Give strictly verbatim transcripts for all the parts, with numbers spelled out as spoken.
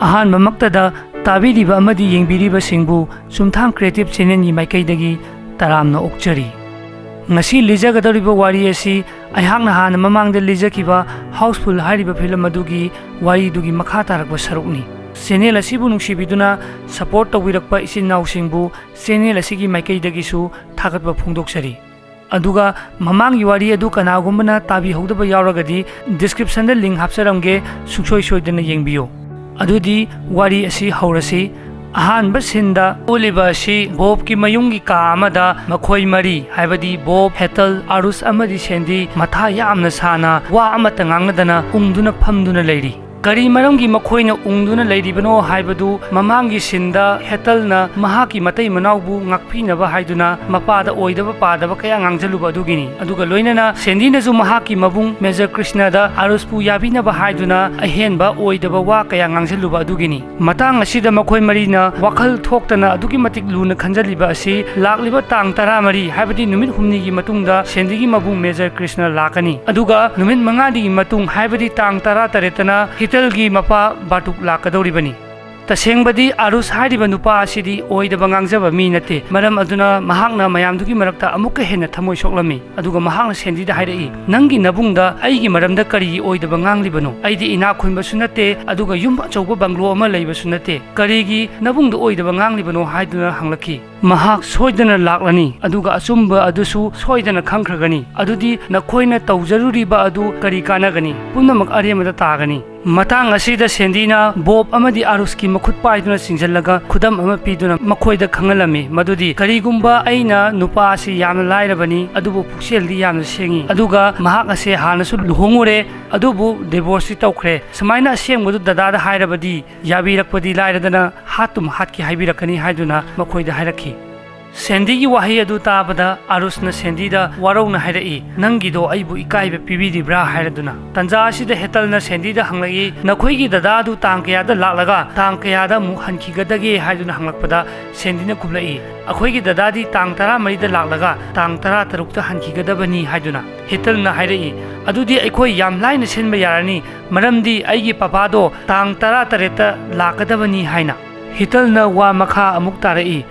ꯑꯍꯥꯟꯕꯃꯛꯇꯗ ꯇꯥꯕꯤꯔꯤꯕ ꯑꯃꯗꯤ ꯌꯦꯡꯕꯤꯔꯤꯕꯁꯤꯡꯕꯨ ꯆꯨꯝꯊꯥꯡ ꯀ꯭ꯔꯤꯌꯦꯇꯤꯚ ꯆꯦꯅꯦꯜꯒꯤ ꯃꯥꯏꯀꯩꯗꯒꯤ ꯇꯔꯥꯝꯅ ꯑꯣꯛꯆꯔꯤ꯫ ꯉꯁꯤ ꯂꯤꯖꯒꯗꯧꯔꯤꯕ ꯋꯥꯔꯤ ꯑꯁꯤ ꯑꯩꯍꯥꯛꯅ ꯍꯥꯟꯅ ꯃꯃꯥꯡꯗ ꯂꯤꯖꯈꯤꯕ ꯍꯥꯎꯁꯐꯨꯜ ꯍꯥꯏꯔꯤꯕ ꯐꯤꯂꯝ ꯑꯗꯨꯒꯤ ꯋꯥꯔꯤꯗꯨꯒꯤ ꯃꯈꯥ ꯇꯥꯔꯛꯄ ꯁꯔꯨꯛꯅꯤ꯫ ꯆꯦꯅꯦꯜ ꯑꯁꯤꯕꯨ ꯅꯨꯡꯁꯤꯕꯤꯗꯨꯅ ꯁꯄꯣꯔꯠ ꯇꯧꯕꯤꯔꯛꯄ ꯏꯆꯤꯟ ꯏꯅꯥꯎꯁꯤꯡꯕꯨ ꯆꯦꯅꯦꯜ ꯑꯁꯤꯒꯤ ꯃꯥꯏꯀꯩꯗꯒꯤꯁꯨ ꯊꯥꯒꯠꯄ ꯐꯣꯡꯗꯣꯛꯆꯔꯤ꯫ ꯑꯗꯨꯒ ꯃꯃꯥꯡꯒꯤ ꯋꯥꯔꯤ ꯑꯗꯨ ꯀꯅꯥꯒꯨꯝꯕꯅ ꯇꯥꯕꯤꯍꯧꯗꯕ ꯌꯥꯎꯔꯒꯗꯤ ꯗꯤꯁꯀ꯭ꯔꯤꯞꯁꯟꯗ ꯂꯤꯡ ꯍꯥꯞꯆꯔꯝꯒꯦ, ꯁꯨꯡꯁꯣꯏ ꯁꯣꯏꯗꯅ ꯌꯦꯡꯕꯤꯌꯨ꯫ ꯑꯗꯨꯗꯤ ꯋꯥꯔꯤ ꯑꯁꯤ ꯍꯧꯔꯁꯤ꯫ ꯑꯍꯥꯟꯕ ꯁꯤꯟꯗ ꯎꯠꯂꯤꯕ ꯑꯁꯤ ꯕꯣꯕꯀꯤ ꯃꯌꯨꯝꯒꯤ ꯀꯥ ꯑꯃꯗ ꯃꯈꯣꯏ ꯃꯔꯤ, ꯍꯥꯏꯕꯗꯤ ꯕꯣꯕ, ꯍꯦꯇꯜ, ꯑꯥꯔꯨꯁ ꯑꯃꯗꯤ ꯁꯦꯟꯗꯤ ꯃꯊꯥ ꯌꯥꯝꯅ ꯁꯥꯅ ꯋꯥ ꯑꯃꯠꯇ ꯉꯥꯡꯅꯗꯅ ꯎꯪꯗꯨꯅ ꯐꯝꯗꯨꯅ ꯂꯩꯔꯤ꯫ ꯀꯔꯤ ꯃꯔꯝꯒꯤ ꯃꯈꯣꯏꯅ ꯎꯪꯗꯨꯅ ꯂꯩꯔꯤꯕꯅꯣ ꯍꯥꯏꯕꯗꯨ ꯃꯃꯥꯡꯒꯤ ꯁꯤꯟꯗ ꯍꯦꯇꯜꯅ ꯃꯍꯥꯛꯀꯤ ꯃꯇꯩ ꯃꯅꯥꯎꯕꯨ ꯉꯥꯛꯄꯤꯅꯕ ꯍꯥꯏꯗꯨꯅ ꯃꯄꯥꯗ ꯑꯣꯏꯗꯕ ꯄꯥꯗꯕ ꯀꯌꯥ ꯉꯥꯡꯖꯜꯂꯨꯕ ꯑꯗꯨꯒꯤꯅꯤ꯫ ꯑꯗꯨꯒ ꯂꯣꯏꯅꯅ ꯁꯦꯟꯗꯤꯅꯁꯨ ꯃꯍꯥꯛꯀꯤ ꯃꯕꯨꯡ ꯃꯦꯖꯔ ꯀ꯭ꯔꯤꯁꯅꯗ ꯑꯥꯔꯨꯁꯄꯨ ꯌꯥꯕꯤꯅꯕ ꯍꯥꯏꯗꯨꯅ ꯑꯍꯦꯟꯕ ꯑꯣꯏꯗꯕ ꯋꯥ ꯀꯌꯥ ꯉꯥꯡꯖꯜꯂꯨꯕ ꯑꯗꯨꯒꯤꯅꯤ꯫ ꯃꯇꯥꯡ ꯑꯁꯤꯗ ꯃꯈꯣꯏ ꯃꯔꯤꯅ ꯋꯥꯈꯜ ꯊꯣꯛꯇꯅ ꯑꯗꯨꯛꯀꯤ ꯃꯇꯤꯛ ꯂꯨꯅ ꯈꯟꯖꯜꯂꯤꯕ ꯑꯁꯤ ꯂꯥꯛꯂꯤꯕ ꯇꯥꯡ ꯇꯔꯥꯃꯔꯤ, ꯍꯥꯏꯕꯗꯤ ꯅꯨꯃꯤꯠ ꯍꯨꯝꯅꯤꯒꯤ ꯃꯇꯨꯡꯗ ꯁꯦꯟꯗꯤꯒꯤ ꯃꯕꯨꯡ ꯃꯦꯖꯔ ꯀ꯭ꯔꯤꯁꯅ ꯂꯥꯛꯀꯅꯤ꯫ ꯑꯗꯨꯒ ꯅꯨꯃꯤꯠ ꯃꯉꯥꯅꯤꯒꯤ ꯃꯇꯨꯡ, ꯍꯥꯏꯕꯗꯤ ꯇꯥꯡ ꯇꯔꯥ ꯇꯔꯦꯠꯇꯅ ꯍꯤꯇꯜꯒꯤ ꯃꯄꯥ ꯕꯥꯇꯨꯛ ꯂꯥꯛꯀꯗꯧꯔꯤꯕꯅꯤ꯫ ꯇꯁꯦꯡꯕꯗꯤ ꯑꯥꯔꯨꯁ ꯍꯥꯏꯔꯤꯕ ꯅꯨꯄꯥ ꯑꯁꯤꯗꯤ ꯑꯣꯏꯗꯕ ꯉꯥꯡꯖꯕ ꯃꯤ ꯅꯠꯇꯦ꯫ ꯃꯔꯝ ꯑꯗꯨꯅ ꯃꯍꯥꯛꯅ ꯃꯌꯥꯝꯗꯨꯒꯤ ꯃꯔꯛꯇ ꯑꯃꯨꯛꯀ ꯍꯦꯟꯅ ꯊꯃꯣꯏ ꯁꯣꯛꯂꯝꯃꯤ꯫ ꯑꯗꯨꯒ ꯃꯍꯥꯛꯅ ꯁꯦꯟꯗꯤꯗ ꯍꯥꯏꯔꯛꯏ, "ꯅꯪꯒꯤ ꯅꯕꯨꯡꯗ ꯑꯩꯒꯤ ꯃꯔꯝꯗ ꯀꯔꯤꯒꯤ ꯑꯣꯏꯗꯕ ꯉꯥꯡꯂꯤꯕꯅꯣ? ꯑꯩꯗꯤ ꯏꯅꯥꯛ ꯈꯨꯟꯕꯁꯨ ꯅꯠꯇꯦ, ꯑꯗꯨꯒ ꯌꯨꯝ ꯑꯆꯧꯕ ꯕꯪꯒ꯭ꯂꯣ ꯑꯃ ꯂꯩꯕꯁꯨ ꯅꯠꯇꯦ꯫ ꯀꯔꯤꯒꯤ ꯅꯕꯨꯡꯗ ꯑꯣꯏꯗꯕ ꯉꯥꯡꯂꯤꯕꯅꯣ?" ꯍꯥꯏꯗꯨꯅ ꯍꯪꯂꯛꯈꯤ꯫ "ꯃꯍꯥꯛ ꯁꯣꯏꯗꯅ ꯂꯥꯛꯂꯅꯤ, ꯑꯗꯨꯒ ꯑꯆꯨꯝꯕ ꯑꯗꯨꯁꯨ ꯁꯣꯏꯗꯅ ꯈꯪꯈ꯭ꯔꯒꯅꯤ꯫ ꯑꯗꯨꯗꯤ ꯅꯈꯣꯏꯅ ꯇꯧꯖꯔꯨꯔꯤꯕ ꯑꯗꯨ ꯀꯔꯤ ꯀꯥꯟꯅꯒꯅꯤ? ꯄꯨꯝꯅꯃꯛ ꯑꯔꯦꯝꯕꯗ ꯇꯥꯒꯅꯤ꯫" ꯃꯇꯥꯡ ꯑꯁꯤꯗ ꯁꯦꯟꯗꯤꯅ ꯕꯣꯕ ꯑꯃꯗꯤ ꯑꯥꯔꯨꯁꯀꯤ ꯃꯈꯨꯠ ꯄꯥꯏꯗꯨꯅ ꯆꯤꯡꯁꯤꯜꯂꯒ ꯈꯨꯗꯝ ꯑꯃ ꯄꯤꯗꯨꯅ ꯃꯈꯣꯏꯗ ꯈꯪꯍꯜꯂꯝꯃꯤ ꯃꯗꯨꯗꯤ, ꯀꯔꯤꯒꯨꯝꯕ ꯑꯩꯅ ꯅꯨꯄꯥ ꯑꯁꯤ ꯌꯥꯝꯅ ꯂꯥꯏꯔꯕꯅꯤ, ꯑꯗꯨꯕꯨ ꯄꯨꯛꯆꯦꯜꯗꯤ ꯌꯥꯝꯅ ꯁꯦꯡꯉꯤ, ꯑꯗꯨꯒ ꯃꯍꯥꯛ ꯑꯁꯦ ꯍꯥꯟꯅꯁꯨ ꯂꯨꯍꯣꯡꯉꯨꯔꯦ, ꯑꯗꯨꯕꯨ ꯗꯤꯚꯣꯔꯁꯇꯤ ꯇꯧꯈ꯭ꯔꯦ, ꯁꯨꯃꯥꯏꯅ ꯑꯁꯦꯡꯕꯗꯨ ꯗꯗꯥꯗ ꯍꯥꯏꯔꯕꯗꯤ ꯌꯥꯕꯤꯔꯛꯄꯗꯤ ꯂꯥꯏꯔꯗꯅ ꯍꯥꯠꯇꯨꯝ ꯍꯥꯠꯀꯦ ꯍꯥꯏꯕꯤꯔꯛꯀꯅꯤ ꯍꯥꯏꯗꯨꯅ ꯃꯈꯣꯏꯗ ꯍꯥꯏꯔꯛꯈꯤ꯫ ꯁꯦꯟꯗꯤꯒꯤ ꯋꯥꯍꯩ ꯑꯗꯨ ꯇꯥꯕꯗ ꯑꯥꯔꯨꯁꯅ ꯁꯦꯟꯗꯤꯗ ꯋꯥꯔꯧꯅ ꯍꯥꯏꯔꯛꯏ, "ꯅꯪꯒꯤꯗꯣ ꯑꯩꯕꯨ ꯏꯀꯥꯏꯕ ꯄꯤꯕꯤꯔꯤꯕ꯭ꯔꯥ?" ꯍꯥꯏꯔꯗꯨꯅ꯫ ꯇꯟꯖꯥ ꯑꯁꯤꯗ ꯍꯦꯇꯜꯅ ꯁꯦꯟꯗꯤꯗ ꯍꯪꯂꯛꯏ, "ꯅꯈꯣꯏꯒꯤ ꯗꯗꯥ ꯑꯗꯨ ꯇꯥꯡ ꯀꯌꯥꯗ ꯂꯥꯛꯂꯒ ꯇꯥꯡ ꯀꯌꯥꯗ ꯑꯃꯨꯛ ꯍꯟꯈꯤꯒꯗꯒꯦ?" ꯍꯥꯏꯗꯨꯅ ꯍꯪꯂꯛꯄꯗ ꯁꯦꯟꯗꯤꯅ ꯈꯨꯝꯂꯛꯏ, "ꯑꯩꯈꯣꯏꯒꯤ ꯗꯗꯥꯗꯤ ꯇꯥꯡ ꯇꯔꯥꯃꯔꯤꯗ ꯂꯥꯛꯂꯒ ꯇꯥꯡ ꯇꯔꯥꯇꯔꯨꯛꯇ ꯍꯟꯈꯤꯒꯗꯕꯅꯤ" ꯍꯥꯏꯗꯨꯅ꯫ ꯍꯦꯇꯜꯅ ꯍꯥꯏꯔꯛꯏ, "ꯑꯗꯨꯗꯤ ꯑꯩꯈꯣꯏ ꯌꯥꯝ ꯂꯥꯏꯅ ꯁꯤꯟꯕ ꯌꯥꯔꯅꯤ, ꯃꯔꯝꯗꯤ ꯑꯩꯒꯤ ꯄꯄꯥꯗꯣ ꯇꯥꯡ ꯇꯔꯥꯇꯔꯦꯠꯇ ꯂꯥꯛꯀꯗꯕꯅꯤ" ꯍꯥꯏꯅ꯫ ꯍꯤꯇꯜꯅ ꯋꯥ ꯃꯈꯥ ꯑꯃꯨꯛ ꯇꯥꯔꯛꯏ,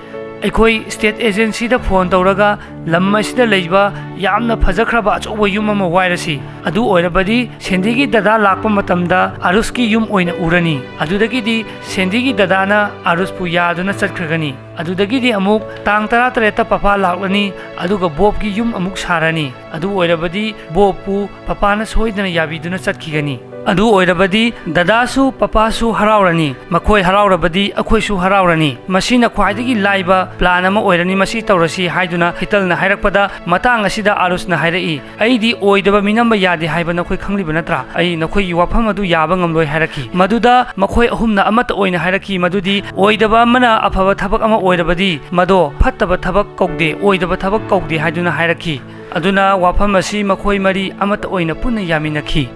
"ꯑꯩꯈꯣꯏ ꯁ꯭ꯇꯦꯠ ꯑꯦꯖꯦꯟꯁꯤꯗ ꯐꯣꯟ ꯇꯧꯔꯒ ꯂꯝ ꯑꯁꯤꯗ ꯂꯩꯕ ꯌꯥꯝꯅ ꯐꯖꯈ꯭ꯔꯕ ꯑꯆꯧꯕ ꯌꯨꯝ ꯑꯃ ꯋꯥꯏꯔꯁꯤ꯫ ꯑꯗꯨ ꯑꯣꯏꯔꯕꯗꯤ ꯁꯦꯟꯗꯤꯒꯤ ꯗꯗꯥ ꯂꯥꯛꯄ ꯃꯇꯝꯗ ꯑꯥꯔꯨꯁꯀꯤ ꯌꯨꯝ ꯑꯣꯏꯅ ꯎꯔꯅꯤ꯫ ꯑꯗꯨꯗꯒꯤꯗꯤ ꯁꯦꯟꯗꯤꯒꯤ ꯗꯗꯥꯅ ꯑꯥꯔꯨꯁꯄꯨ ꯌꯥꯗꯨꯅ ꯆꯠꯈ꯭ꯔꯒꯅꯤ꯫ ꯑꯗꯨꯗꯒꯤꯗꯤ ꯑꯃꯨꯛ ꯇꯥꯡ ꯇꯔꯥꯇꯔꯦꯠꯇ ꯄꯄꯥ ꯂꯥꯛꯂꯅꯤ, ꯑꯗꯨꯒ ꯕꯣꯕꯀꯤ ꯌꯨꯝ ꯑꯃꯨꯛ ꯁꯥꯔꯅꯤ꯫ ꯑꯗꯨ ꯑꯣꯏꯔꯕꯗꯤ ꯕꯣꯕꯄꯨ ꯄꯄꯥꯅ ꯁꯣꯏꯗꯅ ꯌꯥꯕꯤꯗꯨꯅ ꯆꯠꯈꯤꯒꯅꯤ꯫ ꯑꯗꯨ ꯑꯣꯏꯔꯕꯗꯤ ꯗꯗꯥꯁꯨ ꯄꯄꯥꯁꯨ ꯍꯔꯥꯎꯔꯅꯤ꯫ ꯃꯈꯣꯏ ꯍꯔꯥꯎꯔꯕꯗꯤ ꯑꯩꯈꯣꯏꯁꯨ ꯍꯔꯥꯎꯔꯅꯤ꯫ ꯃꯁꯤꯅ ꯈ꯭ꯋꯥꯏꯗꯒꯤ ꯂꯥꯏꯕ ꯄ꯭ꯂꯥꯟ ꯑꯃ ꯑꯣꯏꯔꯅꯤ, ꯃꯁꯤ ꯇꯧꯔꯁꯤ" ꯍꯥꯏꯗꯨꯅ ꯍꯤꯇꯜꯅ ꯍꯥꯏꯔꯛꯄꯗ, ꯃꯇꯥꯡ ꯑꯁꯤꯗ ꯑꯥꯔꯨꯁꯅ ꯍꯥꯏꯔꯛꯏ, "ꯑꯩꯗꯤ ꯑꯣꯏꯗꯕ ꯃꯤꯅꯝꯕ ꯌꯥꯗꯦ ꯍꯥꯏꯕ ꯅꯈꯣꯏ ꯈꯪꯂꯤꯕ ꯅꯠꯇ꯭ꯔꯥ? ꯑꯩ ꯅꯈꯣꯏꯒꯤ ꯋꯥꯐꯝ ꯑꯗꯨ ꯌꯥꯕ ꯉꯝꯂꯣꯏ" ꯍꯥꯏꯔꯛꯈꯤ꯫ ꯃꯗꯨꯗ ꯃꯈꯣꯏ ꯑꯍꯨꯝꯅ ꯑꯃꯠꯇ ꯑꯣꯏꯅ ꯍꯥꯏꯔꯛꯈꯤ ꯃꯗꯨꯗꯤ, "ꯑꯣꯏꯗꯕ ꯑꯃꯅ ꯑꯐꯕ ꯊꯕꯛ ꯑꯃ ꯑꯣꯏꯔꯕꯗꯤ ꯃꯗꯣ ꯐꯠꯇꯕ ꯊꯕꯛ ꯀꯧꯗꯦ, ꯑꯣꯏꯗꯕ ꯊꯕꯛ ꯀꯧꯗꯦ" ꯍꯥꯏꯗꯨꯅ ꯍꯥꯏꯔꯛꯈꯤ꯫ ꯑꯗꯨꯅ ꯋꯥꯐꯝ ꯑꯁꯤ ꯃꯈꯣꯏ ꯃꯔꯤ ꯑꯃꯠꯇ ꯑꯣꯏꯅ ꯄꯨꯟꯅ ꯌꯥꯃꯤꯟꯅꯈꯤ꯫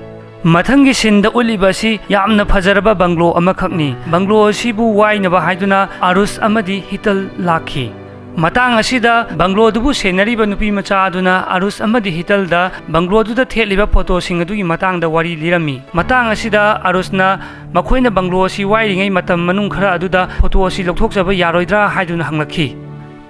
ꯃꯊꯪꯒꯤ ꯁꯤꯟꯗ ꯎꯠꯂꯤꯕ ꯑꯁꯤ ꯌꯥꯝꯅ ꯐꯖꯔꯕ ꯕꯪꯒ꯭ꯂꯣ ꯑꯃꯈꯛꯅꯤ꯫ ꯕꯪꯒ꯭ꯂꯣ ꯑꯁꯤꯕꯨ ꯋꯥꯏꯅꯕ ꯍꯥꯏꯗꯨꯅ ꯑꯥꯔꯨꯁ ꯑꯃꯗꯤ ꯍꯤꯇꯜ ꯂꯥꯛꯈꯤ꯫ ꯃꯇꯥꯡ ꯑꯁꯤꯗ ꯕꯪꯒ꯭ꯂꯣꯗꯨꯕꯨ ꯁꯦꯟꯅꯔꯤꯕ ꯅꯨꯄꯤ ꯃꯆꯥ ꯑꯗꯨꯅ ꯑꯥꯔꯨꯁ ꯑꯃꯗꯤ ꯍꯤꯇꯜꯗ ꯕꯪꯒ꯭ꯂꯣꯗꯨꯗ ꯊꯦꯠꯂꯤꯕ ꯐꯣꯇꯣꯁꯤꯡ ꯑꯗꯨꯒꯤ ꯃꯇꯥꯡꯗ ꯋꯥꯔꯤ ꯂꯤꯔꯝꯃꯤ꯫ ꯃꯇꯥꯡ ꯑꯁꯤꯗ ꯑꯥꯔꯨꯁꯅ ꯃꯈꯣꯏꯅ ꯕꯪꯒ꯭ꯂꯣ ꯑꯁꯤ ꯋꯥꯏꯔꯤꯉꯩ ꯃꯇꯝ ꯃꯅꯨꯡ ꯈꯔ ꯑꯗꯨꯗ ꯐꯣꯇꯣ ꯑꯁꯤ ꯂꯧꯊꯣꯛꯆꯕ ꯌꯥꯔꯣꯏꯗ꯭ꯔꯥ ꯍꯥꯏꯗꯨꯅ ꯍꯪꯂꯛꯈꯤ꯫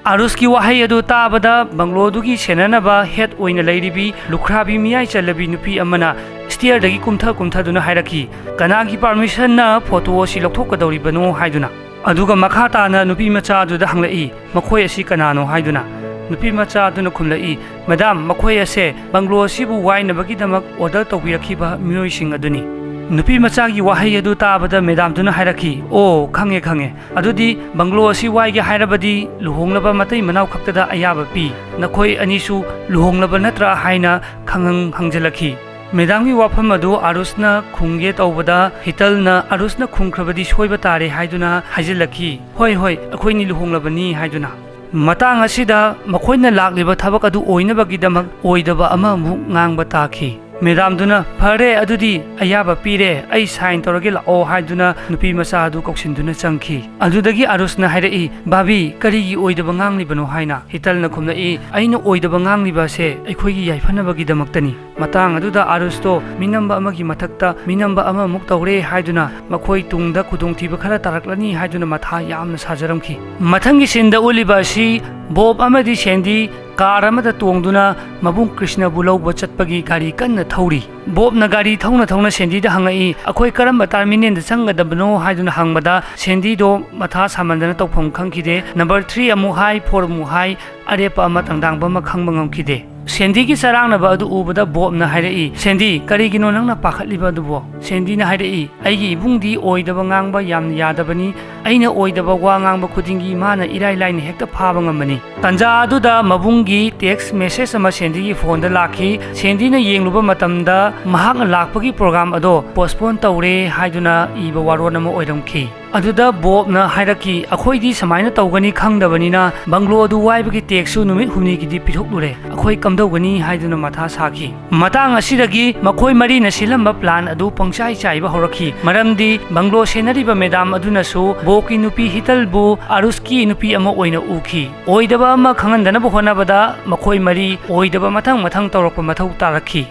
ꯑꯥꯔꯨꯁꯀꯤ ꯋꯥꯍꯩ ꯑꯗꯨ ꯇꯥꯕꯗ ꯕꯪꯒ꯭ꯂꯣꯗꯨꯒꯤ ꯁꯦꯟꯅꯅꯕ ꯍꯦꯗ ꯑꯣꯏꯅ ꯂꯩꯔꯤꯕꯤ ꯂꯨꯈ꯭ꯔꯥꯕꯤ ꯃꯤꯌꯥꯏ ꯆꯜꯂꯕꯤ ꯅꯨꯄꯤ ꯑꯃꯅ ꯁ꯭ꯇꯤꯌꯔꯗꯒꯤ ꯀꯨꯝꯊ ꯀꯨꯝꯊꯗꯨꯅ ꯍꯥꯏꯔꯛꯈꯤ, "ꯀꯅꯥꯒꯤ ꯄꯥꯔꯃꯤꯁꯟꯅ ꯐꯣꯇꯣ ꯑꯁꯤ ꯂꯧꯊꯣꯛꯀꯗꯧꯔꯤꯕꯅꯣ?" ꯍꯥꯏꯗꯨꯅ꯫ ꯑꯗꯨꯒ ꯃꯈꯥ ꯇꯥꯅ ꯅꯨꯄꯤ ꯃꯆꯥ ꯑꯗꯨꯗ ꯍꯪꯂꯛꯏ, "ꯃꯈꯣꯏ ꯑꯁꯤ ꯀꯅꯥꯅꯣ?" ꯍꯥꯏꯗꯨꯅ꯫ ꯅꯨꯄꯤ ꯃꯆꯥ ꯑꯗꯨꯅ ꯈꯨꯝꯂꯛꯏ, "ꯃꯦꯗꯥꯝ, ꯃꯈꯣꯏ ꯑꯁꯦ ꯕꯪꯒ꯭ꯂꯣ ꯑꯁꯤꯕꯨ ꯋꯥꯏꯅꯕꯒꯤꯗꯃꯛ ꯑꯣꯔꯗꯔ ꯇꯧꯕꯤꯔꯛꯈꯤꯕ ꯃꯤꯑꯣꯏꯁꯤꯡ ꯑꯗꯨꯅꯤ"꯫ ꯅꯨꯄꯤ ꯃꯆꯥꯒꯤ ꯋꯥꯍꯩ ꯑꯗꯨ ꯇꯥꯕꯗ ꯃꯦꯗꯥꯝꯗꯨꯅ ꯍꯥꯏꯔꯛꯈꯤ, "ꯑꯣ, ꯈꯪꯉꯦ, ꯈꯪꯉꯦ꯫ ꯑꯗꯨꯗꯤ ꯕꯪꯒ꯭ꯂꯣ ꯑꯁꯤ ꯋꯥꯏꯒꯦ ꯍꯥꯏꯔꯕꯗꯤ ꯂꯨꯍꯣꯡꯂꯕ ꯃꯇꯩ ꯃꯅꯥꯎ ꯈꯛꯇꯗ ꯑꯌꯥꯕ ꯄꯤ꯫ ꯅꯈꯣꯏ ꯑꯅꯤꯁꯨ ꯂꯨꯍꯣꯡꯂꯕ ꯅꯠꯇ꯭ꯔꯥ?" ꯍꯥꯏꯅ ꯈꯪꯍꯪ ꯍꯪꯖꯤꯜꯂꯛꯈꯤ꯫ ꯃꯦꯗꯥꯝꯒꯤ ꯋꯥꯐꯝ ꯑꯗꯨ ꯑꯥꯔꯨꯁꯅ ꯈꯨꯝꯒꯦ ꯇꯧꯕꯗ, ꯍꯤꯇꯜꯅ ꯑꯥꯔꯨꯁꯅ ꯈꯨꯝꯈ꯭ꯔꯕꯗꯤ ꯁꯣꯏꯕ ꯇꯥꯔꯦ ꯍꯥꯏꯗꯨꯅ ꯍꯥꯏꯖꯤꯜꯂꯛꯈꯤ, "ꯍꯣꯏ, ꯍꯣꯏ, ꯑꯩꯈꯣꯏꯅꯤ ꯂꯨꯍꯣꯡꯂꯕꯅꯤ" ꯍꯥꯏꯗꯨꯅ꯫ ꯃꯇꯥꯡ ꯑꯁꯤꯗ ꯃꯈꯣꯏꯅ ꯂꯥꯛꯂꯤꯕ ꯊꯕꯛ ꯑꯗꯨ ꯑꯣꯏꯅꯕꯒꯤꯗꯃꯛ ꯑꯣꯏꯗꯕ ꯑꯃ ꯑꯃꯨꯛ ꯉꯥꯡꯕ ꯇꯥꯈꯤ꯫ ꯃꯦꯗꯥꯝꯗꯨꯅ, "ꯐꯔꯦ, ꯑꯗꯨꯗꯤ ꯑꯌꯥꯕ ꯄꯤꯔꯦ, ꯑꯩ ꯁꯥꯏꯟ ꯇꯧꯔꯒꯦ ꯂꯥꯛꯑꯣ" ꯍꯥꯏꯗꯨꯅ ꯅꯨꯄꯤ ꯃꯆꯥ ꯑꯗꯨ ꯀꯧꯁꯤꯟꯗꯨꯅ ꯆꯪꯈꯤ꯫ ꯑꯗꯨꯗꯒꯤ ꯑꯥꯔꯨꯁꯅ ꯍꯥꯏꯔꯛꯏ, "ꯚꯥꯕꯤ, ꯀꯔꯤꯒꯤ ꯑꯣꯏꯗꯕ ꯉꯥꯡꯂꯤꯕꯅꯣ?" ꯍꯥꯏꯅ꯫ ꯍꯤꯇꯜꯅ ꯈꯨꯝꯂꯛꯏ, "ꯑꯩꯅ ꯑꯣꯏꯗꯕ ꯉꯥꯡꯂꯤꯕ ꯑꯁꯦ ꯑꯩꯈꯣꯏꯒꯤ ꯌꯥꯏꯐꯅꯕꯒꯤꯗꯃꯛꯇꯅꯤ"꯫ ꯃꯇꯥꯡ ꯑꯗꯨꯗ ꯑꯥꯔꯨꯁꯇꯣ ꯃꯤꯅꯝꯕ ꯑꯃꯒꯤ ꯃꯊꯛꯇ ꯃꯤꯅꯝꯕ ꯑꯃꯃꯨꯛ ꯇꯧꯔꯦ ꯍꯥꯏꯗꯨꯅ ꯃꯈꯣꯏ ꯇꯨꯡꯗ ꯈꯨꯗꯣꯡꯊꯤꯕ ꯈꯔ ꯇꯥꯔꯛꯂꯅꯤ ꯍꯥꯏꯗꯨꯅ ꯃꯊꯥ ꯌꯥꯝꯅ ꯁꯥꯖꯔꯝꯈꯤ꯫ ꯃꯊꯪꯒꯤ ꯁꯤꯟꯗ ꯎꯠꯂꯤꯕ ꯑꯁꯤ ꯕꯣꯕ ꯑꯃꯗꯤ ꯁꯦꯟꯗꯤ ꯀꯥꯔ ꯑꯃꯗ ꯇꯣꯡꯗꯨꯅ ꯃꯕꯨꯡ ꯀ꯭ꯔꯤꯁꯅꯕꯨ ꯂꯧꯕ ꯆꯠꯄꯒꯤ ꯒꯥꯔꯤ ꯀꯟꯅ ꯊꯧꯔꯤ꯫ ꯕꯣꯕꯅ ꯒꯥꯔꯤ ꯊꯧꯅ ꯊꯧꯅ ꯁꯦꯟꯗꯤꯗ ꯍꯪꯉꯛꯏ, "ꯑꯩꯈꯣꯏ ꯀꯔꯝꯕ ꯇꯔꯃꯤꯅꯦꯜꯗ ꯆꯪꯒꯗꯕꯅꯣ?" ꯍꯥꯏꯗꯨꯅ ꯍꯪꯕꯗ ꯁꯦꯟꯗꯤꯗꯣ ꯃꯊꯥ ꯁꯥꯃꯟꯗꯅ ꯇꯧꯐꯝ ꯈꯪꯈꯤꯗꯦ꯫ ꯅꯝꯕꯔ ꯊ꯭ꯔꯤ ꯑꯃꯨꯛ ꯍꯥꯏ, ꯐꯣꯔ ꯑꯃꯨꯛ ꯍꯥꯏ, ꯑꯔꯦꯞꯄ ꯑꯃ ꯇꯪꯗꯥꯡꯕ ꯑꯃ ꯈꯪꯕ ꯉꯝꯈꯤꯗꯦ꯫ ꯁꯦꯟꯗꯤꯒꯤ ꯆꯔꯥꯡꯅꯕ ꯑꯗꯨ ꯎꯕꯗ ꯕꯣꯕꯅ ꯍꯥꯏꯔꯛꯏ, "ꯁꯦꯟꯗꯤ, ꯀꯔꯤꯒꯤꯅꯣ ꯅꯪꯅ ꯄꯥꯈꯠꯂꯤꯕ ꯑꯗꯨꯕꯣ?" ꯁꯦꯟꯗꯤꯅ ꯍꯥꯏꯔꯛꯏ, "ꯑꯩꯒꯤ ꯏꯕꯨꯡꯗꯤ ꯑꯣꯏꯗꯕ ꯉꯥꯡꯕ ꯌꯥꯝꯅ ꯌꯥꯗꯕꯅꯤ꯫ ꯑꯩꯅ ꯑꯣꯏꯗꯕ ꯋꯥ ꯉꯥꯡꯕ ꯈꯨꯗꯤꯡꯒꯤ ꯃꯥꯅ ꯏꯔꯥꯏ ꯂꯥꯏꯅ ꯍꯦꯛꯇ ꯐꯥꯕ ꯉꯝꯕꯅꯤ"꯫ ꯇꯟꯖꯥ ꯑꯗꯨꯗ ꯃꯕꯨꯡꯒꯤ ꯇꯦꯛꯁ ꯃꯦꯁꯦꯖ ꯑꯃ ꯁꯦꯟꯗꯤꯒꯤ ꯐꯣꯟꯗ ꯂꯥꯛꯈꯤ꯫ ꯁꯦꯟꯗꯤꯅ ꯌꯦꯡꯂꯨꯕ ꯃꯇꯝꯗ ꯃꯍꯥꯛꯅ ꯂꯥꯛꯄꯒꯤ ꯄ꯭ꯔꯣꯒ꯭ꯔꯥꯝ ꯑꯗꯣ ꯄꯣꯁꯄꯣꯟ ꯇꯧꯔꯦ ꯍꯥꯏꯗꯨꯅ ꯏꯕ ꯋꯥꯔꯣꯜ ꯑꯃ ꯑꯣꯏꯔꯝꯈꯤ꯫ ꯑꯗꯨꯗ ꯕꯣꯕꯅ ꯍꯥꯏꯔꯛꯈꯤ, "ꯑꯩꯈꯣꯏꯗꯤ ꯁꯨꯃꯥꯏꯅ ꯇꯧꯒꯅꯤ ꯈꯪꯗꯕꯅꯤꯅ ꯕꯪꯒ꯭ꯂꯣ ꯑꯗꯨ ꯋꯥꯏꯕꯒꯤ ꯇꯦꯛꯁꯁꯨ ꯅꯨꯃꯤꯠ ꯍꯨꯝꯅꯤꯒꯤꯗꯤ ꯄꯤꯊꯣꯛꯂꯨꯔꯦ꯫ ꯑꯩꯈꯣꯏ ꯀꯝꯗꯧꯒꯅꯤ?" ꯍꯥꯏꯗꯨꯅ ꯃꯊꯥ ꯁꯥꯈꯤ꯫ ꯃꯇꯥꯡ ꯑꯁꯤꯗꯒꯤ ꯃꯈꯣꯏ ꯃꯔꯤꯅ ꯁꯤꯜꯂꯝꯕ ꯄ꯭ꯂꯥꯟ ꯑꯗꯨ ꯄꯪꯆꯥꯏ ꯆꯥꯏꯕ ꯍꯧꯔꯛꯈꯤ꯫ ꯃꯔꯝꯗꯤ ꯕꯪꯒ꯭ꯂꯣ ꯁꯦꯟꯅꯔꯤꯕ ꯃꯦꯗꯥꯝ ꯑꯗꯨꯅꯁꯨ ꯕꯣꯕꯀꯤ ꯅꯨꯄꯤ ꯍꯤꯇꯜꯕꯨ ꯑꯥꯔꯨꯁꯀꯤ ꯅꯨꯄꯤ ꯑꯃ ꯑꯣꯏꯅ ꯎꯈꯤ꯫ ꯑꯣꯏꯗꯕ ꯑꯃ ꯈꯪꯍꯟꯗꯅꯕ ꯍꯣꯠꯅꯕꯗ ꯃꯈꯣꯏ ꯃꯔꯤ ꯑꯣꯏꯗꯕ ꯃꯊꯪ ꯃꯊꯪ ꯇꯧꯔꯛꯄ ꯃꯊꯧ ꯇꯥꯔꯛꯈꯤ꯫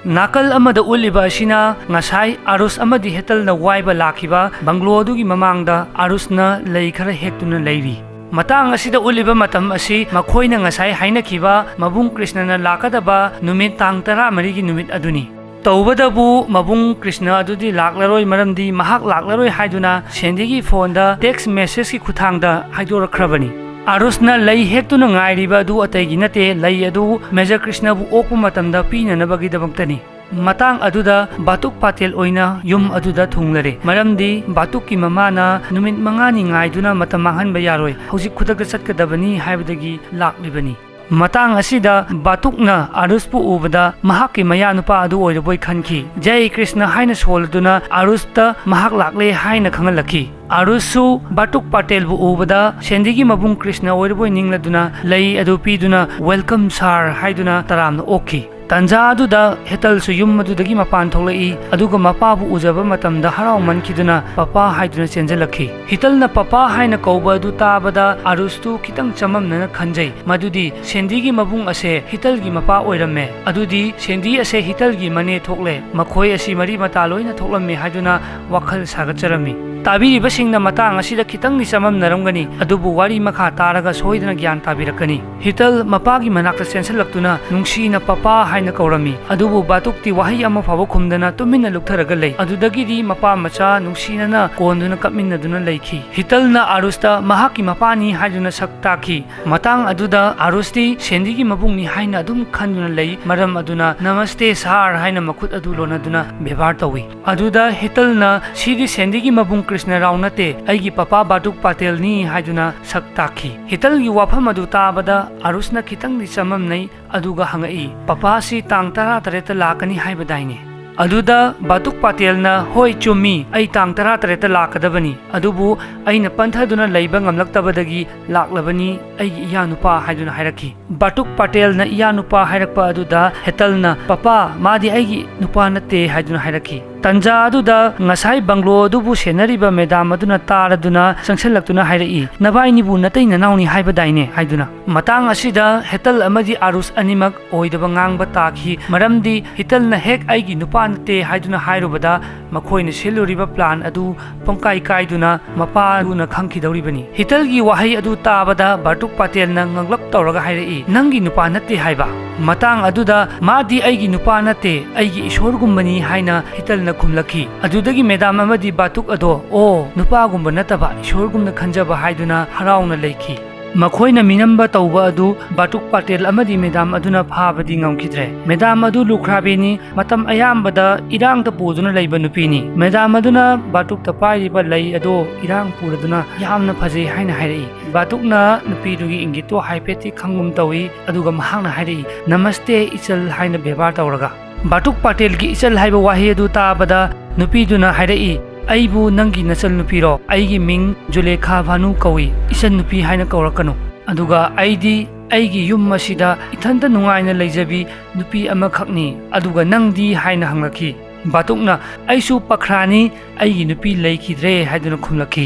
ꯅꯥꯀꯜ ꯑꯃꯗ ꯎꯠꯂꯤꯕ ꯑꯁꯤꯅ ꯉꯁꯥꯏ ꯑꯥꯔꯨꯁ ꯑꯃꯗꯤ ꯍꯦꯇꯜꯅ ꯋꯥꯏꯕ ꯂꯥꯛꯈꯤꯕ ꯕꯪꯒ꯭ꯂꯣ ꯑꯗꯨꯒꯤ ꯃꯃꯥꯡꯗ ꯑꯥꯔꯨꯁꯅ ꯂꯩ ꯈꯔ ꯍꯦꯛꯇꯨꯅ ꯂꯩꯔꯤ꯫ ꯃꯇꯥꯡ ꯑꯁꯤꯗ ꯎꯠꯂꯤꯕ ꯃꯇꯝ ꯑꯁꯤ ꯃꯈꯣꯏꯅ ꯉꯁꯥꯏ ꯍꯥꯏꯅꯈꯤꯕ ꯃꯕꯨꯡ ꯀ꯭ꯔꯤꯁꯅꯅ ꯂꯥꯛꯀꯗꯕ ꯅꯨꯃꯤꯠ ꯇꯥꯡ ꯇꯔꯥꯃꯔꯤꯒꯤ ꯅꯨꯃꯤꯠ ꯑꯗꯨꯅꯤ꯫ ꯇꯧꯕꯇꯕꯨ ꯃꯕꯨꯡ ꯀ꯭ꯔꯤꯁꯅ ꯑꯗꯨꯗꯤ ꯂꯥꯛꯂꯔꯣꯏ, ꯃꯔꯝꯗꯤ ꯃꯍꯥꯛ ꯂꯥꯛꯂꯔꯣꯏ ꯍꯥꯏꯗꯨꯅ ꯁꯦꯟꯗꯤꯒꯤ ꯐꯣꯟꯗ ꯇꯦꯛꯁ ꯃꯦꯁꯦꯖꯀꯤ ꯈꯨꯠꯊꯥꯡꯗ ꯍꯥꯏꯗꯣꯔꯛꯈ꯭ꯔꯕꯅꯤ꯫ ꯑꯥꯔꯨꯁꯅ ꯂꯩ ꯍꯦꯛꯇꯨꯅ ꯉꯥꯏꯔꯤꯕ ꯑꯗꯨ ꯑꯇꯩꯒꯤ ꯅꯠꯇꯦ, ꯂꯩ ꯑꯗꯨ ꯃꯦꯖꯔ ꯀ꯭ꯔꯤꯁꯅꯕꯨ ꯑꯣꯛꯄ ꯃꯇꯝꯗ ꯄꯤꯅꯅꯕꯒꯤꯗꯃꯛꯇꯅꯤ꯫ ꯃꯇꯥꯡ ꯑꯗꯨꯗ ꯕꯥꯇꯨꯛ ꯄꯥꯇꯦꯜ ꯑꯣꯏꯅ ꯌꯨꯝ ꯑꯗꯨꯗ ꯊꯨꯡꯂꯔꯦ, ꯃꯔꯝꯗꯤ ꯕꯥꯇꯨꯛꯀꯤ ꯃꯃꯥꯅ ꯅꯨꯃꯤꯠ ꯃꯉꯥꯅꯤ ꯉꯥꯏꯗꯨꯅ ꯃꯇꯝ ꯃꯥꯡꯍꯟꯕ ꯌꯥꯔꯣꯏ, ꯍꯧꯖꯤꯛ ꯈꯨꯗꯛꯇ ꯆꯠꯀꯗꯕꯅꯤ ꯍꯥꯏꯕꯗꯒꯤ ꯂꯥꯛꯂꯤꯕꯅꯤ꯫ ꯃꯇꯥꯡ ꯑꯁꯤꯗ ꯕꯥꯇꯨꯛꯅ ꯑꯥꯔꯨꯁꯄꯨ ꯎꯕꯗ ꯃꯍꯥꯛꯀꯤ ꯃꯌꯥꯅꯨꯄꯥ ꯑꯗꯨ ꯑꯣꯏꯔꯕꯣꯏ ꯈꯟꯈꯤ꯫ "ꯖꯩ ꯀ꯭ꯔꯤꯁꯅ" ꯍꯥꯏꯅ ꯁꯣꯜꯂꯗꯨꯅ ꯑꯥꯔꯨꯁꯇ ꯃꯍꯥꯛ ꯂꯥꯛꯂꯦ ꯍꯥꯏꯅ ꯈꯪꯍꯜꯂꯛꯈꯤ꯫ ꯑꯥꯔꯨꯁꯁꯨ ꯕꯥꯇꯨꯛ ꯄꯥꯇꯦꯜꯕꯨ ꯎꯕꯗ ꯁꯦꯟꯗꯤꯒꯤ ꯃꯕꯨꯡ ꯀ꯭ꯔꯤꯁꯅ ꯑꯣꯏꯔꯕꯣꯏ ꯅꯤꯡꯂꯗꯨꯅ ꯂꯩ ꯑꯗꯨ ꯄꯤꯗꯨꯅ "Welcome, sir" ꯍꯥꯏꯗꯨꯅ ꯇꯔꯥꯝꯅ ꯑꯣꯛꯈꯤ꯫ ꯇꯟꯖꯥ ꯑꯗꯨꯗ ꯍꯦꯇꯜꯁꯨ ꯌꯨꯝ ꯑꯗꯨꯗꯒꯤ ꯃꯄꯥꯟ ꯊꯣꯛꯂꯛꯏ, ꯑꯗꯨꯒ ꯃꯄꯥꯕꯨ ꯎꯖꯕ ꯃꯇꯝꯗ ꯍꯔꯥꯎꯃꯟꯈꯤꯗꯨꯅ "ꯄꯄꯥ" ꯍꯥꯏꯗꯨꯅ ꯆꯦꯟꯖꯜꯂꯛꯈꯤ꯫ ꯍꯤꯇꯜꯅ "ꯄꯄꯥ" ꯍꯥꯏꯅ ꯀꯧꯕ ꯑꯗꯨ ꯇꯥꯕꯗ ꯑꯥꯔꯨꯁꯇꯨ ꯈꯤꯇꯪ ꯆꯃꯝꯅꯅ ꯈꯟꯖꯩ, ꯃꯗꯨꯗꯤ ꯁꯦꯟꯗꯤꯒꯤ ꯃꯕꯨꯡ ꯑꯁꯦ ꯍꯤꯇꯜꯒꯤ ꯃꯄꯥ ꯑꯣꯏꯔꯝꯃꯦ꯫ ꯑꯗꯨꯗꯤ ꯁꯦꯟꯗꯤ ꯑꯁꯦ ꯍꯤꯇꯜꯒꯤ ꯃꯅꯦ ꯊꯣꯛꯂꯦ, ꯃꯈꯣꯏ ꯑꯁꯤ ꯃꯔꯤ ꯃꯇꯥ ꯂꯣꯏꯅ ꯊꯣꯛꯂꯝꯃꯤ ꯍꯥꯏꯗꯨꯅ ꯋꯥꯈꯜ ꯁꯥꯒꯠꯆꯔꯝꯃꯤ꯫ ꯇꯥꯕꯤꯔꯤꯕꯁꯤꯡꯅ ꯃꯇꯥꯡ ꯑꯁꯤꯗ ꯈꯤꯇꯪꯗꯤ ꯆꯃꯝꯅꯔꯝꯒꯅꯤ, ꯑꯗꯨꯕꯨ ꯋꯥꯔꯤ ꯃꯈꯥ ꯇꯥꯔꯒ ꯁꯣꯏꯗꯅ ꯒ꯭ꯌꯥꯟ ꯇꯥꯕꯤꯔꯛꯀꯅꯤ꯫ ꯍꯤꯇꯜ ꯃꯄꯥꯒꯤ ꯃꯅꯥꯛꯇ ꯆꯦꯟꯁꯤꯜꯂꯛꯇꯨꯅ ꯅꯨꯡꯁꯤꯅ "ꯄꯄꯥ" ꯍꯥꯏꯅ ꯀꯧꯔꯝꯃꯤ, ꯑꯗꯨꯕꯨ ꯕꯥꯇꯨꯛꯇꯤ ꯋꯥꯍꯩ ꯑꯃ ꯐꯥꯎꯕ ꯈꯨꯝꯗꯅ ꯇꯨꯃꯤꯟꯅ ꯂꯨꯞꯊꯔꯒ ꯂꯩ꯫ ꯑꯗꯨꯗꯒꯤꯗꯤ ꯃꯄꯥ ꯃꯆꯥ ꯅꯨꯡꯁꯤꯅꯅ ꯀꯣꯟꯗꯨꯅ ꯀꯞꯃꯤꯟꯅꯗꯨꯅ ꯂꯩꯈꯤ꯫ ꯍꯤꯇꯜꯅ ꯑꯥꯔꯨꯁꯇ ꯃꯍꯥꯛꯀꯤ ꯃꯄꯥꯅꯤ ꯍꯥꯏꯗꯨꯅ ꯁꯛ ꯇꯥꯛꯈꯤ꯫ ꯃꯇꯥꯡ ꯑꯗꯨꯗ ꯑꯥꯔꯨꯁꯇꯤ ꯁꯦꯟꯗꯤꯒꯤ ꯃꯕꯨꯡꯅꯤ ꯍꯥꯏꯅ ꯑꯗꯨꯝ ꯈꯟꯗꯨꯅ ꯂꯩ, ꯃꯔꯝ ꯑꯗꯨꯅ "ꯅꯃꯁꯇꯦ ꯁꯥꯔ" ꯍꯥꯏꯅ ꯃꯈꯨꯠ ꯑꯗꯨ ꯂꯣꯟꯅꯗꯨꯅ ꯕꯦꯕꯥꯔ ꯇꯧꯏ꯫ ꯑꯗꯨꯗ ꯍꯤꯇꯜꯅ "ꯁꯤꯗꯤ ꯁꯦꯟꯗꯤꯒꯤ ꯃꯕꯨꯡ ꯀ꯭ꯔꯤꯁꯅ ꯔꯥꯎ ꯅꯠꯇꯦ, ꯑꯩꯒꯤ ꯄꯄꯥ ꯕꯥꯇꯨꯛ ꯄꯥꯇꯦꯜꯅꯤ" ꯍꯥꯏꯗꯨꯅ ꯁꯛ ꯇꯥꯛꯈꯤ꯫ ꯍꯤꯇꯜꯒꯤ ꯋꯥꯐꯝ ꯑꯗꯨ ꯇꯥꯕꯗ ꯑꯥꯔꯨꯁꯅ ꯈꯤꯇꯪꯗꯤ ꯆꯃꯝꯅꯩ, ꯑꯗꯨꯒ ꯍꯪꯉꯛꯏ, "ꯄꯄꯥꯁꯤ ꯇꯥꯡ ꯇꯔꯥ ꯇꯔꯦꯠꯇ ꯂꯥꯛꯀꯅꯤ ꯍꯥꯏꯕꯗꯥꯏꯅꯦ?" ꯑꯗꯨꯗ ꯕꯥꯇꯨꯛ ꯄꯥꯇꯦꯜꯅ, "ꯍꯣꯏ, ꯆꯨꯝꯃꯤ, ꯑꯩ ꯇꯥꯡ ꯇꯔꯥ ꯇꯔꯦꯠꯇ ꯂꯥꯛꯀꯗꯕꯅꯤ, ꯑꯗꯨꯕꯨ ꯑꯩꯅ ꯄꯟꯊꯗꯨꯅ ꯂꯩꯕ ꯉꯝꯂꯛꯇꯕꯗꯒꯤ ꯂꯥꯛꯂꯕꯅꯤ, ꯑꯩꯒꯤ ꯏꯌꯥꯅꯨꯄꯥ" ꯍꯥꯏꯗꯨꯅ ꯍꯥꯏꯔꯛꯈꯤ꯫ ꯕꯥꯇꯨꯛ ꯄꯥꯇꯦꯜꯅ ꯏꯌꯥꯅꯨꯄꯥ ꯍꯥꯏꯔꯛꯄ ꯑꯗꯨꯗ ꯍꯦꯇꯜꯅ, "ꯄꯄꯥ, ꯃꯥꯗꯤ ꯑꯩꯒꯤ ꯅꯨꯄꯥ ꯅꯠꯇꯦ" ꯍꯥꯏꯗꯨꯅ ꯍꯥꯏꯔꯛꯈꯤ꯫ ꯇꯟꯖꯥ ꯑꯗꯨꯗ ꯉꯁꯥꯏ ꯕꯪꯒ꯭ꯂꯣ ꯑꯗꯨꯕꯨ ꯁꯦꯟꯅꯔꯤꯕ ꯃꯦꯗꯥꯝ ꯑꯗꯨꯅ ꯇꯥꯔꯗꯨꯅ ꯆꯪꯁꯤꯜꯂꯛꯇꯨꯅ ꯍꯥꯏꯔꯛꯏ, "ꯅꯕꯥꯏꯅꯤꯕꯨ ꯅꯇꯩ ꯅꯅꯥꯎꯅꯤ ꯍꯥꯏꯕꯗꯥꯏꯅꯦ?" ꯍꯥꯏꯗꯨꯅ꯫ ꯃꯇꯥꯡ ꯑꯁꯤꯗ ꯍꯦꯇꯜ ꯑꯃꯗꯤ ꯑꯥꯔꯨꯁ ꯑꯅꯤꯃꯛ ꯑꯣꯏꯗꯕ ꯉꯥꯡꯕ ꯇꯥꯈꯤ, ꯃꯔꯝꯗꯤ ꯍꯤꯇꯜꯅ ꯍꯦꯛ "ꯑꯩꯒꯤ ꯅꯨꯄꯥ ꯅꯠꯇꯦ" ꯍꯥꯏꯗꯨꯅ ꯍꯥꯏꯔꯨꯕꯗ ꯃꯈꯣꯏꯅ ꯁꯤꯜꯂꯨꯔꯤꯕ ꯄ꯭ꯂꯥꯟ ꯑꯗꯨ ꯄꯨꯡꯀꯥꯏ ꯀꯥꯏꯗꯨꯅ ꯃꯄꯥꯗꯨꯅ ꯈꯪꯈꯤꯗꯧꯔꯤꯕꯅꯤ꯫ ꯍꯤꯇꯜꯒꯤ ꯋꯥꯍꯩ ꯑꯗꯨ ꯇꯥꯕꯗ ꯕꯥꯔꯇꯨꯛ ꯄꯥꯇꯦꯜꯅ ꯉꯛꯂꯞ ꯇꯧꯔꯒ ꯍꯥꯏꯔꯛꯏ, "ꯅꯪꯒꯤ ꯅꯨꯄꯥ ꯅꯠꯇꯦ ꯍꯥꯏꯕ?" ꯃꯇꯥꯡ ꯑꯗꯨꯗ "ꯃꯥꯗꯤ ꯑꯩꯒꯤ ꯅꯨꯄꯥ ꯅꯠꯇꯦ, ꯑꯩꯒꯤ ꯏꯁꯣꯔꯒꯨꯝꯕꯅꯤ" ꯍꯥꯏꯅ ꯍꯤꯇꯜꯅ ꯈꯨꯝꯂꯛꯈꯤ꯫ ꯑꯗꯨꯗꯒꯤ ꯃꯦꯗꯥꯝ ꯑꯃꯗꯤ ꯕꯥꯔꯇꯨꯛ ꯑꯗꯣ, "ꯑꯣ, ꯅꯨꯄꯥꯒꯨꯝꯕ ꯅꯠꯇꯕ ꯏꯁꯣꯔꯒꯨꯝꯅ ꯈꯟꯖꯕ" ꯍꯥꯏꯗꯨꯅ ꯍꯔꯥꯎꯅ ꯂꯩꯈꯤ꯫ ꯃꯈꯣꯏꯅ ꯃꯤꯅꯝꯕ ꯇꯧꯕ ꯑꯗꯨ ꯕꯥꯇꯨꯛ ꯄꯥꯇꯦꯜ ꯑꯃꯗꯤ ꯃꯦꯗꯥꯝ ꯑꯗꯨꯅ ꯐꯥꯕꯗꯤ ꯉꯝꯈꯤꯗ꯭ꯔꯦ꯫ ꯃꯦꯗꯥꯝ ꯑꯗꯨ ꯂꯨꯈ꯭ꯔꯥꯕꯤꯅꯤ, ꯃꯇꯝ ꯑꯌꯥꯝꯕꯗ ꯏꯔꯥꯡꯗ ꯄꯨꯗꯨꯅ ꯂꯩꯕ ꯅꯨꯄꯤꯅꯤ꯫ ꯃꯦꯗꯥꯝ ꯑꯗꯨꯅ ꯕꯥꯇꯨꯛꯇ ꯄꯥꯏꯔꯤꯕ ꯂꯩ ꯑꯗꯨ ꯏꯔꯥꯡ ꯄꯨꯔꯗꯨꯅ ꯌꯥꯝꯅ ꯐꯖꯩ ꯍꯥꯏꯅ ꯍꯥꯏꯔꯛꯏ꯫ ꯕꯥꯇꯨꯛꯅ ꯅꯨꯄꯤꯗꯨꯒꯤ ꯏꯪꯒꯤꯠꯇꯣ ꯍꯥꯏꯐꯦꯠꯇꯤ ꯈꯪꯒꯨꯝ ꯇꯧꯏ, ꯑꯗꯨꯒ ꯃꯍꯥꯛꯅ ꯍꯥꯏꯔꯛꯏ, "ꯅꯃꯁꯇꯦ ꯏꯆꯜ" ꯍꯥꯏꯅ ꯕꯦꯕꯥꯔ ꯇꯧꯔꯒ꯫ ꯕꯥꯇꯨꯛ ꯄꯥꯇꯦꯜꯒꯤ ꯏꯆꯜ ꯍꯥꯏꯕ ꯋꯥꯍꯩ ꯑꯗꯨ ꯇꯥꯕꯗ ꯅꯨꯄꯤꯗꯨꯅ ꯍꯥꯏꯔꯛꯏ, "ꯑꯩꯕꯨ ꯅꯪꯒꯤ ꯅꯆꯜ ꯅꯨꯄꯤꯔꯣ? ꯑꯩꯒꯤ ꯃꯤꯡ ꯖꯨꯂꯦꯈꯥ ꯚꯥꯅꯨ ꯀꯧꯏ, ꯏꯆꯟ ꯅꯨꯄꯤ ꯍꯥꯏꯅ ꯀꯧꯔꯛꯀꯅꯨ꯫ ꯑꯗꯨꯒ ꯑꯩꯗꯤ ꯑꯩꯒꯤ ꯌꯨꯝ ꯑꯁꯤꯗ ꯏꯊꯟꯇ ꯅꯨꯡꯉꯥꯏꯅ ꯂꯩꯖꯕꯤ ꯅꯨꯄꯤ ꯑꯃꯈꯛꯅꯤ꯫ ꯑꯗꯨꯒ ꯅꯪꯗꯤ?" ꯍꯥꯏꯅ ꯍꯪꯂꯛꯈꯤ꯫ ꯕꯥꯇꯨꯛꯅ, "ꯑꯩꯁꯨ ꯄꯈ꯭ꯔꯥꯅꯤ, ꯑꯩꯒꯤ ꯅꯨꯄꯤ ꯂꯩꯈꯤꯗ꯭ꯔꯦ" ꯍꯥꯏꯗꯨꯅ ꯈꯨꯝꯂꯛꯈꯤ꯫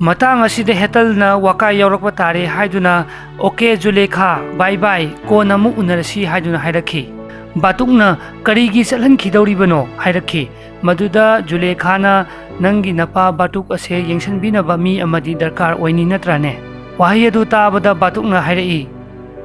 ꯃꯇꯥꯡ ꯑꯁꯤꯗ ꯍꯦꯇꯜꯅ ꯋꯥꯀꯥꯏ ꯌꯥꯎꯔꯛꯄ ꯇꯥꯔꯦ ꯍꯥꯏꯗꯨꯅ, "ꯑꯣꯀꯦ ꯖꯨꯂꯦꯈꯥ, ꯕꯥꯏ ꯕꯥꯏ, ꯀꯣꯟꯅ ꯑꯃꯨꯛ ꯎꯅꯔꯁꯤ" ꯍꯥꯏꯗꯨꯅ ꯍꯥꯏꯔꯛꯈꯤ꯫ ꯕꯥꯇꯨꯛꯅ, "ꯀꯔꯤꯒꯤ ꯆꯠꯍꯟꯈꯤꯗꯧꯔꯤꯕꯅꯣ?" ꯍꯥꯏꯔꯛꯈꯤ꯫ ꯃꯗꯨꯗ ꯖꯨꯂꯦꯈꯥꯅ, "ꯅꯪꯒꯤ ꯅꯄꯥ ꯕꯥꯇꯨꯛ ꯑꯁꯦ ꯌꯦꯡꯁꯤꯟꯕꯤꯅꯕ ꯃꯤ ꯑꯃꯗꯤ ꯗꯔꯀꯥꯔ ꯑꯣꯏꯅꯤ ꯅꯠꯇ꯭ꯔꯥꯅꯦ?" ꯋꯥꯍꯩ ꯑꯗꯨ ꯇꯥꯕꯗ ꯕꯥꯇꯨꯛꯅ ꯍꯥꯏꯔꯛꯏ,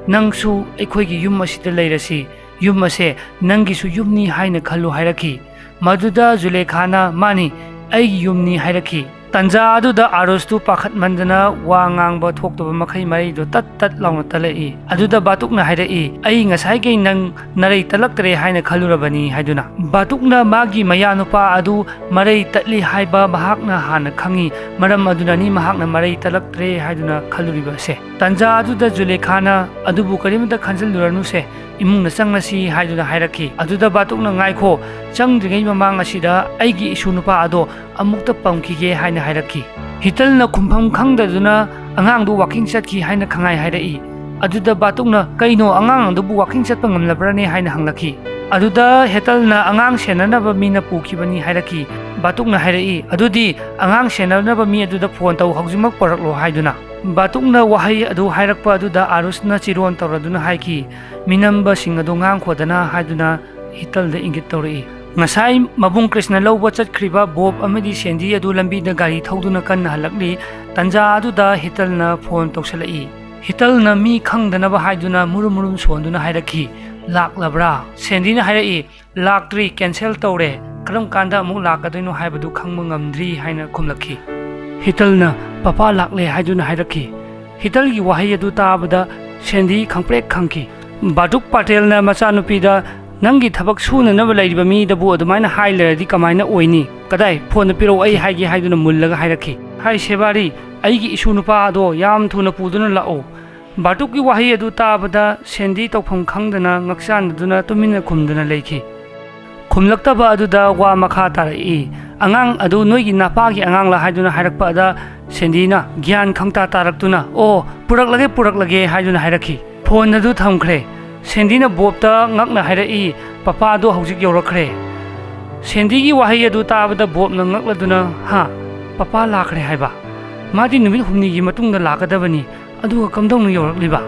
"ꯅꯪꯁꯨ ꯑꯩꯈꯣꯏꯒꯤ ꯌꯨꯝ ꯑꯁꯤꯗ ꯂꯩꯔꯁꯤ, ꯌꯨꯝ ꯑꯁꯦ ꯅꯪꯒꯤꯁꯨ ꯌꯨꯝꯅꯤ ꯍꯥꯏꯅ ꯈꯜꯂꯨ" ꯍꯥꯏꯔꯛꯈꯤ꯫ ꯃꯗꯨꯗ ꯖꯨꯂꯦꯈꯥꯅ, "ꯃꯥꯅꯤ, ꯑꯩꯒꯤ ꯌꯨꯝꯅꯤ" ꯍꯥꯏꯔꯛꯈꯤ꯫ ꯇꯟꯖꯥ ꯑꯗꯨꯗ ꯑꯥꯔꯨꯁꯇꯨ ꯄꯥꯈꯠꯃꯟꯗꯅ ꯋꯥ ꯉꯥꯡꯕ ꯊꯣꯛꯇꯕ ꯃꯈꯩ ꯃꯔꯩꯗꯨ ꯇꯠ ꯇꯠ ꯂꯥꯎꯅ ꯇꯠꯂꯛꯏ꯫ ꯑꯗꯨꯗ ꯕꯥꯇꯨꯛꯅ ꯍꯥꯏꯔꯛꯏ, "ꯑꯩ ꯉꯁꯥꯏꯈꯩ ꯅꯪ ꯅꯔꯩ ꯇꯠꯂꯛꯇ꯭ꯔꯦ ꯍꯥꯏꯅ ꯈꯜꯂꯨꯔꯕꯅꯤ" ꯍꯥꯏꯗꯨꯅ꯫ ꯕꯥꯇꯨꯛꯅ ꯃꯥꯒꯤ ꯃꯌꯥꯅꯨꯄꯥ ꯑꯗꯨ ꯃꯔꯩ ꯇꯠꯂꯤ ꯍꯥꯏꯕ ꯃꯍꯥꯛꯅ ꯍꯥꯟꯅ ꯈꯪꯏ, ꯃꯔꯝ ꯑꯗꯨꯅꯅꯤ ꯃꯍꯥꯛꯅ ꯃꯔꯩ ꯇꯠꯂꯛꯇ꯭ꯔꯦ ꯍꯥꯏꯗꯨꯅ ꯈꯜꯂꯨꯔꯤꯕ ꯑꯁꯦ꯫ ꯇꯟꯖꯥ ꯑꯗꯨꯗ ꯖꯨꯂꯦꯈꯥꯅ, "ꯑꯗꯨꯕꯨ ꯀꯔꯤꯃꯇ ꯈꯟꯖꯤꯜꯂꯨꯔꯅꯨꯁꯦ, ꯏꯃꯨꯡꯗ ꯆꯪꯂꯁꯤ" ꯍꯥꯏꯗꯨꯅ ꯍꯥꯏꯔꯛꯈꯤ꯫ ꯑꯗꯨꯗ ꯕꯥꯇꯨꯛꯅ, "ꯉꯥꯏꯈꯣ, ꯆꯪꯗ꯭ꯔꯤꯉꯩ ꯃꯃꯥꯡ ꯑꯁꯤꯗ ꯑꯩꯒꯤ ꯏꯁꯨ ꯅꯨꯄꯥ ꯑꯗꯣ ꯑꯃꯨꯛꯇ ꯄꯝꯈꯤꯒꯦ" ꯍꯥꯏꯅ ꯍꯥꯏꯔꯛꯈꯤ꯫ ꯍꯤꯇꯜꯅ ꯈꯨꯝꯐꯝ ꯈꯪꯗꯗꯨꯅ ꯑꯉꯥꯡꯗꯨ ꯋꯥꯀꯤꯡ ꯆꯠꯈꯤ ꯍꯥꯏꯅ ꯈꯪꯍꯥꯏ ꯍꯥꯏꯔꯛꯏ꯫ ꯑꯗꯨꯗ ꯕꯥꯇꯨꯛꯅ, "ꯀꯩꯅꯣ, ꯑꯉꯥꯡ ꯑꯗꯨꯕꯨ ꯋꯥꯀꯤꯡ ꯆꯠꯄ ꯉꯝꯂꯕ꯭ꯔꯅꯦ?" ꯍꯥꯏꯅ ꯍꯪꯂꯛꯈꯤ꯫ ꯑꯗꯨꯗ ꯍꯦꯇꯜꯅ, "ꯑꯉꯥꯡ ꯁꯦꯟꯅꯅꯕ ꯃꯤꯅ ꯄꯨꯈꯤꯕꯅꯤ" ꯍꯥꯏꯔꯛꯈꯤ꯫ ꯕꯥꯇꯨꯛꯅ ꯍꯥꯏꯔꯛꯏ, "ꯑꯗꯨꯗꯤ ꯑꯉꯥꯡ ꯁꯦꯟꯅꯅꯕ ꯃꯤ ꯑꯗꯨꯗ ꯐꯣꯟ ꯇꯧ, ꯍꯧꯖꯤꯛꯃꯛ ꯄꯨꯔꯛꯂꯣ" ꯍꯥꯏꯗꯨꯅ꯫ ꯕꯥꯇꯨꯛꯅ ꯋꯥꯍꯩ ꯑꯗꯨ ꯍꯥꯏꯔꯛꯄ ꯑꯗꯨꯗ ꯑꯥꯔꯨꯁꯅ ꯆꯤꯔꯣꯟ ꯇꯧꯔꯗꯨꯅ ꯍꯥꯏꯈꯤ, "ꯃꯤꯅꯝꯕꯁꯤꯡ ꯑꯗꯨ ꯉꯥꯡꯈꯣꯗꯅ" ꯍꯥꯏꯗꯨꯅ ꯍꯤꯇꯜꯗ ꯏꯪꯒꯤꯠ ꯇꯧꯔꯛꯏ꯫ ꯉꯁꯥꯏ ꯃꯕꯨꯡ ꯀ꯭ꯔꯤꯁꯅ ꯂꯧꯕ ꯆꯠꯈ꯭ꯔꯤꯕ ꯕꯣꯕ ꯑꯃꯗꯤ ꯁꯦꯟꯗꯤ ꯑꯗꯨ ꯂꯝꯕꯤꯗ ꯒꯥꯔꯤ ꯊꯧꯗꯨꯅ ꯀꯟꯅ ꯍꯜꯂꯛꯂꯤ꯫ ꯇꯟꯖꯥ ꯑꯗꯨꯗ ꯍꯤꯇꯜꯅ ꯐꯣꯟ ꯇꯧꯁꯜꯂꯛꯏ꯫ ꯍꯤꯇꯜꯅ ꯃꯤ ꯈꯪꯗꯅꯕ ꯍꯥꯏꯗꯨꯅ ꯃꯨꯔꯨꯝ ꯃꯨꯔꯨꯝ ꯁꯣꯟꯗꯨꯅ ꯍꯥꯏꯔꯛꯈꯤ, "ꯂꯥꯛꯂꯕ꯭ꯔꯥ?" ꯁꯦꯟꯗꯤꯅ ꯍꯥꯏꯔꯛꯏ, "ꯂꯥꯛꯇ꯭ꯔꯤ, ꯀꯦꯟꯁꯦꯜ ꯇꯧꯔꯦ꯫ ꯀꯔꯝ ꯀꯥꯟꯗ ꯑꯃꯨꯛ ꯂꯥꯛꯀꯗꯣꯏꯅꯣ ꯍꯥꯏꯕꯗꯨ ꯈꯪꯕ ꯉꯝꯗ꯭ꯔꯤ" ꯍꯥꯏꯅ ꯈꯨꯝꯂꯛꯈꯤ꯫ ꯍꯤꯇꯜꯅ, "ꯄꯄꯥ ꯂꯥꯛꯂꯦ" ꯍꯥꯏꯗꯨꯅ ꯍꯥꯏꯔꯛꯈꯤ꯫ ꯍꯤꯇꯜꯒꯤ ꯋꯥꯍꯩ ꯑꯗꯨ ꯇꯥꯕꯗ ꯁꯦꯟꯗꯤ ꯈꯪꯄ꯭ꯔꯦꯛ ꯈꯪꯈꯤ꯫ ꯕꯥꯇꯨꯛ ꯄꯥꯇꯦꯜꯅ ꯃꯆꯥꯅꯨꯄꯤꯗ, "ꯅꯪꯒꯤ ꯊꯕꯛ ꯁꯨꯅꯅꯕ ꯂꯩꯔꯤꯕ ꯃꯤꯗꯕꯨ ꯑꯗꯨꯃꯥꯏꯅ ꯍꯥꯏ ꯂꯩꯔꯗꯤ ꯀꯃꯥꯏꯅ ꯑꯣꯏꯅꯤ? ꯀꯗꯥꯏ, ꯐꯣꯟꯗ ꯄꯤꯔꯛꯑꯣ, ꯑꯩ ꯍꯥꯏꯒꯦ" ꯍꯥꯏꯗꯨꯅ ꯃꯨꯜꯂꯒ ꯍꯥꯏꯔꯛꯈꯤ꯫ "ꯍꯥꯏ ꯁꯦꯕꯥꯔꯤ, ꯑꯩꯒꯤ ꯏꯁꯨ ꯅꯨꯄꯥ ꯑꯗꯣ ꯌꯥꯝ ꯊꯨꯅ ꯄꯨꯗꯨꯅ ꯂꯥꯛꯑꯣ"꯫ ꯕꯥꯇꯨꯛꯀꯤ ꯋꯥꯍꯩ ꯑꯗꯨ ꯇꯥꯕꯗ ꯁꯦꯟꯗꯤ ꯇꯧꯐꯝ ꯈꯪꯗꯅ ꯉꯛꯆꯥꯟꯅꯗꯨꯅ ꯇꯨꯃꯤꯟꯅ ꯈꯨꯝꯗꯨꯅ ꯂꯩꯈꯤ꯫ ꯈꯨꯝꯂꯛꯇꯕ ꯑꯗꯨꯗ ꯋꯥ ꯃꯈꯥ ꯇꯥꯔꯛꯏ꯫ "ꯑꯉꯥꯡ ꯑꯗꯨ ꯅꯣꯏꯒꯤ ꯅꯄꯥꯒꯤ ꯑꯉꯥꯡꯂ?" ꯍꯥꯏꯗꯨꯅ ꯍꯥꯏꯔꯛꯄꯗ ꯁꯦꯟꯗꯤꯅ ꯒ꯭ꯌꯥꯟ ꯈꯪꯇꯥ ꯇꯥꯔꯛꯇꯨꯅ, "ꯑꯣ, ꯄꯨꯔꯛꯂꯒꯦ, ꯄꯨꯔꯛꯂꯒꯦ" ꯍꯥꯏꯗꯨꯅ ꯍꯥꯏꯔꯛꯈꯤ꯫ ꯐꯣꯟ ꯑꯗꯨ ꯊꯝꯈ꯭ꯔꯦ꯫ ꯁꯦꯟꯗꯤꯅ ꯕꯣꯕꯇ ꯉꯛꯅ ꯍꯥꯏꯔꯛꯏ, "ꯄꯄꯥꯗꯣ ꯍꯧꯖꯤꯛ ꯌꯧꯔꯛꯈ꯭ꯔꯦ"꯫ ꯁꯦꯟꯗꯤꯒꯤ ꯋꯥꯍꯩ ꯑꯗꯨ ꯇꯥꯕꯗ ꯕꯣꯕꯅ ꯉꯛꯂꯗꯨꯅ, "ꯍꯥ? ꯄꯄꯥ ꯂꯥꯛꯈ꯭ꯔꯦ ꯍꯥꯏꯕ? ꯃꯥꯗꯤ ꯅꯨꯃꯤꯠ ꯍꯨꯝꯅꯤꯒꯤ ꯃꯇꯨꯡꯗ ꯂꯥꯛꯀꯗꯕꯅꯤ, ꯑꯗꯨꯒ ꯀꯝꯗꯧꯅ ꯌꯧꯔꯛꯂꯤꯕ?"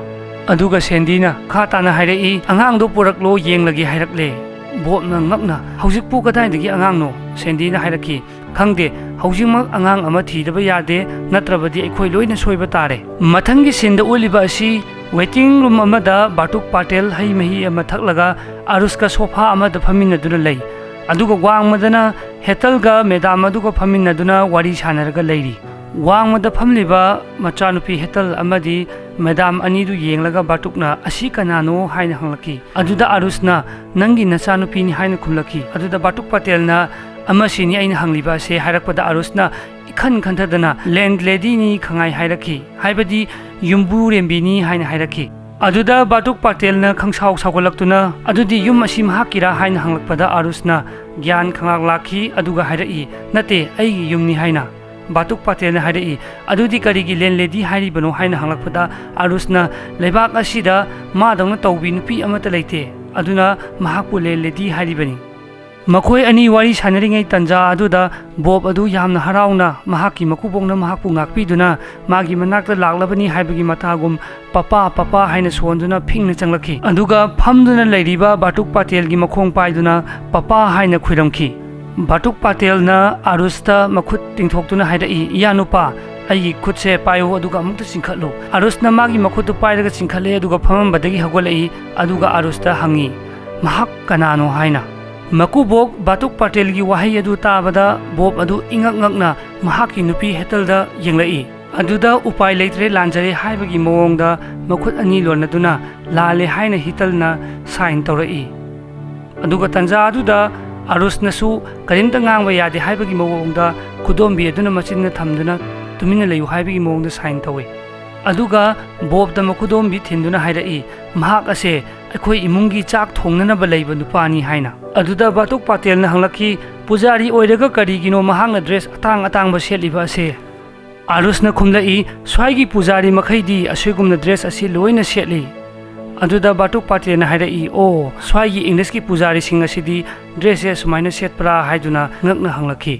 ꯑꯗꯨꯒ ꯁꯦꯟꯗꯤꯅ ꯈꯥ ꯇꯥꯅ ꯍꯥꯏꯔꯛꯏ, "ꯑꯉꯥꯡꯗꯣ ꯄꯨꯔꯛꯂꯣ, ꯌꯦꯡꯂꯒꯦ ꯍꯥꯏꯔꯛꯂꯦ"꯫ ꯕꯣꯕꯅ ꯉꯛꯅ, "ꯍꯧꯖꯤꯛꯄꯨ ꯀꯗꯥꯏꯗꯒꯤ ꯑꯉꯥꯡꯅꯣ?" ꯁꯦꯟꯗꯤꯅ ꯍꯥꯏꯔꯛꯈꯤ, "ꯈꯪꯗꯦ, ꯍꯧꯖꯤꯛꯃꯛ ꯑꯉꯥꯡ ꯑꯃ ꯊꯤꯗꯕ ꯌꯥꯗꯦ, ꯅꯠꯇ꯭ꯔꯕꯗꯤ ꯑꯩꯈꯣꯏ ꯂꯣꯏꯅ ꯁꯣꯏꯕ ꯇꯥꯔꯦ"꯫ ꯃꯊꯪꯒꯤ ꯁꯤꯟꯗ ꯎꯠꯂꯤꯕ ꯑꯁꯤ ꯋꯦꯇꯤꯡ ꯔꯨꯝ ꯑꯃꯗ ꯕꯥꯇꯨꯛ ꯄꯥꯇꯦꯜ ꯍꯩ ꯃꯍꯤ ꯑꯃ ꯊꯛꯂꯒ ꯑꯔꯨꯁꯀ ꯁꯣꯐꯥ ꯑꯃꯗ ꯐꯝꯃꯤꯟꯅꯗꯨꯅ ꯂꯩ, ꯑꯗꯨꯒ ꯋꯥꯡꯃꯗꯅ ꯍꯦꯇꯜꯒ ꯃꯦꯗꯥꯝ ꯑꯗꯨꯒ ꯐꯝꯃꯤꯟꯅꯗꯨꯅ ꯋꯥꯔꯤ ꯁꯥꯟꯅꯔꯒ ꯂꯩꯔꯤ꯫ ꯋꯥꯡꯃꯗ ꯐꯝꯂꯤꯕ ꯃꯆꯥꯅꯨꯄꯤ ꯍꯦꯇꯜ ꯑꯃꯗꯤ ꯃꯦꯗꯥꯝ ꯑꯅꯤꯗꯨ ꯌꯦꯡꯂꯒ ꯕꯥꯇꯨꯛꯅ, "ꯑꯁꯤ ꯀꯅꯥꯅꯣ?" ꯍꯥꯏꯅ ꯍꯪꯂꯛꯈꯤ꯫ ꯑꯗꯨꯗ ꯑꯔꯨꯁꯅ, "ꯅꯪꯒꯤ ꯅꯆꯥꯅꯨꯄꯤꯅꯤ" ꯍꯥꯏꯅ ꯈꯨꯝꯂꯛꯈꯤ꯫ ꯑꯗꯨꯗ ꯕꯥꯇꯨꯛ ꯄꯥꯇꯦꯜꯅ, "ꯑꯃꯁꯤꯅꯤ ꯑꯩꯅ ꯍꯪꯂꯤꯕ ꯑꯁꯦ" ꯍꯥꯏꯔꯛꯄꯗ ꯑꯔꯨꯁꯅ ꯏꯈꯟ ꯈꯟꯊꯗꯅ, "ꯂꯦꯟꯂꯦꯗꯤꯅꯤ" ꯈꯪꯉꯥꯏ ꯍꯥꯏꯔꯛꯈꯤ, ꯍꯥꯏꯕꯗꯤ ꯌꯨꯝꯕꯨꯔꯦꯝꯕꯤꯅꯤ ꯍꯥꯏꯅ ꯍꯥꯏꯔꯛꯈꯤ꯫ ꯑꯗꯨꯗ ꯕꯥꯇꯨꯛ ꯄꯥꯇꯦꯜꯅ ꯈꯪꯁꯥꯎ ꯁꯥꯎꯒꯠꯂꯛꯇꯨꯅ, "ꯑꯗꯨꯗꯤ ꯌꯨꯝ ꯑꯁꯤ ꯃꯍꯥꯛꯀꯤꯔꯥ?" ꯍꯥꯏꯅ ꯍꯪꯂꯛꯄꯗ ꯑꯔꯨꯁꯅ ꯒ꯭ꯌꯥꯟ ꯈꯪꯂꯥꯛ ꯂꯥꯛꯈꯤ, ꯑꯗꯨꯒ ꯍꯥꯏꯔꯛꯏ, "ꯅꯠꯇꯦ, ꯑꯩꯒꯤ ꯌꯨꯝꯅꯤ" ꯍꯥꯏꯅ꯫ ꯕꯥꯇꯨꯛ ꯄꯥꯇꯦꯜꯅ ꯍꯥꯏꯔꯛꯏ, "ꯑꯗꯨꯗꯤ ꯀꯔꯤꯒꯤ ꯂꯦꯟꯂꯦꯗꯤ ꯍꯥꯏꯔꯤꯕꯅꯣ?" ꯍꯥꯏꯅ ꯍꯪꯂꯛꯄꯗ ꯑꯔꯨꯁꯅ, "ꯂꯩꯕꯥꯛ ꯑꯁꯤꯗ ꯃꯥꯗꯧꯅ ꯇꯧꯕꯤ ꯅꯨꯄꯤ ꯑꯃꯠꯇ ꯂꯩꯇꯦ, ꯑꯗꯨꯅ ꯃꯍꯥꯛꯄꯨ ꯂꯦꯟꯂꯦꯗꯤ ꯍꯥꯏꯔꯤꯕꯅꯤ"꯫ ꯃꯈꯣꯏ ꯑꯅꯤ ꯋꯥꯔꯤ ꯁꯥꯟꯅꯔꯤꯉꯩ ꯇꯟꯖꯥ ꯑꯗꯨꯗ ꯕꯣꯕ ꯑꯗꯨ ꯌꯥꯝꯅ ꯍꯔꯥꯎꯅ ꯃꯍꯥꯛꯀꯤ ꯃꯀꯨꯕꯣꯛꯅ ꯃꯍꯥꯛꯄꯨ ꯉꯥꯛꯄꯤꯗꯨꯅ ꯃꯥꯒꯤ ꯃꯅꯥꯛꯇ ꯂꯥꯛꯂꯕꯅꯤ ꯍꯥꯏꯕꯒꯤ ꯃꯇꯥꯒꯨꯝ "ꯄꯄꯥ, ꯄꯄꯥ" ꯍꯥꯏꯅ ꯁꯣꯟꯗꯨꯅ ꯐꯤꯡꯅ ꯆꯪꯂꯛꯈꯤ꯫ ꯑꯗꯨꯒ ꯐꯝꯗꯨꯅ ꯂꯩꯔꯤꯕ ꯕꯥꯇꯨꯛ ꯄꯥꯇꯦꯜꯒꯤ ꯃꯈꯣꯡ ꯄꯥꯏꯗꯨꯅ "ꯄꯄꯥ" ꯍꯥꯏꯅ ꯈꯨꯔꯝꯈꯤ꯫ ꯕꯥꯇꯨꯛ ꯄꯥꯇꯦꯜꯅ ꯑꯔꯨꯁꯇ ꯃꯈꯨꯠ ꯇꯤꯡꯊꯣꯛꯇꯨꯅ ꯍꯥꯏꯔꯛꯏ, "ꯏꯌꯥ ꯅꯨꯄꯥ, ꯑꯩꯒꯤ ꯈꯨꯠꯁꯦ ꯄꯥꯏꯌꯨ ꯑꯗꯨꯒ ꯑꯃꯨꯛꯇ ꯆꯤꯡꯈꯠꯂꯨ"꯫ ꯑꯔꯨꯁꯅ ꯃꯥꯒꯤ ꯃꯈꯨꯠꯇꯨ ꯄꯥꯏꯔꯒ ꯆꯤꯡꯈꯠꯂꯦ, ꯑꯗꯨꯒ ꯐꯝꯃꯝꯕꯗꯒꯤ ꯍꯧꯒꯠꯂꯛꯏ, ꯑꯗꯨꯒ ꯑꯔꯨꯁꯇ ꯍꯪꯉꯤ, "ꯃꯍꯥꯛ ꯀꯅꯥꯅꯣ?" ꯍꯥꯏꯅ꯫ ꯃꯀꯨꯕꯣꯛ ꯕꯥꯇꯨꯛ ꯄꯥꯇꯦꯜꯒꯤ ꯋꯥꯍꯩ ꯑꯗꯨ ꯇꯥꯕꯗ ꯕꯣꯕ ꯑꯗꯨ ꯏꯉꯛ ꯉꯛꯅ ꯃꯍꯥꯛꯀꯤ ꯅꯨꯄꯤ ꯍꯦꯇꯜꯗ ꯌꯦꯡꯂꯛꯏ꯫ ꯑꯗꯨꯗ ꯎꯄꯥꯏ ꯂꯩꯇ꯭ꯔꯦ, ꯂꯥꯟꯖꯔꯦ ꯍꯥꯏꯕꯒꯤ ꯃꯑꯣꯡꯗ ꯃꯈꯨꯠ ꯑꯅꯤ ꯂꯣꯟꯅꯗꯨꯅ ꯂꯥꯜꯂꯦ ꯍꯥꯏꯅ ꯍꯤꯇꯜꯅ ꯁꯥꯏꯟ ꯇꯧꯔꯛꯏ꯫ ꯑꯗꯨꯒ ꯇꯟꯖꯥ ꯑꯗꯨꯗ ꯑꯔꯨꯁꯅꯁꯨ ꯀꯔꯤꯝꯇ ꯉꯥꯡꯕ ꯌꯥꯗꯦ ꯍꯥꯏꯕꯒꯤ ꯃꯑꯣꯡꯗ ꯈꯨꯗꯣꯝꯕꯤ ꯑꯗꯨꯅ ꯃꯆꯤꯟꯅ ꯊꯝꯗꯨꯅ ꯇꯨꯃꯤꯟꯅ ꯂꯩꯌꯨ ꯍꯥꯏꯕꯒꯤ ꯃꯑꯣꯡꯗ ꯁꯥꯏꯟ ꯇꯧꯏ꯫ ꯑꯗꯨꯒ ꯕꯣꯕꯇ ꯃꯈꯨꯗꯣꯝꯕꯤ ꯊꯤꯟꯗꯨꯅ ꯍꯥꯏꯔꯛꯏ, "ꯃꯍꯥꯛ ꯑꯁꯦ ꯑꯩꯈꯣꯏ ꯏꯃꯨꯡꯒꯤ ꯆꯥꯛ ꯊꯣꯡꯅꯅꯕ ꯂꯩꯕ ꯅꯨꯄꯥꯅꯤ" ꯍꯥꯏꯅ꯫ ꯑꯗꯨꯗ ꯕꯥꯇꯨꯛ ꯄꯥꯇꯦꯜꯅ ꯍꯪꯂꯛꯈꯤ, "ꯄꯨꯖꯥꯔꯤ ꯑꯣꯏꯔꯒ ꯀꯔꯤꯒꯤꯅꯣ ꯃꯍꯥꯛꯅ ꯗ꯭ꯔꯦꯁ ꯑꯇꯥꯡ ꯑꯇꯥꯡꯕ ꯁꯦꯠꯂꯤꯕ ꯑꯁꯦ?" ꯑꯔꯨꯁꯅ ꯈꯨꯝꯂꯛꯏ, "ꯁ꯭ꯋꯥꯏꯒꯤ ꯄꯨꯖꯥꯔꯤ ꯃꯈꯩꯗꯤ ꯑꯁꯤꯒꯨꯝꯅ ꯗ꯭ꯔꯦꯁ ꯑꯁꯤ ꯂꯣꯏꯅ ꯁꯦꯠꯂꯤ꯫" ꯑꯗꯨꯗ ꯕꯥꯇꯨꯛ ꯄꯥꯇꯦꯜꯅ ꯍꯥꯏꯔꯛꯏ, "ꯑꯣ, ꯁ꯭ꯋꯥꯏꯒꯤ ꯏꯪꯂꯤꯁꯀꯤ ꯄꯨꯖꯥꯔꯤꯁꯤꯡ ꯑꯁꯤꯗꯤ ꯗ꯭ꯔꯦꯁꯁꯦ ꯁꯨꯃꯥꯏꯅ ꯁꯦꯠꯄ꯭ꯔꯥ?" ꯍꯥꯏꯗꯨꯅ ꯉꯛꯅ ꯍꯪꯂꯛꯈꯤ꯫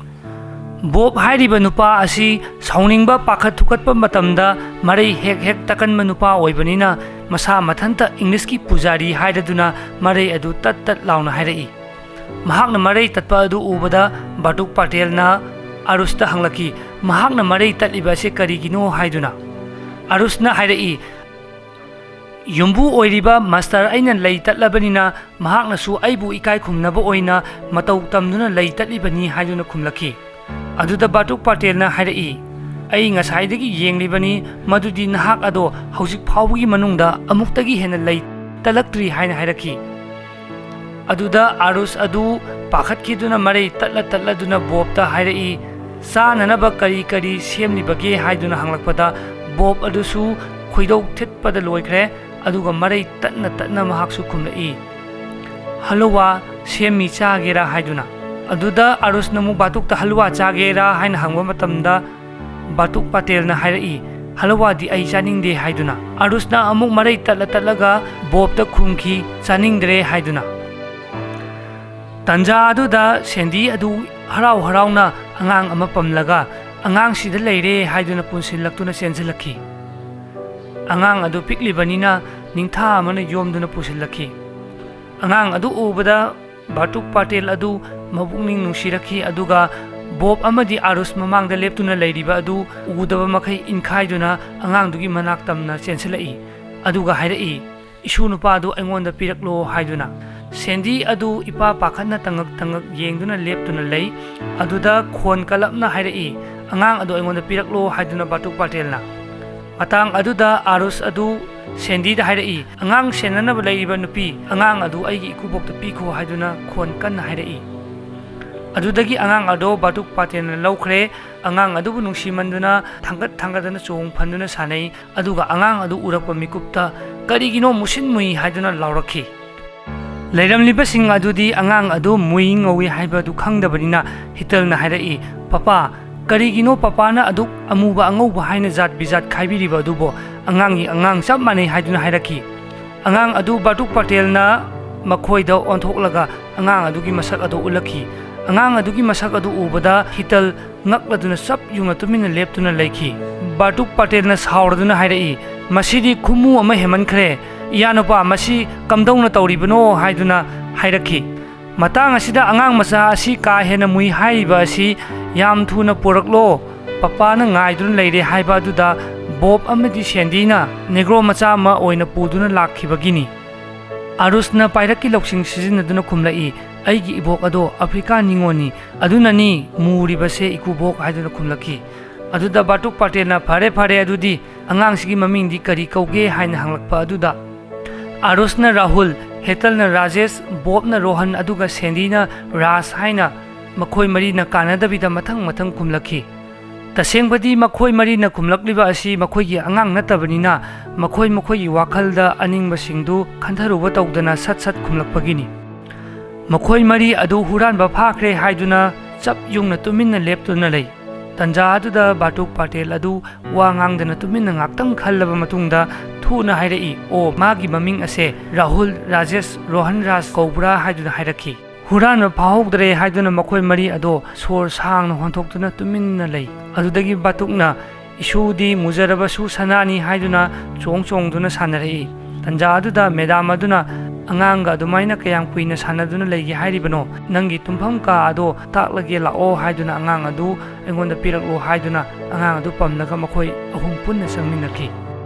ꯕꯣꯕ ꯍꯥꯏꯔꯤꯕ ꯅꯨꯄꯥ ꯑꯁꯤ ꯁꯥꯎꯅꯤꯡꯕ, ꯄꯥꯈꯠ ꯊꯨꯀꯠꯄ ꯃꯇꯝꯗ ꯃꯔꯩ ꯍꯦꯛ ꯍꯦꯛ ꯇꯠꯀꯟꯕ ꯅꯨꯄꯥ ꯑꯣꯏꯕꯅꯤꯅ, ꯃꯁꯥ ꯃꯊꯟꯇ ꯏꯪꯂꯤꯁꯀꯤ ꯄꯨꯖꯥꯔꯤ ꯍꯥꯏꯔꯗꯨꯅ ꯃꯔꯩ ꯑꯗꯨ ꯇꯠ ꯇꯠ ꯂꯥꯎꯅ ꯍꯥꯏꯔꯛꯏ꯫ ꯃꯍꯥꯛꯅ ꯃꯔꯩ ꯇꯠꯄ ꯑꯗꯨ ꯎꯕꯗ ꯕꯥꯇꯨꯛ ꯄꯥꯇꯦꯜꯅ ꯑꯔꯨꯁꯇ ꯍꯪꯂꯛꯈꯤ, "ꯃꯍꯥꯛꯅ ꯃꯔꯩ ꯇꯠꯂꯤꯕ ꯑꯁꯤ ꯀꯔꯤꯒꯤꯅꯣ?" ꯍꯥꯏꯗꯨꯅ꯫ ꯑꯔꯨꯁꯅ ꯍꯥꯏꯔꯛꯏ, "ꯌꯨꯝꯕꯨ ꯑꯣꯏꯔꯤꯕ ꯃꯥꯁꯇꯔ ꯑꯩꯅ ꯂꯩ ꯇꯠꯂꯕꯅꯤꯅ, ꯃꯍꯥꯛꯅꯁꯨ ꯑꯩꯕꯨ ꯏꯀꯥꯏ ꯈꯨꯝꯅꯕ ꯑꯣꯏꯅ ꯃꯇꯧ ꯇꯝꯗꯨꯅ ꯂꯩ ꯇꯠꯂꯤꯕꯅꯤ" ꯍꯥꯏꯗꯨꯅ ꯈꯨꯝꯂꯛꯈꯤ꯫ ꯑꯗꯨꯗ ꯕꯥꯇꯨꯛ ꯄꯥꯇꯦꯜꯅ ꯍꯥꯏꯔꯛꯏ, "ꯑꯩ ꯉꯁꯥꯏꯗꯒꯤ ꯌꯦꯡꯂꯤꯕꯅꯤ, ꯃꯗꯨꯗꯤ ꯅꯍꯥꯛ ꯑꯗꯣ ꯍꯧꯖꯤꯛ ꯐꯥꯎꯕꯒꯤ ꯃꯅꯨꯡꯗ ꯑꯃꯨꯛꯇꯒꯤ ꯍꯦꯟꯅ ꯂꯩ ꯇꯠꯂꯛꯇ꯭ꯔꯤ" ꯍꯥꯏꯅ ꯍꯥꯏꯔꯛꯈꯤ꯫ ꯑꯗꯨꯗ ꯑꯥꯔꯨꯁ ꯑꯗꯨ ꯄꯥꯈꯠꯈꯤꯗꯨꯅ ꯃꯔꯩ ꯇꯠꯂ ꯇꯠꯂꯗꯨꯅ ꯕꯣꯕꯇ ꯍꯥꯏꯔꯛꯏ, "ꯆꯥꯅꯅꯕ ꯀꯔꯤ ꯀꯔꯤ ꯁꯦꯝꯂꯤꯕꯒꯦ?" ꯍꯥꯏꯗꯨꯅ ꯍꯪꯂꯛꯄꯗ, ꯕꯣꯕ ꯑꯗꯨꯁꯨ ꯈꯣꯏꯗꯧ ꯊꯤꯠꯄꯗ ꯂꯣꯏꯈ꯭ꯔꯦ꯫ ꯑꯗꯨꯒ ꯃꯔꯩ ꯇꯠꯅ ꯇꯠꯅ ꯃꯍꯥꯛꯁꯨ ꯈꯨꯝꯂꯛꯏ, "ꯍꯜꯂꯨꯋꯥ ꯁꯦꯝꯃꯤ, ꯆꯥꯒꯦꯔꯥ?" ꯍꯥꯏꯗꯨꯅ꯫ ꯑꯗꯨꯗ ꯑꯥꯔꯨꯁꯅ ꯑꯃꯨꯛ ꯕꯥꯇꯨꯛꯇ "ꯍꯜꯂꯨꯋꯥ ꯆꯥꯒꯦꯔꯥ?" ꯍꯥꯏꯅ ꯍꯪꯕ ꯃꯇꯝꯗ, ꯕꯥꯇꯨꯛ ꯄꯥꯇꯦꯜꯅ ꯍꯥꯏꯔꯛꯏ, "ꯍꯜꯂꯨꯋꯥꯗꯤ ꯑꯩ ꯆꯥꯅꯤꯡꯗꯦ" ꯍꯥꯏꯗꯨꯅ꯫ ꯑꯥꯔꯨꯁꯅ ꯑꯃꯨꯛ ꯃꯔꯩ ꯇꯠꯂ ꯇꯠꯂꯒ ꯕꯣꯕꯇ ꯈꯨꯝꯈꯤ, "ꯆꯥꯅꯤꯡꯗ꯭ꯔꯦ" ꯍꯥꯏꯗꯨꯅ꯫ ꯇꯟꯖꯥ ꯑꯗꯨꯗ ꯁꯦꯟꯗꯤ ꯑꯗꯨ ꯍꯔꯥꯎ ꯍꯔꯥꯎꯅ ꯑꯉꯥꯡ ꯑꯃ ꯄꯝꯂꯒ, "ꯑꯉꯥꯡꯁꯤꯗ ꯂꯩꯔꯦ" ꯍꯥꯏꯗꯨꯅ ꯄꯨꯟꯁꯤꯜꯂꯛꯇꯨꯅ ꯆꯦꯟꯁꯤꯜꯂꯛꯈꯤ꯫ ꯑꯉꯥꯡ ꯑꯗꯨ ꯄꯤꯛꯂꯤꯕꯅꯤꯅ ꯅꯤꯡꯊꯥ ꯑꯃꯅ ꯌꯣꯝꯗꯨꯅ ꯄꯨꯁꯤꯜꯂꯛꯈꯤ꯫ ꯑꯉꯥꯡ ꯑꯗꯨ ꯎꯕꯗ ꯕꯥꯇꯨꯛ ꯄꯥꯇꯦꯜ ꯑꯗꯨ ꯃꯄꯨꯛꯅꯤꯡ ꯅꯨꯡꯁꯤꯔꯛꯈꯤ, ꯑꯗꯨꯒ ꯕꯣꯕ ꯑꯃꯗꯤ ꯑꯥꯔꯨꯁ ꯃꯃꯥꯡꯗ ꯂꯦꯞꯇꯨꯅ ꯂꯩꯔꯤꯕ ꯑꯗꯨ ꯎꯗꯕ ꯃꯈꯩ ꯏꯟꯈꯥꯏꯗꯨꯅ ꯑꯉꯥꯡꯗꯨꯒꯤ ꯃꯅꯥꯛ ꯇꯝꯅ ꯆꯦꯟꯁꯤꯜꯂꯛꯏ꯫ ꯑꯗꯨꯒ ꯍꯥꯏꯔꯛꯏ, "ꯏꯁꯨ ꯅꯨꯄꯥ ꯑꯗꯨ ꯑꯩꯉꯣꯟꯗ ꯄꯤꯔꯛꯂꯣ" ꯍꯥꯏꯗꯨꯅ꯫ ꯁꯦꯟꯗꯤ ꯑꯗꯨ ꯏꯄꯥ ꯄꯥꯈꯠꯅ ꯇꯉꯛ ꯇꯉꯛ ꯌꯦꯡꯗꯨꯅ ꯂꯦꯞꯇꯨꯅ ꯂꯩ꯫ ꯑꯗꯨꯗ ꯈꯣꯟ ꯀꯜꯂꯞꯅ ꯍꯥꯏꯔꯛꯏ, "ꯑꯉꯥꯡ ꯑꯗꯨ ꯑꯩꯉꯣꯟꯗ ꯄꯤꯔꯛꯂꯣ" ꯍꯥꯏꯗꯨꯅ ꯕꯥꯇꯨꯛ ꯄꯥꯇꯦꯜꯅ꯫ ꯃꯇꯥꯡ ꯑꯗꯨꯗ ꯑꯥꯔꯨꯁ ꯑꯗꯨ ꯁꯦꯟꯗꯤꯗ ꯍꯥꯏꯔꯛꯏ, "ꯑꯉꯥꯡ ꯁꯦꯟꯅꯅꯕ ꯂꯩꯔꯤꯕ ꯅꯨꯄꯤ, ꯑꯉꯥꯡ ꯑꯗꯨ ꯑꯩꯒꯤ ꯏꯀꯨꯕꯣꯛꯇ ꯄꯤꯈꯣ" ꯍꯥꯏꯗꯨꯅ ꯈꯣꯟ ꯀꯟꯅ ꯍꯥꯏꯔꯛꯏ꯫ ꯑꯗꯨꯗꯒꯤ ꯑꯉꯥꯡ ꯑꯗꯨ ꯕꯥꯇꯨꯛ ꯄꯥꯇꯦꯜꯅ ꯂꯧꯈ꯭ꯔꯦ꯫ ꯑꯉꯥꯡ ꯑꯗꯨꯕꯨ ꯅꯨꯡꯁꯤꯃꯟꯗꯨꯅ ꯊꯥꯡꯒꯠ ꯊꯥꯡꯒꯠꯇꯅ ꯆꯣꯡ ꯐꯟꯗꯨꯅ ꯁꯥꯟꯅꯩ꯫ ꯑꯗꯨꯒ ꯑꯉꯥꯡ ꯑꯗꯨ ꯎꯔꯛꯄ ꯃꯤꯀꯨꯞꯇ, "ꯀꯔꯤꯒꯤꯅꯣ ꯃꯨꯁꯤꯟ ꯃꯨꯏ?" ꯍꯥꯏꯗꯨꯅ ꯂꯥꯎꯔꯛꯈꯤ꯫ ꯂꯩꯔꯝꯂꯤꯕꯁꯤꯡ ꯑꯗꯨꯗꯤ ꯑꯉꯥꯡ ꯑꯗꯨ ꯃꯨꯏ ꯉꯧꯏ ꯍꯥꯏꯕꯗꯨ ꯈꯪꯗꯕꯅꯤꯅ ꯍꯤꯇꯜꯅ ꯍꯥꯏꯔꯛꯏ, "ꯄꯄꯥ, ꯀꯔꯤꯒꯤꯅꯣ ꯄꯄꯥꯅ ꯑꯗꯨꯛ ꯑꯃꯨꯕ ꯑꯉꯧꯕ ꯍꯥꯏꯅ ꯖꯥꯠ ꯕꯤꯖꯥꯠ ꯈꯥꯏꯕꯤꯔꯤꯕ ꯑꯗꯨꯕꯨ? ꯑꯉꯥꯡꯒꯤ ꯑꯉꯥꯡ ꯆꯞ ꯃꯥꯟꯅꯩ" ꯍꯥꯏꯗꯨꯅ ꯍꯥꯏꯔꯛꯈꯤ꯫ ꯑꯉꯥꯡ ꯑꯗꯨ ꯕꯥꯇꯨꯛ ꯄꯥꯇꯦꯜꯅ ꯃꯈꯣꯏꯗ ꯑꯣꯟꯊꯣꯛꯂꯒ ꯑꯉꯥꯡ ꯑꯗꯨꯒꯤ ꯃꯁꯛ ꯑꯗꯨ ꯎꯠꯂꯛꯈꯤ꯫ ꯑꯉꯥꯡ ꯑꯗꯨꯒꯤ ꯃꯁꯛ ꯑꯗꯨ ꯎꯕꯗ ꯍꯤꯇꯜ ꯉꯛꯂꯗꯨꯅ ꯆꯞ ꯌꯨꯡꯅ ꯇꯨꯃꯤꯟꯅ ꯂꯦꯞꯇꯨꯅ ꯂꯩꯈꯤ꯫ ꯕꯥꯇꯨꯛ ꯄꯥꯇꯦꯜꯅ ꯁꯥꯎꯔꯗꯨꯅ ꯍꯥꯏꯔꯛꯏ, "ꯃꯁꯤꯗꯤ ꯈꯨꯃꯨ ꯑꯃ ꯍꯦꯟꯃꯟꯈ꯭ꯔꯦ꯫ ꯏꯌꯥꯅꯨꯄꯥ, ꯃꯁꯤ ꯀꯝꯗꯧꯅ ꯇꯧꯔꯤꯕꯅꯣ?" ꯍꯥꯏꯗꯨꯅ ꯍꯥꯏꯔꯛꯈꯤ꯫ ꯃꯇꯥꯡ ꯑꯁꯤꯗ ꯑꯉꯥꯡ ꯃꯆꯥ ꯑꯁꯤ ꯀꯥ ꯍꯦꯟꯅ ꯃꯨꯏ ꯍꯥꯏꯔꯤꯕ ꯑꯁꯤ ꯌꯥꯝ ꯊꯨꯅ ꯄꯨꯔꯛꯂꯣ, ꯄꯄꯥꯅ ꯉꯥꯏꯗꯨꯅ ꯂꯩꯔꯦ ꯍꯥꯏꯕ ꯑꯗꯨꯗ ꯕꯣꯕ ꯑꯃꯗꯤ ꯁꯦꯟꯗꯤꯅ ꯅꯦꯒ꯭ꯔꯣ ꯃꯆꯥ ꯑꯃ ꯑꯣꯏꯅ ꯄꯨꯗꯨꯅ ꯂꯥꯛꯈꯤꯕꯒꯤꯅꯤ꯫ ꯑꯥꯔꯨꯁꯅ ꯄꯥꯏꯔꯛꯀꯤ ꯂꯧꯁꯤꯡ ꯁꯤꯖꯤꯟꯅꯗꯨꯅ ꯈꯨꯝꯂꯛꯏ, "ꯑꯩꯒꯤ ꯏꯕꯣꯛ ꯑꯗꯣ ꯑꯐ꯭ꯔꯤꯀꯥ ꯅꯤꯉꯣꯜꯅꯤ, ꯑꯗꯨꯅꯅꯤ ꯃꯨꯔꯤꯕꯁꯦ ꯏꯀꯨꯕꯣꯛ" ꯍꯥꯏꯗꯨꯅ ꯈꯨꯝꯂꯛꯈꯤ꯫ ꯑꯗꯨꯗ ꯕꯥꯇꯨꯛ ꯄꯥꯇꯦꯜꯅ, "ꯐꯔꯦ, ꯐꯔꯦ, ꯑꯗꯨꯗꯤ ꯑꯉꯥꯡꯁꯤꯒꯤ ꯃꯃꯤꯡꯗꯤ ꯀꯔꯤ ꯀꯧꯒꯦ?" ꯍꯥꯏꯅ ꯍꯪꯂꯛꯄ ꯑꯗꯨꯗ, ꯑꯥꯔꯨꯁꯅ ꯔꯥꯍꯨꯜ, ꯍꯦꯇꯜꯅ ꯔꯥꯖꯦꯁ, ꯕꯣꯕꯅ ꯔꯣꯍꯟ, ꯑꯗꯨꯒ ꯁꯦꯟꯗꯤꯅ ꯔꯥꯖ ꯍꯥꯏꯅ ꯃꯈꯣꯏ ꯃꯔꯤꯅ ꯀꯥꯟꯅꯗꯕꯤꯗ ꯃꯊꯪ ꯃꯊꯪ ꯈꯨꯝꯂꯛꯈꯤ꯫ ꯇꯁꯦꯡꯕꯗꯤ ꯃꯈꯣꯏ ꯃꯔꯤꯅ ꯈꯨꯝꯂꯛꯂꯤꯕ ꯑꯁꯤ ꯃꯈꯣꯏꯒꯤ ꯑꯉꯥꯡ ꯅꯠꯇꯕꯅꯤꯅ, ꯃꯈꯣꯏ ꯃꯈꯣꯏꯒꯤ ꯋꯥꯈꯜꯗ ꯑꯅꯤꯡꯕꯁꯤꯡꯗꯨ ꯈꯟꯊꯔꯨꯕ ꯇꯧꯗꯅ ꯁꯠ ꯁꯠ ꯈꯨꯝꯂꯛꯄꯒꯤꯅꯤ꯫ ꯃꯈꯣꯏ ꯃꯔꯤ ꯑꯗꯨ ꯍꯨꯔꯥꯟꯕ ꯐꯥꯈ꯭ꯔꯦ ꯍꯥꯏꯗꯨꯅ ꯆꯞ ꯌꯨꯡꯅ ꯇꯨꯃꯤꯟꯅ ꯂꯦꯞꯇꯨꯅ ꯂꯩ꯫ ꯇꯟꯖꯥ ꯑꯗꯨꯗ ꯕꯥꯇꯨꯛ ꯄꯥꯇꯦꯜ ꯑꯗꯨ ꯋꯥ ꯉꯥꯡꯗꯅ ꯇꯨꯃꯤꯟꯅ ꯉꯥꯛꯇꯪ ꯈꯜꯂꯕ ꯃꯇꯨꯡꯗ ꯊꯨꯅ ꯍꯥꯏꯔꯛꯏ, "ꯑꯣ, ꯃꯥꯒꯤ ꯃꯃꯤꯡ ꯑꯁꯦ ꯔꯥꯍꯨꯜ, ꯔꯥꯖꯦꯁ, ꯔꯣꯍꯟ ꯔꯥꯖ ꯀꯧꯕ꯭ꯔꯥ?" ꯍꯥꯏꯗꯨꯅ ꯍꯥꯏꯔꯛꯈꯤ꯫ ꯍꯨꯔꯥꯟꯕ ꯐꯥꯍꯧꯗ꯭ꯔꯦ ꯍꯥꯏꯗꯨꯅ ꯃꯈꯣꯏ ꯃꯔꯤ ꯑꯗꯣ ꯁꯣꯔ ꯁꯥꯡꯅ ꯍꯣꯟꯊꯣꯛꯇꯨꯅ ꯇꯨꯃꯤꯟꯅ ꯂꯩ꯫ ꯑꯗꯨꯗꯒꯤ ꯕꯥꯇꯨꯛꯅ, "ꯏꯁꯨꯗꯤ ꯃꯨꯖꯔꯕꯁꯨ ꯁꯅꯥꯅꯤ" ꯍꯥꯏꯗꯨꯅ ꯆꯣꯡ ꯆꯣꯡꯗꯨꯅ ꯁꯥꯟꯅꯔꯛꯏ꯫ ꯇꯟꯖꯥ ꯑꯗꯨꯗ ꯃꯦꯗꯥꯝ ꯑꯗꯨꯅ, "ꯑꯉꯥꯡꯒ ꯑꯗꯨꯃꯥꯏꯅ ꯀꯌꯥꯝ ꯀꯨꯏꯅ ꯁꯥꯟꯅꯗꯨꯅ ꯂꯩꯒꯦ ꯍꯥꯏꯔꯤꯕꯅꯣ? ꯅꯪꯒꯤ ꯇꯨꯝꯐꯝ ꯀꯥ ꯑꯗꯣ ꯇꯥꯛꯂꯒꯦ, ꯂꯥꯛꯑꯣ" ꯍꯥꯏꯗꯨꯅ ꯑꯉꯥꯡ ꯑꯗꯨ ꯑꯩꯉꯣꯟꯗ ꯄꯤꯔꯛꯂꯣ ꯍꯥꯏꯗꯨꯅ ꯑꯉꯥꯡ ꯑꯗꯨ ꯄꯝꯂꯒ ꯃꯈꯣꯏ ꯑꯍꯨꯝ ꯄꯨꯟꯅ ꯆꯪꯃꯤꯟꯅꯈꯤ꯫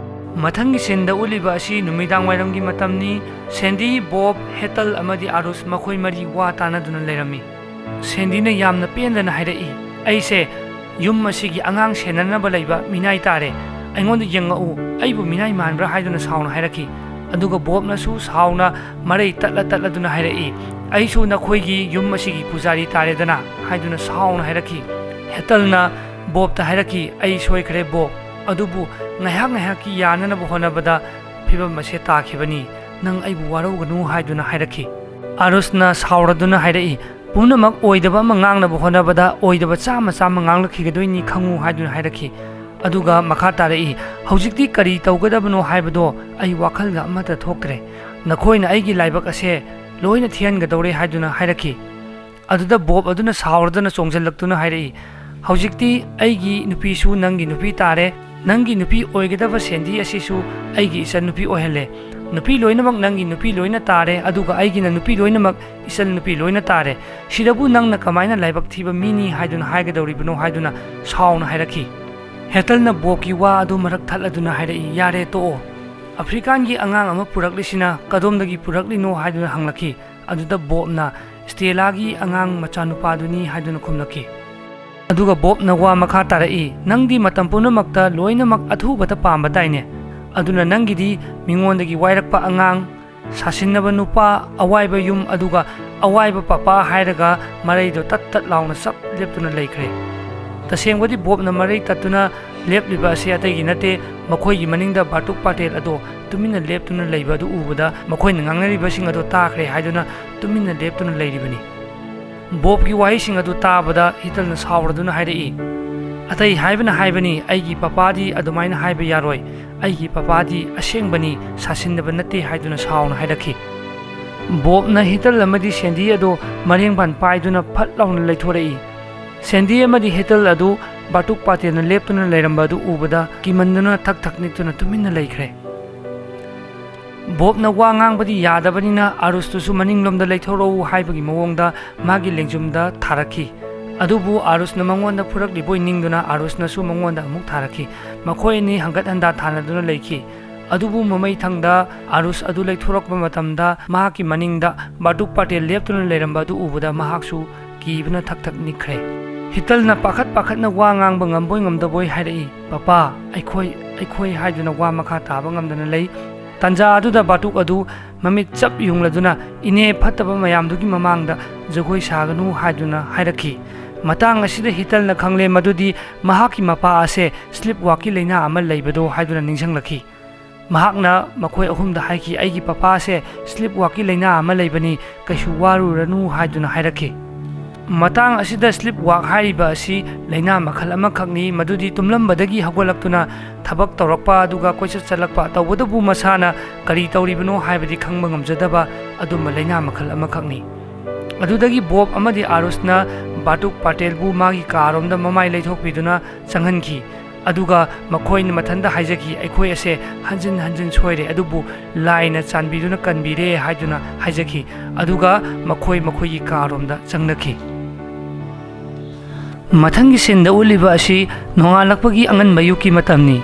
ꯃꯊꯪꯒꯤ ꯁꯤꯟꯗ ꯎꯠꯂꯤꯕ ꯑꯁꯤ ꯅꯨꯃꯤꯗꯥꯡ ꯋꯥꯏꯔꯝꯒꯤ ꯃꯇꯝꯅꯤ꯫ ꯁꯦꯟꯗꯤ, ꯕꯣꯕ, ꯍꯦꯇꯜ ꯑꯃꯗꯤ ꯑꯥꯔꯨꯁ ꯃꯈꯣꯏ ꯃꯔꯤ ꯋꯥ ꯇꯥꯅꯗꯨꯅ ꯂꯩꯔꯝꯃꯤ꯫ ꯁꯦꯟꯗꯤꯅ ꯌꯥꯝꯅ ꯄꯦꯟꯗꯅ ꯍꯥꯏꯔꯛꯏ, "ꯑꯩꯁꯦ "ꯌꯨꯝ ꯑꯁꯤꯒꯤ ꯑꯉꯥꯡ ꯁꯦꯟꯅꯅꯕ ꯂꯩꯕ ꯃꯤꯅꯥꯏ ꯇꯥꯔꯦ꯫ ꯑꯩꯉꯣꯟꯗ ꯌꯦꯡꯉꯛꯎ, ꯑꯩꯕꯨ ꯃꯤꯅꯥꯏ ꯃꯥꯟꯕ꯭ꯔꯥ?" ꯍꯥꯏꯗꯨꯅ ꯁꯥꯎꯅ ꯍꯥꯏꯔꯛꯈꯤ꯫ ꯑꯗꯨꯒ ꯕꯣꯕꯅꯁꯨ ꯁꯥꯎꯅ ꯃꯔꯩ ꯇꯠꯂ ꯇꯠꯂꯗꯨꯅ ꯍꯥꯏꯔꯛꯏ, "ꯑꯩꯁꯨ ꯅꯈꯣꯏꯒꯤ ꯌꯨꯝ ꯑꯁꯤꯒꯤ ꯄꯨꯖꯥꯔꯤ ꯇꯥꯔꯦꯗꯅ?" ꯍꯥꯏꯗꯨꯅ ꯁꯥꯎꯅ ꯍꯥꯏꯔꯛꯈꯤ꯫ ꯍꯦꯇꯜꯅ ꯕꯣꯕꯇ ꯍꯥꯏꯔꯛꯈꯤ, "ꯑꯩ ꯁꯣꯏꯈ꯭ꯔꯦ ꯕꯣꯕ, ꯑꯗꯨꯕꯨ ꯉꯥꯏꯍꯥꯛ ꯉꯥꯏꯍꯥꯛꯀꯤ ꯌꯥꯅꯅꯕ ꯍꯣꯠꯅꯕꯗ ꯐꯤꯕꯝ ꯑꯁꯤ ꯇꯥꯈꯤꯕꯅꯤ꯫ ꯅꯪ ꯑꯩꯕꯨ ꯋꯥꯔꯧꯒꯅꯨ" ꯍꯥꯏꯗꯨꯅ ꯍꯥꯏꯔꯛꯈꯤ꯫ ꯑꯥꯔꯨꯁꯅ ꯁꯥꯎꯔꯗꯨꯅ ꯍꯥꯏꯔꯛꯏ, "ꯄꯨꯝꯅꯃꯛ ꯑꯣꯏꯗꯕ ꯑꯃ ꯉꯥꯡꯅꯕ ꯍꯣꯠꯅꯕꯗ ꯑꯣꯏꯗꯕ ꯆꯥꯝꯃ ꯆꯥꯝꯃ ꯉꯥꯡꯂꯛꯈꯤꯒꯗꯣꯏꯅꯤ ꯈꯪꯉꯨ" ꯍꯥꯏꯗꯨꯅ ꯍꯥꯏꯔꯛꯈꯤ꯫ ꯑꯗꯨꯒ ꯃꯈꯥ ꯇꯥꯔꯛꯏ, "ꯍꯧꯖꯤꯛꯇꯤ ꯀꯔꯤ ꯇꯧꯒꯗꯕꯅꯣ ꯍꯥꯏꯕꯗꯣ ꯑꯩ ꯋꯥꯈꯜꯒ ꯑꯃꯠꯇ ꯊꯣꯛꯇ꯭ꯔꯦ꯫ ꯅꯈꯣꯏꯅ ꯑꯩꯒꯤ ꯂꯥꯏꯕꯛ ꯑꯁꯦ ꯂꯣꯏꯅ ꯊꯤꯍꯟꯒꯗꯧꯔꯦ" ꯍꯥꯏꯗꯨꯅ ꯍꯥꯏꯔꯛꯈꯤ꯫ ꯑꯗꯨꯗ ꯕꯣꯕ ꯑꯗꯨꯅ ꯁꯥꯎꯔꯗꯨꯅ ꯆꯣꯡꯁꯤꯜꯂꯛꯇꯨꯅ ꯍꯥꯏꯔꯛꯏ, "ꯍꯧꯖꯤꯛꯇꯤ ꯑꯩꯒꯤ ꯅꯨꯄꯤꯁꯨ ꯅꯪꯒꯤ ꯅꯨꯄꯤ ꯇꯥꯔꯦ, ꯅꯪꯒꯤ ꯅꯨꯄꯤ ꯑꯣꯏꯒꯗꯕ ꯁꯦꯟꯗꯤ ꯑꯁꯤꯁꯨ ꯑꯩꯒꯤ ꯏꯆꯟ ꯅꯨꯄꯤ ꯑꯣꯏꯍꯜꯂꯦ꯫ ꯅꯨꯄꯤ ꯂꯣꯏꯅꯃꯛ ꯅꯪꯒꯤ ꯅꯨꯄꯤ ꯂꯣꯏꯅ ꯇꯥꯔꯦ, ꯑꯗꯨꯒ ꯑꯩꯒꯤꯅ ꯅꯨꯄꯤ ꯂꯣꯏꯅꯃꯛ ꯏꯆꯟ ꯅꯨꯄꯤ ꯂꯣꯏꯅ ꯇꯥꯔꯦ꯫ ꯁꯤꯗꯕꯨ ꯅꯪꯅ ꯀꯃꯥꯏꯅ ꯂꯥꯏꯕꯛ ꯊꯤꯕ ꯃꯤꯅꯤ ꯍꯥꯏꯗꯨꯅ ꯍꯥꯏꯒꯗꯧꯔꯤꯕꯅꯣ?" ꯍꯥꯏꯗꯨꯅ ꯁꯥꯎꯅ ꯍꯥꯏꯔꯛꯈꯤ꯫ ꯍꯦꯇꯜꯅ ꯕꯣꯕꯀꯤ ꯋꯥ ꯑꯗꯨ ꯃꯔꯛ ꯊꯠꯂꯗꯨꯅ ꯍꯥꯏꯔꯛꯏ, "ꯌꯥꯔꯦ, ꯇꯣꯛꯑꯣ꯫ ꯑꯐ꯭ꯔꯤꯀꯥꯟꯒꯤ ꯑꯉꯥꯡ ꯑꯃ ꯄꯨꯔꯛꯂꯤꯁꯤꯅ ꯀꯗꯣꯝꯗꯒꯤ ꯄꯨꯔꯛꯂꯤꯅꯣ?" ꯍꯥꯏꯗꯨꯅ ꯍꯪꯂꯛꯈꯤ꯫ ꯑꯗꯨꯗ ꯕꯣꯕꯅ, "ꯁ꯭ꯇꯦꯂꯥꯒꯤ ꯑꯉꯥꯡ ꯃꯆꯥꯅꯨꯄꯥꯗꯨꯅꯤ" ꯍꯥꯏꯗꯨꯅ ꯈꯨꯝꯂꯛꯈꯤ꯫ ꯑꯗꯨꯒ ꯕꯣꯕꯅ ꯋꯥ ꯃꯈꯥ ꯇꯥꯔꯛꯏ, "ꯅꯪꯗꯤ ꯃꯇꯝ ꯄꯨꯝꯅꯃꯛꯇ ꯂꯣꯏꯅꯃꯛ ꯑꯊꯨꯕꯇ ꯄꯥꯝꯕꯗꯥꯏꯅꯦ? ꯑꯗꯨꯅ ꯅꯪꯒꯤꯗꯤ ꯃꯤꯉꯣꯟꯗꯒꯤ ꯋꯥꯏꯔꯛꯄ ꯑꯉꯥꯡ, ꯁꯥꯁꯤꯟꯅꯕ ꯅꯨꯄꯥ, ꯑꯋꯥꯏꯕ ꯌꯨꯝ, ꯑꯗꯨꯒ ꯑꯋꯥꯏꯕ ꯄꯄꯥ" ꯍꯥꯏꯔꯒ ꯃꯔꯩꯗꯣ ꯇꯠ ꯇꯠ ꯂꯥꯎꯅ ꯆꯞ ꯂꯦꯞꯇꯨꯅ ꯂꯩꯈ꯭ꯔꯦ꯫ ꯇꯁꯦꯡꯕꯗꯤ ꯕꯣꯕꯅ ꯃꯔꯩ ꯇꯠꯇꯨꯅ ꯂꯦꯞꯂꯤꯕ ꯑꯁꯤ ꯑꯇꯩꯒꯤ ꯅꯠꯇꯦ, ꯃꯈꯣꯏꯒꯤ ꯃꯅꯤꯡꯗ ꯕꯥꯔꯇꯨꯛ ꯄꯥꯇꯦꯜ ꯑꯗꯣ ꯇꯨꯃꯤꯟꯅ ꯂꯦꯞꯇꯨꯅ ꯂꯩꯕ ꯑꯗꯨ ꯎꯕꯗ ꯃꯈꯣꯏꯅ ꯉꯥꯡꯅꯔꯤꯕꯁꯤꯡ ꯑꯗꯣ ꯇꯥꯈ꯭ꯔꯦ ꯍꯥꯏꯗꯨꯅ ꯇꯨꯃꯤꯟꯅ ꯂꯦꯞꯇꯨꯅ ꯂꯩꯔꯤꯕꯅꯤ꯫ ꯕꯣꯕꯀꯤ ꯋꯥꯍꯩꯁꯤꯡ ꯑꯗꯨ ꯇꯥꯕꯗ ꯍꯤꯇꯜꯅ ꯁꯥꯎꯔꯗꯨꯅ ꯍꯥꯏꯔꯛꯏ, "ꯑꯇꯩ ꯍꯥꯏꯕꯅ ꯍꯥꯏꯕꯅꯤ, ꯑꯩꯒꯤ ꯄꯄꯥꯗꯤ ꯑꯗꯨꯃꯥꯏꯅ ꯍꯥꯏꯕ ꯌꯥꯔꯣꯏ꯫ ꯑꯩꯒꯤ ꯄꯄꯥꯗꯤ ꯑꯁꯦꯡꯕꯅꯤ, ꯁꯥꯁꯤꯟꯅꯕ ꯅꯠꯇꯦ" ꯍꯥꯏꯗꯨꯅ ꯁꯥꯎꯅ ꯍꯥꯏꯔꯛꯈꯤ꯫ ꯕꯣꯕꯅ ꯍꯤꯇꯜ ꯑꯃꯗꯤ ꯁꯦꯟꯗꯤ ꯑꯗꯨ ꯃꯔꯦꯡꯕꯥꯟ ꯄꯥꯏꯗꯨꯅ ꯐꯠ ꯂꯥꯎꯅ ꯂꯩꯊꯣꯔꯛꯏ꯫ ꯁꯦꯟꯗꯤ ꯑꯃꯗꯤ ꯍꯤꯇꯜ ꯑꯗꯨ ꯕꯥꯔꯇꯨꯛ ꯄꯥꯇꯦꯜꯅ ꯂꯦꯞꯇꯨꯅ ꯂꯩꯔꯝꯕ ꯑꯗꯨ ꯎꯕꯗ ꯀꯤꯃꯟꯗꯨꯅ ꯊꯛ ꯊꯛ ꯅꯤꯛꯇꯨꯅ ꯇꯨꯃꯤꯟꯅ ꯂꯩꯈ꯭ꯔꯦ꯫ ꯕꯣꯕꯅ ꯋꯥ ꯉꯥꯡꯕꯗꯤ ꯌꯥꯗꯕꯅꯤꯅ ꯑꯥꯔꯨꯁꯇꯨꯁꯨ ꯃꯅꯤꯡꯂꯣꯝꯗ ꯂꯩꯊꯣꯔꯛꯎ ꯍꯥꯏꯕꯒꯤ ꯃꯑꯣꯡꯗ ꯃꯥꯒꯤ ꯂꯦꯡꯖꯨꯝꯗ ꯊꯥꯔꯛꯈꯤ꯫ ꯑꯗꯨꯕꯨ ꯑꯥꯔꯨꯁꯅ ꯃꯉꯣꯟꯗ ꯐꯨꯔꯛꯂꯤꯕꯣꯏ ꯅꯤꯡꯗꯨꯅ ꯑꯥꯔꯨꯁꯅꯁꯨ ꯃꯉꯣꯟꯗ ꯑꯃꯨꯛ ꯊꯥꯔꯛꯈꯤ꯫ ꯃꯈꯣꯏ ꯑꯅꯤ ꯍꯪꯒꯠ ꯍꯟꯗꯥ ꯊꯥꯅꯗꯨꯅ ꯂꯩꯈꯤ꯫ ꯑꯗꯨꯕꯨ ꯃꯃꯩꯊꯪꯗ ꯑꯥꯔꯨꯁ ꯑꯗꯨ ꯂꯩꯊꯣꯔꯛꯄ ꯃꯇꯝꯗ ꯃꯍꯥꯛꯀꯤ ꯃꯅꯤꯡꯗ ꯕꯥꯔꯇꯨꯛ ꯄꯥꯇꯦꯜ ꯂꯦꯞꯇꯨꯅ ꯂꯩꯔꯝꯕ ꯑꯗꯨ ꯎꯕꯗ ꯃꯍꯥꯛꯁꯨ ꯀꯤꯕꯅ ꯊꯛ ꯊꯛ ꯅꯤꯛꯈ꯭ꯔꯦ꯫ ꯍꯤꯇꯜꯅ ꯄꯥꯈꯠ ꯄꯥꯈꯠꯅ ꯋꯥ ꯉꯥꯡꯕ ꯉꯝꯕꯣꯏ ꯉꯝꯗꯕꯣꯏ ꯍꯥꯏꯔꯛꯏ꯫ "ꯄꯄꯥ, ꯑꯩꯈꯣꯏ, ꯑꯩꯈꯣꯏ" ꯍꯥꯏꯗꯨꯅ ꯋꯥ ꯃꯈꯥ ꯇꯥꯕ ꯉꯝꯗꯅ ꯂꯩ꯫ ꯇꯥꯟꯖꯥ ꯑꯗꯨꯗ ꯕꯥꯇꯨꯛ ꯑꯗꯨ ꯃꯃꯤꯠ ꯆꯞ ꯌꯨꯡꯂꯗꯨꯅ, "ꯏꯅꯦ, ꯐꯠꯇꯕ ꯃꯌꯥꯝꯗꯨꯒꯤ ꯃꯃꯥꯡꯗ ꯖꯒꯣꯏ ꯁꯥꯒꯅꯨ" ꯍꯥꯏꯗꯨꯅ ꯍꯥꯏꯔꯛꯈꯤ꯫ ꯃꯇꯥꯡ ꯑꯁꯤꯗ ꯍꯤꯇꯜꯅ ꯈꯪꯂꯦ ꯃꯗꯨꯗꯤ ꯃꯍꯥꯛꯀꯤ ꯃꯄꯥ ꯑꯁꯦ ꯁ꯭ꯂꯤꯞ ꯋꯥꯛꯀꯤ ꯂꯥꯏꯅꯥ ꯑꯃ ꯂꯩꯕꯗꯣ ꯍꯥꯏꯗꯨꯅ ꯅꯤꯡꯁꯤꯡꯂꯛꯈꯤ꯫ ꯃꯍꯥꯛꯅ ꯃꯈꯣꯏ ꯑꯍꯨꯝꯗ ꯍꯥꯏꯈꯤ, "ꯑꯩꯒꯤ ꯄꯄꯥꯁꯦ ꯁ꯭ꯂꯤꯞ ꯋꯥꯛꯀꯤ ꯂꯥꯏꯅꯥ ꯑꯃ ꯂꯩꯕꯅꯤ, ꯀꯩꯁꯨ ꯋꯥꯔꯨꯔꯅꯨ" ꯍꯥꯏꯗꯨꯅ ꯍꯥꯏꯔꯛꯈꯤ꯫ ꯃꯇꯥꯡ ꯑꯁꯤꯗ ꯁ꯭ꯂꯤꯞ ꯋꯥꯛ ꯍꯥꯏꯔꯤꯕ ꯑꯁꯤ ꯂꯥꯏꯅꯥ ꯃꯈꯜ ꯑꯃꯈꯛꯅꯤ, ꯃꯗꯨꯗꯤ ꯇꯨꯝꯂꯝꯕꯗꯒꯤ ꯍꯧꯒꯠꯂꯛꯇꯨꯅ ꯊꯕꯛ ꯇꯧꯔꯛꯄ ꯑꯗꯨꯒ ꯀꯣꯏꯆꯠ ꯆꯠꯂꯛꯄ, ꯇꯧꯕꯇꯕꯨ ꯃꯁꯥꯅ ꯀꯔꯤ ꯇꯧꯔꯤꯕꯅꯣ ꯍꯥꯏꯕꯗꯤ ꯈꯪꯕ ꯉꯝꯖꯗꯕ ꯑꯗꯨꯝꯕ ꯂꯥꯏꯅꯥ ꯃꯈꯜ ꯑꯃꯈꯛꯅꯤ꯫ ꯑꯗꯨꯗꯒꯤ ꯕꯣꯕ ꯑꯃꯗꯤ ꯑꯥꯔꯨꯁꯅ ꯕꯥꯇꯨꯛ ꯄꯥꯇꯦꯜꯕꯨ ꯃꯥꯒꯤ ꯀꯥꯔꯣꯝꯗ ꯃꯃꯥꯏ ꯂꯩꯊꯣꯛꯄꯤꯗꯨꯅ ꯆꯪꯍꯟꯈꯤ꯫ ꯑꯗꯨꯒ ꯃꯈꯣꯏꯅ ꯃꯊꯟꯇ ꯍꯥꯏꯖꯈꯤ, "ꯑꯩꯈꯣꯏ ꯑꯁꯦ ꯍꯟꯖꯤꯟ ꯍꯟꯖꯤꯟ ꯁꯣꯏꯔꯦ, ꯑꯗꯨꯕꯨ ꯂꯥꯏꯅ ꯆꯥꯟꯕꯤꯗꯨꯅ ꯀꯟꯕꯤꯔꯦ" ꯍꯥꯏꯗꯨꯅ ꯍꯥꯏꯖꯈꯤ꯫ ꯑꯗꯨꯒ ꯃꯈꯣꯏ ꯃꯈꯣꯏꯒꯤ ꯀꯥꯔꯣꯝꯗ ꯆꯪꯅꯈꯤ꯫ ꯃꯊꯪꯒꯤ ꯁꯤꯟꯗ ꯎꯠꯂꯤꯕ ꯑꯁꯤ ꯅꯣꯡꯉꯥꯜꯂꯛꯄꯒꯤ ꯑꯉꯟꯕ ꯑꯌꯨꯛꯀꯤ ꯃꯇꯝꯅꯤ꯫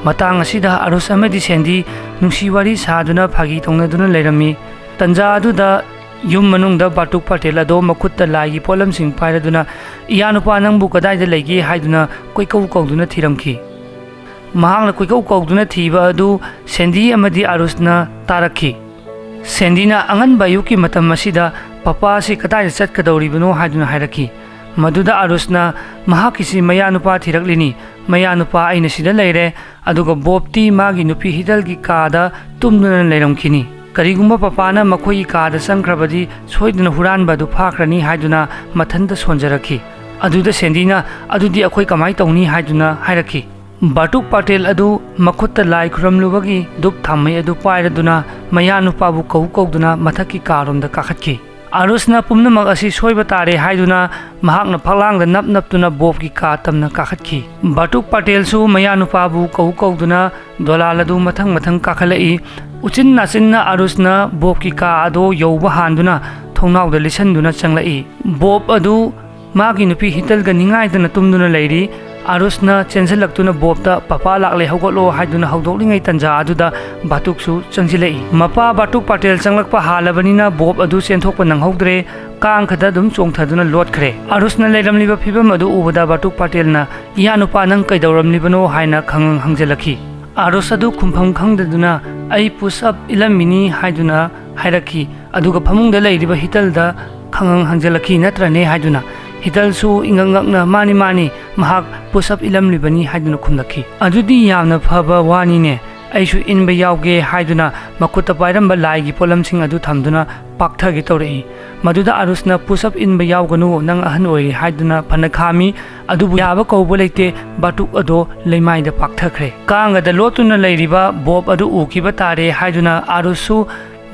ꯃꯇꯥꯡ ꯑꯁꯤꯗ ꯑꯥꯔꯨꯁ ꯑꯃꯗꯤ ꯁꯦꯟꯗꯤ ꯅꯨꯡꯁꯤ ꯋꯥꯔꯤ ꯁꯥꯗꯨꯅ ꯐꯥꯒꯤ ꯇꯧꯅꯗꯨꯅ ꯂꯩꯔꯝꯃꯤ꯫ ꯇꯟꯖꯥ ꯑꯗꯨꯗ ꯌꯨꯝ ꯃꯅꯨꯡꯗ ꯕꯥꯇꯨꯛ ꯄꯥꯇꯦꯜ ꯑꯗꯣ ꯃꯈꯨꯠꯇ ꯂꯥꯏꯒꯤ ꯄꯣꯠꯂꯝꯁꯤꯡ ꯄꯥꯏꯔꯗꯨꯅ, "ꯏꯌꯥꯅꯨꯄꯥ ꯅꯪꯕꯨ ꯀꯗꯥꯏꯗ ꯂꯩꯒꯦ?" ꯍꯥꯏꯗꯨꯅ ꯀꯣꯏꯀꯧ ꯀꯧꯗꯨꯅ ꯊꯤꯔꯝꯈꯤ꯫ ꯃꯍꯥꯛꯅ ꯀꯣꯏꯀꯧ ꯀꯧꯗꯨꯅ ꯊꯤꯕ ꯑꯗꯨ ꯁꯦꯟꯗꯤ ꯑꯃꯗꯤ ꯑꯥꯔꯨꯁꯅ ꯇꯥꯔꯛꯈꯤ꯫ ꯁꯦꯟꯗꯤꯅ ꯑꯉꯟꯕ ꯑꯌꯨꯛꯀꯤ ꯃꯇꯝ ꯑꯁꯤꯗ ꯄꯄꯥ ꯑꯁꯤ ꯀꯗꯥꯏꯗ ꯆꯠꯀꯗꯧꯔꯤꯕꯅꯣ ꯍꯥꯏꯗꯨꯅ ꯍꯥꯏꯔꯛꯈꯤ꯫ ꯃꯗꯨꯗ ꯑꯥꯔꯨꯁꯅ, "ꯃꯍꯥꯛꯀꯤꯁꯤ ꯃꯌꯥꯅꯨꯄꯥ ꯊꯤꯔꯛꯂꯤꯅꯤ꯫ ꯃꯌꯥꯅꯨꯄꯥ ꯑꯩꯅ ꯁꯤꯗ ꯂꯩꯔꯦ, ꯑꯗꯨꯒ ꯕꯣꯕꯇꯤ ꯃꯥꯒꯤ ꯅꯨꯄꯤ ꯍꯤꯇꯜꯒꯤ ꯀꯥꯗ ꯇꯨꯝꯗꯨꯅ ꯂꯩꯔꯝꯈꯤꯅꯤ꯫ ꯀꯔꯤꯒꯨꯝꯕ ꯄꯄꯥꯅ ꯃꯈꯣꯏꯒꯤ ꯀꯥꯗ ꯆꯪꯈ꯭ꯔꯕꯗꯤ ꯁꯣꯏꯗꯅ ꯍꯨꯔꯥꯟꯕ ꯑꯗꯨ ꯐꯥꯈ꯭ꯔꯅꯤ" ꯍꯥꯏꯗꯨꯅ ꯃꯊꯟꯇ ꯁꯣꯟꯖꯔꯛꯈꯤ꯫ ꯑꯗꯨꯗ ꯁꯦꯟꯗꯤꯅ, "ꯑꯗꯨꯗꯤ ꯑꯩꯈꯣꯏ ꯀꯃꯥꯏ ꯇꯧꯅꯤ?" ꯍꯥꯏꯗꯨꯅ ꯍꯥꯏꯔꯛꯈꯤ꯫ ꯕꯥꯇꯨꯛ ꯄꯥꯇꯦꯜ ꯑꯗꯨ ꯃꯈꯨꯠꯇ ꯂꯥꯏ ꯈꯨꯔꯝꯂꯨꯕꯒꯤ ꯙꯨꯞ ꯊꯥꯎꯃꯩ ꯑꯗꯨ ꯄꯥꯏꯔꯗꯨꯅ ꯃꯌꯥꯅꯨꯄꯥꯕꯨ ꯀꯧ ꯀꯧꯗꯨꯅ ꯃꯊꯛꯀꯤ ꯀꯥꯔꯣꯝꯗ ꯀꯥꯈꯠꯈꯤ꯫ ꯑꯥꯔꯨꯁꯅ ꯄꯨꯝꯅꯃꯛ ꯑꯁꯤ ꯁꯣꯏꯕ ꯇꯥꯔꯦ ꯍꯥꯏꯗꯨꯅ ꯃꯍꯥꯛꯅ ꯐꯛꯂꯥꯡꯗ ꯅꯞ ꯅꯞꯇꯨꯅ ꯕꯣꯕꯀꯤ ꯀꯥ ꯇꯝꯅ ꯀꯥꯈꯠꯈꯤ꯫ ꯕꯥꯇꯨꯛ ꯄꯥꯇꯦꯜꯁꯨ ꯃꯌꯥꯅꯨꯄꯥꯕꯨ ꯀꯧ ꯀꯧꯗꯨꯅ ꯗꯣꯂꯥꯜ ꯑꯗꯨ ꯃꯊꯪ ꯃꯊꯪ ꯀꯥꯈꯠꯂꯛꯏ꯫ ꯎꯆꯤꯟ ꯅꯥꯆꯤꯟꯅ ꯑꯥꯔꯨꯁꯅ ꯕꯣꯕꯀꯤ ꯀꯥ ꯑꯗꯨ ꯌꯧꯕ ꯍꯥꯟꯗꯨꯅ ꯊꯣꯡꯅꯥꯎꯗ ꯂꯤꯁꯤꯟꯗꯨꯅ ꯆꯪꯂꯛꯏ꯫ ꯕꯣꯕ ꯑꯗꯨ ꯃꯥꯒꯤ ꯅꯨꯄꯤ ꯍꯤꯇꯜꯒ ꯅꯤꯡꯉꯥꯏꯗꯅ ꯇꯨꯝꯗꯨꯅ ꯂꯩꯔꯤ꯫ ꯑꯥꯔꯨꯁꯅ ꯆꯦꯟꯁꯤꯜꯂꯛꯇꯨꯅ ꯕꯣꯕꯇ, "ꯄꯄꯥ ꯂꯥꯛꯂꯦ, ꯍꯧꯒꯠꯂꯣ" ꯍꯥꯏꯗꯨꯅ ꯍꯧꯗꯣꯛꯂꯤꯉꯩ ꯇꯟꯖꯥ ꯑꯗꯨꯗ ꯕꯥꯇꯨꯛꯁꯨ ꯆꯪꯁꯤꯜꯂꯛꯏ꯫ ꯃꯄꯥ ꯕꯥꯇꯨꯛ ꯄꯥꯇꯦꯜ ꯆꯪꯂꯛꯄ ꯍꯥꯜꯂꯕꯅꯤꯅ ꯕꯣꯕ ꯑꯗꯨ ꯆꯦꯟꯊꯣꯛꯄ ꯅꯪꯍꯧꯗ꯭ꯔꯦ꯫ ꯀꯥꯡꯈꯗ ꯑꯗꯨꯝ ꯆꯣꯡꯊꯗꯨꯅ ꯂꯣꯠꯈ꯭ꯔꯦ꯫ ꯑꯥꯔꯨꯁꯅ ꯂꯩꯔꯝꯂꯤꯕ ꯐꯤꯕꯝ ꯑꯗꯨ ꯎꯕꯗ ꯕꯥꯇꯨꯛ ꯄꯥꯇꯦꯜꯅ, "ꯏꯌꯥ ꯅꯨꯄꯥ, ꯅꯪ ꯀꯩꯗꯧꯔꯝꯂꯤꯕꯅꯣ?" ꯍꯥꯏꯅ ꯈꯪꯍꯪ ꯍꯪꯖꯜꯂꯛꯈꯤ꯫ ꯑꯥꯔꯨꯁ ꯑꯗꯨ ꯈꯨꯝꯐꯝ ꯈꯪꯗꯗꯨꯅ, "ꯑꯩ ꯄꯨꯁ ꯑꯞ ꯏꯜꯂꯝꯃꯤꯅꯤ" ꯍꯥꯏꯗꯨꯅ ꯍꯥꯏꯔꯛꯈꯤ꯫ ꯑꯗꯨꯒ ꯐꯃꯨꯡꯗ ꯂꯩꯔꯤꯕ ꯍꯤꯇꯜꯗ ꯈꯪꯍꯪ ꯍꯪꯖꯜꯂꯛꯈꯤ, "ꯅꯠꯇ꯭ꯔꯅꯦ?" ꯍꯥꯏꯗꯨꯅ꯫ ꯍꯤꯇꯜꯁꯨ ꯏꯉꯛ ꯉꯛꯅ, "ꯃꯥꯅꯤ, ꯃꯥꯅꯤ, ꯃꯍꯥꯛ ꯄꯨꯁ ꯑꯞ ꯏꯜꯂꯝꯂꯤꯕꯅꯤ" ꯍꯥꯏꯗꯨꯅ ꯈꯨꯝꯂꯛꯈꯤ꯫ "ꯑꯗꯨꯗꯤ ꯌꯥꯝꯅ ꯐꯕ ꯋꯥꯅꯤꯅꯦ, ꯑꯩꯁꯨ ꯏꯟꯕ ꯌꯥꯎꯒꯦ" ꯍꯥꯏꯗꯨꯅ ꯃꯈꯨꯠꯇ ꯄꯥꯏꯔꯝꯕ ꯂꯥꯏꯒꯤ ꯄꯣꯠꯂꯝꯁꯤꯡ ꯑꯗꯨ ꯊꯝꯗꯨꯅ ꯄꯥꯛꯊꯒꯦ ꯇꯧꯔꯛꯏ꯫ ꯃꯗꯨꯗ ꯑꯥꯔꯨꯁꯅ, "ꯄꯨꯁ ꯑꯞ ꯏꯟꯕ ꯌꯥꯎꯒꯅꯨ, ꯅꯪ ꯑꯍꯟ ꯑꯣꯏꯔꯤ" ꯍꯥꯏꯗꯨꯅ ꯐꯅ ꯈꯥꯝꯃꯤ꯫ ꯑꯗꯨꯕꯨ ꯌꯥꯕ ꯀꯧꯕ ꯂꯩꯇꯦ, ꯕꯥꯇꯨꯛ ꯑꯗꯣ ꯂꯩꯃꯥꯏꯗ ꯄꯥꯛꯊꯈ꯭ꯔꯦ꯫ ꯀꯥꯡꯒꯗ ꯂꯣꯠꯇꯨꯅ ꯂꯩꯔꯤꯕ ꯕꯣꯕ ꯑꯗꯨ ꯎꯈꯤꯕ ꯇꯥꯔꯦ ꯍꯥꯏꯗꯨꯅ ꯑꯥꯔꯨꯁꯁꯨ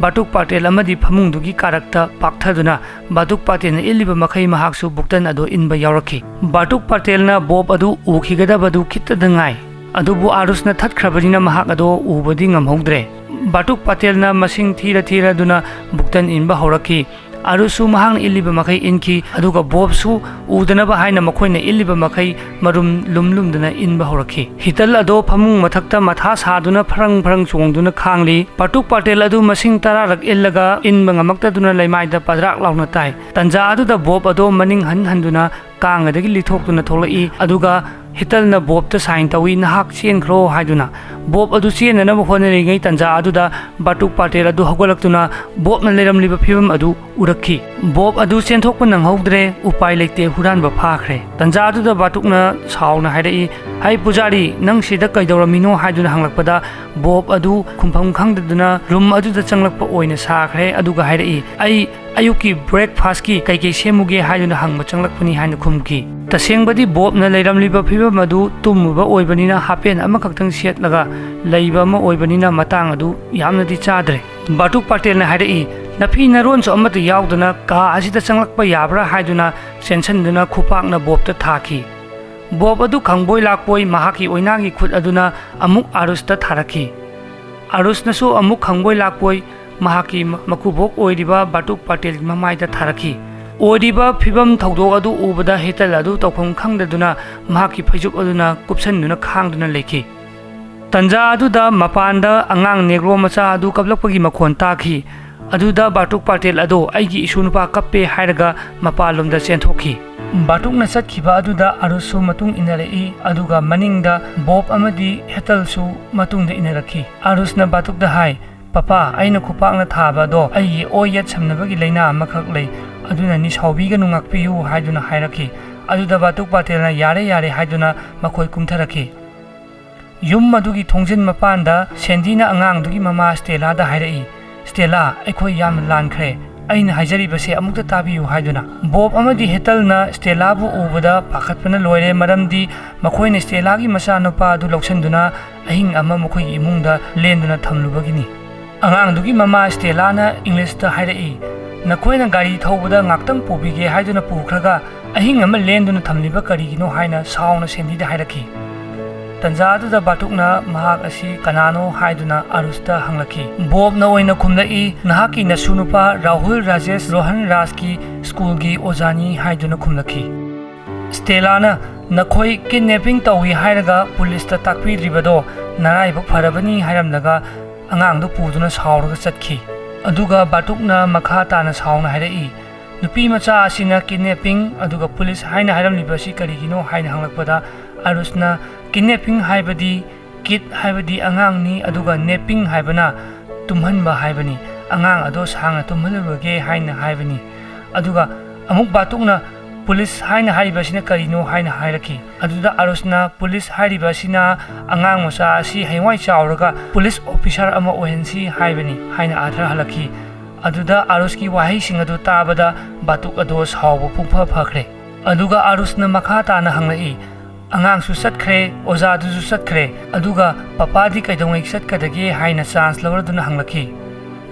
ꯕꯥꯇꯨꯛ ꯄꯥꯇꯦꯜ ꯑꯃꯗꯤ ꯐꯃꯨꯡꯗꯨꯒꯤ ꯀꯥꯔꯛꯇ ꯄꯥꯛꯊꯗꯨꯅ ꯕꯥꯇꯨꯛ ꯄꯥꯇꯦꯜꯅ ꯏꯜꯂꯤꯕ ꯃꯈꯩ ꯃꯍꯥꯛꯁꯨ ꯕꯨꯛꯇꯟ ꯑꯗꯨ ꯏꯟꯕ ꯌꯥꯎꯔꯛꯈꯤ꯫ ꯕꯥꯇꯨꯛ ꯄꯥꯇꯦꯜꯅ ꯕꯣꯕ ꯑꯗꯨ ꯎꯈꯤꯒꯗꯕꯗꯨ ꯈꯤꯠꯇꯗ ꯉꯥꯏ꯫ ꯑꯗꯨꯕꯨ ꯑꯥꯔꯨꯁꯅ ꯊꯠꯈ꯭ꯔꯕꯅꯤꯅ ꯃꯍꯥꯛ ꯑꯗꯣ ꯎꯕꯗꯤ ꯉꯝꯍꯧꯗ꯭ꯔꯦ꯫ ꯕꯥꯇꯨꯛ ꯄꯥꯇꯦꯜꯅ ꯃꯁꯤꯡ ꯊꯤꯔ ꯊꯤꯔꯗꯨꯅ ꯕꯨꯛꯇꯟ ꯏꯟꯕ ꯍꯧꯔꯛꯈꯤ꯫ ꯑꯥꯔꯨꯁꯁꯨ ꯃꯍꯥꯛꯅ ꯏꯜꯂꯤꯕ ꯃꯈꯩ ꯏꯟꯈꯤ, ꯑꯗꯨꯒ ꯕꯣꯕꯁꯨ ꯎꯗꯅꯕ ꯍꯥꯏꯅ ꯃꯈꯣꯏꯅ ꯏꯜꯂꯤꯕ ꯃꯈꯩ ꯃꯔꯨꯝ ꯂꯨꯝ ꯂꯨꯝꯗꯨꯅ ꯏꯟꯕ ꯍꯧꯔꯛꯈꯤ꯫ ꯍꯤꯇꯜ ꯑꯗꯣ ꯐꯃꯨꯡ ꯃꯊꯛꯇ ꯃꯊꯥ ꯁꯥꯗꯨꯅ ꯐꯔꯪ ꯐꯔꯪ ꯆꯣꯡꯗꯨꯅ ꯈꯥꯡꯂꯤ꯫ ꯕꯥꯇꯨꯛ ꯄꯥꯇꯦꯜ ꯑꯗꯨ ꯃꯁꯤꯡ ꯇꯔꯥꯔꯛ ꯏꯜꯂꯒ ꯏꯟꯕ ꯉꯝꯃꯛꯇꯗꯨꯅ ꯂꯩꯃꯥꯏꯗ ꯄꯗ꯭ꯔꯥꯛ ꯂꯥꯎꯅ ꯇꯥꯏ꯫ ꯇꯟꯖꯥ ꯑꯗꯨꯗ ꯕꯣꯕ ꯑꯗꯣ ꯃꯅꯤꯡ ꯍꯟ ꯍꯟꯗꯨꯅ ꯀꯥꯡ ꯑꯗꯒꯤ ꯂꯤꯊꯣꯛꯇꯨꯅ ꯊꯣꯛꯂꯛꯏ, ꯑꯗꯨꯒ ꯍꯤꯇꯜꯅ ꯕꯣꯕꯇ ꯁꯥꯏꯟ ꯇꯧꯏ, "ꯅꯍꯥꯛ ꯆꯦꯟꯈ꯭ꯔꯣ" ꯍꯥꯏꯗꯨꯅ꯫ ꯕꯣꯕ ꯑꯗꯨ ꯆꯦꯟꯅꯅꯕ ꯍꯣꯠꯅꯔꯤꯉꯩ ꯇꯟꯖꯥ ꯑꯗꯨꯗ ꯕꯥꯇꯨꯛ ꯄꯥꯇꯦꯜ ꯑꯗꯨ ꯍꯧꯒꯠꯂꯛꯇꯨꯅ ꯕꯣꯕꯅ ꯂꯩꯔꯝꯂꯤꯕ ꯐꯤꯕꯝ ꯑꯗꯨ ꯎꯔꯛꯈꯤ꯫ ꯕꯣꯕ ꯑꯗꯨ ꯆꯦꯟꯊꯣꯛꯄ ꯅꯪꯍꯧꯗ꯭ꯔꯦ, ꯎꯄꯥꯏ ꯂꯩꯇꯦ, ꯍꯨꯔꯥꯟꯕ ꯐꯥꯈ꯭ꯔꯦ꯫ ꯇꯟꯖꯥ ꯑꯗꯨꯗ ꯕꯥꯇꯨꯛꯅ ꯁꯥꯎꯅ ꯍꯥꯏꯔꯛꯏ, "ꯍꯩ ꯄꯨꯖꯥꯔꯤ, ꯅꯪ ꯁꯤꯗ ꯀꯩꯗꯧꯔꯝꯃꯤꯅꯣ?" ꯍꯥꯏꯗꯨꯅ ꯍꯪꯂꯛꯄꯗ ꯕꯣꯕ ꯑꯗꯨ ꯈꯨꯝꯐꯝ ꯈꯪꯗꯗꯨꯅ ꯔꯨꯝ ꯑꯗꯨꯗ ꯆꯪꯂꯛꯄ ꯑꯣꯏꯅ ꯁꯥꯈ꯭ꯔꯦ, ꯑꯗꯨꯒ ꯍꯥꯏꯔꯛꯏ, "ꯑꯩ ꯑꯌꯨꯛꯀꯤ ꯕ꯭ꯔꯦꯛꯐꯥꯁꯀꯤ ꯀꯩꯀꯩ ꯁꯦꯝꯃꯨꯒꯦ?" ꯍꯥꯏꯗꯨꯅ ꯍꯪꯕ ꯆꯪꯂꯛꯄꯅꯤ ꯍꯥꯏꯅ ꯈꯨꯝꯈꯤ꯫ ꯇꯁꯦꯡꯕꯗꯤ ꯕꯣꯕꯅ ꯂꯩꯔꯝꯂꯤꯕ ꯐꯤꯕꯝ ꯑꯗꯨ ꯇꯨꯝꯃꯨꯕ ꯑꯣꯏꯕꯅꯤꯅ ꯍꯥꯄꯦꯟ ꯑꯃꯈꯛꯇꯪ ꯁꯦꯠꯂꯒ ꯂꯩꯕ ꯑꯃ ꯑꯣꯏꯕꯅꯤꯅ ꯃꯇꯥꯡ ꯑꯗꯨ ꯌꯥꯝꯅꯗꯤ ꯆꯥꯗ꯭ꯔꯦ꯫ ꯕꯥꯇꯨꯛ ꯄꯥꯇꯦꯜꯅ ꯍꯥꯏꯔꯛꯏ, "ꯅꯐꯤ ꯅꯔꯣꯟꯁꯨ ꯑꯃꯠꯇ ꯌꯥꯎꯗꯅ ꯀꯥ ꯑꯁꯤꯗ ꯆꯪꯂꯛꯄ ꯌꯥꯕ꯭ꯔꯥ?" ꯍꯥꯏꯗꯨꯅ ꯆꯦꯟꯁꯤꯟꯗꯨꯅ ꯈꯨꯄꯥꯛꯅ ꯕꯣꯕꯇ ꯊꯥꯈꯤ꯫ ꯕꯣꯕ ꯑꯗꯨ ꯈꯪꯕꯣꯏ ꯂꯥꯛꯄꯣꯏ ꯃꯍꯥꯛꯀꯤ ꯑꯣꯏꯅꯥꯒꯤ ꯈꯨꯠ ꯑꯗꯨꯅ ꯑꯃꯨꯛ ꯑꯥꯔꯨꯁꯇ ꯊꯥꯔꯛꯈꯤ꯫ ꯑꯥꯔꯨꯁꯅꯁꯨ ꯑꯃꯨꯛ ꯈꯪꯕꯣꯏ ꯂꯥꯛꯄꯣꯏ ꯃꯍꯥꯛꯀꯤ ꯃ-, ꯃꯀꯨꯕꯣꯛ ꯑꯣꯏꯔꯤꯕ ꯕꯥꯇꯨꯛ ꯄꯥꯇꯦꯜꯒꯤ ꯃꯃꯥꯏꯗ ꯊꯥꯔꯛꯈꯤ꯫ ꯑꯣꯏꯔꯤꯕ ꯐꯤꯕꯝ ꯊꯧꯗꯣꯛ ꯑꯗꯨ ꯎꯕꯗ ꯍꯤꯇꯜ ꯑꯗꯨ ꯇꯧꯐꯝ ꯈꯪꯗꯗꯨꯅ ꯃꯍꯥꯛꯀꯤ ꯐꯩꯖꯨꯞ ꯑꯗꯨꯅ ꯀꯨꯞꯁꯟꯗꯨꯅ ꯈꯥꯡꯗꯨꯅ ꯂꯩꯈꯤ꯫ ꯇꯟꯖꯥ ꯑꯗꯨꯗ ꯃꯄꯥꯟꯗ ꯑꯉꯥꯡ ꯅꯦꯒ꯭ꯔꯣ ꯃꯆꯥ ꯑꯗꯨ ꯀꯞꯂꯛꯄꯒꯤ ꯃꯈꯣꯟ ꯇꯥꯈꯤ꯫ ꯑꯗꯨꯗ ꯕꯥꯇꯨꯛ ꯄꯥꯇꯦꯜ ꯑꯗꯣ "ꯑꯩꯒꯤ ꯏꯁꯨ ꯅꯨꯄꯥ ꯀꯞꯄꯦ" ꯍꯥꯏꯔꯒ ꯃꯄꯥꯟꯂꯣꯝꯗ ꯆꯦꯟꯊꯣꯛꯈꯤ꯫ ꯕꯥꯇꯨꯛꯅ ꯆꯠꯈꯤꯕ ꯑꯗꯨꯗ ꯑꯔꯨꯁꯁꯨ ꯃꯇꯨꯡ ꯏꯟꯅꯔꯛꯏ, ꯑꯗꯨꯒ ꯃꯅꯤꯡꯗ ꯕꯣꯕ ꯑꯃꯗꯤ ꯍꯦꯇꯜꯁꯨ ꯃꯇꯨꯡꯗ ꯏꯟꯅꯔꯛꯈꯤ꯫ ꯑꯔꯨꯁꯅ ꯕꯥꯇꯨꯛꯇ ꯍꯥꯏ, "ꯄꯄꯥ, ꯑꯩꯅ ꯈꯨꯄꯥꯛꯅ ꯊꯥꯕ ꯑꯗꯣ ꯑꯩꯒꯤ ꯑꯣꯏ ꯌꯦꯠ ꯁꯝꯅꯕꯒꯤ ꯂꯥꯏꯅꯥ ꯑꯃꯈꯛ ꯂꯩ, ꯑꯗꯨꯅꯅꯤ, ꯁꯥꯎꯕꯤꯒꯅꯨ, ꯉꯥꯛꯄꯤꯌꯨ" ꯍꯥꯏꯗꯨꯅ ꯍꯥꯏꯔꯛꯈꯤ꯫ ꯑꯗꯨꯗ ꯕꯥꯇꯨꯛ ꯄꯥꯇꯦꯜꯅ "ꯌꯥꯔꯦ, ꯌꯥꯔꯦ" ꯍꯥꯏꯗꯨꯅ ꯃꯈꯣꯏ ꯀꯨꯝꯊꯔꯛꯈꯤ꯫ ꯌꯨꯝ ꯑꯗꯨꯒꯤ ꯊꯣꯡꯖꯤꯟ ꯃꯄꯥꯟꯗ ꯁꯦꯟꯗꯤꯅ ꯑꯉꯥꯡꯗꯨꯒꯤ ꯃꯃꯥ ꯁ꯭ꯇꯦꯂꯥꯗ ꯍꯥꯏꯔꯛꯏ, "ꯁ꯭ꯇꯦꯂꯥ, ꯑꯩꯈꯣꯏ ꯌꯥꯝꯅ ꯂꯥꯟꯈ꯭ꯔꯦ꯫ ꯑꯩꯅ ꯍꯥꯏꯖꯔꯤꯕꯁꯦ ꯑꯃꯨꯛꯇ ꯇꯥꯕꯤꯌꯨ" ꯍꯥꯏꯗꯨꯅ꯫ ꯕꯣꯕ ꯑꯃꯗꯤ ꯍꯦꯇꯜꯅ ꯁ꯭ꯇꯦꯂꯥꯕꯨ ꯎꯕꯗ ꯄꯥꯈꯠꯄꯅ ꯂꯣꯏꯔꯦ, ꯃꯔꯝꯗꯤ ꯃꯈꯣꯏꯅ ꯁ꯭ꯇꯦꯂꯥꯒꯤ ꯃꯆꯥꯅꯨꯄꯥ ꯑꯗꯨ ꯂꯧꯁꯤꯟꯗꯨꯅ ꯑꯍꯤꯡ ꯑꯃ ꯃꯈꯣꯏꯒꯤ ꯏꯃꯨꯡꯗ ꯂꯦꯟꯗꯨꯅ ꯊꯝꯂꯨꯕꯒꯤꯅꯤ꯫ ꯑꯉꯥꯡꯗꯨꯒꯤ ꯃꯃꯥ ꯁ꯭ꯇꯦꯂꯥꯅ ꯏꯪꯂꯤꯁꯇ ꯍꯥꯏꯔꯛꯏ, "ꯅꯈꯣꯏꯅ ꯒꯥꯔꯤ ꯊꯧꯕꯗ ꯉꯥꯛꯇꯪ ꯄꯨꯕꯤꯒꯦ ꯍꯥꯏꯗꯨꯅ ꯄꯨꯈ꯭ꯔꯒ ꯑꯍꯤꯡ ꯑꯃ ꯂꯦꯟꯗꯨꯅ ꯊꯝꯂꯤꯕ ꯀꯔꯤꯒꯤꯅꯣ?" ꯍꯥꯏꯅ ꯁꯥꯎꯅ ꯁꯦꯟꯗꯤꯗ ꯍꯥꯏꯔꯛꯈꯤ꯫ ꯇꯟꯖꯥ ꯑꯗꯨꯗ ꯕꯥꯇꯨꯛꯅ "ꯃꯍꯥꯛ ꯑꯁꯤ ꯀꯅꯥꯅꯣ?" ꯍꯥꯏꯗꯨꯅ ꯑꯔꯨꯁꯇ ꯍꯪꯂꯛꯈꯤ꯫ ꯕꯣꯕꯅ ꯑꯣꯏꯅ ꯈꯨꯝꯂꯛꯏ, "ꯅꯍꯥꯛꯀꯤ ꯅꯁꯨ ꯅꯨꯄꯥ ꯔꯥꯍꯨꯜ ꯔꯥꯖꯦꯁ ꯔꯣꯍꯟ ꯔꯥꯖꯀꯤ ꯁ꯭ꯀꯨꯜꯒꯤ ꯑꯣꯖꯥꯅꯤ" ꯍꯥꯏꯗꯨꯅ ꯈꯨꯝꯂꯛꯈꯤ꯫ ꯁ꯭ꯇꯦꯂꯥꯅ "ꯅꯈꯣꯏ ꯀꯤꯗꯅꯦꯄꯤꯡ ꯇꯧꯏ ꯍꯥꯏꯔꯒ ꯄꯨꯂꯤꯁꯇ ꯇꯥꯛꯄꯤꯗ꯭ꯔꯤꯕꯗꯣ ꯅꯔꯥꯏꯕꯛ ꯐꯔꯕꯅꯤ" ꯍꯥꯏꯔꯝꯂꯒ ꯑꯉꯥꯡꯗꯨ ꯄꯨꯗꯨꯅ ꯁꯥꯎꯔꯒ ꯆꯠꯈꯤ꯫ ꯑꯗꯨꯒ ꯕꯥꯇꯨꯛꯅ ꯃꯈꯥ ꯇꯥꯅ ꯁꯥꯎꯅ ꯍꯥꯏꯔꯛꯏ, "ꯅꯨꯄꯤ ꯃꯆꯥ ꯑꯁꯤꯅ ꯀꯤꯗꯅꯦꯄꯤꯡ ꯑꯗꯨꯒ ꯄꯨꯂꯤꯁ ꯍꯥꯏꯅ ꯍꯥꯏꯔꯝꯂꯤꯕ ꯑꯁꯤ ꯀꯔꯤꯒꯤꯅꯣ?" ꯍꯥꯏꯅ ꯍꯪꯂꯛꯄꯗ, ꯑꯔꯨꯁꯅ "ꯀꯤꯗꯅꯦꯄꯤꯡ ꯍꯥꯏꯕꯗꯤ ꯀꯤꯠ ꯍꯥꯏꯕꯗꯤ ꯑꯉꯥꯡꯅꯤ, ꯑꯗꯨꯒ ꯅꯦꯄꯤꯡ ꯍꯥꯏꯕꯅ ꯇꯨꯝꯍꯟꯕ ꯍꯥꯏꯕꯅꯤ꯫ ꯑꯉꯥꯡ ꯑꯗꯣ ꯁꯥꯡꯅ ꯇꯨꯝꯍꯜꯂꯨꯔꯒꯦ" ꯍꯥꯏꯅ ꯍꯥꯏꯕꯅꯤ꯫ ꯑꯗꯨꯒ ꯑꯃꯨꯛ ꯕꯥꯇꯨꯛꯅ "ꯄꯨꯂꯤꯁ ꯍꯥꯏꯅ ꯍꯥꯏꯔꯤꯕ ꯑꯁꯤꯅ ꯀꯔꯤꯅꯣ?" ꯍꯥꯏꯅ ꯍꯥꯏꯔꯛꯈꯤ꯫ ꯑꯗꯨꯗ ꯑꯔꯨꯁꯅ "ꯄꯨꯂꯤꯁ ꯍꯥꯏꯔꯤꯕ ꯑꯁꯤꯅ ꯑꯉꯥꯡ ꯃꯆꯥ ꯑꯁꯤ ꯍꯌꯦꯡꯋꯥꯏ ꯆꯥꯎꯔꯒ ꯄꯨꯂꯤꯁ ꯑꯣꯐꯤꯁꯥꯔ ꯑꯃ ꯑꯣꯏꯍꯟꯁꯤ ꯍꯥꯏꯕꯅꯤ" ꯍꯥꯏꯅ ꯑꯥꯊꯔ ꯍꯜꯂꯛꯈꯤ꯫ ꯑꯗꯨꯗ ꯑꯔꯨꯁꯀꯤ ꯋꯥꯍꯩꯁꯤꯡ ꯑꯗꯨ ꯇꯥꯕꯗ ꯕꯥꯇꯨꯛ ꯑꯗꯣ ꯁꯥꯎꯕ ꯄꯨꯡꯐ ꯐꯈ꯭ꯔꯦ꯫ ꯑꯗꯨꯒ ꯑꯔꯨꯁꯅ ꯃꯈꯥ ꯇꯥꯅ ꯍꯪꯂꯛꯏ, "ꯑꯉꯥꯡꯁꯨ ꯆꯠꯈ꯭ꯔꯦ, ꯑꯣꯖꯥꯗꯨꯁꯨ ꯆꯠꯈ꯭ꯔꯦ, ꯑꯗꯨꯒ ꯄꯄꯥꯗꯤ ꯀꯩꯗꯧꯉꯩ ꯆꯠꯀꯗꯒꯦ?" ꯍꯥꯏꯅ ꯆꯥꯟꯁ ꯂꯧꯔꯗꯨꯅ ꯍꯪꯂꯛꯈꯤ꯫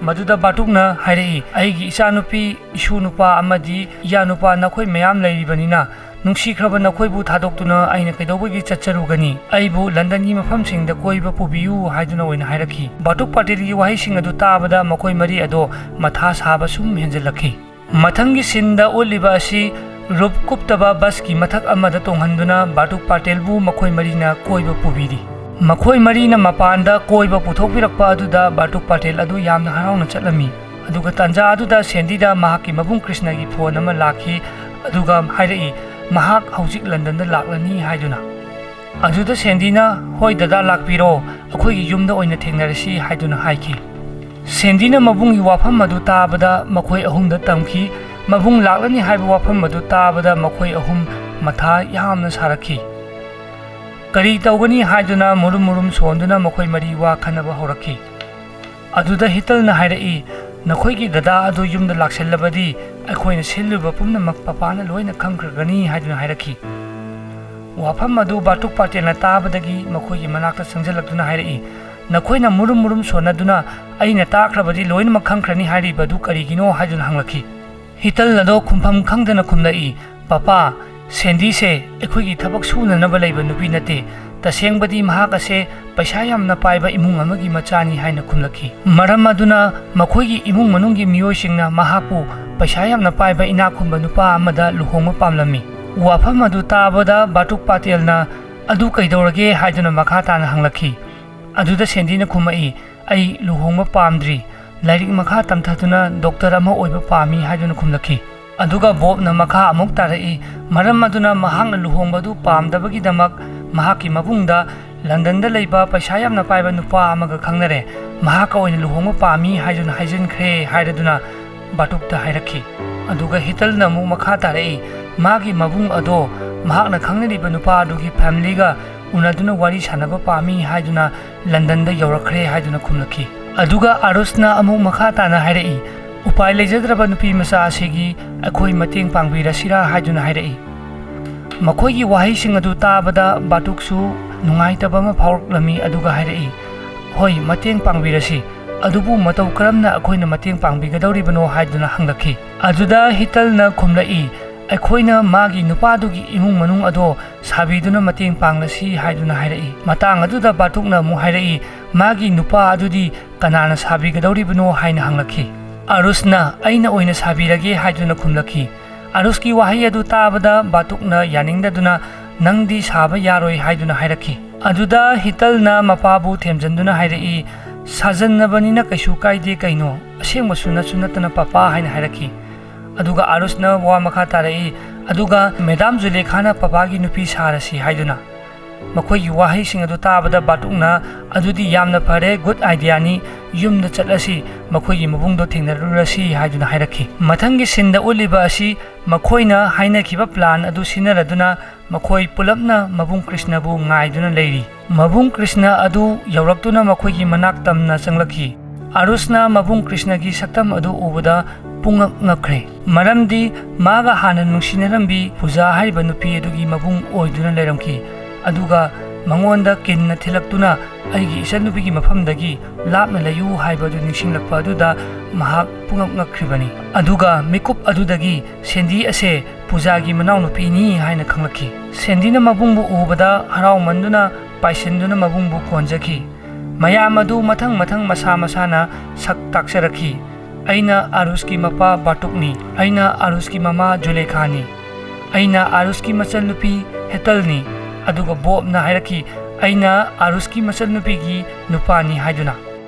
ꯃꯗꯨꯗ ꯕꯥꯇꯨꯛꯅ ꯍꯥꯏꯔꯛꯏ, "ꯑꯩꯒꯤ ꯏꯆꯥꯅꯨꯄꯤ, ꯏꯁꯨ ꯅꯨꯄꯥ ꯑꯃꯗꯤ ꯏꯌꯥ ꯅꯨꯄꯥ ꯅꯈꯣꯏ ꯃꯌꯥꯝ ꯂꯩꯔꯤꯕꯅꯤꯅ, ꯅꯨꯡꯁꯤꯈ꯭ꯔꯕ ꯅꯈꯣꯏꯕꯨ ꯊꯥꯗꯣꯛꯇꯨꯅ ꯑꯩꯅ ꯀꯩꯗꯧꯕꯒꯤ ꯆꯠꯆꯔꯨꯒꯅꯤ? ꯑꯩꯕꯨ ꯂꯟꯗꯟꯒꯤ ꯃꯐꯝꯁꯤꯡꯗ ꯀꯣꯏꯕ ꯄꯨꯕꯤꯌꯨ" ꯍꯥꯏꯗꯨꯅ ꯑꯣꯏꯅ ꯍꯥꯏꯔꯛꯈꯤ꯫ ꯕꯥꯇꯨꯛ ꯄꯥꯇꯤꯜꯒꯤ ꯋꯥꯍꯩꯁꯤꯡ ꯑꯗꯨ ꯇꯥꯕꯗ ꯃꯈꯣꯏ ꯃꯔꯤ ꯑꯗꯣ ꯃꯊꯥ ꯁꯥꯕ ꯁꯨꯝ ꯍꯦꯟꯖꯜꯂꯛꯈꯤ꯫ ꯃꯊꯪꯒꯤ ꯁꯤꯟꯗ ꯎꯠꯂꯤꯕ ꯑꯁꯤ ꯔꯨꯞ ꯀꯨꯞꯇꯕ ꯕꯁꯀꯤ ꯃꯊꯛ ꯑꯃꯗ ꯇꯣꯡꯍꯟꯗꯨꯅ ꯕꯥꯇꯨꯛ ꯄꯥꯇꯦꯜꯕꯨ ꯃꯈꯣꯏ ꯃꯔꯤꯅ ꯀꯣꯏꯕ ꯄꯨꯕꯤꯔꯤ꯫ ꯃꯈꯣꯏ ꯃꯔꯤꯅ ꯃꯄꯥꯟꯗ ꯀꯣꯏꯕ ꯄꯨꯊꯣꯛꯄꯤꯔꯛꯄ ꯑꯗꯨꯗ ꯕꯥꯇꯨꯛ ꯄꯥꯇꯦꯜ ꯑꯗꯨ ꯌꯥꯝꯅ ꯍꯔꯥꯎꯅ ꯆꯠꯂꯝꯃꯤ꯫ ꯑꯗꯨꯒ ꯇꯥꯟꯖꯥ ꯑꯗꯨꯗ ꯁꯦꯟꯗꯤꯗ ꯃꯍꯥꯛꯀꯤ ꯃꯕꯨꯡ ꯀ꯭ꯔꯤꯁꯅꯒꯤ ꯐꯣꯟ ꯑꯃ ꯂꯥꯛꯈꯤ, ꯑꯗꯨꯒ ꯍꯥꯏꯔꯛꯏ, ꯃꯍꯥꯛ ꯍꯧꯖꯤꯛ ꯂꯟꯗꯟꯗ ꯂꯥꯛꯂꯅꯤ ꯍꯥꯏꯗꯨꯅ꯫ ꯑꯗꯨꯗ ꯁꯦꯟꯗꯤꯅ, "ꯍꯣꯏ ꯗꯗꯥ, ꯂꯥꯛꯄꯤꯔꯣ, ꯑꯩꯈꯣꯏꯒꯤ ꯌꯨꯝꯗ ꯑꯣꯏꯅ ꯊꯦꯡꯅꯔꯁꯤ" ꯍꯥꯏꯗꯨꯅ ꯍꯥꯏꯈꯤ꯫ ꯁꯦꯟꯗꯤꯅ ꯃꯕꯨꯡꯒꯤ ꯋꯥꯐꯝ ꯑꯗꯨ ꯇꯥꯕꯗ ꯃꯈꯣꯏ ꯑꯍꯨꯝꯗ ꯇꯝꯈꯤ꯫ ꯃꯕꯨꯡ ꯂꯥꯛꯂꯅꯤ ꯍꯥꯏꯕ ꯋꯥꯐꯝ ꯑꯗꯨ ꯇꯥꯕꯗ ꯃꯈꯣꯏ ꯑꯍꯨꯝ ꯃꯊꯥ ꯌꯥꯝꯅ ꯁꯥꯔꯛꯈꯤ꯫ ꯀꯔꯤ ꯇꯧꯒꯅꯤ ꯍꯥꯏꯗꯨꯅ ꯃꯨꯔꯨꯝ ꯃꯨꯔꯨꯝ ꯁꯣꯟꯗꯨꯅ ꯃꯈꯣꯏ ꯃꯔꯤ ꯋꯥ ꯈꯟꯅꯕ ꯍꯧꯔꯛꯈꯤ꯫ ꯑꯗꯨꯗ ꯍꯤꯇꯜꯅ ꯍꯥꯏꯔꯛꯏ, "ꯅꯈꯣꯏꯒꯤ ꯗꯗꯥ ꯑꯗꯨ ꯌꯨꯝꯗ ꯂꯥꯛꯁꯤꯜꯂꯕꯗꯤ ꯑꯩꯈꯣꯏꯅ ꯁꯤꯜꯂꯤꯕ ꯄꯨꯝꯅꯃꯛ ꯄꯄꯥꯅ ꯂꯣꯏꯅ ꯈꯪꯈ꯭ꯔꯒꯅꯤ" ꯍꯥꯏꯗꯨꯅ ꯍꯥꯏꯔꯛꯈꯤ꯫ ꯋꯥꯐꯝ ꯑꯗꯨ ꯕꯥꯇꯨꯛ ꯄꯥꯇꯦꯜꯅ ꯇꯥꯕꯗꯒꯤ ꯃꯈꯣꯏꯒꯤ ꯃꯅꯥꯛꯇ ꯆꯪꯁꯤꯜꯂꯛꯇꯨꯅ ꯍꯥꯏꯔꯛꯏ, "ꯅꯈꯣꯏꯅ ꯃꯨꯔꯨꯝ ꯃꯨꯔꯨꯝ ꯁꯣꯟꯅꯗꯨꯅ ꯑꯩꯅ ꯇꯥꯈ꯭ꯔꯕꯗꯤ ꯂꯣꯏꯅꯃꯛ ꯈꯪꯈ꯭ꯔꯅꯤ ꯍꯥꯏꯔꯤꯕ ꯑꯗꯨ ꯀꯔꯤꯒꯤꯅꯣ?" ꯍꯥꯏꯗꯨꯅ ꯍꯪꯂꯛꯈꯤ꯫ ꯍꯤꯇꯜ ꯑꯗꯣ ꯈꯨꯝꯐꯝ ꯈꯪꯗꯅ ꯈꯨꯝꯂꯛꯏ, "ꯄꯄꯥ, ꯁꯦꯟꯗꯤꯁꯦ ꯑꯩꯈꯣꯏꯒꯤ ꯊꯕꯛ ꯁꯨꯅꯅꯕ ꯂꯩꯕ ꯅꯨꯄꯤ ꯅꯠꯇꯦ꯫ ꯇꯁꯦꯡꯕꯗꯤ ꯃꯍꯥꯛ ꯑꯁꯦ ꯄꯩꯁꯥ ꯌꯥꯝꯅ ꯄꯥꯏꯕ ꯏꯃꯨꯡ ꯑꯃꯒꯤ ꯃꯆꯥꯅꯤ" ꯍꯥꯏꯅ ꯈꯨꯝꯂꯛꯈꯤ꯫ ꯃꯔꯝ ꯑꯗꯨꯅ ꯃꯈꯣꯏꯒꯤ ꯏꯃꯨꯡ ꯃꯅꯨꯡꯒꯤ ꯃꯤꯑꯣꯏꯁꯤꯡꯅ ꯃꯍꯥꯛꯄꯨ ꯄꯩꯁꯥ ꯌꯥꯝꯅ ꯄꯥꯏꯕ ꯏꯅꯥꯛ ꯈꯨꯟꯕ ꯅꯨꯄꯥ ꯑꯃꯗ ꯂꯨꯍꯣꯡꯕ ꯄꯥꯝꯂꯝꯃꯤ꯫ ꯋꯥꯐꯝ ꯑꯗꯨ ꯇꯥꯕꯗ ꯕꯥꯇꯨꯛ ꯄꯥꯇꯦꯜꯅ, "ꯑꯗꯨ ꯀꯩꯗꯧꯔꯒꯦ?" ꯍꯥꯏꯗꯨꯅ ꯃꯈꯥ ꯇꯥꯅ ꯍꯪꯂꯛꯈꯤ꯫ ꯑꯗꯨꯗ ꯁꯦꯟꯗꯤꯅ ꯈꯨꯝꯃꯛꯏ, "ꯑꯩ ꯂꯨꯍꯣꯡꯕ ꯄꯥꯝꯗ꯭ꯔꯤ, ꯂꯥꯏꯔꯤꯛ ꯃꯈꯥ ꯇꯝꯊꯗꯨꯅ ꯗꯣꯛꯇꯔ ꯑꯃ ꯑꯣꯏꯕ ꯄꯥꯝꯃꯤ" ꯍꯥꯏꯗꯨꯅ ꯈꯨꯝꯂꯛꯈꯤ꯫ ꯑꯗꯨꯒ ꯕꯣꯕꯅ ꯃꯈꯥ ꯑꯃꯨꯛ ꯇꯥꯔꯛꯏ, "ꯃꯔꯝ ꯑꯗꯨꯅ ꯃꯍꯥꯛꯅ ꯂꯨꯍꯣꯡꯕꯗꯨ ꯄꯥꯝꯗꯕꯒꯤꯗꯃꯛ ꯃꯍꯥꯛꯀꯤ ꯃꯕꯨꯡꯗ ꯂꯟꯗꯟꯗ ꯂꯩꯕ ꯄꯩꯁꯥ ꯌꯥꯝꯅ ꯄꯥꯏꯕ ꯅꯨꯄꯥ ꯑꯃꯒ ꯈꯪꯅꯔꯦ, ꯃꯍꯥꯛꯀ ꯑꯣꯏꯅ ꯂꯨꯍꯣꯡꯕ ꯄꯥꯝꯃꯤ ꯍꯥꯏꯗꯨꯅ ꯍꯥꯏꯖꯤꯟꯈ꯭ꯔꯦ" ꯍꯥꯏꯔꯗꯨꯅ ꯕꯥꯇꯨꯛꯇ ꯍꯥꯏꯔꯛꯈꯤ꯫ ꯑꯗꯨꯒ ꯍꯤꯇꯜꯅ ꯑꯃꯨꯛ ꯃꯈꯥ ꯇꯥꯔꯛꯏ, "ꯃꯥꯒꯤ ꯃꯕꯨꯡ ꯑꯗꯣ ꯃꯍꯥꯛꯅ ꯈꯪꯅꯔꯤꯕ ꯅꯨꯄꯥ ꯑꯗꯨꯒꯤ ꯐꯦꯃꯤꯂꯤꯒ ꯎꯅꯗꯨꯅ ꯋꯥꯔꯤ ꯁꯥꯟꯅꯕ ꯄꯥꯝꯃꯤ ꯍꯥꯏꯗꯨꯅ ꯂꯟꯗꯟꯗ ꯌꯧꯔꯛꯈ꯭ꯔꯦ" ꯍꯥꯏꯗꯨꯅ ꯈꯨꯝꯂꯛꯈꯤ꯫ ꯑꯗꯨꯒ ꯑꯥꯔꯨꯁꯅ ꯑꯃꯨꯛ ꯃꯈꯥ ꯇꯥꯅ ꯍꯥꯏꯔꯛꯏ, "ꯎꯄꯥꯏ ꯂꯩꯖꯗ꯭ꯔꯕ ꯅꯨꯄꯤ ꯃꯆꯥ ꯑꯁꯤꯒꯤ ꯑꯩꯈꯣꯏ ꯃꯇꯦꯡ ꯄꯥꯡꯕꯤꯔꯁꯤꯔꯥ?" ꯍꯥꯏꯗꯨꯅ ꯍꯥꯏꯔꯛꯏ꯫ ꯃꯈꯣꯏꯒꯤ ꯋꯥꯍꯩꯁꯤꯡ ꯑꯗꯨ ꯇꯥꯕꯗ ꯕꯥꯇꯨꯛꯁꯨ ꯅꯨꯡꯉꯥꯏꯇꯕ ꯑꯃ ꯐꯥꯎꯔꯛꯂꯝꯃꯤ, ꯑꯗꯨꯒ ꯍꯥꯏꯔꯛꯏ, "ꯍꯣꯏ, ꯃꯇꯦꯡ ꯄꯥꯡꯕꯤꯔꯁꯤ, ꯑꯗꯨꯕꯨ ꯃꯇꯧ ꯀꯔꯝꯅ ꯑꯩꯈꯣꯏꯅ ꯃꯇꯦꯡ ꯄꯥꯡꯕꯤꯒꯗꯧꯔꯤꯕꯅꯣ?" ꯍꯥꯏꯗꯨꯅ ꯍꯪꯂꯛꯈꯤ꯫ ꯑꯗꯨꯗ ꯍꯤꯇꯜꯅ ꯈꯨꯝꯂꯛꯏ, "ꯑꯩꯈꯣꯏꯅ ꯃꯥꯒꯤ ꯅꯨꯄꯥꯗꯨꯒꯤ ꯏꯃꯨꯡ ꯃꯅꯨꯡ ꯑꯗꯣ ꯁꯥꯕꯤꯗꯨꯅ ꯃꯇꯦꯡ ꯄꯥꯡꯂꯁꯤ" ꯍꯥꯏꯗꯨꯅ ꯍꯥꯏꯔꯛꯏ꯫ ꯃꯇꯥꯡ ꯑꯗꯨꯗ ꯕꯥꯇꯨꯛꯅ ꯑꯃꯨꯛ ꯍꯥꯏꯔꯛꯏ, "ꯃꯥꯒꯤ ꯅꯨꯄꯥ ꯑꯗꯨꯗꯤ ꯀꯅꯥꯅ ꯁꯥꯕꯤꯒꯗꯧꯔꯤꯕꯅꯣ?" ꯍꯥꯏꯅ ꯍꯪꯂꯛꯈꯤ꯫ ꯑꯥꯔꯨꯁꯅ "ꯑꯩꯅ ꯑꯣꯏꯅ ꯁꯥꯕꯤꯔꯒꯦ" ꯍꯥꯏꯗꯨꯅ ꯈꯨꯝꯂꯛꯈꯤ꯫ ꯑꯥꯔꯨꯁꯀꯤ ꯋꯥꯍꯩ ꯑꯗꯨ ꯇꯥꯕꯗ ꯕꯥꯇꯨꯛꯅ ꯌꯥꯅꯤꯡꯗꯗꯨꯅ "ꯅꯪꯗꯤ ꯁꯥꯕ ꯌꯥꯔꯣꯏ" ꯍꯥꯏꯗꯨꯅ ꯍꯥꯏꯔꯛꯈꯤ꯫ ꯑꯗꯨꯗ ꯍꯤꯇꯜꯅ ꯃꯄꯥꯕꯨ ꯊꯦꯝꯖꯤꯟꯗꯨꯅ ꯍꯥꯏꯔꯛꯏ, "ꯁꯥꯖꯟꯅꯕꯅꯤꯅ ꯀꯩꯁꯨ ꯀꯥꯏꯗꯦ ꯀꯩꯅꯣ, ꯑꯁꯦꯡꯕꯁꯨ ꯅꯠꯁꯨ ꯅꯠꯇꯅ ꯄꯥꯄꯥ" ꯍꯥꯏꯅ ꯍꯥꯏꯔꯛꯈꯤ꯫ ꯑꯗꯨꯒ ꯑꯥꯔꯨꯁꯅ ꯋꯥ ꯃꯈꯥ ꯇꯥꯔꯛꯏ, ꯑꯗꯨꯒ ꯃꯦꯗꯥꯝ ꯖꯨꯂꯦꯈꯥꯅ ꯄꯥꯄꯥꯒꯤ ꯅꯨꯄꯤ ꯁꯥꯔꯁꯤ ꯍꯥꯏꯗꯨꯅ꯫ ꯃꯈꯣꯏꯒꯤ ꯋꯥꯍꯩꯁꯤꯡ ꯑꯗꯨ ꯇꯥꯕꯗ ꯕꯥꯇꯨꯛꯅ, "ꯑꯗꯨꯗꯤ ꯌꯥꯝꯅ ꯐꯔꯦ, ꯒꯨꯗ ꯑꯥꯏꯗꯤꯌꯥꯅꯤ, ꯌꯨꯝꯗ ꯆꯠꯂꯁꯤ, ꯃꯈꯣꯏꯒꯤ ꯃꯕꯨꯡꯗꯣ ꯊꯦꯡꯅꯔꯨꯔꯁꯤ" ꯍꯥꯏꯗꯨꯅ ꯍꯥꯏꯔꯛꯈꯤ꯫ ꯃꯊꯪꯒꯤ ꯁꯤꯟꯗ ꯎꯠꯂꯤꯕ ꯑꯁꯤ ꯃꯈꯣꯏꯅ ꯍꯥꯏꯅꯈꯤꯕ ꯄ꯭ꯂꯥꯟ ꯑꯗꯨ ꯁꯤꯟꯅꯔꯗꯨꯅ ꯃꯈꯣꯏ ꯄꯨꯂꯞꯅ ꯃꯕꯨꯡ ꯀ꯭ꯔꯤꯁꯅꯕꯨ ꯉꯥꯏꯗꯨꯅ ꯂꯩꯔꯤ꯫ ꯃꯕꯨꯡ ꯀ꯭ꯔꯤꯁꯅ ꯑꯗꯨ ꯌꯧꯔꯛꯇꯨꯅ ꯃꯈꯣꯏꯒꯤ ꯃꯅꯥꯛ ꯇꯝꯅ ꯆꯪꯂꯛꯈꯤ꯫ ꯑꯥꯔꯨꯁꯅ ꯃꯕꯨꯡ ꯀ꯭ꯔꯤꯁꯅꯒꯤ ꯁꯛꯇꯝ ꯑꯗꯨ ꯎꯕꯗ ꯄꯨꯡꯉꯛ ꯉꯛꯈ꯭ꯔꯦ, ꯃꯔꯝꯗꯤ ꯃꯥꯒ ꯍꯥꯟꯅ ꯅꯨꯡꯁꯤꯅꯔꯝꯕꯤ ꯄꯨꯖꯥ ꯍꯥꯏꯔꯤꯕ ꯅꯨꯄꯤ ꯑꯗꯨꯒꯤ ꯃꯕꯨꯡ ꯑꯣꯏꯗꯨꯅ ꯂꯩꯔꯝꯈꯤ꯫ ꯑꯗꯨꯒ ꯃꯉꯣꯟꯗ ꯀꯤꯟꯅ ꯊꯤꯜꯂꯛꯇꯨꯅ "ꯑꯩꯒꯤ ꯏꯆꯟꯅꯨꯄꯤꯒꯤ ꯃꯐꯝꯗꯒꯤ ꯂꯥꯞꯅ ꯂꯩꯌꯨ" ꯍꯥꯏꯕ ꯑꯗꯨ ꯅꯤꯡꯁꯤꯡꯂꯛꯄ ꯑꯗꯨꯗ ꯃꯍꯥꯛ ꯄꯨꯡꯉꯛ ꯉꯛꯈ꯭ꯔꯤꯕꯅꯤ꯫ ꯑꯗꯨꯒ ꯃꯤꯀꯨꯞ ꯑꯗꯨꯗꯒꯤ ꯁꯦꯟꯗꯤ ꯑꯁꯦ ꯄꯨꯖꯥꯒꯤ ꯃꯅꯥꯎꯅꯨꯄꯤꯅꯤ ꯍꯥꯏꯅ ꯈꯪꯂꯛꯈꯤ꯫ ꯁꯦꯟꯗꯤꯅ ꯃꯕꯨꯡꯕꯨ ꯎꯕꯗ ꯍꯔꯥꯎꯃꯟꯗꯨꯅ ꯄꯥꯏꯁꯤꯟꯗꯨꯅ ꯃꯕꯨꯡꯕꯨ ꯀꯣꯟꯖꯈꯤ꯫ ꯃꯌꯥꯝ ꯑꯗꯨ ꯃꯊꯪ ꯃꯊꯪ ꯃꯁꯥ ꯃꯁꯥꯅ ꯁꯛ ꯇꯥꯛꯆꯔꯛꯈꯤ꯫ "ꯑꯩꯅ ꯑꯥꯔꯨꯁꯀꯤ ꯃꯄꯥ ꯕꯥꯇꯨꯛꯅꯤ꯫ ꯑꯩꯅ ꯑꯥꯔꯨꯁꯀꯤ ꯃꯃꯥ ꯖꯨꯂꯦꯈꯥꯅꯤ꯫ ꯑꯩꯅ ꯑꯥꯔꯨꯁꯀꯤ ꯃꯆꯟꯅꯨꯄꯤ ꯍꯦꯇꯜꯅꯤ"꯫ ꯑꯗꯨꯒ ꯕꯣꯕꯅ ꯍꯥꯏꯔꯛꯈꯤ, "ꯑꯩꯅ ꯑꯥꯔꯨꯁꯀꯤ ꯃꯆꯟꯅꯨꯄꯤꯒꯤ ꯅꯨꯄꯥꯅꯤ" ꯍꯥꯏꯗꯨꯅ꯫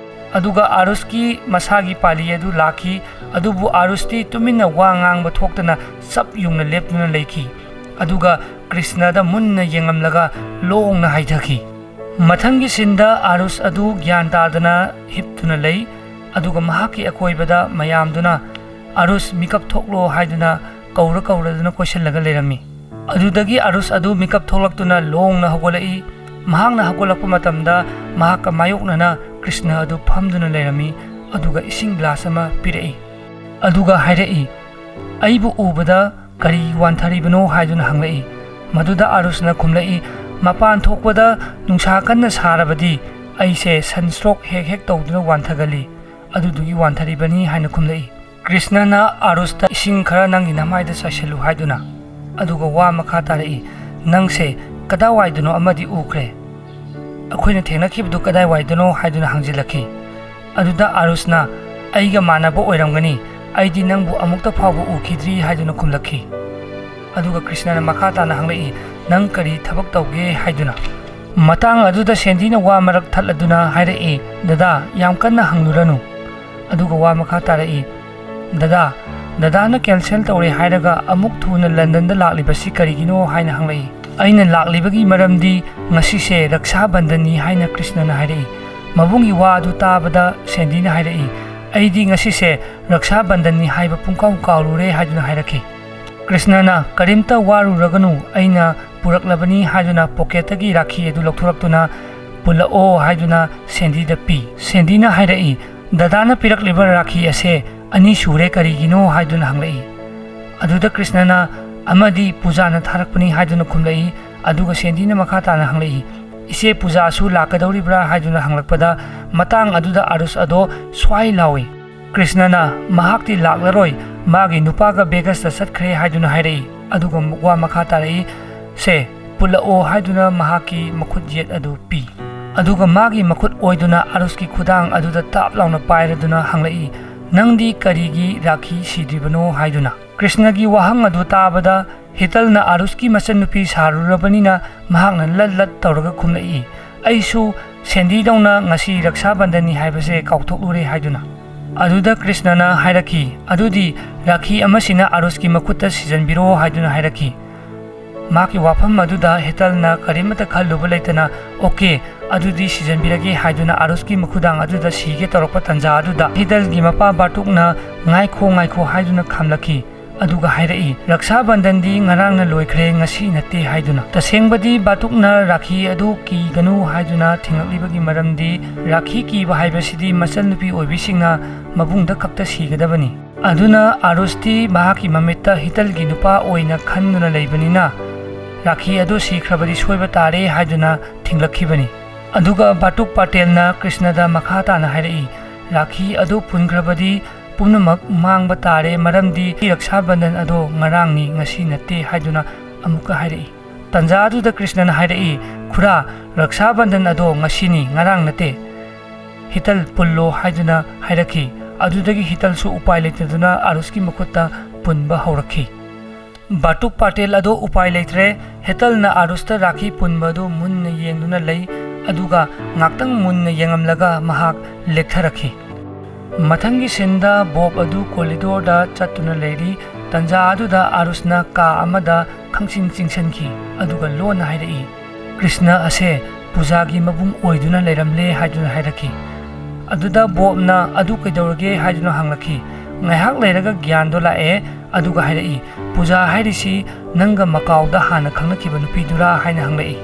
ꯑꯗꯨꯒ ꯑꯥꯔꯨꯁꯀꯤ ꯃꯁꯥꯒꯤ ꯄꯥꯂꯤ ꯑꯗꯨ ꯂꯥꯛꯈꯤ꯫ ꯑꯗꯨꯕꯨ ꯑꯥꯔꯨꯁꯇꯤ ꯇꯨꯃꯤꯟꯅ ꯋꯥ ꯉꯥꯡꯕ ꯊꯣꯛꯇꯅ ꯆꯞ ꯌꯨꯡꯅ ꯂꯦꯞꯇꯨꯅ ꯂꯩꯈꯤ꯫ ꯑꯗꯨꯒ ꯀ꯭ꯔꯤꯁꯅꯗ ꯃꯨꯟꯅ ꯌꯦꯡꯂꯝꯂꯒ ꯂꯣꯡꯅ ꯍꯥꯏꯊꯈꯤ꯫ ꯃꯊꯪꯒꯤ ꯁꯤꯟꯗ ꯑꯥꯔꯨꯁ ꯑꯗꯨ ꯒ꯭ꯌꯥꯟ ꯇꯥꯗꯅ ꯍꯤꯞꯇꯨꯅ ꯂꯩ꯫ ꯑꯗꯨꯒ ꯃꯍꯥꯛꯀꯤ ꯑꯀꯣꯏꯕꯗ ꯃꯌꯥꯝꯗꯨꯅ "ꯑꯥꯔꯨꯁ, ꯃꯤꯀꯞ ꯊꯣꯛꯂꯣ" ꯍꯥꯏꯗꯨꯅ ꯀꯧꯔ ꯀꯧꯔꯗꯨꯅ ꯀꯣꯏꯁꯤꯜꯂꯒ ꯂꯩꯔꯝꯃꯤ꯫ ꯑꯗꯨꯗꯒꯤ ꯑꯥꯔꯨꯁ ꯑꯗꯨ ꯃꯤꯀꯞ ꯊꯣꯛꯂꯛꯇꯨꯅ ꯂꯣꯡꯅ ꯍꯧꯒꯠꯂꯛꯏ꯫ ꯃꯍꯥꯛꯅ ꯍꯧꯒꯠꯂꯛꯄ ꯃꯇꯝꯗ ꯃꯍꯥꯛꯀ ꯃꯥꯌꯣꯛꯅꯅ ꯀ꯭ꯔꯤꯁꯅ ꯑꯗꯨ ꯐꯝꯗꯨꯅ ꯂꯩꯔꯝꯃꯤ, ꯑꯗꯨꯒ ꯏꯁꯤꯡ ꯒ꯭ꯂꯥꯁ ꯑꯃ ꯄꯤꯔꯛꯏ꯫ ꯑꯗꯨꯒ ꯍꯥꯏꯔꯛꯏ, "ꯑꯩꯕꯨ ꯎꯕꯗ ꯀꯔꯤ ꯋꯥꯟꯊꯔꯤꯕꯅꯣ?" ꯍꯥꯏꯗꯨꯅ ꯍꯪꯂꯛꯏ꯫ ꯃꯗꯨꯗ ꯑꯥꯔꯨꯁꯅ ꯈꯨꯝꯂꯛꯏ, "ꯃꯄꯥꯟ ꯊꯣꯛꯄꯗ ꯅꯨꯡꯁꯥ ꯀꯟꯅ ꯁꯥꯔꯕꯗꯤ ꯑꯩꯁꯦ ꯁꯟꯁ꯭ꯇ꯭ꯔꯣꯛ ꯍꯦꯛ ꯍꯦꯛ ꯇꯧꯗꯨꯅ ꯋꯥꯟꯊꯒꯜꯂꯤ, ꯑꯗꯨꯗꯨꯒꯤ ꯋꯥꯟꯊꯔꯤꯕꯅꯤ" ꯍꯥꯏꯅ ꯈꯨꯝꯂꯛꯏ꯫ ꯀ꯭ꯔꯤꯁꯅꯅ ꯑꯥꯔꯨꯁꯇ "ꯏꯁꯤꯡ ꯈꯔ ꯅꯪꯒꯤ ꯅꯃꯥꯏꯗ ꯆꯥꯏꯁꯤꯜꯂꯨ" ꯍꯥꯏꯗꯨꯅ, ꯑꯗꯨꯒ ꯋꯥ ꯃꯈꯥ ꯇꯥꯔꯛꯏ, "ꯅꯪꯁꯦ ꯀꯗꯥꯏꯋꯥꯏꯗꯅꯣ ꯑꯃꯗꯤ ꯎꯈ꯭ꯔꯦ꯫ ꯑꯩꯈꯣꯏꯅ ꯊꯦꯡꯅꯈꯤꯕꯗꯨ ꯀꯗꯥꯏꯋꯥꯏꯗꯅꯣ?" ꯍꯥꯏꯗꯨꯅ ꯍꯪꯖꯤꯜꯂꯛꯈꯤ꯫ ꯑꯗꯨꯗ ꯑꯥꯔꯨꯁꯅ, "ꯑꯩꯒ ꯃꯥꯟꯅꯕ ꯑꯣꯏꯔꯝꯒꯅꯤ, ꯑꯩꯗꯤ ꯅꯪꯕꯨ ꯑꯃꯨꯛꯇ ꯐꯥꯎꯕ ꯎꯈꯤꯗ꯭ꯔꯤ" ꯍꯥꯏꯗꯨꯅ ꯈꯨꯝꯂꯛꯈꯤ꯫ ꯑꯗꯨꯒ ꯀ꯭ꯔꯤꯁꯅꯅ ꯃꯈꯥ ꯇꯥꯅ ꯍꯪꯂꯛꯏ, "ꯅꯪ ꯀꯔꯤ ꯊꯕꯛ ꯇꯧꯒꯦ?" ꯍꯥꯏꯗꯨꯅ꯫ ꯃꯇꯥꯡ ꯑꯗꯨꯗ ꯁꯦꯟꯗꯤꯅ ꯋꯥ ꯃꯔꯛ ꯊꯠꯂꯗꯨꯅ ꯍꯥꯏꯔꯛꯏ, "ꯗꯗꯥ, ꯌꯥꯝ ꯀꯟꯅ ꯍꯪꯂꯨꯔꯅꯨ"꯫ ꯑꯗꯨꯒ ꯋꯥ ꯃꯈꯥ ꯇꯥꯔꯛꯏ, "ꯗꯗꯥ, ꯗꯗꯥꯅ cancel ꯇꯧꯔꯦ ꯍꯥꯏꯔꯒ ꯑꯃꯨꯛ ꯊꯨꯅ ꯂꯟꯗꯟꯗ ꯂꯥꯛꯂꯤꯕꯁꯤ ꯀꯔꯤꯒꯤꯅꯣ?" ꯍꯥꯏꯅ ꯍꯪꯂꯛꯏ꯫ "ꯑꯩꯅ ꯂꯥꯛꯂꯤꯕꯒꯤ ꯃꯔꯝꯗꯤ ꯉꯁꯤꯁꯦ ꯔꯛꯁꯥ ꯕꯟꯙꯟꯅꯤ" ꯍꯥꯏꯅ ꯀ꯭ꯔꯤꯁꯅꯅ ꯍꯥꯏꯔꯛꯏ꯫ ꯃꯕꯨꯡꯒꯤ ꯋꯥ ꯑꯗꯨ ꯇꯥꯕꯗ ꯁꯦꯟꯗꯤꯅ ꯍꯥꯏꯔꯛꯏ, "ꯑꯩꯗꯤ ꯉꯁꯤꯁꯦ ꯔꯛꯁꯥ ꯕꯟꯙꯟꯅꯤ ꯍꯥꯏꯕ ꯄꯨꯡꯀꯥꯎ ꯀꯥꯎꯔꯨꯔꯦ" ꯍꯥꯏꯗꯨꯅ ꯍꯥꯏꯔꯛꯈꯤ꯫ ꯀ꯭ꯔꯤꯁꯅꯅ, "ꯀꯔꯤꯝꯇ ꯋꯥꯔꯨꯔꯒꯅꯨ, ꯑꯩꯅ ꯄꯨꯔꯛꯂꯕꯅꯤ" ꯍꯥꯏꯗꯨꯅ ꯄꯣꯀꯦꯠꯇꯒꯤ ꯔꯥꯈꯤ ꯑꯗꯨ ꯂꯧꯊꯣꯔꯛꯇꯨꯅ, "ꯄꯨꯜꯂꯛꯑꯣ" ꯍꯥꯏꯗꯨꯅ ꯁꯦꯟꯗꯤꯗ ꯄꯤ꯫ ꯁꯦꯟꯗꯤꯅ ꯍꯥꯏꯔꯛꯏ, "ꯗꯗꯥꯅ ꯄꯤꯔꯛꯂꯤꯕ ꯔꯥꯈꯤ ꯑꯁꯦ ꯑꯅꯤ ꯁꯨꯔꯦ, ꯀꯔꯤꯒꯤꯅꯣ?" ꯍꯥꯏꯗꯨꯅ ꯍꯪꯂꯛꯏ꯫ ꯑꯗꯨꯗ ꯀ꯭ꯔꯤꯁꯅꯅ, "ꯑꯃꯗꯤ ꯄꯨꯖꯥꯅ ꯊꯥꯔꯛꯄꯅꯤ" ꯍꯥꯏꯗꯨꯅ ꯈꯨꯝꯂꯛꯏ꯫ ꯑꯗꯨꯒ ꯁꯦꯟꯗꯤꯅ ꯃꯈꯥ ꯇꯥꯅ ꯍꯪꯂꯛꯏ, "ꯏꯆꯦ ꯄꯨꯖꯥꯁꯨ ꯂꯥꯛꯀꯗꯧꯔꯤꯕ꯭ꯔꯥ?" ꯍꯥꯏꯗꯨꯅ ꯍꯪꯂꯛꯄꯗ, ꯃꯇꯥꯡ ꯑꯗꯨꯗ ꯑꯥꯔꯨꯁ ꯑꯗꯣ ꯁ꯭ꯋꯥꯏ ꯂꯥꯎꯏ꯫ ꯀ꯭ꯔꯤꯁꯅꯅ, "ꯃꯍꯥꯛꯇꯤ ꯂꯥꯛꯂꯔꯣꯏ, ꯃꯥꯒꯤ ꯅꯨꯄꯥꯒ ꯚꯦꯒꯁꯇ ꯆꯠꯈ꯭ꯔꯦ" ꯍꯥꯏꯗꯨꯅ ꯍꯥꯏꯔꯛꯏ꯫ ꯑꯗꯨꯒ ꯋꯥ ꯃꯈꯥ ꯇꯥꯔꯛꯏ, "ꯁꯦ, ꯄꯨꯜꯂꯛꯑꯣ" ꯍꯥꯏꯗꯨꯅ ꯃꯍꯥꯛꯀꯤ ꯃꯈꯨꯠ ꯌꯦꯠ ꯑꯗꯨ ꯄꯤ꯫ ꯑꯗꯨꯒ ꯃꯥꯒꯤ ꯃꯈꯨꯠ ꯑꯣꯏꯗꯨꯅ ꯑꯥꯔꯨꯁꯀꯤ ꯈꯨꯗꯥꯡ ꯑꯗꯨꯗ ꯇꯥꯞ ꯂꯥꯎꯅ ꯄꯥꯏꯔꯗꯨꯅ ꯍꯪꯂꯛꯏ, "ꯅꯪꯗꯤ ꯀꯔꯤꯒꯤ ꯔꯥꯈꯤ ꯁꯤꯗ꯭ꯔꯤꯕꯅꯣ?" ꯍꯥꯏꯗꯨꯅ꯫ ꯀ꯭ꯔꯤꯁꯅꯒꯤ ꯋꯥꯍꯪ ꯑꯗꯨ ꯇꯥꯕꯗ ꯍꯤꯇꯜꯅ ꯑꯥꯔꯨꯁꯀꯤ ꯃꯆꯟꯅꯨꯄꯤ ꯁꯥꯔꯨꯔꯕꯅꯤꯅ ꯃꯍꯥꯛꯅ ꯂꯠ ꯂꯠ ꯇꯧꯔꯒ ꯈꯨꯝꯂꯛꯏ, "ꯑꯩꯁꯨ ꯁꯦꯟꯗꯤꯗꯧꯅ ꯉꯁꯤ ꯔꯛꯁꯥ ꯕꯟꯙꯟꯅꯤ ꯍꯥꯏꯕꯁꯦ ꯀꯥꯎꯊꯣꯛꯂꯨꯔꯦ" ꯍꯥꯏꯗꯨꯅ꯫ ꯑꯗꯨꯗ ꯀ꯭ꯔꯤꯁꯅꯅ ꯍꯥꯏꯔꯛꯈꯤ, "ꯑꯗꯨꯗꯤ ꯔꯥꯈꯤ ꯑꯃꯁꯤꯅ ꯑꯥꯔꯨꯁꯀꯤ ꯃꯈꯨꯠꯇ ꯁꯤꯖꯟꯕꯤꯔꯣ" ꯍꯥꯏꯗꯨꯅ ꯍꯥꯏꯔꯛꯈꯤ꯫ ꯃꯍꯥꯛꯀꯤ ꯋꯥꯐꯝ ꯑꯗꯨꯗ ꯍꯤꯇꯜꯅ ꯀꯔꯤꯃꯠꯇ ꯈꯜꯂꯨꯕ ꯂꯩꯇꯅ, "ꯑꯣꯀꯦ, ꯑꯗꯨꯗꯤ ꯁꯤꯖꯟꯕꯤꯔꯒꯦ" ꯍꯥꯏꯗꯨꯅ ꯑꯥꯔꯨꯁꯀꯤ ꯃꯈꯨꯗꯥꯡ ꯑꯗꯨꯗ ꯁꯤꯒꯦ ꯇꯧꯔꯛꯄ ꯇꯥꯟꯖꯥ ꯑꯗꯨꯗ ꯍꯤꯇꯜꯒꯤ ꯃꯄꯥ ꯕꯥꯇꯨꯛꯅ, "ꯉꯥꯏꯈꯣ, ꯉꯥꯏꯈꯣ" ꯍꯥꯏꯗꯨꯅ ꯈꯥꯝꯂꯛꯈꯤ꯫ ꯑꯗꯨꯒ ꯍꯥꯏꯔꯛꯏ, "ꯔꯛꯁꯥ ꯕꯟꯙꯟꯗꯤ ꯉꯔꯥꯡꯅ ꯂꯣꯏꯈ꯭ꯔꯦ, ꯉꯁꯤ ꯅꯠꯇꯦ" ꯍꯥꯏꯗꯨꯅ꯫ ꯇꯁꯦꯡꯕꯗꯤ ꯕꯥꯇꯨꯛꯅ ꯔꯥꯈꯤ ꯑꯗꯨ ꯀꯤꯒꯅꯨ ꯍꯥꯏꯗꯨꯅ ꯊꯤꯡꯂꯛꯂꯤꯕꯒꯤ ꯃꯔꯝꯗꯤ ꯔꯥꯈꯤ ꯀꯤꯕ ꯍꯥꯏꯕꯁꯤꯗꯤ ꯃꯆꯟꯅꯨꯄꯤ ꯑꯣꯏꯕꯤꯁꯤꯡꯅ ꯃꯕꯨꯡꯗ ꯈꯛꯇ ꯁꯤꯒꯗꯕꯅꯤ꯫ ꯑꯗꯨꯅ ꯑꯥꯔꯨꯁꯇꯤ ꯃꯍꯥꯛꯀꯤ ꯃꯃꯤꯠꯇ ꯍꯤꯇꯜꯒꯤ ꯅꯨꯄꯥ ꯑꯣꯏꯅ ꯈꯟꯗꯨꯅ ꯂꯩꯕꯅꯤꯅ ꯔꯥꯈꯤ ꯑꯗꯨ ꯁꯤꯈ꯭ꯔꯕꯗꯤ ꯁꯣꯏꯕ ꯇꯥꯔꯦ ꯍꯥꯏꯗꯨꯅ ꯊꯤꯡꯂꯛꯈꯤꯕꯅꯤ꯫ ꯑꯗꯨꯒ ꯕꯥꯇꯨꯛ ꯄꯥꯇꯦꯜꯅ ꯀ꯭ꯔꯤꯁꯅꯗ ꯃꯈꯥ ꯇꯥꯅ ꯍꯥꯏꯔꯛꯏ, "ꯔꯥꯈꯤ ꯑꯗꯨ ꯄꯨꯟꯈ꯭ꯔꯕꯗꯤ ꯄꯨꯝꯅꯃꯛ ꯃꯥꯡꯕ ꯇꯥꯔꯦ, ꯃꯔꯝꯗꯤ ꯔꯛꯁꯥ ꯕꯟꯙꯟ ꯑꯗꯣ ꯉꯔꯥꯡꯅꯤ, ꯉꯁꯤ ꯅꯠꯇꯦ" ꯍꯥꯏꯗꯨꯅ ꯑꯃꯨꯛꯀ ꯍꯥꯏꯔꯛꯏ꯫ ꯇꯥꯟꯖꯥ ꯑꯗꯨꯗ ꯀ꯭ꯔꯤꯁꯅꯅ ꯍꯥꯏꯔꯛꯏ, "ꯈꯨꯔꯥ, ꯔꯛꯁꯥ ꯕꯟꯙꯟ ꯑꯗꯣ ꯉꯁꯤꯅꯤ, ꯉꯔꯥꯡ ꯅꯠꯇꯦ꯫ ꯍꯤꯇꯜ ꯄꯨꯜꯂꯣ" ꯍꯥꯏꯗꯨꯅ ꯍꯥꯏꯔꯛꯈꯤ꯫ ꯑꯗꯨꯗꯒꯤ ꯍꯤꯇꯜꯁꯨ ꯎꯄꯥꯏ ꯂꯩꯇꯗꯨꯅ ꯑꯥꯔꯨꯁꯀꯤ ꯃꯈꯨꯠꯇ ꯄꯨꯟꯕ ꯍꯧꯔꯛꯈꯤ꯫ ꯕꯥꯇꯨꯛ ꯄꯥꯇꯦꯜ ꯑꯗꯣ ꯎꯄꯥꯏ ꯂꯩꯇ꯭ꯔꯦ꯫ ꯍꯦꯇꯜꯅ ꯑꯥꯔꯨꯁꯇ ꯔꯥꯈꯤ ꯄꯨꯟꯕ ꯑꯗꯨ ꯃꯨꯟꯅ ꯌꯦꯡꯗꯨꯅ ꯂꯩ, ꯑꯗꯨꯒ ꯉꯥꯛꯇꯪ ꯃꯨꯟꯅ ꯌꯦꯡꯉꯝꯂꯒ ꯃꯍꯥꯛ ꯂꯦꯛꯊꯔꯛꯈꯤ꯫ ꯃꯊꯪꯒꯤ ꯁꯤꯟꯗ ꯕꯣꯕ ꯑꯗꯨ ꯀꯣꯔꯤꯗꯣꯔꯗ ꯆꯠꯇꯨꯅ ꯂꯩꯔꯤ꯫ ꯇꯟꯖꯥ ꯑꯗꯨꯗ ꯑꯥꯔꯨꯁꯅ ꯀꯥ ꯑꯃꯗ ꯈꯪꯆꯤꯡ ꯆꯤꯡꯁꯤꯟꯈꯤ, ꯑꯗꯨꯒ ꯂꯣꯟꯅ ꯍꯥꯏꯔꯛꯏ, "ꯀ꯭ꯔꯤꯁꯅ ꯑꯁꯦ ꯄꯨꯖꯥꯒꯤ ꯃꯕꯨꯡ ꯑꯣꯏꯗꯨꯅ ꯂꯩꯔꯝꯂꯦ" ꯍꯥꯏꯗꯨꯅ ꯍꯥꯏꯔꯛꯈꯤ꯫ ꯑꯗꯨꯗ ꯕꯣꯕꯅ, "ꯑꯗꯨ ꯀꯩꯗꯧꯔꯒꯦ?" ꯍꯥꯏꯗꯨꯅ ꯍꯪꯂꯛꯈꯤ꯫ ꯉꯥꯏꯍꯥꯛ ꯂꯩꯔꯒ ꯒ꯭ꯌꯥꯟꯗꯣ ꯂꯥꯛꯑꯦ, ꯑꯗꯨꯒ ꯍꯥꯏꯔꯛꯏ, "ꯄꯨꯖꯥ ꯍꯥꯏꯔꯤꯁꯤ ꯅꯪꯒ ꯃꯀꯥꯎꯗ ꯍꯥꯟꯅ ꯈꯪꯅꯈꯤꯕ ꯅꯨꯄꯤꯗꯨꯔꯥ?" ꯍꯥꯏꯅ ꯍꯪꯂꯛꯏ꯫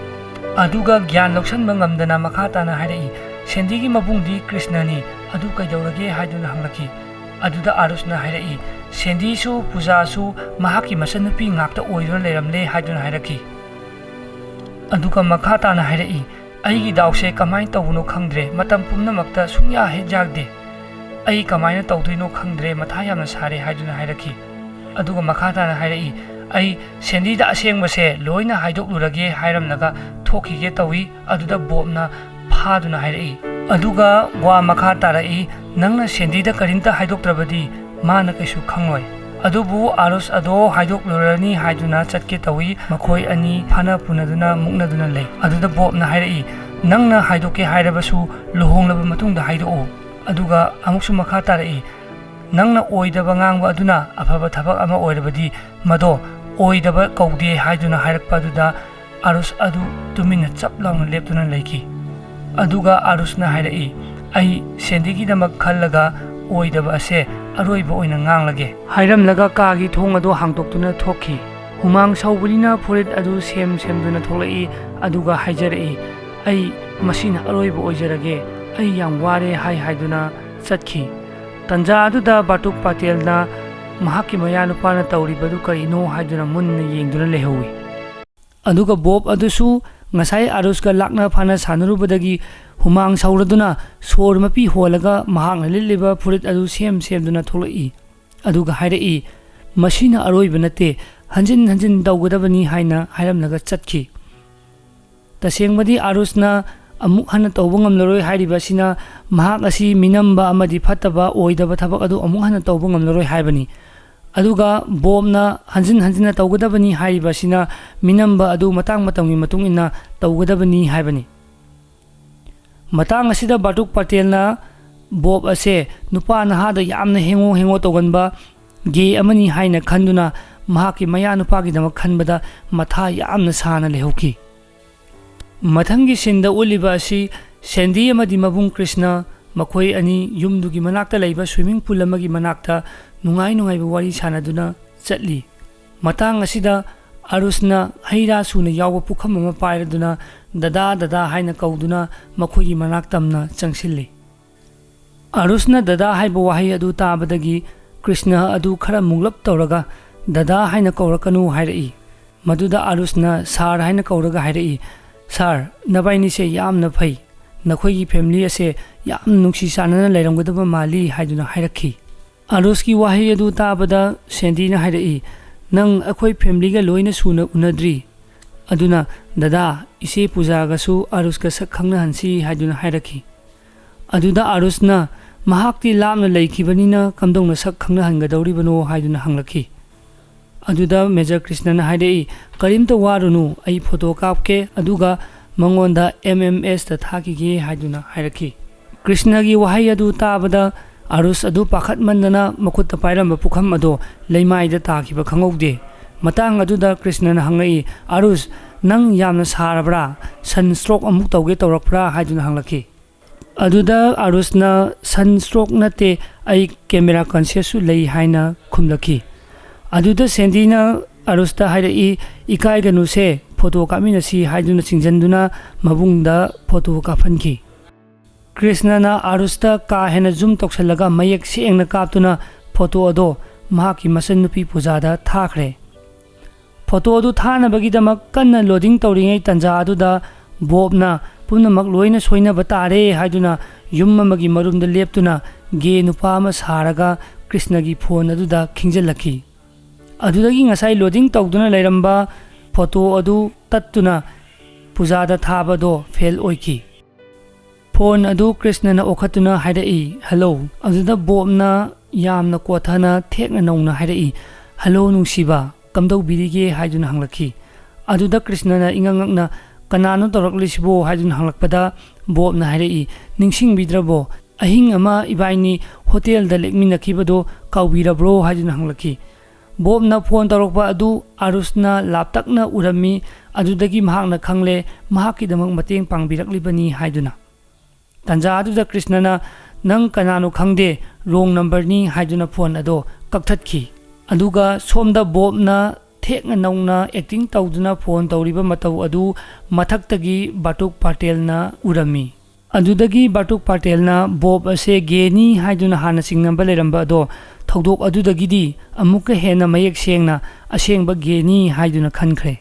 ꯑꯗꯨꯒ ꯒ꯭ꯌꯥꯟ ꯂꯧꯁꯟꯕ ꯉꯝꯗꯅ ꯃꯈꯥ ꯇꯥꯅ ꯍꯥꯏꯔꯛꯏ, "ꯁꯦꯟꯗꯤꯒꯤ ꯃꯕꯨꯡꯗꯤ ꯀ꯭ꯔꯤꯁꯅꯅꯤ, ꯑꯗꯨ ꯀꯩꯗꯧꯔꯒꯦ?" ꯍꯥꯏꯗꯨꯅ ꯍꯪꯂꯛꯈꯤ꯫ ꯑꯗꯨꯗ ꯑꯥꯔꯨꯁꯅ ꯍꯥꯏꯔꯛꯏ, "ꯁꯦꯟꯗꯤꯁꯨ ꯄꯨꯖꯥꯁꯨ ꯃꯍꯥꯛꯀꯤ ꯃꯆꯟꯅꯨꯄꯤ ꯉꯥꯛꯇ ꯑꯣꯏꯗꯨꯅ ꯂꯩꯔꯝꯂꯦ" ꯍꯥꯏꯗꯨꯅ ꯍꯥꯏꯔꯛꯈꯤ꯫ ꯑꯗꯨꯒ ꯃꯈꯥ ꯇꯥꯅ ꯍꯥꯏꯔꯛꯏ, "ꯑꯩꯒꯤ ꯗꯥꯎꯁꯦ ꯀꯃꯥꯏꯅ ꯇꯧꯕꯅꯣ ꯈꯪꯗ꯭ꯔꯦ, ꯃꯇꯝ ꯄꯨꯝꯅꯃꯛꯇ ꯁꯨꯡꯌꯥ ꯍꯦꯛ ꯌꯥꯗꯦ꯫ ꯑꯩ ꯀꯃꯥꯏꯅ ꯇꯧꯗꯣꯏꯅꯣ ꯈꯪꯗ꯭ꯔꯦ, ꯃꯊꯥ ꯌꯥꯝꯅ ꯁꯥꯔꯦ" ꯍꯥꯏꯗꯨꯅ ꯍꯥꯏꯔꯛꯈꯤ꯫ ꯑꯗꯨꯒ ꯃꯈꯥ ꯇꯥꯅ ꯍꯥꯏꯔꯛꯏ, "ꯑꯩ ꯁꯦꯟꯗꯤꯗ ꯑꯁꯦꯡꯕꯁꯦ ꯂꯣꯏꯅ ꯍꯥꯏꯗꯣꯛꯂꯨꯔꯒꯦ" ꯍꯥꯏꯔꯝꯂꯒ ꯊꯣꯛꯈꯤꯒꯦ ꯇꯧꯏ꯫ ꯑꯗꯨꯗ ꯕꯣꯕꯅ ꯐꯥꯗꯨꯅ ꯍꯥꯏꯔꯛꯏ꯫ ꯑꯗꯨꯒ ꯋꯥ ꯃꯈꯥ ꯇꯥꯔꯛꯏ, "ꯅꯪꯅ ꯁꯦꯟꯗꯤꯗ ꯀꯔꯤꯝꯇ ꯍꯥꯏꯗꯣꯛꯇ꯭ꯔꯕꯗꯤ ꯃꯥꯅ ꯀꯩꯁꯨ ꯈꯪꯂꯣꯏ꯫ ꯑꯗꯨꯕꯨ ꯑꯥꯔꯨꯁ ꯑꯗꯣ ꯍꯥꯏꯗꯣꯛꯂꯨꯔꯅꯤ ꯍꯥꯏꯗꯨꯅ ꯆꯠꯀꯦ ꯇꯧꯏ"꯫ ꯃꯈꯣꯏ ꯑꯅꯤ ꯐꯥꯅ ꯄꯨꯅꯗꯨꯅ ꯃꯨꯛꯅꯗꯨꯅ ꯂꯩ꯫ ꯑꯗꯨꯗ ꯕꯣꯕꯅ ꯍꯥꯏꯔꯛꯏ, "ꯅꯪꯅ ꯍꯥꯏꯗꯣꯛꯀꯦ ꯍꯥꯏꯔꯕꯁꯨ ꯂꯨꯍꯣꯡꯂꯕ ꯃꯇꯨꯡꯗ ꯍꯥꯏꯗꯣꯛꯑꯣ"꯫ ꯑꯗꯨꯒ ꯑꯃꯨꯛꯁꯨ ꯃꯈꯥ ꯇꯥꯔꯛꯏ, "ꯅꯪꯅ ꯑꯣꯏꯗꯕ ꯉꯥꯡꯕ ꯑꯗꯨꯅ ꯑꯐꯕ ꯊꯕꯛ ꯑꯃ ꯑꯣꯏꯔꯕꯗꯤ ꯃꯗꯣ ꯑꯣꯏꯗꯕ ꯀꯧꯗꯦ" ꯍꯥꯏꯗꯨꯅ ꯍꯥꯏꯔꯛꯄ ꯑꯗꯨꯗ ꯑꯥꯔꯨꯁ ꯑꯗꯨ ꯇꯨꯃꯤꯟꯅ ꯆꯞ ꯂꯥꯎꯅ ꯂꯦꯞꯇꯨꯅ ꯂꯩꯈꯤ꯫ ꯑꯗꯨꯒ ꯑꯥꯔꯨꯁꯅ ꯍꯥꯏꯔꯛꯏ, "ꯑꯩ ꯁꯦꯟꯗꯤꯒꯤꯗꯃꯛ ꯈꯜꯂꯒ ꯑꯣꯏꯗꯕ ꯑꯁꯦ ꯑꯔꯣꯏꯕ ꯑꯣꯏꯅ ꯉꯥꯡꯂꯒꯦ" ꯍꯥꯏꯔꯝꯂꯒ ꯀꯥꯒꯤ ꯊꯣꯡ ꯑꯗꯨ ꯍꯥꯡꯗꯣꯛꯇꯨꯅ ꯊꯣꯛꯈꯤ꯫ ꯍꯨꯃꯥꯡ ꯁꯧꯕꯅꯤꯅ ꯐꯨꯔꯤꯠ ꯑꯗꯨ ꯁꯦꯝ ꯁꯦꯝꯗꯨꯅ ꯊꯣꯛꯂꯛꯏ, ꯑꯗꯨꯒ ꯍꯥꯏꯖꯔꯛꯏ, "ꯑꯩ ꯃꯁꯤꯅ ꯑꯔꯣꯏꯕ ꯑꯣꯏꯖꯔꯒꯦ, ꯑꯩ ꯌꯥꯝ ꯋꯥꯔꯦ" ꯍꯥꯏ ꯍꯥꯏꯗꯨꯅ ꯆꯠꯈꯤ꯫ ꯇꯟꯖꯥ ꯑꯗꯨꯗ ꯕꯥꯇꯨꯛ ꯄꯥꯇꯦꯜꯅ ꯃꯍꯥꯛꯀꯤ ꯃꯌꯥꯅꯨꯄꯥꯅ ꯇꯧꯔꯤꯕꯗꯨ ꯀꯔꯤꯅꯣ ꯍꯥꯏꯗꯨꯅ ꯃꯨꯟꯅ ꯌꯦꯡꯗꯨꯅ ꯂꯩꯍꯧꯏ꯫ ꯑꯗꯨꯒ ꯕꯣꯕ ꯑꯗꯨꯁꯨ ꯉꯁꯥꯏ ꯑꯥꯔꯨꯁꯀ ꯂꯥꯛꯅ ꯐꯥꯅ ꯁꯥꯟꯅꯔꯨꯕꯗꯒꯤ ꯍꯨꯃꯥꯡ ꯁꯧꯔꯗꯨꯅ ꯁꯣꯔ ꯃꯄꯤ ꯍꯣꯜꯂꯒ ꯃꯍꯥꯛꯅ ꯂꯤꯠꯂꯤꯕ ꯐꯨꯔꯤꯠ ꯑꯗꯨ ꯁꯦꯝ ꯁꯦꯝꯗꯨꯅ ꯊꯣꯛꯂꯛꯏ꯫ ꯑꯗꯨꯒ ꯍꯥꯏꯔꯛꯏ, "ꯃꯁꯤꯅ ꯑꯔꯣꯏꯕ ꯅꯠꯇꯦ, ꯍꯟꯖꯤꯟ ꯍꯟꯖꯤꯟ ꯇꯧꯒꯗꯕꯅꯤ" ꯍꯥꯏꯅ ꯍꯥꯏꯔꯝꯂꯒ ꯆꯠꯈꯤ꯫ ꯇꯁꯦꯡꯕꯗꯤ ꯑꯥꯔꯨꯁꯅ ꯑꯃꯨꯛ ꯍꯟꯅ ꯇꯧꯕ ꯉꯝꯂꯔꯣꯏ ꯍꯥꯏꯔꯤꯕ ꯑꯁꯤꯅ ꯃꯍꯥꯛ ꯑꯁꯤ ꯃꯤꯅꯝꯕ ꯑꯃꯗꯤ ꯐꯠꯇꯕ ꯑꯣꯏꯗꯕ ꯊꯕꯛ ꯑꯗꯨ ꯑꯃꯨꯛ ꯍꯟꯅ ꯇꯧꯕ ꯉꯝꯂꯔꯣꯏ ꯍꯥꯏꯕꯅꯤ꯫ ꯑꯗꯨꯒ ꯕꯣꯕꯅ ꯍꯟꯖꯤꯟ ꯍꯟꯖꯤꯟꯅ ꯇꯧꯒꯗꯕꯅꯤ ꯍꯥꯏꯔꯤꯕ ꯑꯁꯤꯅ ꯃꯤꯅꯝꯕ ꯑꯗꯨ ꯃꯇꯥꯡ ꯃꯇꯝꯒꯤ ꯃꯇꯨꯡ ꯏꯟꯅ ꯇꯧꯒꯗꯕꯅꯤ ꯍꯥꯏꯕꯅꯤ꯫ ꯃꯇꯥꯡ ꯑꯁꯤꯗ ꯕꯥꯇꯨꯛ ꯄꯇꯦꯜꯅ ꯕꯣꯕ ꯑꯁꯦ ꯅꯨꯄꯥ ꯅꯍꯥꯗ ꯌꯥꯝꯅ ꯍꯦꯡꯉꯣ ꯍꯦꯡꯉꯣ ꯇꯧꯒꯟꯕ ꯒꯦ ꯑꯃꯅꯤ ꯍꯥꯏꯅ ꯈꯟꯗꯨꯅ ꯃꯍꯥꯛꯀꯤ ꯃꯌꯥ ꯅꯨꯄꯥꯒꯤꯗꯃꯛ ꯈꯟꯕꯗ ꯃꯊꯥ ꯌꯥꯝꯅ ꯁꯥꯅ ꯂꯩꯍꯧꯈꯤ꯫ ꯃꯊꯪꯒꯤ ꯁꯤꯟꯗ ꯎꯠꯂꯤꯕ ꯑꯁꯤ ꯁꯦꯟꯗꯤ ꯑꯃꯗꯤ ꯃꯕꯨꯡ ꯀ꯭ꯔꯤꯁꯅ ꯃꯈꯣꯏ ꯑꯅꯤ ꯌꯨꯝꯗꯨꯒꯤ ꯃꯅꯥꯛꯇ ꯂꯩꯕ ꯁ꯭ꯋꯤꯃꯤꯡ ꯄꯨꯜ ꯑꯃꯒꯤ ꯃꯅꯥꯛꯇ ꯅꯨꯡꯉꯥꯏ ꯅꯨꯡꯉꯥꯏꯕ ꯋꯥꯔꯤ ꯁꯥꯟꯅꯗꯨꯅ ꯆꯠꯂꯤ꯫ ꯃꯇꯥꯡ ꯑꯁꯤꯗ ꯑꯔꯨꯁꯅ ꯍꯩ ꯔꯥ ꯁꯨꯅ ꯌꯥꯎꯕ ꯄꯨꯈꯝ ꯑꯃ ꯄꯥꯏꯔꯗꯨꯅ ꯗꯗꯥ, ꯗꯗꯥ ꯍꯥꯏꯅ ꯀꯧꯗꯨꯅ ꯃꯈꯣꯏꯒꯤ ꯃꯅꯥꯛ ꯇꯝꯅ ꯆꯪꯁꯤꯜꯂꯤ꯫ ꯑꯔꯨꯁꯅ ꯗꯗꯥ ꯍꯥꯏꯕ ꯋꯥꯍꯩ ꯑꯗꯨ ꯇꯥꯕꯗꯒꯤ ꯀ꯭ꯔꯤꯁꯅ ꯑꯗꯨ ꯈꯔ ꯃꯨꯛꯂꯞ ꯇꯧꯔꯒ ꯗꯗꯥ ꯍꯥꯏꯅ ꯀꯧꯔꯛꯀꯅꯨ ꯍꯥꯏꯔꯛꯏ꯫ ꯃꯗꯨꯗ ꯑꯔꯨꯁꯅ ꯁꯥꯔ ꯍꯥꯏꯅ ꯀꯧꯔꯒ ꯍꯥꯏꯔꯛꯏ, "ꯁꯥꯔ, ꯅꯕꯥꯏꯅꯤꯁꯦ ꯌꯥꯝꯅ ꯐꯩ꯫ ꯅꯈꯣꯏꯒꯤ ꯐꯦꯃꯤꯂꯤ ꯑꯁꯦ ꯌꯥꯝ ꯅꯨꯡꯁꯤ ꯆꯥꯟꯅꯅ ꯂꯩꯔꯝꯒꯗꯕ ꯃꯥꯜꯂꯤ" ꯍꯥꯏꯗꯨꯅ ꯍꯥꯏꯔꯛꯈꯤ꯫ ꯑꯔꯨꯁꯀꯤ ꯋꯥꯍꯩ ꯑꯗꯨ ꯇꯥꯕꯗ ꯁꯦꯟꯗꯤꯅ ꯍꯥꯏꯔꯛꯏ, "ꯅꯪ ꯑꯩꯈꯣꯏ ꯐꯦꯃꯤꯂꯤꯒ ꯂꯣꯏꯅ ꯁꯨꯅ ꯎꯅꯗ꯭ꯔꯤ꯫ ꯑꯗꯨꯅ ꯗꯗꯥ, ꯏꯆꯦ ꯄꯨꯖꯥꯒꯁꯨ ꯑꯔꯨꯁꯀ ꯁꯛ ꯈꯪꯅꯍꯟꯁꯤ" ꯍꯥꯏꯗꯨꯅ ꯍꯥꯏꯔꯛꯈꯤ꯫ ꯑꯗꯨꯗ ꯑꯔꯨꯁꯅ, "ꯃꯍꯥꯛꯇꯤ ꯂꯥꯞꯅ ꯂꯩꯈꯤꯕꯅꯤꯅ ꯀꯝꯗꯧꯅ ꯁꯛ ꯈꯪꯅꯍꯟꯒꯗꯧꯔꯤꯕꯅꯣ?" ꯍꯥꯏꯗꯨꯅ ꯍꯪꯂꯛꯈꯤ꯫ ꯑꯗꯨꯗ ꯃꯦꯖꯔ ꯀ꯭ꯔꯤꯁꯅꯅ ꯍꯥꯏꯔꯛꯏ, "ꯀꯔꯤꯝꯇ ꯋꯥꯔꯨꯅꯨ, ꯑꯩ ꯐꯣꯇꯣ ꯀꯥꯞꯀꯦ, ꯑꯗꯨꯒ ꯃꯉꯣꯟꯗ ꯑꯦꯝ ꯑꯦꯝ ꯑꯦꯁꯇ ꯊꯥꯈꯤꯒꯦ" ꯍꯥꯏꯗꯨꯅ ꯍꯥꯏꯔꯛꯈꯤ꯫ ꯀ꯭ꯔꯤꯁꯅꯒꯤ ꯋꯥꯍꯩ ꯑꯗꯨ ꯇꯥꯕꯗ ꯑꯔꯨꯁ ꯑꯗꯨ ꯄꯥꯈꯠꯃꯟꯗꯅ ꯃꯈꯨꯠꯇ ꯄꯥꯏꯔꯝꯕ ꯄꯨꯈꯝ ꯑꯗꯣ ꯂꯩꯃꯥꯏꯗ ꯇꯥꯈꯤꯕ ꯈꯪꯍꯧꯗꯦ꯫ ꯃꯇꯥꯡ ꯑꯗꯨꯗ ꯀ꯭ꯔꯤꯁꯅꯅ ꯍꯪꯂꯛꯏ, "ꯑꯔꯨꯁ, ꯅꯪ ꯌꯥꯝꯅ ꯁꯥꯔꯕ꯭ꯔꯥ? ꯁꯟ ꯁ꯭ꯇ꯭ꯔꯣꯛ ꯑꯃꯨꯛ ꯇꯧꯒꯦ ꯇꯧꯔꯛꯄ꯭ꯔꯥ?" ꯍꯥꯏꯗꯨꯅ ꯍꯪꯂꯛꯈꯤ꯫ ꯑꯗꯨꯗ ꯑꯔꯨꯁꯅ, "ꯁꯟ ꯁ꯭ꯇ꯭ꯔꯣꯛ ꯅꯠꯇꯦ, ꯑꯩ ꯀꯦꯃꯦꯔꯥ ꯀꯟꯁꯤꯌꯁꯁꯨ ꯂꯩ" ꯍꯥꯏꯅ ꯈꯨꯝꯂꯛꯈꯤ꯫ ꯑꯗꯨꯗ ꯁꯦꯟꯗꯤꯅ ꯑꯔꯨꯁꯇ ꯍꯥꯏꯔꯛꯏ, "ꯏꯀꯥꯏꯒꯅꯨꯁꯦ, ꯐꯣꯇꯣ ꯀꯥꯞꯃꯤꯟꯅꯁꯤ" ꯍꯥꯏꯗꯨꯅ ꯆꯤꯡꯁꯤꯟꯗꯨꯅ ꯃꯕꯨꯡꯗ ꯐꯣꯇꯣ ꯀꯥꯞꯍꯟꯈꯤ꯫ ꯀ꯭ꯔꯤꯁꯅꯅ ꯑꯔꯨꯁꯇ ꯀꯥ ꯍꯦꯟꯅ ꯖꯨꯝ ꯇꯧꯁꯤꯜꯂꯒ ꯃꯌꯦꯛ ꯁꯦꯡꯅ ꯀꯥꯞꯇꯨꯅ ꯐꯣꯇꯣ ꯑꯗꯣ ꯃꯍꯥꯛꯀꯤ ꯃꯆꯟꯅꯨꯄꯤ ꯄꯨꯖꯥꯗ ꯊꯥꯈ꯭ꯔꯦ꯫ ꯐꯣꯇꯣ ꯑꯗꯨ ꯊꯥꯅꯕꯒꯤꯗꯃꯛ ꯀꯟꯅ ꯂꯣꯗꯤꯡ ꯇꯧꯔꯤꯉꯩ ꯇꯟꯖꯥ ꯑꯗꯨꯗ ꯕꯣꯕꯅ ꯄꯨꯝꯅꯃꯛ ꯂꯣꯏꯅ ꯁꯣꯏꯅꯕ ꯇꯥꯔꯦ ꯍꯥꯏꯗꯨꯅ ꯌꯨꯝ ꯑꯃꯒꯤ ꯃꯔꯨꯝꯗ ꯂꯦꯞꯇꯨꯅ ꯒꯦ ꯅꯨꯄꯥ ꯑꯃ ꯁꯥꯔꯒ ꯀ꯭ꯔꯤꯁꯅꯒꯤ ꯐꯣꯟ ꯑꯗꯨꯗ ꯈꯤꯡꯖꯤꯜꯂꯛꯈꯤ꯫ ꯑꯗꯨꯗꯒꯤ ꯉꯁꯥꯏ ꯂꯣꯗꯤꯡ ꯇꯧꯗꯨꯅ ꯂꯩꯔꯝꯕ ꯐꯣꯇꯣ ꯑꯗꯨ ꯇꯠꯇꯨꯅ ꯄꯨꯖꯥꯗ ꯊꯥꯕꯗꯣ ꯐꯦꯜ ꯑꯣꯏꯈꯤ꯫ ꯐꯣꯟ ꯑꯗꯨ ꯀ꯭ꯔꯤꯁꯅꯅ ꯑꯣꯈꯠꯇꯨꯅ ꯍꯥꯏꯔꯛꯏ, "ꯍꯜꯂꯣ!" ꯑꯗꯨꯗ ꯕꯣꯕꯅ ꯌꯥꯝꯅ ꯀꯣꯊꯅ ꯊꯦꯛꯅ ꯅꯧꯅ ꯍꯥꯏꯔꯛꯏ, "ꯍꯜꯂꯣ ꯅꯨꯡꯁꯤꯕ, ꯀꯝꯗꯧꯕꯤꯔꯤꯒꯦ?" ꯍꯥꯏꯗꯨꯅ ꯍꯪꯂꯛꯈꯤ꯫ ꯑꯗꯨꯗ ꯀ꯭ꯔꯤꯁꯅꯅ ꯏꯉꯛ ꯉꯛꯅ, "ꯀꯅꯥꯅꯣ ꯇꯧꯔꯛꯂꯤꯁꯤꯕꯣ?" ꯍꯥꯏꯗꯨꯅ ꯍꯪꯂꯛꯄꯗ ꯕꯣꯕꯅ ꯍꯥꯏꯔꯛꯏ, "ꯅꯤꯡꯁꯤꯡꯕꯤꯗ꯭ꯔꯕꯣ? ꯑꯍꯤꯡ ꯑꯃ ꯏꯕꯥꯏꯅꯤ ꯍꯣꯇꯦꯜꯗ ꯂꯦꯛꯃꯤꯟꯅꯈꯤꯕꯗꯣ ꯀꯥꯎꯕꯤꯔꯕ꯭ꯔꯣ?" ꯍꯥꯏꯗꯨꯅ ꯍꯪꯂꯛꯈꯤ꯫ ꯕꯣꯕꯅ ꯐꯣꯟ ꯇꯧꯔꯛꯄ ꯑꯗꯨ ꯑꯥꯔꯨꯁꯅ ꯂꯥꯞꯇꯛꯅ ꯎꯔꯝꯃꯤ꯫ ꯑꯗꯨꯗꯒꯤ ꯃꯍꯥꯛꯅ ꯈꯪꯂꯦ ꯃꯍꯥꯛꯀꯤꯗꯃꯛ ꯃꯇꯦꯡ ꯄꯥꯡꯕꯤꯔꯛꯂꯤꯕꯅꯤ ꯍꯥꯏꯗꯨꯅ꯫ ꯇꯥꯟꯖꯥ ꯑꯗꯨꯗ ꯀ꯭ꯔꯤꯁꯅꯅ, "ꯅꯪ ꯀꯅꯥꯅꯣ ꯈꯪꯗꯦ, ꯔꯣꯡ ꯅꯝꯕꯔꯅꯤ" ꯍꯥꯏꯗꯨꯅ ꯐꯣꯟ ꯑꯗꯣ ꯀꯛꯊꯠꯈꯤ꯫ ꯑꯗꯨꯒ ꯁꯣꯝꯗ ꯕꯣꯕꯅ ꯊꯦꯛꯅ ꯅꯧꯅ ꯑꯦꯛꯇꯤꯡ ꯇꯧꯗꯨꯅ ꯐꯣꯟ ꯇꯧꯔꯤꯕ ꯃꯇꯧ ꯑꯗꯨ ꯃꯊꯛꯇꯒꯤ ꯕꯥꯇꯨꯛ ꯄꯥꯇꯦꯜꯅ ꯎꯔꯝꯃꯤ꯫ ꯑꯗꯨꯗꯒꯤ ꯕꯥꯇꯨꯛ ꯄꯥꯇꯦꯜꯅ ꯕꯣꯕ ꯑꯁꯦ ꯒꯦꯅꯤ ꯍꯥꯏꯗꯨꯅ ꯍꯥꯟꯅ ꯆꯤꯡꯅꯕ ꯂꯩꯔꯝꯕ ꯑꯗꯣ ꯊꯧꯗꯣꯛ ꯑꯗꯨꯗꯒꯤꯗꯤ ꯑꯃꯨꯛꯀ ꯍꯦꯟꯅ ꯃꯌꯦꯛ ꯁꯦꯡꯅ ꯑꯁꯦꯡꯕ ꯒꯦꯅꯤ ꯍꯥꯏꯗꯨꯅ ꯈꯟꯈ꯭ꯔꯦ꯫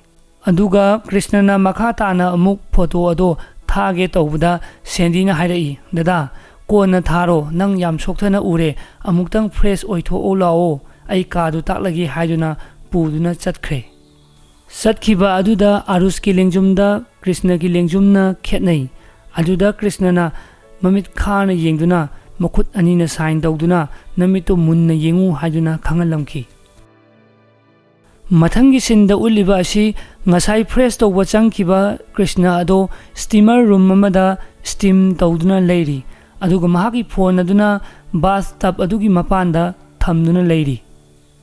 ꯑꯗꯨꯒ ꯀ꯭ꯔꯤꯁꯅꯅ ꯃꯈꯥ ꯇꯥꯅ ꯑꯃꯨꯛ ꯐꯣꯇꯣ ꯑꯗꯣ ꯊꯥꯒꯦ ꯇꯧꯕꯗ ꯁꯦꯟꯗꯤꯅ ꯍꯥꯏꯔꯛꯏ, "ꯗꯗꯥ, ꯀꯣꯟꯅ ꯊꯥꯔꯣ, ꯅꯪ ꯌꯥꯝ ꯁꯣꯛꯊꯅ ꯎꯔꯦ, ꯑꯃꯨꯛꯇꯪ ꯐ꯭ꯔꯦꯁ ꯑꯣꯏꯊꯣꯛꯎ ꯂꯥꯛꯑꯣ, ꯑꯩ ꯀꯥꯗꯨ ꯇꯥꯛꯂꯒꯦ" ꯍꯥꯏꯗꯨꯅ ꯄꯨꯗꯨꯅ ꯆꯠꯈ꯭ꯔꯦ꯫ ꯆꯠꯈꯤꯕ ꯑꯗꯨꯗ ꯑꯥꯔꯨꯁꯀꯤ ꯂꯦꯡꯖꯨꯝꯗ ꯀ꯭ꯔꯤꯁꯅꯒꯤ ꯂꯦꯡꯖꯨꯝꯅ ꯈꯦꯠꯅꯩ꯫ ꯑꯗꯨꯗ ꯀ꯭ꯔꯤꯁꯅꯅ ꯃꯃꯤꯠ ꯈꯥꯅ ꯌꯦꯡꯗꯨꯅ ꯃꯈꯨꯠ ꯑꯅꯤꯅ ꯁꯥꯏꯟ ꯇꯧꯗꯨꯅ "ꯅꯃꯤꯠꯇꯨ ꯃꯨꯟꯅ ꯌꯦꯡꯉꯨ" ꯍꯥꯏꯗꯨꯅ ꯈꯪꯍꯜꯂꯝꯈꯤ꯫ ꯃꯊꯪꯒꯤ ꯁꯤꯟꯗ ꯎꯠꯂꯤꯕ ꯑꯁꯤ ꯉꯁꯥꯏ ꯐ꯭ꯔꯦꯁ ꯇꯧꯕ ꯆꯪꯈꯤꯕ ꯀ꯭ꯔꯤꯁꯅ ꯑꯗꯣ ꯁ꯭ꯇꯤꯃꯔ ꯔꯨꯝ ꯑꯃꯗ ꯁ꯭ꯇꯤꯝ ꯇꯧꯗꯨꯅ ꯂꯩꯔꯤ, ꯑꯗꯨꯒ ꯃꯍꯥꯛꯀꯤ ꯐꯣꯟ ꯑꯗꯨꯅ ꯕꯥꯊ ꯇꯕ ꯑꯗꯨꯒꯤ ꯃꯄꯥꯟꯗ ꯊꯝꯗꯨꯅ ꯂꯩꯔꯤ꯫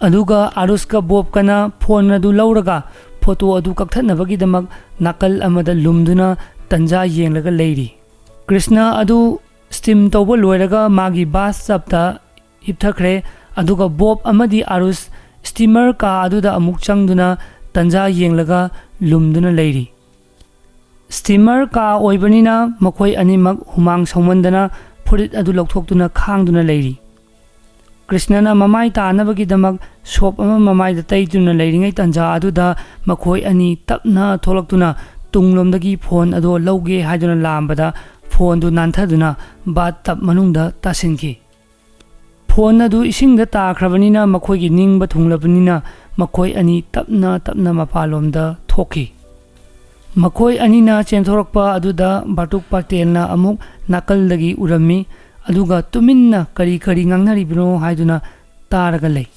ꯑꯗꯨꯒ ꯑꯥꯔꯨꯁꯀ ꯕꯣꯕꯀꯅ ꯐꯣꯟ ꯑꯗꯨ ꯂꯧꯔꯒ ꯐꯣꯇꯣ ꯑꯗꯨ ꯀꯛꯊꯠꯅꯕꯒꯤꯗꯃꯛ ꯅꯥꯀꯜ ꯑꯃꯗ ꯂꯨꯝꯗꯨꯅ ꯇꯟꯖꯥ ꯌꯦꯡꯂꯒ ꯂꯩꯔꯤ꯫ ꯀ꯭ꯔꯤꯁꯅ ꯑꯗꯨ ꯁ꯭ꯇꯤꯝ ꯇꯧꯕ ꯂꯣꯏꯔꯒ ꯃꯥꯒꯤ ꯕꯥꯊ ꯇꯕꯇ ꯍꯤꯞꯊꯈ꯭ꯔꯦ, ꯑꯗꯨꯒ ꯕꯣꯕ ꯑꯃꯗꯤ ꯑꯥꯔꯨꯁ ꯁ꯭ꯇꯤꯃꯔ ꯀꯥ ꯑꯗꯨꯗ ꯑꯃꯨꯛ ꯆꯪꯗꯨꯅ ꯇꯟꯖꯥ ꯌꯦꯡꯂꯒ ꯂꯨꯝꯗꯨꯅ ꯂꯩꯔꯤ꯫ ꯁ꯭ꯇꯤꯃꯔ ꯀꯥ ꯑꯣꯏꯕꯅꯤꯅ ꯃꯈꯣꯏ ꯑꯅꯤꯃꯛ ꯍꯨꯃꯥꯡ ꯁꯧꯃꯟꯗꯅ ꯐꯨꯔꯤꯠ ꯑꯗꯨ ꯂꯧꯊꯣꯛꯇꯨꯅ ꯈꯥꯡꯗꯨꯅ ꯂꯩꯔꯤ꯫ ꯀ꯭ꯔꯤꯁꯅꯅ ꯃꯃꯥꯏ ꯇꯥꯅꯕꯒꯤꯗꯃꯛ ꯁꯣꯞ ꯑꯃ ꯃꯃꯥꯏꯗ ꯇꯩꯗꯨꯅ ꯂꯩꯔꯤꯉꯩ ꯇꯟꯖꯥ ꯑꯗꯨꯗ ꯃꯈꯣꯏ ꯑꯅꯤ ꯇꯞꯅ ꯊꯣꯛꯂꯛꯇꯨꯅ ꯇꯨꯡꯂꯣꯝꯗꯒꯤ ꯐꯣꯟ ꯑꯗꯨ ꯂꯧꯒꯦ ꯍꯥꯏꯗꯨꯅ ꯂꯥꯝꯕꯗ ꯐꯣꯟꯗꯨ ꯅꯥꯟꯊꯗꯨꯅ ꯕꯥꯊ ꯇꯕ ꯃꯅꯨꯡꯗ ꯇꯥꯁꯤꯟꯈꯤ꯫ ꯐꯣꯟ ꯑꯗꯨ ꯏꯁꯤꯡꯗ ꯇꯥꯈ꯭ꯔꯕꯅꯤꯅ ꯃꯈꯣꯏꯒꯤ ꯅꯤꯡꯕ ꯊꯨꯡꯂꯕꯅꯤꯅ ꯃꯈꯣꯏ ꯑꯅꯤ ꯇꯞꯅ ꯇꯞꯅ ꯃꯄꯥꯟꯂꯣꯝꯗ ꯊꯣꯛꯈꯤ꯫ ꯃꯈꯣꯏ ꯑꯅꯤꯅ ꯆꯦꯟꯊꯣꯔꯛꯄ ꯑꯗꯨꯗ ꯕꯥꯇꯨꯛ ꯄꯇꯦꯜꯅ ꯑꯃꯨꯛ ꯅꯥꯀꯜꯗꯒꯤ ꯎꯔꯝꯃꯤ, ꯑꯗꯨꯒ ꯇꯨꯃꯤꯟꯅ ꯀꯔꯤ ꯀꯔꯤ ꯉꯥꯡꯅꯔꯤꯕꯅꯣ ꯍꯥꯏꯗꯨꯅ ꯇꯥꯔꯒ ꯂꯩ꯫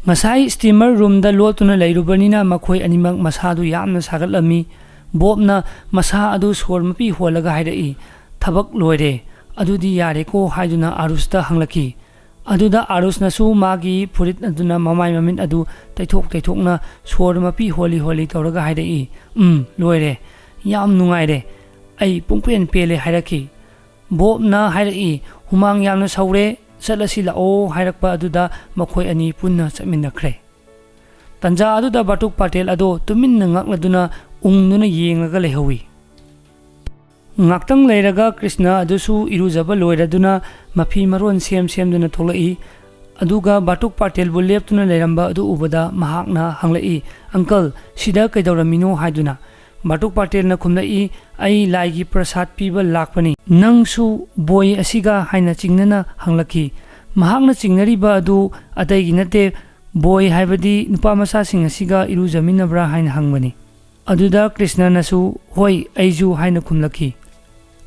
ꯉꯁꯥꯏ steamer roomꯗ ꯂꯣꯠꯇꯨꯅ ꯂꯩꯔꯨꯕꯅꯤꯅ ꯃꯈꯣꯏ ꯑꯅꯤꯃꯛ ꯃꯁꯥꯗꯨ ꯌꯥꯝꯅ ꯁꯥꯒꯠꯂꯝꯃꯤ꯫ ꯕꯣꯕꯅ ꯃꯁꯥ ꯑꯗꯨ ꯁꯣꯔ ꯃꯄꯤ ꯍꯣꯜꯂꯒ ꯍꯥꯏꯔꯛꯏ, "ꯊꯕꯛ ꯂꯣꯏꯔꯦ, ꯑꯗꯨꯗꯤ ꯌꯥꯔꯦꯀꯣ?" ꯍꯥꯏꯗꯨꯅ ꯑꯥꯔꯨꯁꯇ ꯍꯪꯂꯛꯈꯤ꯫ ꯑꯗꯨꯗ ꯑꯥꯔꯨꯁꯅꯁꯨ ꯃꯥꯒꯤ ꯐꯨꯔꯤꯠ ꯑꯗꯨꯅ ꯃꯃꯥꯏ ꯃꯃꯤꯠ ꯑꯗꯨ ꯇꯩꯊꯣꯛ ꯇꯩꯊꯣꯛꯅ ꯁꯣꯔ ꯃꯄꯤ ꯍꯣꯜꯂꯤ ꯍꯣꯜꯂꯤ ꯇꯧꯔꯒ ꯍꯥꯏꯔꯛꯏ, "ꯎꯝ, ꯂꯣꯏꯔꯦ꯫ ꯌꯥꯝ ꯅꯨꯡꯉꯥꯏꯔꯦ꯫ ꯑꯩ ꯄꯨꯡꯄꯦꯟ ꯄꯦꯜꯂꯦ" ꯍꯥꯏꯔꯛꯈꯤ꯫ ꯕꯣꯕꯅ ꯍꯥꯏꯔꯛꯏ, "ꯍꯨꯃꯥꯡ ꯌꯥꯝꯅ ꯁꯧꯔꯦ, ꯆꯠꯂꯁꯤ ꯂꯥꯛꯑꯣ" ꯍꯥꯏꯔꯛꯄ ꯑꯗꯨꯗ ꯃꯈꯣꯏ ꯑꯅꯤ ꯄꯨꯟꯅ ꯆꯠꯃꯤꯟꯅꯈ꯭ꯔꯦ꯫ ꯇꯟꯖꯥ ꯑꯗꯨꯗ ꯕꯥꯇꯨꯛ ꯄꯇꯦꯜ ꯑꯗꯣ ꯇꯨꯃꯤꯟꯅ ꯉꯛꯂꯗꯨꯅ ꯎꯪꯗꯨꯅ ꯌꯦꯡꯂꯒ ꯂꯩꯍꯧꯏ꯫ ꯉꯥꯛꯇꯪ ꯂꯩꯔꯒ ꯀ꯭ꯔꯤꯁꯅ ꯑꯗꯨꯁꯨ ꯏꯔꯨꯖꯕ ꯂꯣꯏꯔꯗꯨꯅ ꯃꯐꯤ ꯃꯔꯣꯟ ꯁꯦꯝ ꯁꯦꯝꯗꯨꯅ ꯊꯣꯛꯂꯛꯏ꯫ ꯑꯗꯨꯒ ꯕꯥꯇꯨꯛ ꯄꯇꯦꯜꯕꯨ ꯂꯦꯞꯇꯨꯅ ꯂꯩꯔꯝꯕ ꯑꯗꯨ ꯎꯕꯗ ꯃꯍꯥꯛꯅ ꯍꯪꯂꯛꯏ, "ꯑꯪꯀꯜ, ꯁꯤꯗ ꯀꯩꯗꯧꯔꯝꯃꯤꯅꯣ?" ꯍꯥꯏꯗꯨꯅ꯫ ꯕꯥꯇꯨꯛ ꯄꯇꯦꯜꯅ ꯈꯨꯝꯂꯛꯏ, "ꯑꯩ ꯂꯥꯏꯒꯤ ꯄ꯭ꯔꯁꯥꯗ ꯄꯤꯕ ꯂꯥꯛꯄꯅꯤ꯫ ꯅꯪꯁꯨ ꯕꯣꯏ ꯑꯁꯤꯒ?" ꯍꯥꯏꯅ ꯆꯤꯡꯅꯅ ꯍꯪꯂꯛꯈꯤ꯫ ꯃꯍꯥꯛꯅ ꯆꯤꯡꯅꯔꯤꯕ ꯑꯗꯨ ꯑꯇꯩꯒꯤ ꯅꯠꯇꯦ, ꯕꯣꯏ ꯍꯥꯏꯕꯗꯤ ꯅꯨꯄꯥ ꯃꯆꯥꯁꯤꯡ ꯑꯁꯤꯒ ꯏꯔꯨꯖꯃꯤꯟꯅꯕ꯭ꯔꯥ ꯍꯥꯏꯅ ꯍꯪꯕꯅꯤ꯫ ꯑꯗꯨꯗ ꯀ꯭ꯔꯤꯁꯅꯅꯁꯨ, "ꯍꯣꯏ, ꯑꯩꯁꯨ" ꯍꯥꯏꯅ ꯈꯨꯝꯂꯛꯈꯤ꯫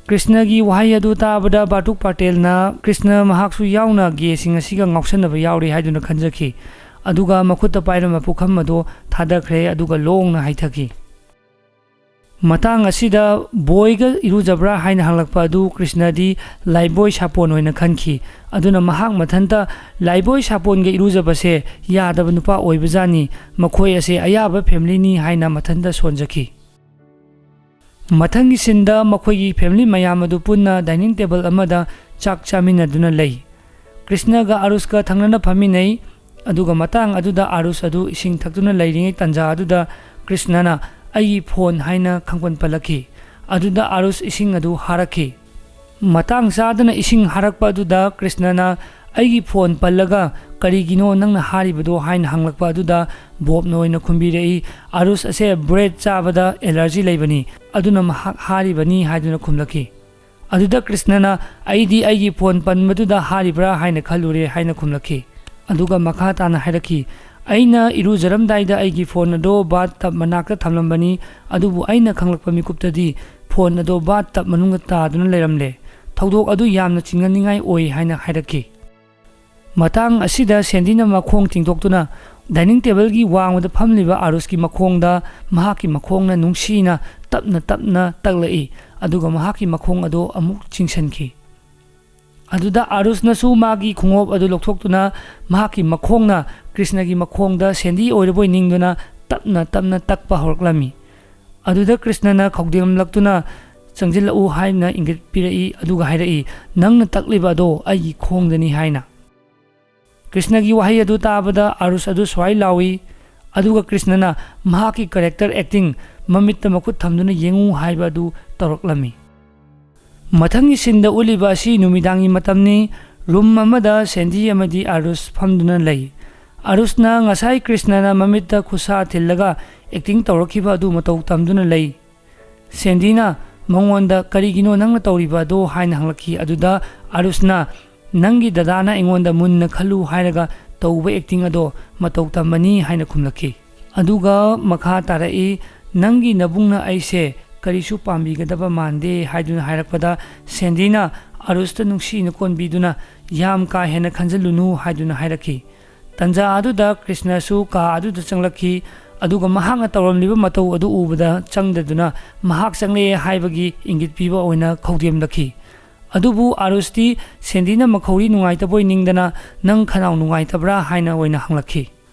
ꯀ꯭ꯔꯤꯁꯅꯒꯤ ꯋꯥꯍꯩ ꯑꯗꯨ ꯇꯥꯕꯗ ꯕꯥꯇꯨꯛ ꯄꯇꯦꯜꯅ ꯀ꯭ꯔꯤꯁꯅ ꯃꯍꯥꯛꯁꯨ ꯌꯥꯎꯅ ꯒꯦꯁꯤꯡ ꯑꯁꯤꯒ ꯉꯥꯎꯁꯟꯅꯕ ꯌꯥꯎꯔꯤ ꯍꯥꯏꯗꯨꯅ ꯈꯟꯖꯈꯤ꯫ ꯑꯗꯨꯒ ꯃꯈꯨꯠꯇ ꯄꯥꯏꯔꯝꯕ ꯄꯨꯈꯝ ꯑꯗꯨ ꯊꯥꯗꯈ꯭ꯔꯦ, ꯑꯗꯨꯒ ꯂꯣꯡꯅ ꯍꯩꯊꯈꯤ꯫ ꯃꯇꯥꯡ ꯑꯁꯤꯗ ꯕꯣꯏꯒ ꯏꯔꯨꯖꯕ꯭ꯔꯥ ꯍꯥꯏꯅ ꯍꯪꯂꯛꯄ ꯑꯗꯨ ꯀ꯭ꯔꯤꯁꯅꯗꯤ ꯂꯥꯏꯕꯣꯏ ꯁꯥꯄꯣꯟ ꯑꯣꯏꯅ ꯈꯟꯈꯤ꯫ ꯑꯗꯨꯅ ꯃꯍꯥꯛ ꯃꯊꯟꯇ ꯂꯥꯏꯕꯣꯏ ꯁꯥꯄꯣꯟꯒ ꯏꯔꯨꯖꯕꯁꯦ ꯌꯥꯗꯕ ꯅꯨꯄꯥ ꯑꯣꯏꯕꯖꯥꯠꯅꯤ, ꯃꯈꯣꯏ ꯑꯁꯦ ꯑꯌꯥꯕ ꯐꯦꯃꯤꯂꯤꯅꯤ ꯍꯥꯏꯅ ꯃꯊꯟꯇ ꯁꯣꯟꯖꯈꯤ꯫ ꯃꯊꯪꯒꯤ ꯁꯤꯟꯗ ꯃꯈꯣꯏꯒꯤ ꯐꯦꯃꯤꯂꯤ ꯃꯌꯥꯝ ꯑꯗꯨ ꯄꯨꯟꯅ ꯗꯥꯏꯅꯤꯡ ꯇꯦꯕꯜ ꯑꯃꯗ ꯆꯥꯛ ꯆꯥꯃꯤꯟꯅꯗꯨꯅ ꯂꯩ꯫ ꯀ꯭ꯔꯤꯁꯅꯒ ꯑꯥꯔꯨꯁꯀ ꯊꯪꯅꯅ ꯐꯝꯃꯤꯟꯅꯩ꯫ ꯑꯗꯨꯒ ꯃꯇꯥꯡ ꯑꯗꯨꯗ ꯑꯥꯔꯨꯁ ꯑꯗꯨ ꯏꯁꯤꯡ ꯊꯛꯇꯨꯅ ꯂꯩꯔꯤꯉꯩ ꯇꯥꯟꯖꯥ ꯑꯗꯨꯗ ꯀ꯭ꯔꯤꯁꯅꯅ, "ꯑꯩꯒꯤ ꯐꯣꯟ" ꯍꯥꯏꯅ ꯈꯪꯄꯟ ꯄꯜꯂꯛꯈꯤ꯫ ꯑꯗꯨꯗ ꯑꯥꯔꯨꯁ ꯏꯁꯤꯡ ꯑꯗꯨ ꯍꯥꯔꯛꯈꯤ꯫ ꯃꯇꯥꯡ ꯆꯥꯗꯅ ꯏꯁꯤꯡ ꯍꯥꯔꯛꯄ ꯑꯗꯨꯗ ꯀ꯭ꯔꯤꯁꯅꯅ, "ꯑꯩꯒꯤ ꯐꯣꯟ ꯄꯜꯂꯒ ꯀꯔꯤꯒꯤꯅꯣ ꯅꯪꯅ ꯍꯥꯔꯤꯕꯗꯣ?" ꯍꯥꯏꯅ ꯍꯪꯂꯛꯄ ꯑꯗꯨꯗ ꯕꯣꯕꯅ ꯑꯣꯏꯅ ꯈꯨꯝꯕꯤꯔꯛꯏ, "ꯑꯥꯔꯨꯁ ꯑꯁꯦ ꯕ꯭ꯔꯦꯗ ꯆꯥꯕꯗ ꯑꯦꯂꯔꯖꯤ ꯂꯩꯕꯅꯤ, ꯑꯗꯨꯅ ꯃꯍꯥꯛ ꯍꯥꯔꯤꯕꯅꯤ" ꯍꯥꯏꯗꯨꯅ ꯈꯨꯝꯂꯛꯈꯤ꯫ ꯑꯗꯨꯗ ꯀ꯭ꯔꯤꯁꯅꯅ, "ꯑꯩꯗꯤ ꯑꯩꯒꯤ ꯐꯣꯟ ꯄꯟꯕꯗꯨꯗ ꯍꯥꯔꯤꯕ꯭ꯔꯥ ꯍꯥꯏꯅ ꯈꯜꯂꯨꯔꯦ" ꯍꯥꯏꯅ ꯈꯨꯝꯂꯛꯈꯤ꯫ ꯑꯗꯨꯒ ꯃꯈꯥ ꯇꯥꯅ ꯍꯥꯏꯔꯛꯈꯤ, ꯑꯩꯅ ꯏꯔꯨꯖꯔꯝꯗꯥꯏꯗ ꯑꯩꯒꯤ ꯐꯣꯟ ꯑꯗꯣ ꯕꯥꯠ ꯇꯕ ꯃꯅꯥꯛꯇ ꯊꯝꯂꯝꯕꯅꯤ, ꯑꯗꯨꯕꯨ ꯑꯩꯅ ꯈꯪꯂꯛꯄ ꯃꯤꯀꯨꯞꯇꯗꯤ ꯐꯣꯟ ꯑꯗꯣ ꯕꯥꯠ ꯇꯕ ꯃꯅꯨꯡꯗ ꯇꯥꯗꯨꯅ ꯂꯩꯔꯝꯂꯦ꯫ ꯊꯧꯗꯣꯛ ꯑꯗꯨ ꯌꯥꯝꯅ ꯆꯤꯡꯅꯅꯤꯡꯉꯥꯏ ꯑꯣꯏ ꯍꯥꯏꯅ ꯍꯥꯏꯔꯛꯈꯤ꯫ ꯃꯇꯥꯡ ꯑꯁꯤꯗ ꯁꯦꯟꯗꯤꯅ ꯃꯈꯣꯡ ꯇꯤꯡꯊꯣꯛꯇꯨꯅ ꯗꯥꯏꯅꯤꯡ ꯇꯦꯕꯜꯒꯤ ꯋꯥꯡꯃꯗ ꯐꯝꯂꯤꯕ ꯑꯥꯔꯨꯁꯀꯤ ꯃꯈꯣꯡꯗ ꯃꯍꯥꯛꯀꯤ ꯃꯈꯣꯡꯅ ꯅꯨꯡꯁꯤꯅ ꯇꯞꯅ ꯇꯞꯅ ꯇꯛꯂꯛꯏ, ꯑꯗꯨꯒ ꯃꯍꯥꯛꯀꯤ ꯃꯈꯣꯡ ꯑꯗꯨ ꯑꯃꯨꯛ ꯆꯤꯡꯁꯤꯟꯈꯤ꯫ ꯑꯗꯨꯗ ꯑꯥꯔꯨꯁꯅꯁꯨ ꯃꯥꯒꯤ ꯈꯣꯡꯎꯞ ꯑꯗꯨ ꯂꯧꯊꯣꯛꯇꯨꯅ ꯃꯍꯥꯛꯀꯤ ꯃꯈꯣꯡꯅ ꯀ꯭ꯔꯤꯁꯅꯒꯤ ꯃꯈꯣꯡꯗ ꯁꯦꯟꯗꯤ ꯑꯣꯏꯔꯕꯣꯏ ꯅꯤꯡꯗꯨꯅ ꯇꯞꯅ ꯇꯞꯅ ꯇꯛꯄ ꯍꯧꯔꯛꯂꯝꯃꯤ꯫ ꯑꯗꯨꯗ ꯀ꯭ꯔꯤꯁꯅꯅ ꯈꯧꯗꯦꯝꯂꯛꯇꯨꯅ "ꯆꯪꯁꯤꯜꯂꯛꯎ" ꯍꯥꯏꯅ ꯏꯪꯒꯤꯠ ꯄꯤꯔꯛꯏ, ꯑꯗꯨꯒ ꯍꯥꯏꯔꯛꯏ, "ꯅꯪꯅ ꯇꯛꯂꯤꯕ ꯑꯗꯣ ꯑꯩꯒꯤ ꯈꯣꯡꯗꯅꯤ" ꯍꯥꯏꯅ꯫ ꯀ꯭ꯔꯤꯁꯅꯒꯤ ꯋꯥꯍꯩ ꯑꯗꯨ ꯇꯥꯕꯗ ꯑꯥꯔꯨꯁ ꯑꯗꯨ ꯁ꯭ꯋꯥꯏ ꯂꯥꯎꯏ, ꯑꯗꯨꯒ ꯀ꯭ꯔꯤꯁꯅꯅ ꯃꯍꯥꯛꯀꯤ ꯀꯦꯔꯦꯛꯇꯔ ꯑꯦꯛꯇꯤꯡ, ꯃꯃꯤꯠꯇ ꯃꯈꯨꯠ ꯊꯝꯗꯨꯅ "ꯌꯦꯡꯉꯨ" ꯍꯥꯏꯕ ꯑꯗꯨ ꯇꯧꯔꯛꯂꯝꯃꯤ꯫ ꯃꯊꯪꯒꯤ ꯁꯤꯟꯗ ꯎꯠꯂꯤꯕ ꯑꯁꯤ ꯅꯨꯃꯤꯗꯥꯡꯒꯤ ꯃꯇꯝꯅꯤ꯫ ꯔꯨꯝ ꯑꯃꯗ ꯁꯦꯟꯗꯤ ꯑꯃꯗꯤ ꯑꯥꯔꯨꯁ ꯐꯝꯗꯨꯅ ꯂꯩ꯫ ꯑꯥꯔꯨꯁꯅ ꯉꯁꯥꯏ ꯀ꯭ꯔꯤꯁꯅꯅ ꯃꯃꯤꯠꯇ ꯈꯨꯠꯁꯥ ꯊꯤꯜꯂꯒ ꯑꯦꯛꯇꯤꯡ ꯇꯧꯔꯛꯈꯤꯕ ꯑꯗꯨ ꯃꯇꯧ ꯇꯝꯗꯨꯅ ꯂꯩ꯫ ꯁꯦꯟꯗꯤꯅ ꯃꯉꯣꯟꯗ "ꯀꯔꯤꯒꯤꯅꯣ ꯅꯪꯅ ꯇꯧꯔꯤꯕ ꯑꯗꯣ?" ꯍꯥꯏꯅ ꯍꯪꯂꯛꯈꯤ꯫ ꯑꯗꯨꯗ ꯑꯥꯔꯨꯁꯅ "ꯅꯪꯒꯤ ꯗꯗꯥꯅ ꯑꯩꯉꯣꯟꯗ ꯃꯨꯟꯅ ꯈꯜꯂꯨ ꯍꯥꯏꯔꯒ ꯇꯧꯕ ꯑꯦꯛꯇꯤꯡ ꯑꯗꯣ ꯃꯇꯧ ꯇꯝꯕꯅꯤ" ꯍꯥꯏꯅ ꯈꯨꯝꯂꯛꯈꯤ꯫ ꯑꯗꯨꯒ ꯃꯈꯥ ꯇꯥꯔꯛꯏ, "ꯅꯪꯒꯤ ꯅꯕꯨꯡꯅ ꯑꯩꯁꯦ ꯀꯔꯤꯁꯨ ꯄꯥꯝꯕꯤꯒꯗꯕ ꯃꯥꯟꯗꯦ" ꯍꯥꯏꯗꯨꯅ ꯍꯥꯏꯔꯛꯄꯗ ꯁꯦꯟꯗꯤꯅ ꯑꯥꯔꯨꯁꯇ ꯅꯨꯡꯁꯤꯅ ꯀꯣꯟꯕꯤꯗꯨꯅ "ꯌꯥꯝ ꯀꯥ ꯍꯦꯟꯅ ꯈꯟꯖꯤꯜꯂꯨꯅꯨ" ꯍꯥꯏꯗꯨꯅ ꯍꯥꯏꯔꯛꯈꯤ꯫ ꯇꯟꯖꯥ ꯑꯗꯨꯗ ꯀ꯭ꯔꯤꯁꯅꯁꯨ ꯀꯥ ꯑꯗꯨꯗ ꯆꯪꯂꯛꯈꯤ, ꯑꯗꯨꯒ ꯃꯍꯥꯛꯅ ꯇꯧꯔꯝꯂꯤꯕ ꯃꯇꯧ ꯑꯗꯨ ꯎꯕꯗ ꯆꯪꯗꯗꯨꯅ ꯃꯍꯥꯛ ꯆꯪꯂꯛꯑꯦ ꯍꯥꯏꯕꯒꯤ ꯏꯪꯒꯤꯠ ꯄꯤꯕ ꯑꯣꯏꯅ ꯈꯧꯗꯦꯝꯂꯛꯈꯤ꯫ ꯑꯗꯨꯕꯨ ꯑꯥꯔꯨꯁꯇꯤ ꯁꯦꯟꯗꯤꯅ ꯃꯈꯧꯔꯤ ꯅꯨꯡꯉꯥꯏꯇꯕꯣꯏ ꯅꯤꯡꯗꯅ "ꯅꯪ ꯈꯅꯥꯎ ꯅꯨꯡꯉꯥꯏꯇꯕ꯭ꯔꯥ?" ꯍꯥꯏꯅ ꯑꯣꯏꯅ ꯍꯪꯂꯛꯈꯤ꯫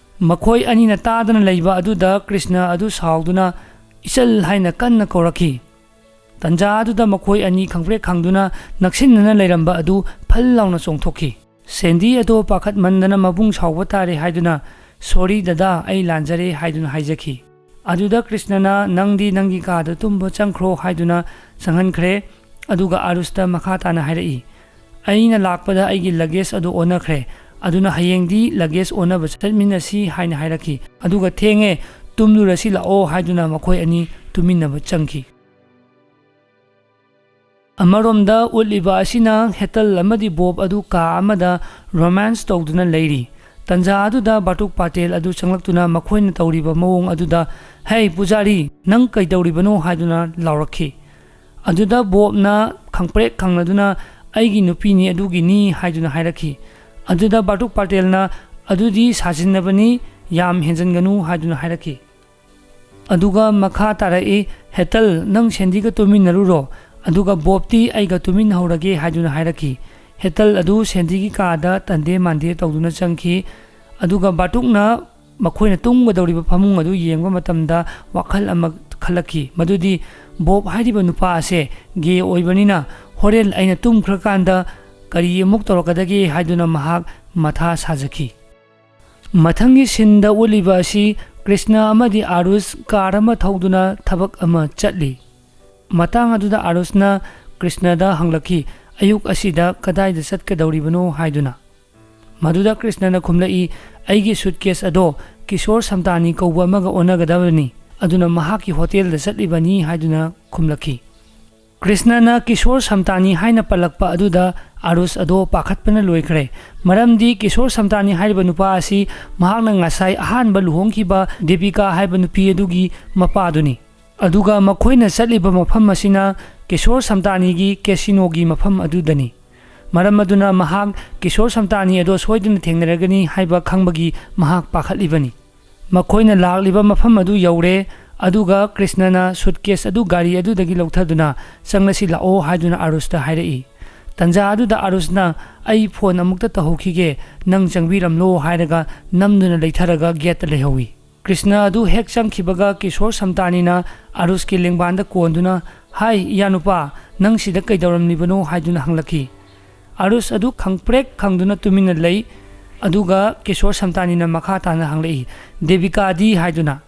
ꯃꯈꯣꯏ ꯑꯅꯤꯅ ꯇꯥꯗꯅ ꯂꯩꯕ ꯑꯗꯨꯗ ꯀ꯭ꯔꯤꯁꯅ ꯑꯗꯨ ꯁꯥꯎꯗꯨꯅ "ꯏꯆꯜ" ꯍꯥꯏꯅ ꯀꯟꯅ ꯀꯧꯔꯛꯈꯤ꯫ ꯇꯟꯖꯥ ꯑꯗꯨꯗ ꯃꯈꯣꯏ ꯑꯅꯤ ꯈꯪꯄ꯭ꯔꯦꯛ ꯈꯪꯗꯨꯅ ꯅꯛꯁꯤꯟꯅꯅ ꯂꯩꯔꯝꯕ ꯑꯗꯨ ꯐꯜ ꯂꯥꯎꯅ ꯆꯣꯡꯊꯣꯛꯈꯤ꯫ ꯁꯦꯟꯗꯤ ꯑꯗꯣ ꯄꯥꯈꯠꯃꯟꯗꯅ ꯃꯕꯨꯡ ꯁꯥꯎꯕ ꯇꯥꯔꯦ ꯍꯥꯏꯗꯨꯅ "ꯁꯣꯔꯤ ꯗꯗꯥ, ꯑꯩ ꯂꯥꯟꯖꯔꯦ" ꯍꯥꯏꯗꯨꯅ ꯍꯥꯏꯖꯈꯤ꯫ ꯑꯗꯨꯗ ꯀ꯭ꯔꯤꯁꯅꯅ "ꯅꯪꯗꯤ ꯅꯪꯒꯤ ꯀꯥꯗ ꯇꯨꯝꯕ ꯆꯪꯈ꯭ꯔꯣ" ꯍꯥꯏꯗꯨꯅ ꯆꯪꯍꯟꯈ꯭ꯔꯦ꯫ ꯑꯗꯨꯒ ꯑꯥꯔꯨꯁꯇ ꯃꯈꯥ ꯇꯥꯅ ꯍꯥꯏꯔꯛꯏ, "ꯑꯩꯅ ꯂꯥꯛꯄꯗ ꯑꯩꯒꯤ ꯂꯒꯦꯖ ꯑꯗꯨ ꯑꯣꯟꯅꯈ꯭ꯔꯦ, ꯑꯗꯨꯅ ꯍꯌꯦꯡꯗꯤ ꯂꯒꯦꯖ ꯑꯣꯟꯅꯕ ꯆꯠꯃꯤꯟꯅꯁꯤ" ꯍꯥꯏꯅ ꯍꯥꯏꯔꯛꯈꯤ꯫ ꯑꯗꯨꯒ "ꯊꯦꯡꯉꯦ, ꯇꯨꯝꯂꯨꯔꯁꯤ ꯂꯥꯛꯑꯣ" ꯍꯥꯏꯗꯨꯅ ꯃꯈꯣꯏ ꯑꯅꯤ ꯇꯨꯃꯤꯟꯅꯕ ꯆꯪꯈꯤ꯫ ꯑꯃꯔꯣꯝꯗ ꯎꯠꯂꯤꯕ ꯑꯁꯤꯅ ꯍꯦꯇꯜ ꯑꯃꯗꯤ ꯕꯣꯕ ꯑꯗꯨ ꯀꯥ ꯑꯃꯗ ꯔꯣꯃꯥꯟꯁ ꯇꯧꯗꯨꯅ ꯂꯩꯔꯤ꯫ ꯇꯟꯖꯥ ꯑꯗꯨꯗ ꯕꯥꯇꯨꯛ ꯄꯥꯇꯦꯜ ꯑꯗꯨ ꯆꯪꯂꯛꯇꯨꯅ ꯃꯈꯣꯏꯅ ꯇꯧꯔꯤꯕ ꯃꯑꯣꯡ ꯑꯗꯨꯗ, "ꯍꯦ ꯄꯨꯖꯥꯔꯤ, ꯅꯪ ꯀꯩꯗꯧꯔꯤꯕꯅꯣ?" ꯍꯥꯏꯗꯨꯅ ꯂꯥꯎꯔꯛꯈꯤ꯫ ꯑꯗꯨꯗ ꯕꯣꯕꯅ ꯈꯪꯄ꯭ꯔꯦꯛ ꯈꯪꯂꯗꯨꯅ, "ꯑꯩꯒꯤ ꯅꯨꯄꯤꯅꯤ, ꯑꯗꯨꯒꯤꯅꯤ" ꯍꯥꯏꯗꯨꯅ ꯍꯥꯏꯔꯛꯈꯤ꯫ ꯑꯗꯨꯗ ꯕꯥꯇꯨꯛ ꯄꯥꯇꯦꯜꯅ, "ꯑꯗꯨꯗꯤ ꯁꯥꯖꯤꯟꯅꯕꯅꯤ, ꯌꯥꯝ ꯍꯦꯟꯖꯟꯒꯅꯨ" ꯍꯥꯏꯗꯨꯅ ꯍꯥꯏꯔꯛꯈꯤ꯫ ꯑꯗꯨꯒ ꯃꯈꯥ ꯇꯥꯔꯛꯏ, "ꯍꯦꯇꯜ, ꯅꯪ ꯁꯦꯟꯗꯤꯒ ꯇꯨꯃꯤꯟꯅꯔꯨꯔꯣ, ꯑꯗꯨꯒ ꯕꯣꯕꯇꯤ ꯑꯩꯒ ꯇꯨꯃꯤꯟꯅꯍꯧꯔꯒꯦ" ꯍꯥꯏꯗꯨꯅ ꯍꯥꯏꯔꯛꯈꯤ꯫ ꯍꯦꯇꯜ ꯑꯗꯨ ꯁꯦꯟꯗꯤꯒꯤ ꯀꯥꯗ ꯇꯟꯗꯦ ꯃꯥꯟꯗꯦ ꯇꯧꯗꯨꯅ ꯆꯪꯈꯤ꯫ ꯑꯗꯨꯒ ꯕꯥꯇꯨꯛꯅ ꯃꯈꯣꯏꯅ ꯇꯨꯝꯒꯗꯧꯔꯤꯕ ꯐꯃꯨꯡ ꯑꯗꯨ ꯌꯦꯡꯕ ꯃꯇꯝꯗ ꯋꯥꯈꯜ ꯑꯃ ꯈꯜꯂꯛꯈꯤ, ꯃꯗꯨꯗꯤ ꯕꯣꯕ ꯍꯥꯏꯔꯤꯕ ꯅꯨꯄꯥ ꯑꯁꯦ ꯒꯦ ꯑꯣꯏꯕꯅꯤꯅ ꯍꯣꯔꯦꯟ ꯑꯩꯅ ꯇꯨꯝꯈ꯭ꯔꯀꯥꯟꯗ ꯀꯔꯤ ꯑꯃꯨꯛ ꯇꯧꯔꯛꯀꯗꯒꯦ ꯍꯥꯏꯗꯨꯅ ꯃꯍꯥꯛ ꯃꯊꯥ ꯁꯥꯖꯈꯤ꯫ ꯃꯊꯪꯒꯤ ꯁꯤꯟꯗ ꯎꯠꯂꯤꯕ ꯑꯁꯤ ꯀ꯭ꯔꯤꯁꯅ ꯑꯃꯗꯤ ꯑꯥꯔꯨꯁ ꯀꯥꯔ ꯑꯃ ꯊꯧꯗꯨꯅ ꯊꯕꯛ ꯑꯃ ꯆꯠꯂꯤ꯫ ꯃꯇꯥꯡ ꯑꯗꯨꯗ ꯑꯥꯔꯨꯁꯅ ꯀ꯭ꯔꯤꯁꯅꯗ ꯍꯪꯂꯛꯈꯤ, "ꯑꯌꯨꯛ ꯑꯁꯤꯗ ꯀꯗꯥꯏꯗ ꯆꯠꯀꯗꯧꯔꯤꯕꯅꯣ?" ꯍꯥꯏꯗꯨꯅ꯫ ꯃꯗꯨꯗ ꯀ꯭ꯔꯤꯁꯅꯅ ꯈꯨꯝꯂꯛꯏ, "ꯑꯩꯒꯤ ꯁꯨꯠꯀꯦꯁ ꯑꯗꯣ ꯀꯤꯁꯣꯔ ꯁꯝꯇꯥꯅꯤ ꯀꯧꯕ ꯑꯃꯒ ꯑꯣꯟꯅꯒꯗꯕꯅꯤ, ꯑꯗꯨꯅ ꯃꯍꯥꯛꯀꯤ ꯍꯣꯇꯦꯜꯗ ꯆꯠꯂꯤꯕꯅꯤ" ꯍꯥꯏꯗꯨꯅ ꯈꯨꯝꯂꯛꯈꯤ꯫ ꯀ꯭ꯔꯤꯁꯅꯅ ꯀꯤꯁꯣꯔ ꯁꯝꯇꯥꯅꯤ ꯍꯥꯏꯅ ꯄꯜꯂꯛꯄ ꯑꯗꯨꯗ ꯑꯥꯔꯨꯁ ꯑꯗꯣ ꯄꯥꯈꯠꯄꯅ ꯂꯣꯏꯈ꯭ꯔꯦ, ꯃꯔꯝꯗꯤ ꯀꯤꯁꯣꯔ ꯁꯝꯇꯥꯅꯤ ꯍꯥꯏꯔꯤꯕ ꯅꯨꯄꯥ ꯑꯁꯤ ꯃꯍꯥꯛꯅ ꯉꯁꯥꯏ ꯑꯍꯥꯟꯕ ꯂꯨꯍꯣꯡꯈꯤꯕ ꯗꯦꯕꯤꯀꯥ ꯍꯥꯏꯕ ꯅꯨꯄꯤ ꯑꯗꯨꯒꯤ ꯃꯄꯥꯗꯨꯅꯤ꯫ ꯑꯗꯨꯒ ꯃꯈꯣꯏꯅ ꯆꯠꯂꯤꯕ ꯃꯐꯝ ꯑꯁꯤꯅ ꯀꯤꯁꯣꯔ ꯁꯝꯇꯥꯅꯤꯒꯤ ꯀꯦꯁꯤꯅꯣꯒꯤ ꯃꯐꯝ ꯑꯗꯨꯗꯅꯤ꯫ ꯃꯔꯝ ꯑꯗꯨꯅ ꯃꯍꯥꯛ ꯀꯤꯁꯣꯔ ꯁꯝꯇꯥꯅꯤ ꯑꯗꯣ ꯁꯣꯏꯗꯅ ꯊꯦꯡꯅꯔꯒꯅꯤ ꯍꯥꯏꯕ ꯈꯪꯕꯒꯤ ꯃꯍꯥꯛ ꯄꯥꯈꯠꯂꯤꯕꯅꯤ꯫ ꯃꯈꯣꯏꯅ ꯂꯥꯛꯂꯤꯕ ꯃꯐꯝ ꯑꯗꯨ ꯌꯧꯔꯦ, ꯑꯗꯨꯒ ꯀ꯭ꯔꯤꯁꯅꯅ ꯁꯨꯠꯀꯦꯁ ꯑꯗꯨ ꯒꯥꯔꯤ ꯑꯗꯨꯗꯒꯤ ꯂꯧꯊꯗꯨꯅ, "ꯆꯪꯂꯁꯤ ꯂꯥꯛꯑꯣ" ꯍꯥꯏꯗꯨꯅ ꯑꯥꯔꯨꯁꯇ ꯍꯥꯏꯔꯛꯏ꯫ ꯇꯟꯖꯥ ꯑꯗꯨꯗ ꯑꯥꯔꯨꯁꯅ, "ꯑꯩ ꯐꯣꯟ ꯑꯃꯨꯛꯇ ꯇꯧꯍꯧꯈꯤꯒꯦ, ꯅꯪ ꯆꯪꯕꯤꯔꯝꯂꯣ" ꯍꯥꯏꯔꯒ ꯅꯝꯗꯨꯅ ꯂꯩꯊꯔꯒ ꯒꯦꯠꯇ ꯂꯩꯍꯧꯏ꯫ ꯀ꯭ꯔꯤꯁꯅ ꯑꯗꯨ ꯍꯦꯛ ꯆꯪꯈꯤꯕꯒ ꯀꯤꯁꯣꯔ ꯁꯝꯇꯥꯅꯤꯅ ꯑꯥꯔꯨꯁꯀꯤ ꯂꯦꯡꯕꯥꯟꯗ ꯀꯣꯟꯗꯨꯅ, "ꯍꯥꯏ, ꯏꯌꯥꯅꯨꯄꯥ, ꯅꯪ ꯁꯤꯗ ꯀꯩꯗꯧꯔꯝꯂꯤꯕꯅꯣ?" ꯍꯥꯏꯗꯨꯅ ꯍꯪꯂꯛꯈꯤ꯫ ꯑꯥꯔꯨꯁ ꯑꯗꯨ ꯈꯪꯄ꯭ꯔꯦꯛ ꯈꯪꯗꯨꯅ ꯇꯨꯃꯤꯟꯅ ꯂꯩ꯫ ꯑꯗꯨꯒ ꯀꯤꯁꯣꯔ ꯁꯝꯇꯥꯅꯤꯅ ꯃꯈꯥ ꯇꯥꯅ ꯍꯪꯂꯛꯏ, "ꯗꯦꯕꯤꯀꯥꯗꯤ?" ꯍꯥꯏꯗꯨꯅ꯫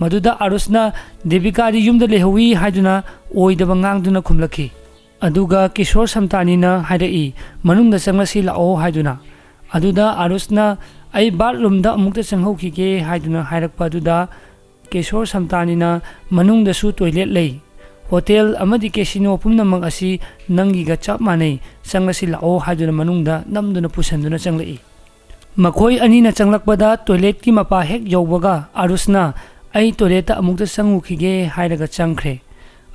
ꯃꯗꯨꯗ ꯑꯥꯔꯨꯁꯅ, "ꯗꯦꯕꯤꯀꯥꯗꯤ ꯌꯨꯝꯗ ꯂꯩꯍꯧꯏ" ꯍꯥꯏꯗꯨꯅ ꯑꯣꯏꯗꯕ ꯉꯥꯡꯗꯨꯅ ꯈꯨꯝꯂꯛꯈꯤ꯫ ꯑꯗꯨꯒ ꯀꯤꯁꯣꯔ ꯁꯝꯇꯥꯅꯤꯅ ꯍꯥꯏꯔꯛꯏ, "ꯃꯅꯨꯡꯗ ꯆꯪꯂꯁꯤ ꯂꯥꯛꯑꯣ" ꯍꯥꯏꯗꯨꯅ꯫ ꯑꯗꯨꯗ ꯑꯥꯔꯨꯁꯅ, "ꯑꯩ ꯕꯥꯠꯔꯨꯝꯗ ꯑꯃꯨꯛꯇ ꯆꯪꯍꯧꯈꯤꯒꯦ" ꯍꯥꯏꯗꯨꯅ ꯍꯥꯏꯔꯛꯄ ꯑꯗꯨꯗ ꯀꯤꯁꯣꯔ ꯁꯝꯇꯥꯅꯤꯅ, "ꯃꯅꯨꯡꯗꯁꯨ ꯇꯣꯏꯂꯦꯠ ꯂꯩ꯫ ꯍꯣꯇꯦꯜ ꯑꯃꯗꯤ ꯀꯦꯁꯤꯅꯣ ꯄꯨꯝꯅꯃꯛ ꯑꯁꯤ ꯅꯪꯒꯤꯒ ꯆꯞ ꯃꯥꯟꯅꯩ, ꯆꯪꯂꯁꯤ ꯂꯥꯛꯑꯣ" ꯍꯥꯏꯗꯨꯅ ꯃꯅꯨꯡꯗ ꯅꯝꯗꯨꯅ ꯄꯨꯁꯟꯗꯨꯅ ꯆꯪꯂꯛꯏ꯫ ꯃꯈꯣꯏ ꯑꯅꯤꯅ ꯆꯪꯂꯛꯄꯗ ꯇꯣꯏꯂꯦꯠꯀꯤ ꯃꯄꯥ ꯍꯦꯛ ꯌꯧꯕꯒ ꯑꯥꯔꯨꯁꯅ "ꯑꯩ ꯇꯣꯏꯂꯦꯠꯇ ꯑꯃꯨꯛꯇ ꯆꯪꯉꯨꯈꯤꯒꯦ" ꯍꯥꯏꯔꯒ ꯆꯪꯈ꯭ꯔꯦ꯫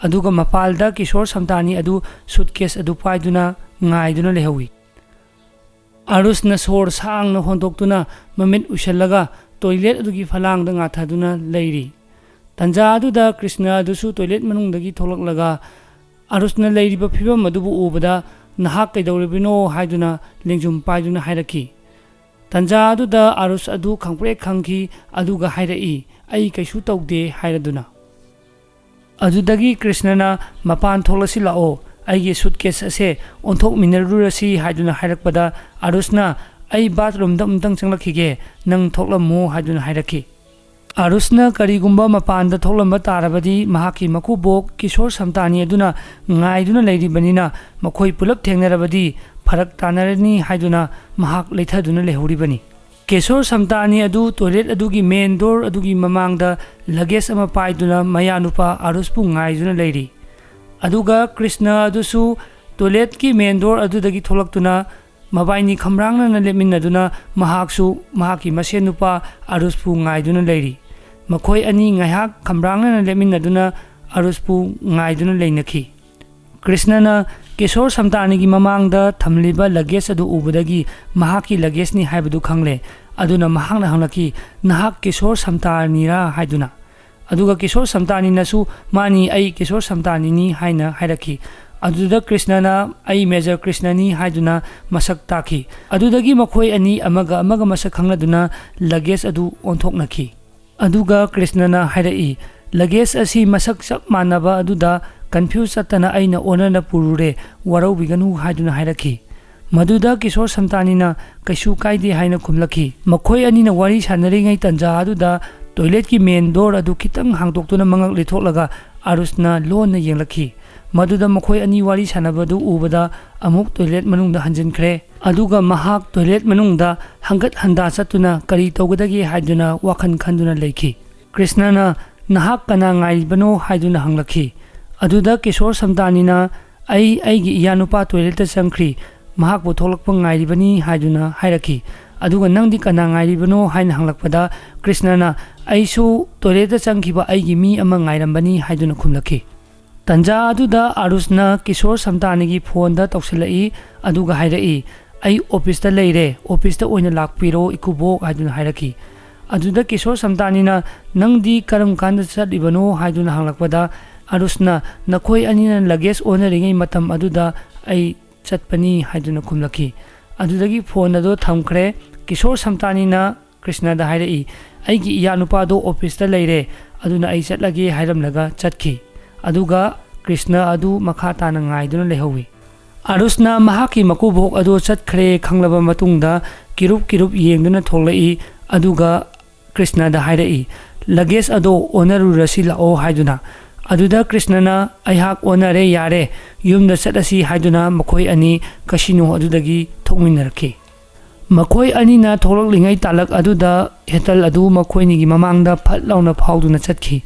ꯑꯗꯨꯒ ꯃꯄꯥꯟꯗ ꯀꯤꯁꯣꯔ ꯁꯝꯇꯥꯅꯤ ꯑꯗꯨ ꯁꯨꯠꯀꯦꯁ ꯑꯗꯨ ꯄꯥꯏꯗꯨꯅ ꯉꯥꯏꯗꯨꯅ ꯂꯩꯍꯧꯏ꯫ ꯑꯥꯔꯨꯁꯅ ꯁꯣꯔ ꯁꯥꯡꯅ ꯍꯣꯟꯗꯣꯛꯇꯨꯅ ꯃꯃꯤꯠ ꯎꯏꯁꯜꯂꯒ ꯇꯣꯏꯂꯦꯠ ꯑꯗꯨꯒꯤ ꯐꯂꯥꯡꯗ ꯉꯥꯊꯗꯨꯅ ꯂꯩꯔꯤ꯫ ꯇꯟꯖꯥ ꯑꯗꯨꯗ ꯀ꯭ꯔꯤꯁꯅ ꯑꯗꯨꯁꯨ ꯇꯣꯏꯂꯦꯠ ꯃꯅꯨꯡꯗꯒꯤ ꯊꯣꯛꯂꯛꯂꯒ ꯑꯥꯔꯨꯁꯅ ꯂꯩꯔꯤꯕ ꯐꯤꯕꯝ ꯑꯗꯨꯕꯨ ꯎꯕꯗ "ꯅꯍꯥꯛ ꯀꯩꯗꯧꯔꯤꯕꯅꯣ?" ꯍꯥꯏꯗꯨꯅ ꯂꯦꯡꯖꯨꯝ ꯄꯥꯏꯗꯨꯅ ꯍꯥꯏꯔꯛꯈꯤ꯫ ꯇꯟꯖꯥ ꯑꯗꯨꯗ ꯑꯥꯔꯨꯁ ꯑꯗꯨ ꯈꯪꯄ꯭ꯔꯦꯛ ꯈꯪꯈꯤ, ꯑꯗꯨꯒ ꯍꯥꯏꯔꯛꯏ, "ꯑꯩ ꯀꯩꯁꯨ ꯇꯧꯗꯦ" ꯍꯥꯏꯔꯗꯨꯅ꯫ ꯑꯗꯨꯗꯒꯤ ꯀ꯭ꯔꯤꯁꯅꯅ "ꯃꯄꯥꯟ ꯊꯣꯛꯂꯁꯤ ꯂꯥꯛꯑꯣ, ꯑꯩꯒꯤ ꯁꯨꯠꯀꯦꯁ ꯑꯁꯦ ꯑꯣꯟꯊꯣꯛꯃꯤꯟꯅꯔꯨꯔꯁꯤ" ꯍꯥꯏꯗꯨꯅ ꯍꯥꯏꯔꯛꯄꯗ ꯑꯥꯔꯨꯁꯅ "ꯑꯩ ꯕꯥꯊꯔꯨꯝꯗ ꯑꯃꯨꯛꯇꯪ ꯆꯪꯂꯛꯈꯤꯒꯦ, ꯅꯪ ꯊꯣꯛꯂꯝꯃꯨ" ꯍꯥꯏꯗꯨꯅ ꯍꯥꯏꯔꯛꯈꯤ꯫ ꯑꯥꯔꯨꯁꯅ ꯀꯔꯤꯒꯨꯝꯕ ꯃꯄꯥꯟꯗ ꯊꯣꯛꯂꯝꯕ ꯇꯥꯔꯕꯗꯤ ꯃꯍꯥꯛꯀꯤ ꯃꯀꯨꯕꯣꯛ ꯀꯤꯁꯣꯔ ꯁꯝꯇꯥꯅꯤ ꯑꯗꯨꯅ ꯉꯥꯏꯗꯨꯅ ꯂꯩꯔꯤꯕꯅꯤꯅ ꯃꯈꯣꯏ ꯄꯨꯂꯞ ꯊꯦꯡꯅꯔꯕꯗꯤ ꯐꯔꯛ ꯇꯥꯅꯔꯅꯤ ꯍꯥꯏꯗꯨꯅ ꯃꯍꯥꯛ ꯂꯩꯊꯗꯨꯅ ꯂꯩꯍꯧꯔꯤꯕꯅꯤ꯫ ꯀꯤꯁꯣꯔ ꯁꯝꯇꯥꯅꯤ ꯑꯗꯨ ꯇꯣꯏꯂꯦꯠ ꯑꯗꯨꯒꯤ ꯃꯦꯟ ꯗꯣꯔ ꯑꯗꯨꯒꯤ ꯃꯃꯥꯡꯗ ꯂꯒꯦꯖ ꯑꯃ ꯄꯥꯏꯗꯨꯅ ꯃꯌꯥꯅꯨꯄꯥ ꯑꯥꯔꯨꯁꯄꯨ ꯉꯥꯏꯗꯨꯅ ꯂꯩꯔꯤ꯫ ꯑꯗꯨꯒ ꯀ꯭ꯔꯤꯁꯅ ꯑꯗꯨꯁꯨ ꯇꯣꯏꯂꯦꯠꯀꯤ ꯃꯦꯟ ꯗꯣꯔ ꯑꯗꯨꯗꯒꯤ ꯊꯣꯛꯂꯛꯇꯨꯅ ꯃꯕꯥꯏꯅꯤ ꯈꯝꯔꯥꯡꯅꯅ ꯂꯦꯞꯃꯤꯟꯅꯗꯨꯅ ꯃꯍꯥꯛꯁꯨ ꯃꯍꯥꯛꯀꯤ ꯃꯁꯦꯟ ꯅꯨꯄꯥ ꯑꯥꯔꯨꯁꯄꯨ ꯉꯥꯏꯗꯨꯅ ꯂꯩꯔꯤ꯫ ꯃꯈꯣꯏ ꯑꯅꯤ ꯉꯥꯏꯍꯥꯛ ꯈꯝꯔꯥꯡꯅꯅ ꯂꯦꯞꯃꯤꯟꯅꯗꯨꯅ ꯑꯥꯔꯨꯁꯄꯨ ꯉꯥꯏꯗꯨꯅ ꯂꯩꯅꯈꯤ꯫ ꯀ꯭ꯔꯤꯁꯅꯅ ꯀꯤꯁꯣꯔ ꯁꯝꯇꯥꯅꯤꯒꯤ ꯃꯃꯥꯡꯗ ꯊꯝꯂꯤꯕ ꯂꯒꯦꯖ ꯑꯗꯨ ꯎꯕꯗꯒꯤ ꯃꯍꯥꯛꯀꯤ ꯂꯒꯦꯖꯅꯤ ꯍꯥꯏꯕꯗꯨ ꯈꯪꯂꯦ꯫ ꯑꯗꯨꯅ ꯃꯍꯥꯛꯅ ꯍꯪꯂꯛꯈꯤ, "ꯅꯍꯥꯛ ꯀꯤꯁꯣꯔ ꯁꯝꯇꯥꯅꯤꯔꯥ?" ꯍꯥꯏꯗꯨꯅ꯫ ꯑꯗꯨꯒ ꯀꯤꯁꯣꯔ ꯁꯝꯇꯥꯅꯤꯅꯁꯨ "ꯃꯥꯅꯤ, ꯑꯩ ꯀꯤꯁꯣꯔ ꯁꯝꯇꯥꯅꯤꯅꯤ" ꯍꯥꯏꯅ ꯍꯥꯏꯔꯛꯈꯤ꯫ ꯑꯗꯨꯗ ꯀ꯭ꯔꯤꯁꯅꯅ "ꯑꯩ ꯃꯦꯖꯔ ꯀ꯭ꯔꯤꯁꯅꯅꯤ" ꯍꯥꯏꯗꯨꯅ ꯃꯁꯛ ꯇꯥꯛꯈꯤ꯫ ꯑꯗꯨꯗꯒꯤ ꯃꯈꯣꯏ ꯑꯅꯤ ꯑꯃꯒ ꯑꯃꯒ ꯃꯁꯛ ꯈꯪꯅꯗꯨꯅ ꯂꯒꯦꯖ ꯑꯗꯨ ꯑꯣꯟꯊꯣꯛꯅꯈꯤ꯫ ꯑꯗꯨꯒ ꯀ꯭ꯔꯤꯁꯅꯅ ꯍꯥꯏꯔꯛꯏ, "ꯂꯒꯦꯖ ꯑꯁꯤ ꯃꯁꯛ ꯆꯞ ꯃꯥꯟꯅꯕ ꯑꯗꯨꯗ ꯀꯟꯐ꯭ꯌꯨꯁ ꯆꯠꯇꯅ ꯑꯩꯅ ꯑꯣꯟꯅꯅ ꯄꯨꯔꯨꯔꯦ, ꯋꯥꯔꯧꯕꯤꯒꯅꯨ" ꯍꯥꯏꯗꯨꯅ ꯍꯥꯏꯔꯛꯈꯤ꯫ ꯃꯗꯨꯗ ꯀꯤꯁꯣꯔ ꯁꯝꯇꯥꯅꯤꯅ "ꯀꯩꯁꯨ ꯀꯥꯏꯗꯦ" ꯍꯥꯏꯅ ꯈꯨꯝꯂꯛꯈꯤ꯫ ꯃꯈꯣꯏ ꯑꯅꯤꯅ ꯋꯥꯔꯤ ꯁꯥꯟꯅꯔꯤꯉꯩ ꯇꯟꯖꯥ ꯑꯗꯨꯗ ꯇꯣꯏꯂꯦꯠꯀꯤ ꯃꯦꯟ ꯗꯣꯔ ꯑꯗꯨ ꯈꯤꯇꯪ ꯍꯥꯡꯗꯣꯛꯇꯨꯅ ꯃꯉꯛ ꯂꯤꯊꯣꯛꯂꯒ ꯑꯥꯔꯨꯁꯅ ꯂꯣꯟꯅ ꯌꯦꯡꯂꯛꯈꯤ꯫ ꯃꯗꯨꯗ ꯃꯈꯣꯏ ꯑꯅꯤ ꯋꯥꯔꯤ ꯁꯥꯟꯅꯕꯗꯨ ꯎꯕꯗ ꯑꯃꯨꯛ ꯇꯣꯏꯂꯦꯠ ꯃꯅꯨꯡꯗ ꯍꯟꯖꯤꯟꯈ꯭ꯔꯦ꯫ ꯑꯗꯨꯒ ꯃꯍꯥꯛ ꯇꯣꯏꯂꯦꯠ ꯃꯅꯨꯡꯗ ꯍꯪꯒꯠ ꯍꯟꯗꯥ ꯆꯠꯇꯨꯅ ꯀꯔꯤ ꯇꯧꯒꯗꯒꯦ ꯍꯥꯏꯗꯨꯅ ꯋꯥꯈꯜ ꯈꯟꯗꯨꯅ ꯂꯩꯈꯤ꯫ ꯀ꯭ꯔꯤꯁꯅꯅ, "ꯅꯍꯥꯛ ꯀꯅꯥ ꯉꯥꯏꯔꯤꯕꯅꯣ?" ꯍꯥꯏꯗꯨꯅ ꯍꯪꯂꯛꯈꯤ꯫ ꯑꯗꯨꯗ ꯀꯤꯁꯣꯔ ꯁꯝꯇꯥꯅꯤꯅ, "ꯑꯩ ꯑꯩꯒꯤ ꯏꯌꯥꯅꯨꯄꯥ ꯇꯣꯏꯂꯦꯠꯇ ꯆꯪꯈ꯭ꯔꯤ, ꯃꯍꯥꯛꯄꯨ ꯊꯣꯛꯂꯛꯄ ꯉꯥꯏꯔꯤꯕꯅꯤ" ꯍꯥꯏꯗꯨꯅ ꯍꯥꯏꯔꯛꯈꯤ꯫ ꯑꯗꯨꯒ "ꯅꯪꯗꯤ ꯀꯅꯥ ꯉꯥꯏꯔꯤꯕꯅꯣ?" ꯍꯥꯏꯅ ꯍꯪꯂꯛꯄꯗ, ꯀ꯭ꯔꯤꯁꯅꯅ "ꯑꯩꯁꯨ ꯇꯣꯏꯂꯦꯠꯇ ꯆꯪꯈꯤꯕ ꯑꯩꯒꯤ ꯃꯤ ꯑꯃ ꯉꯥꯏꯔꯝꯕꯅꯤ" ꯍꯥꯏꯗꯨꯅ ꯈꯨꯝꯂꯛꯈꯤ꯫ ꯇꯟꯖꯥ ꯑꯗꯨꯗ ꯑꯥꯔꯨꯁꯅ ꯀꯤꯁꯣꯔ ꯁꯝꯇꯥꯅꯤꯒꯤ ꯐꯣꯟꯗ ꯇꯧꯁꯤꯜꯂꯛꯏ, ꯑꯗꯨꯒ ꯍꯥꯏꯔꯛꯏ, "ꯑꯩ ꯑꯣꯐꯤꯁꯇ ꯂꯩꯔꯦ, ꯑꯣꯐꯤꯁꯇ ꯑꯣꯏꯅ ꯂꯥꯛꯄꯤꯔꯣ ꯏꯀꯨꯕꯣꯛ" ꯍꯥꯏꯗꯨꯅ ꯍꯥꯏꯔꯛꯈꯤ꯫ ꯑꯗꯨꯗ ꯀꯤꯁꯣꯔ ꯁꯝꯇꯥꯅꯤꯅ, "ꯅꯪꯗꯤ ꯀꯔꯝ ꯀꯥꯟꯗ ꯆꯠꯂꯤꯕꯅꯣ?" ꯍꯥꯏꯗꯨꯅ ꯍꯪꯂꯛꯄꯗ, ꯑꯥꯔꯨꯁꯅ, "ꯅꯈꯣꯏ ꯑꯅꯤꯅ ꯂꯒꯦꯖ ꯑꯣꯟꯅꯔꯤꯉꯩ ꯃꯇꯝ ꯑꯗꯨꯗ ꯑꯩ ꯆꯠꯄꯅꯤ" ꯍꯥꯏꯗꯨꯅ ꯈꯨꯝꯂꯛꯈꯤ꯫ ꯑꯗꯨꯗꯒꯤ ꯐꯣꯟ ꯑꯗꯨ ꯊꯝꯈ꯭ꯔꯦ꯫ ꯀꯤꯁꯣꯔ ꯁꯝꯇꯥꯅꯤꯅ ꯀ꯭ꯔꯤꯁꯅꯗ ꯍꯥꯏꯔꯛꯏ, "ꯑꯩꯒꯤ ꯏꯌꯥꯅꯨꯄꯥꯗꯣ ꯑꯣꯐꯤꯁꯇ ꯂꯩꯔꯦ, ꯑꯗꯨꯅ ꯑꯩ ꯆꯠꯂꯒꯦ" ꯍꯥꯏꯔꯝꯂꯒ ꯆꯠꯈꯤ꯫ ꯑꯗꯨꯒ ꯀ꯭ꯔꯤꯁꯅ ꯑꯗꯨ ꯃꯈꯥ ꯇꯥꯅ ꯉꯥꯏꯗꯨꯅ ꯂꯩꯍꯧꯏ꯫ ꯑꯥꯔꯨꯁꯅ ꯃꯍꯥꯛꯀꯤ ꯃꯀꯨꯕꯣꯛ ꯑꯗꯨ ꯆꯠꯈ꯭ꯔꯦ ꯈꯪꯂꯕ ꯃꯇꯨꯡꯗ ꯀꯤꯔꯨꯞ ꯀꯤꯔꯨꯞ ꯌꯦꯡꯗꯨꯅ ꯊꯣꯛꯂꯛꯏ, ꯑꯗꯨꯒ ꯀ꯭ꯔꯤꯁꯅꯗ ꯍꯥꯏꯔꯛꯏ, "ꯂꯒꯦꯖ ꯑꯗꯣ ꯑꯣꯟꯅꯔꯨꯔꯁꯤ ꯂꯥꯛꯑꯣ" ꯍꯥꯏꯗꯨꯅ꯫ ꯑꯗꯨꯗ ꯀ꯭ꯔꯤꯁꯅꯅ, "ꯑꯩꯍꯥꯛ ꯑꯣꯟꯅꯔꯦ, ꯌꯥꯔꯦ, ꯌꯨꯝꯗ ꯆꯠꯂꯁꯤ" ꯍꯥꯏꯗꯨꯅ ꯃꯈꯣꯏ ꯑꯅꯤ ꯀꯁꯤꯅꯣ ꯑꯗꯨꯗꯒꯤ ꯊꯣꯛꯃꯤꯟꯅꯔꯛꯈꯤ꯫ ꯃꯈꯣꯏ ꯑꯅꯤꯅ ꯊꯣꯛꯂꯛꯂꯤꯉꯩ ꯇꯥꯂꯛ ꯑꯗꯨꯗ ꯍꯦꯇꯜ ꯑꯗꯨ ꯃꯈꯣꯏꯅꯤꯒꯤ ꯃꯃꯥꯡꯗ ꯐꯠ ꯂꯥꯎꯅ ꯐꯥꯎꯗꯨꯅ ꯆꯠꯈꯤ꯫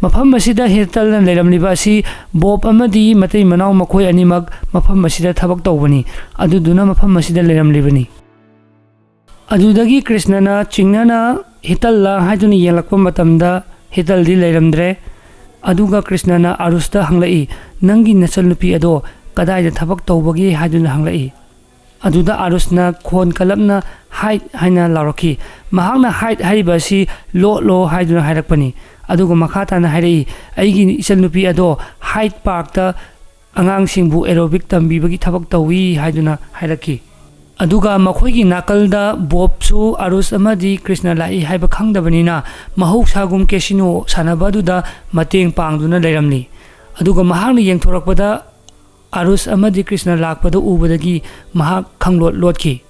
ꯃꯐꯝ ꯑꯁꯤꯗ ꯍꯦꯇꯜꯅ ꯂꯩꯔꯝꯂꯤꯕ ꯑꯁꯤ ꯕꯣꯕ ꯑꯃꯗꯤ ꯃꯇꯩ ꯃꯅꯥꯎ ꯃꯈꯣꯏ ꯑꯅꯤꯃꯛ ꯃꯐꯝ ꯑꯁꯤꯗ ꯊꯕꯛ ꯇꯧꯕꯅꯤ, ꯑꯗꯨꯗꯨꯅ ꯃꯐꯝ ꯑꯁꯤꯗ ꯂꯩꯔꯝꯂꯤꯕꯅꯤ꯫ ꯑꯗꯨꯗꯒꯤ ꯀ꯭ꯔꯤꯁꯅꯅ ꯆꯤꯡꯅꯅ ꯍꯦꯇꯜꯂ ꯍꯥꯏꯗꯨꯅ ꯌꯦꯡꯂꯛꯄ ꯃꯇꯝꯗ ꯍꯦꯇꯜꯗꯤ ꯂꯩꯔꯝꯗ꯭ꯔꯦ꯫ ꯑꯗꯨꯒ ꯀ꯭ꯔꯤꯁꯅꯅ ꯑꯥꯔꯨꯁꯇ ꯍꯪꯂꯛꯏ, "ꯅꯪꯒꯤ ꯅꯆꯟꯅꯨꯄꯤ ꯑꯗꯣ ꯀꯗꯥꯏꯗ ꯊꯕꯛ ꯇꯧꯕꯒꯦ?" ꯍꯥꯏꯗꯨꯅ ꯍꯪꯂꯛꯏ꯫ ꯑꯗꯨꯗ ꯑꯥꯔꯨꯁꯅ ꯈꯣꯟ ꯀꯜꯂꯞꯅ "ꯍꯥꯏꯠ" ꯍꯥꯏꯅ ꯂꯥꯎꯔꯛꯈꯤ꯫ ꯃꯍꯥꯛꯅ "ꯍꯥꯏꯠ" ꯍꯥꯏꯔꯤꯕ ꯑꯁꯤ "ꯂꯣꯠꯂꯣ" ꯍꯥꯏꯗꯨꯅ ꯍꯥꯏꯔꯛꯄꯅꯤ꯫ ꯑꯗꯨꯒ ꯃꯈꯥ ꯇꯥꯅ ꯍꯥꯏꯔꯛꯏ, "ꯑꯩꯒꯤ ꯏꯆꯟꯅꯨꯄꯤ ꯑꯗꯣ ꯍꯥꯏꯠ ꯄꯥꯔꯛꯇ ꯑꯉꯥꯡꯁꯤꯡꯕꯨ ꯑꯦꯔꯣꯕꯤꯛ ꯇꯝꯕꯤꯕꯒꯤ ꯊꯕꯛ ꯇꯧꯏ" ꯍꯥꯏꯗꯨꯅ ꯍꯥꯏꯔꯛꯈꯤ꯫ ꯑꯗꯨꯒ ꯃꯈꯣꯏꯒꯤ ꯅꯥꯀꯜꯗ ꯕꯣꯕꯁꯨ ꯑꯥꯔꯨꯁ ꯑꯃꯗꯤ ꯀ꯭ꯔꯤꯁꯅ ꯂꯥꯛꯏ ꯍꯥꯏꯕ ꯈꯪꯗꯕꯅꯤꯅ, ꯃꯍꯧꯁꯥꯒꯨꯝ ꯀꯦꯁꯤꯅꯣ ꯁꯥꯟꯅꯕ ꯑꯗꯨꯗ ꯃꯇꯦꯡ ꯄꯥꯡꯗꯨꯅ ꯂꯩꯔꯝꯂꯤ꯫ ꯑꯗꯨꯒ ꯃꯍꯥꯛꯅ ꯌꯦꯡꯊꯣꯔꯛꯄꯗ ꯑꯥꯔꯨꯁ ꯑꯃꯗꯤ ꯀ꯭ꯔꯤꯁꯅ ꯂꯥꯛꯄꯗꯨ ꯎꯕꯗꯒꯤ ꯃꯍꯥꯛ ꯈꯪꯂꯣꯠ ꯂꯣꯠꯈꯤ꯫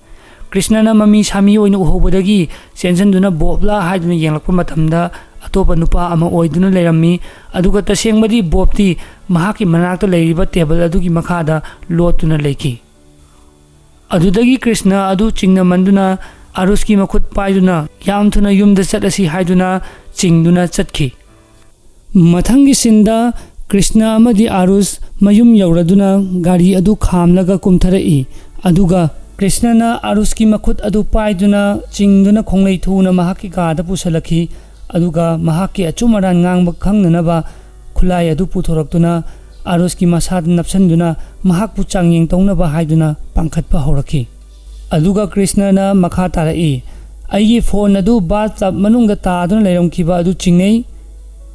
ꯀ꯭ꯔꯤꯁꯅꯅ ꯃꯃꯤ ꯁꯥꯃꯤ ꯑꯣꯏꯅ ꯎꯍꯧꯕꯗꯒꯤ ꯆꯦꯟꯁꯤꯟꯗꯨꯅ ꯕꯣꯕꯂꯥ ꯍꯥꯏꯗꯨꯅ ꯌꯦꯡꯂꯛꯄ ꯃꯇꯝꯗ, ꯑꯇꯣꯞꯄ ꯅꯨꯄꯥ ꯑꯃ ꯑꯣꯏꯗꯨꯅ ꯂꯩꯔꯝꯃꯤ꯫ ꯑꯗꯨꯒ ꯇꯁꯦꯡꯕꯗꯤ ꯕꯣꯕꯇꯤ ꯃꯍꯥꯛꯀꯤ ꯃꯅꯥꯛꯇ ꯂꯩꯔꯤꯕ ꯇꯦꯕꯜ ꯑꯗꯨꯒꯤ ꯃꯈꯥꯗ ꯂꯣꯠꯇꯨꯅ ꯂꯩꯈꯤ꯫ ꯑꯗꯨꯗꯒꯤ ꯀ꯭ꯔꯤꯁꯅ ꯑꯗꯨ ꯆꯤꯡꯅꯃꯟꯗꯨꯅ ꯑꯥꯔꯨꯁꯀꯤ ꯃꯈꯨꯠ ꯄꯥꯏꯗꯨꯅ ꯌꯥꯝ ꯊꯨꯅ ꯌꯨꯝꯗ ꯆꯠꯂꯁꯤ ꯍꯥꯏꯗꯨꯅ ꯆꯤꯡꯗꯨꯅ ꯆꯠꯈꯤ꯫ ꯃꯊꯪꯒꯤ ꯁꯤꯟꯗ ꯀ꯭ꯔꯤꯁꯅ ꯑꯃꯗꯤ ꯑꯥꯔꯨꯁ ꯃꯌꯨꯝ ꯌꯧꯔꯗꯨꯅ ꯒꯥꯔꯤ ꯑꯗꯨ ꯈꯥꯝꯂꯒ ꯀꯨꯝꯊꯔꯛꯏ꯫ ꯑꯗꯨꯒ ꯀ꯭ꯔꯤꯁꯅꯅ ꯑꯥꯔꯨꯁꯀꯤ ꯃꯈꯨꯠ ꯑꯗꯨ ꯄꯥꯏꯗꯨꯅ ꯆꯤꯡꯗꯨꯅ ꯈꯣꯡꯂꯩ ꯊꯨꯅ ꯃꯍꯥꯛꯀꯤ ꯀꯥꯗ ꯄꯨꯁꯤꯜꯂꯛꯈꯤ, ꯑꯗꯨꯒ ꯃꯍꯥꯛꯀꯤ ꯑꯆꯨꯝ ꯑꯔꯥꯟ ꯉꯥꯡꯕ ꯈꯪꯅꯅꯕ ꯈꯨꯠꯂꯥꯏ ꯑꯗꯨ ꯄꯨꯊꯣꯔꯛꯇꯨꯅ ꯑꯥꯔꯨꯁꯀꯤ ꯃꯁꯥꯗ ꯅꯞꯁꯤꯟꯗꯨꯅ ꯃꯍꯥꯛꯄꯨ ꯆꯥꯡꯌꯦꯡ ꯇꯧꯅꯕ ꯍꯥꯏꯗꯨꯅ ꯄꯥꯡꯈꯠꯄ ꯍꯧꯔꯛꯈꯤ꯫ ꯑꯗꯨꯒ ꯀ꯭ꯔꯤꯁꯅꯅ ꯃꯈꯥ ꯇꯥꯔꯛꯏ, "ꯑꯩꯒꯤ ꯐꯣꯟ ꯑꯗꯨ ꯕꯥꯊ ꯇꯕ ꯃꯅꯨꯡꯗ ꯇꯥꯗꯨꯅ ꯂꯩꯔꯝꯈꯤꯕ ꯑꯗꯨ ꯆꯤꯡꯅꯩ꯫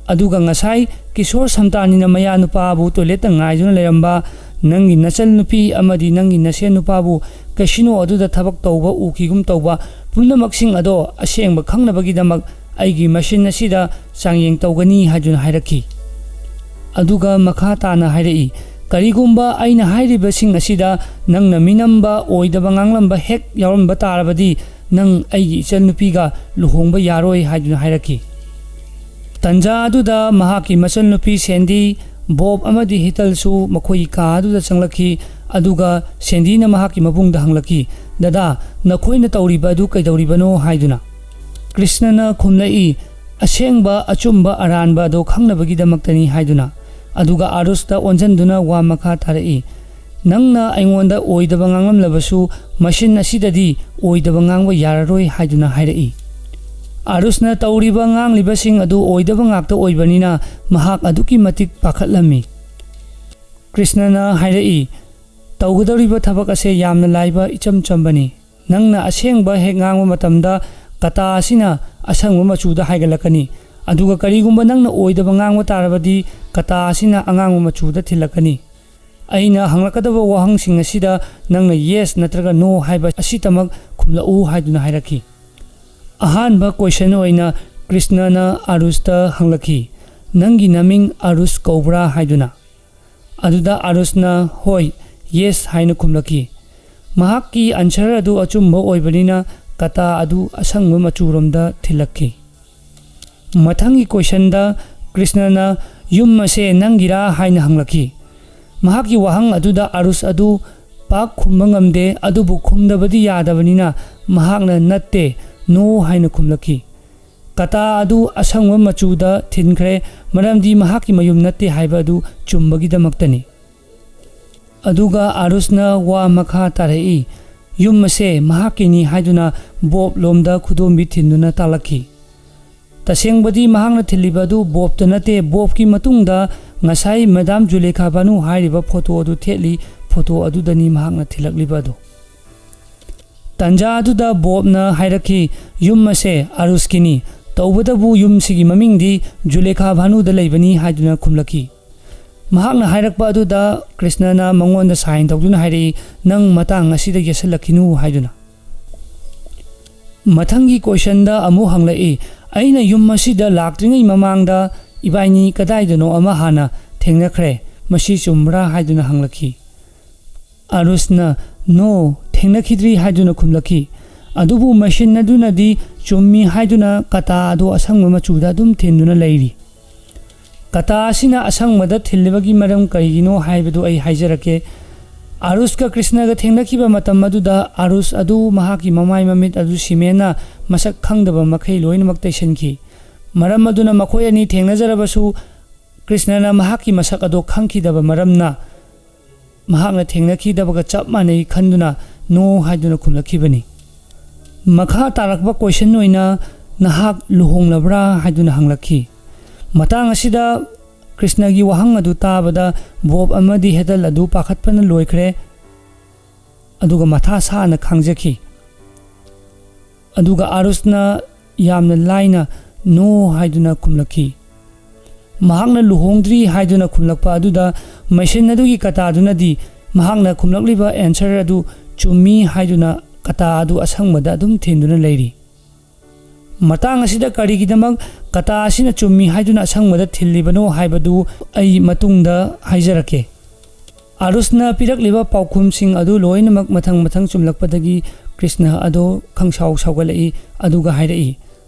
ꯑꯗꯨꯒ ꯉꯁꯥꯏ ꯀꯤꯁꯣꯔ ꯁꯝꯇꯥꯅꯤꯅ ꯃꯌꯥ ꯅꯨꯄꯥꯕꯨ ꯇꯣꯏꯂꯦꯠꯇ ꯉꯥꯏꯗꯨꯅ ꯂꯩꯔꯝꯕ ꯅꯪꯒꯤ ꯅꯆꯟ ꯅꯨꯄꯤ ꯑꯃꯗꯤ ꯅꯪꯒꯤ ꯅꯁꯦꯟ ꯅꯨꯄꯥꯕꯨ ꯀꯦꯁꯤꯅꯣ ꯑꯗꯨꯗ ꯊꯕꯛ ꯇꯧꯕ ꯎꯈꯤꯒꯨꯝ ꯇꯧꯕ ꯄꯨꯝꯅꯃꯛꯁꯤꯡ ꯑꯗꯣ ꯑꯁꯦꯡꯕ ꯈꯪꯅꯕꯒꯤꯗꯃꯛ ꯑꯩꯒꯤ ꯃꯁꯤꯟ ꯑꯁꯤꯗ ꯆꯥꯡꯌꯦꯡ ꯇꯧꯒꯅꯤ" ꯍꯥꯏꯗꯨꯅ ꯍꯥꯏꯔꯛꯈꯤ꯫ ꯑꯗꯨꯒ ꯃꯈꯥ ꯇꯥꯅ ꯍꯥꯏꯔꯛꯏ, "ꯀꯔꯤꯒꯨꯝꯕ ꯑꯩꯅ ꯍꯥꯏꯔꯤꯕꯁꯤꯡ ꯑꯁꯤꯗ ꯅꯪꯅ ꯃꯤꯅꯝꯕ, ꯑꯣꯏꯗꯕ ꯉꯥꯡꯂꯝꯕ ꯍꯦꯛ ꯌꯥꯎꯔꯝꯕ ꯇꯥꯔꯕꯗꯤ ꯅꯪ ꯑꯩꯒꯤ ꯏꯆꯟꯅꯨꯄꯤꯒ ꯂꯨꯍꯣꯡꯕ ꯌꯥꯔꯣꯏ" ꯍꯥꯏꯗꯨꯅ ꯍꯥꯏꯔꯛꯈꯤ꯫ ꯇꯟꯖꯥ ꯑꯗꯨꯗ ꯃꯍꯥꯛꯀꯤ ꯃꯆꯟꯅꯨꯄꯤ ꯁꯦꯟꯗꯤ, ꯕꯣꯕ ꯑꯃꯗꯤ ꯍꯤꯇꯜꯁꯨ ꯃꯈꯣꯏꯒꯤ ꯀꯥ ꯑꯗꯨꯗ ꯆꯪꯂꯛꯈꯤ, ꯑꯗꯨꯒ ꯁꯦꯟꯗꯤꯅ ꯃꯍꯥꯛꯀꯤ ꯃꯕꯨꯡꯗ ꯍꯪꯂꯛꯈꯤ, "ꯗꯗꯥ, ꯅꯈꯣꯏꯅ ꯇꯧꯔꯤꯕ ꯑꯗꯨ ꯀꯩꯗꯧꯔꯤꯕꯅꯣ?" ꯍꯥꯏꯗꯨꯅ꯫ ꯀ꯭ꯔꯤꯁꯅꯅ ꯈꯨꯝꯂꯛꯏ, "ꯑꯁꯦꯡꯕ, ꯑꯆꯨꯝꯕ, ꯑꯔꯥꯟꯕ ꯑꯗꯣ ꯈꯪꯅꯕꯒꯤꯗꯃꯛꯇꯅꯤ" ꯍꯥꯏꯗꯨꯅ꯫ ꯑꯗꯨꯒ ꯑꯥꯔꯨꯁꯇ ꯑꯣꯟꯁꯤꯟꯗꯨꯅ ꯋꯥ ꯃꯈꯥ ꯇꯥꯔꯛꯏ, "ꯅꯪꯅ ꯑꯩꯉꯣꯟꯗ ꯑꯣꯏꯗꯕ ꯉꯥꯡꯂꯝꯂꯕꯁꯨ ꯃꯁꯤꯟ ꯑꯁꯤꯗꯗꯤ ꯑꯣꯏꯗꯕ ꯉꯥꯡꯕ ꯌꯥꯔꯔꯣꯏ" ꯍꯥꯏꯗꯨꯅ ꯍꯥꯏꯔꯛꯏ꯫ ꯑꯥꯔꯨꯁꯅ ꯇꯧꯔꯤꯕ ꯉꯥꯡꯂꯤꯕꯁꯤꯡ ꯑꯗꯨ ꯑꯣꯏꯗꯕ ꯉꯥꯛꯇ ꯑꯣꯏꯕꯅꯤꯅ ꯃꯍꯥꯛ ꯑꯗꯨꯛꯀꯤ ꯃꯇꯤꯛ ꯄꯥꯈꯠꯂꯝꯃꯤ꯫ ꯀ꯭ꯔꯤꯁꯅꯅ ꯍꯥꯏꯔꯛꯏ, "ꯇꯧꯒꯗꯧꯔꯤꯕ ꯊꯕꯛ ꯑꯁꯦ ꯌꯥꯝꯅ ꯂꯥꯏꯕ, ꯏꯆꯝ ꯆꯝꯕꯅꯤ꯫ ꯅꯪꯅ ꯑꯁꯦꯡꯕ ꯍꯦꯛ ꯉꯥꯡꯕ ꯃꯇꯝꯗ ꯀꯇꯥ ꯑꯁꯤꯅ ꯑꯁꯪꯕ ꯃꯆꯨꯗ ꯍꯥꯏꯒꯠꯂꯛꯀꯅꯤ, ꯑꯗꯨꯒ ꯀꯔꯤꯒꯨꯝꯕ ꯅꯪꯅ ꯑꯣꯏꯗꯕ ꯉꯥꯡꯕ ꯇꯥꯔꯕꯗꯤ ꯀꯇꯥ ꯑꯁꯤꯅ ꯑꯉꯥꯡꯕ ꯃꯆꯨꯗ ꯊꯤꯜꯂꯛꯀꯅꯤ꯫ ꯑꯩꯅ ꯍꯪꯂꯛꯀꯗꯕ ꯋꯥꯍꯪꯁꯤꯡ ꯑꯁꯤꯗ ꯅꯪꯅ yes ꯅꯠꯇ꯭ꯔꯒ no ꯍꯥꯏꯕ ꯑꯁꯤꯇꯃꯛ ꯈꯨꯝꯂꯛꯎ" ꯍꯥꯏꯗꯨꯅ ꯍꯥꯏꯔꯛꯈꯤ꯫ ꯑꯍꯥꯟꯕ ꯀꯣꯏꯁꯟ ꯑꯣꯏꯅ ꯀ꯭ꯔꯤꯁꯅꯅ ꯑꯥꯔꯨꯁꯇ ꯍꯪꯂꯛꯈꯤ, "ꯅꯪꯒꯤ ꯅꯃꯤꯡ ꯑꯥꯔꯨꯁ ꯀꯧꯕ꯭ꯔꯥ?" ꯍꯥꯏꯗꯨꯅ꯫ ꯑꯗꯨꯗ ꯑꯥꯔꯨꯁꯅ, "ꯍꯣꯏ, yes" ꯍꯥꯏꯅ ꯈꯨꯝꯂꯛꯈꯤ꯫ ꯃꯍꯥꯛꯀꯤ ꯑꯟꯁꯔ ꯑꯗꯨ ꯑꯆꯨꯝꯕ ꯑꯣꯏꯕꯅꯤꯅ ꯀꯇꯥ ꯑꯗꯨ ꯑꯁꯪꯕ ꯃꯆꯨꯔꯣꯝꯗ ꯊꯤꯜꯂꯛꯈꯤ꯫ ꯃꯊꯪꯒꯤ ꯀꯣꯏꯁꯟꯗ ꯀ꯭ꯔꯤꯁꯅꯅ, "ꯌꯨꯝ ꯑꯁꯦ ꯅꯪꯒꯤꯔꯥ?" ꯍꯥꯏꯅ ꯍꯪꯂꯛꯈꯤ꯫ ꯃꯍꯥꯛꯀꯤ ꯋꯥꯍꯪ ꯑꯗꯨꯗ ꯑꯥꯔꯨꯁ ꯑꯗꯨ ꯄꯥꯛ ꯈꯨꯝꯕ ꯉꯝꯗꯦ, ꯑꯗꯨꯕꯨ ꯈꯨꯝꯗꯕꯗꯤ ꯌꯥꯗꯕꯅꯤꯅ ꯃꯍꯥꯛꯅ "ꯅꯠꯇꯦ, no" ꯍꯥꯏꯅ ꯈꯨꯝꯂꯛꯈꯤ꯫ ꯀꯇꯥ ꯑꯗꯨ ꯑꯁꯪꯕ ꯃꯆꯨꯗ ꯊꯤꯟꯈ꯭ꯔꯦ, ꯃꯔꯝꯗꯤ ꯃꯍꯥꯛꯀꯤ ꯃꯌꯨꯝ ꯅꯠꯇꯦ ꯍꯥꯏꯕ ꯑꯗꯨ ꯆꯨꯝꯕꯒꯤꯗꯃꯛꯇꯅꯤ꯫ ꯑꯗꯨꯒ ꯑꯥꯔꯨꯁꯅ ꯋꯥ ꯃꯈꯥ ꯇꯥꯔꯛꯏ, ꯌꯨꯝ ꯑꯁꯦ ꯃꯍꯥꯛꯀꯤꯅꯤ ꯍꯥꯏꯗꯨꯅ ꯕꯣꯕ ꯂꯣꯝꯗ ꯈꯨꯗꯣꯝꯕꯤ ꯊꯤꯟꯗꯨꯅ ꯇꯥꯛꯂꯛꯈꯤ꯫ ꯇꯁꯦꯡꯕꯗꯤ ꯃꯍꯥꯛꯅ ꯊꯤꯜꯂꯤꯕ ꯑꯗꯨ ꯕꯣꯕꯇ ꯅꯠꯇꯦ, ꯕꯣꯕꯀꯤ ꯃꯇꯨꯡꯗ ꯉꯁꯥꯏ ꯃꯦꯗꯥꯝ ꯖꯨꯂꯦꯈꯥ ꯕꯥꯅꯨ ꯍꯥꯏꯔꯤꯕ ꯐꯣꯇꯣ ꯑꯗꯨ ꯊꯦꯠꯂꯤ, ꯐꯣꯇꯣ ꯑꯗꯨꯗꯅꯤ ꯃꯍꯥꯛꯅ ꯊꯤꯜꯂꯛꯂꯤꯕ ꯑꯗꯨ꯫ ꯇꯟꯖꯥ ꯑꯗꯨꯗ ꯕꯣꯕꯅ ꯍꯥꯏꯔꯛꯈꯤ, "ꯌꯨꯝ ꯑꯁꯦ ꯑꯥꯔꯨꯁꯀꯤꯅꯤ, ꯇꯧꯕꯇꯕꯨ ꯌꯨꯝꯁꯤꯒꯤ ꯃꯃꯤꯡꯗꯤ ꯖꯨꯂꯦꯈꯥ ꯚꯥꯅꯨꯗ ꯂꯩꯕꯅꯤ" ꯍꯥꯏꯗꯨꯅ ꯈꯨꯝꯂꯛꯈꯤ꯫ ꯃꯍꯥꯛꯅ ꯍꯥꯏꯔꯛꯄ ꯑꯗꯨꯗ ꯀ꯭ꯔꯤꯁꯅꯅ ꯃꯉꯣꯟꯗ ꯁꯥꯏꯟ ꯇꯧꯗꯨꯅ ꯍꯥꯏꯔꯛꯏ, "ꯅꯪ ꯃꯇꯥꯡ ꯑꯁꯤꯗ ꯌꯦꯠꯁꯤꯜꯂꯛꯈꯤꯅꯨ" ꯍꯥꯏꯗꯨꯅ꯫ ꯃꯊꯪꯒꯤ ꯀꯣꯏꯁꯟꯗ ꯑꯃꯨꯛ ꯍꯪꯂꯛꯏ, "ꯑꯩꯅ ꯌꯨꯝ ꯑꯁꯤꯗ ꯂꯥꯛꯇ꯭ꯔꯤꯉꯩ ꯃꯃꯥꯡꯗ ꯏꯕꯥꯏꯅꯤ ꯀꯗꯥꯏꯗꯅꯣ ꯑꯃ ꯍꯥꯟꯅ ꯊꯦꯡꯅꯈ꯭ꯔꯦ, ꯃꯁꯤ ꯆꯨꯝꯕ꯭ꯔꯥ?" ꯍꯥꯏꯗꯨꯅ ꯍꯪꯂꯛꯈꯤ꯫ ꯑꯥꯔꯨꯁꯅ, "ꯅꯣ, ꯊꯦꯡꯅꯈꯤꯗ꯭ꯔꯤ" ꯍꯥꯏꯗꯨꯅ ꯈꯨꯝꯂꯛꯈꯤ꯫ ꯑꯗꯨꯕꯨ ꯃꯦꯁꯤꯟ ꯑꯗꯨꯅꯗꯤ ꯆꯨꯝꯃꯤ ꯍꯥꯏꯗꯨꯅ ꯀꯇꯥ ꯑꯗꯨ ꯑꯁꯪꯕ ꯃꯆꯨꯗ ꯑꯗꯨꯝ ꯊꯤꯟꯗꯨꯅ ꯂꯩꯔꯤ꯫ ꯀꯇꯥ ꯑꯁꯤꯅ ꯑꯁꯪꯕꯗ ꯊꯤꯜꯂꯤꯕꯒꯤ ꯃꯔꯝ ꯀꯔꯤꯒꯤꯅꯣ ꯍꯥꯏꯕꯗꯨ ꯑꯩ ꯍꯥꯏꯖꯔꯛꯀꯦ꯫ ꯑꯥꯔꯨꯁꯀ ꯀ꯭ꯔꯤꯁꯅꯒ ꯊꯦꯡꯅꯈꯤꯕ ꯃꯇꯝ ꯑꯗꯨꯗ ꯑꯥꯔꯨꯁ ꯑꯗꯨ ꯃꯍꯥꯛꯀꯤ ꯃꯃꯥꯏ ꯃꯃꯤꯠ ꯑꯗꯨ ꯁꯤꯃꯦꯟꯅ ꯃꯁꯛ ꯈꯪꯗꯕ ꯃꯈꯩ ꯂꯣꯏꯅꯃꯛ ꯇꯩꯁꯤꯟꯈꯤ꯫ ꯃꯔꯝ ꯑꯗꯨꯅ ꯃꯈꯣꯏ ꯑꯅꯤ ꯊꯦꯡꯅꯖꯔꯕꯁꯨ ꯀ꯭ꯔꯤꯁꯅꯅ ꯃꯍꯥꯛꯀꯤ ꯃꯁꯛ ꯑꯗꯨ ꯈꯪꯈꯤꯗꯕ ꯃꯔꯝꯅ ꯃꯍꯥꯛꯅ ꯊꯦꯡꯅꯈꯤꯗꯕꯒ ꯆꯞ ꯃꯥꯟꯅꯩ ꯈꯟꯗꯨꯅ "ꯅꯣ" ꯍꯥꯏꯗꯨꯅ ꯈꯨꯝꯂꯛꯈꯤꯕꯅꯤ꯫ ꯃꯈꯥ ꯇꯥꯔꯛꯄ ꯀꯣꯏꯁꯟ ꯑꯣꯏꯅ, "ꯅꯍꯥꯛ ꯂꯨꯍꯣꯡꯂꯕ꯭ꯔꯥ?" ꯍꯥꯏꯗꯨꯅ ꯍꯪꯂꯛꯈꯤ꯫ ꯃꯇꯥꯡ ꯑꯁꯤꯗ ꯀ꯭ꯔꯤꯁꯅꯒꯤ ꯋꯥꯍꯪ ꯑꯗꯨ ꯇꯥꯕꯗ ꯕꯣꯕ ꯑꯃꯗꯤ ꯍꯦꯗꯜ ꯑꯗꯨ ꯄꯥꯈꯠꯄꯅ ꯂꯣꯏꯈ꯭ꯔꯦ, ꯑꯗꯨꯒ ꯃꯊꯥ ꯁꯥꯅ ꯈꯥꯡꯖꯈꯤ꯫ ꯑꯗꯨꯒ ꯑꯥꯔꯨꯁꯅ ꯌꯥꯝꯅ ꯂꯥꯏꯅ "ꯅꯣ" ꯍꯥꯏꯗꯨꯅ ꯈꯨꯝꯂꯛꯈꯤ꯫ ꯃꯍꯥꯛꯅ "ꯂꯨꯍꯣꯡꯗ꯭ꯔꯤ" ꯍꯥꯏꯗꯨꯅ ꯈꯨꯝꯂꯛꯄ ꯑꯗꯨꯗ ꯃꯦꯁꯤꯟ ꯑꯗꯨꯒꯤ ꯀꯇꯥꯗꯨꯅꯗꯤ ꯃꯍꯥꯛꯅ ꯈꯨꯝꯂꯛꯂꯤꯕ ꯑꯦꯟꯁꯔ ꯑꯗꯨ ꯆꯨꯝꯃꯤ ꯍꯥꯏꯗꯨꯅ ꯀꯇꯥ ꯑꯗꯨ ꯑꯁꯪꯕꯗ ꯑꯗꯨꯝ ꯊꯤꯟꯗꯨꯅ ꯂꯩꯔꯤ꯫ ꯃꯇꯥꯡ ꯑꯁꯤꯗ ꯀꯔꯤꯒꯤꯗꯃꯛ ꯀꯇꯥ ꯑꯁꯤꯅ ꯆꯨꯝꯃꯤ ꯍꯥꯏꯗꯨꯅ ꯑꯁꯪꯕꯗ ꯊꯤꯜꯂꯤꯕꯅꯣ ꯍꯥꯏꯕꯗꯨ ꯑꯩ ꯃꯇꯨꯡꯗ ꯍꯥꯏꯖꯔꯛꯀꯦ꯫ ꯑꯥꯔꯨꯁꯅ ꯄꯤꯔꯛꯂꯤꯕ ꯄꯥꯎꯈꯨꯝꯁꯤꯡ ꯑꯗꯨ ꯂꯣꯏꯅꯃꯛ ꯃꯊꯪ ꯃꯊꯪ ꯆꯨꯝꯂꯛꯄꯗꯒꯤ ꯀ꯭ꯔꯤꯁꯅ ꯑꯗꯣ ꯈꯪꯁꯥꯎ ꯁꯥꯎꯒꯠꯂꯛꯏ, ꯑꯗꯨꯒ ꯍꯥꯏꯔꯛꯏ,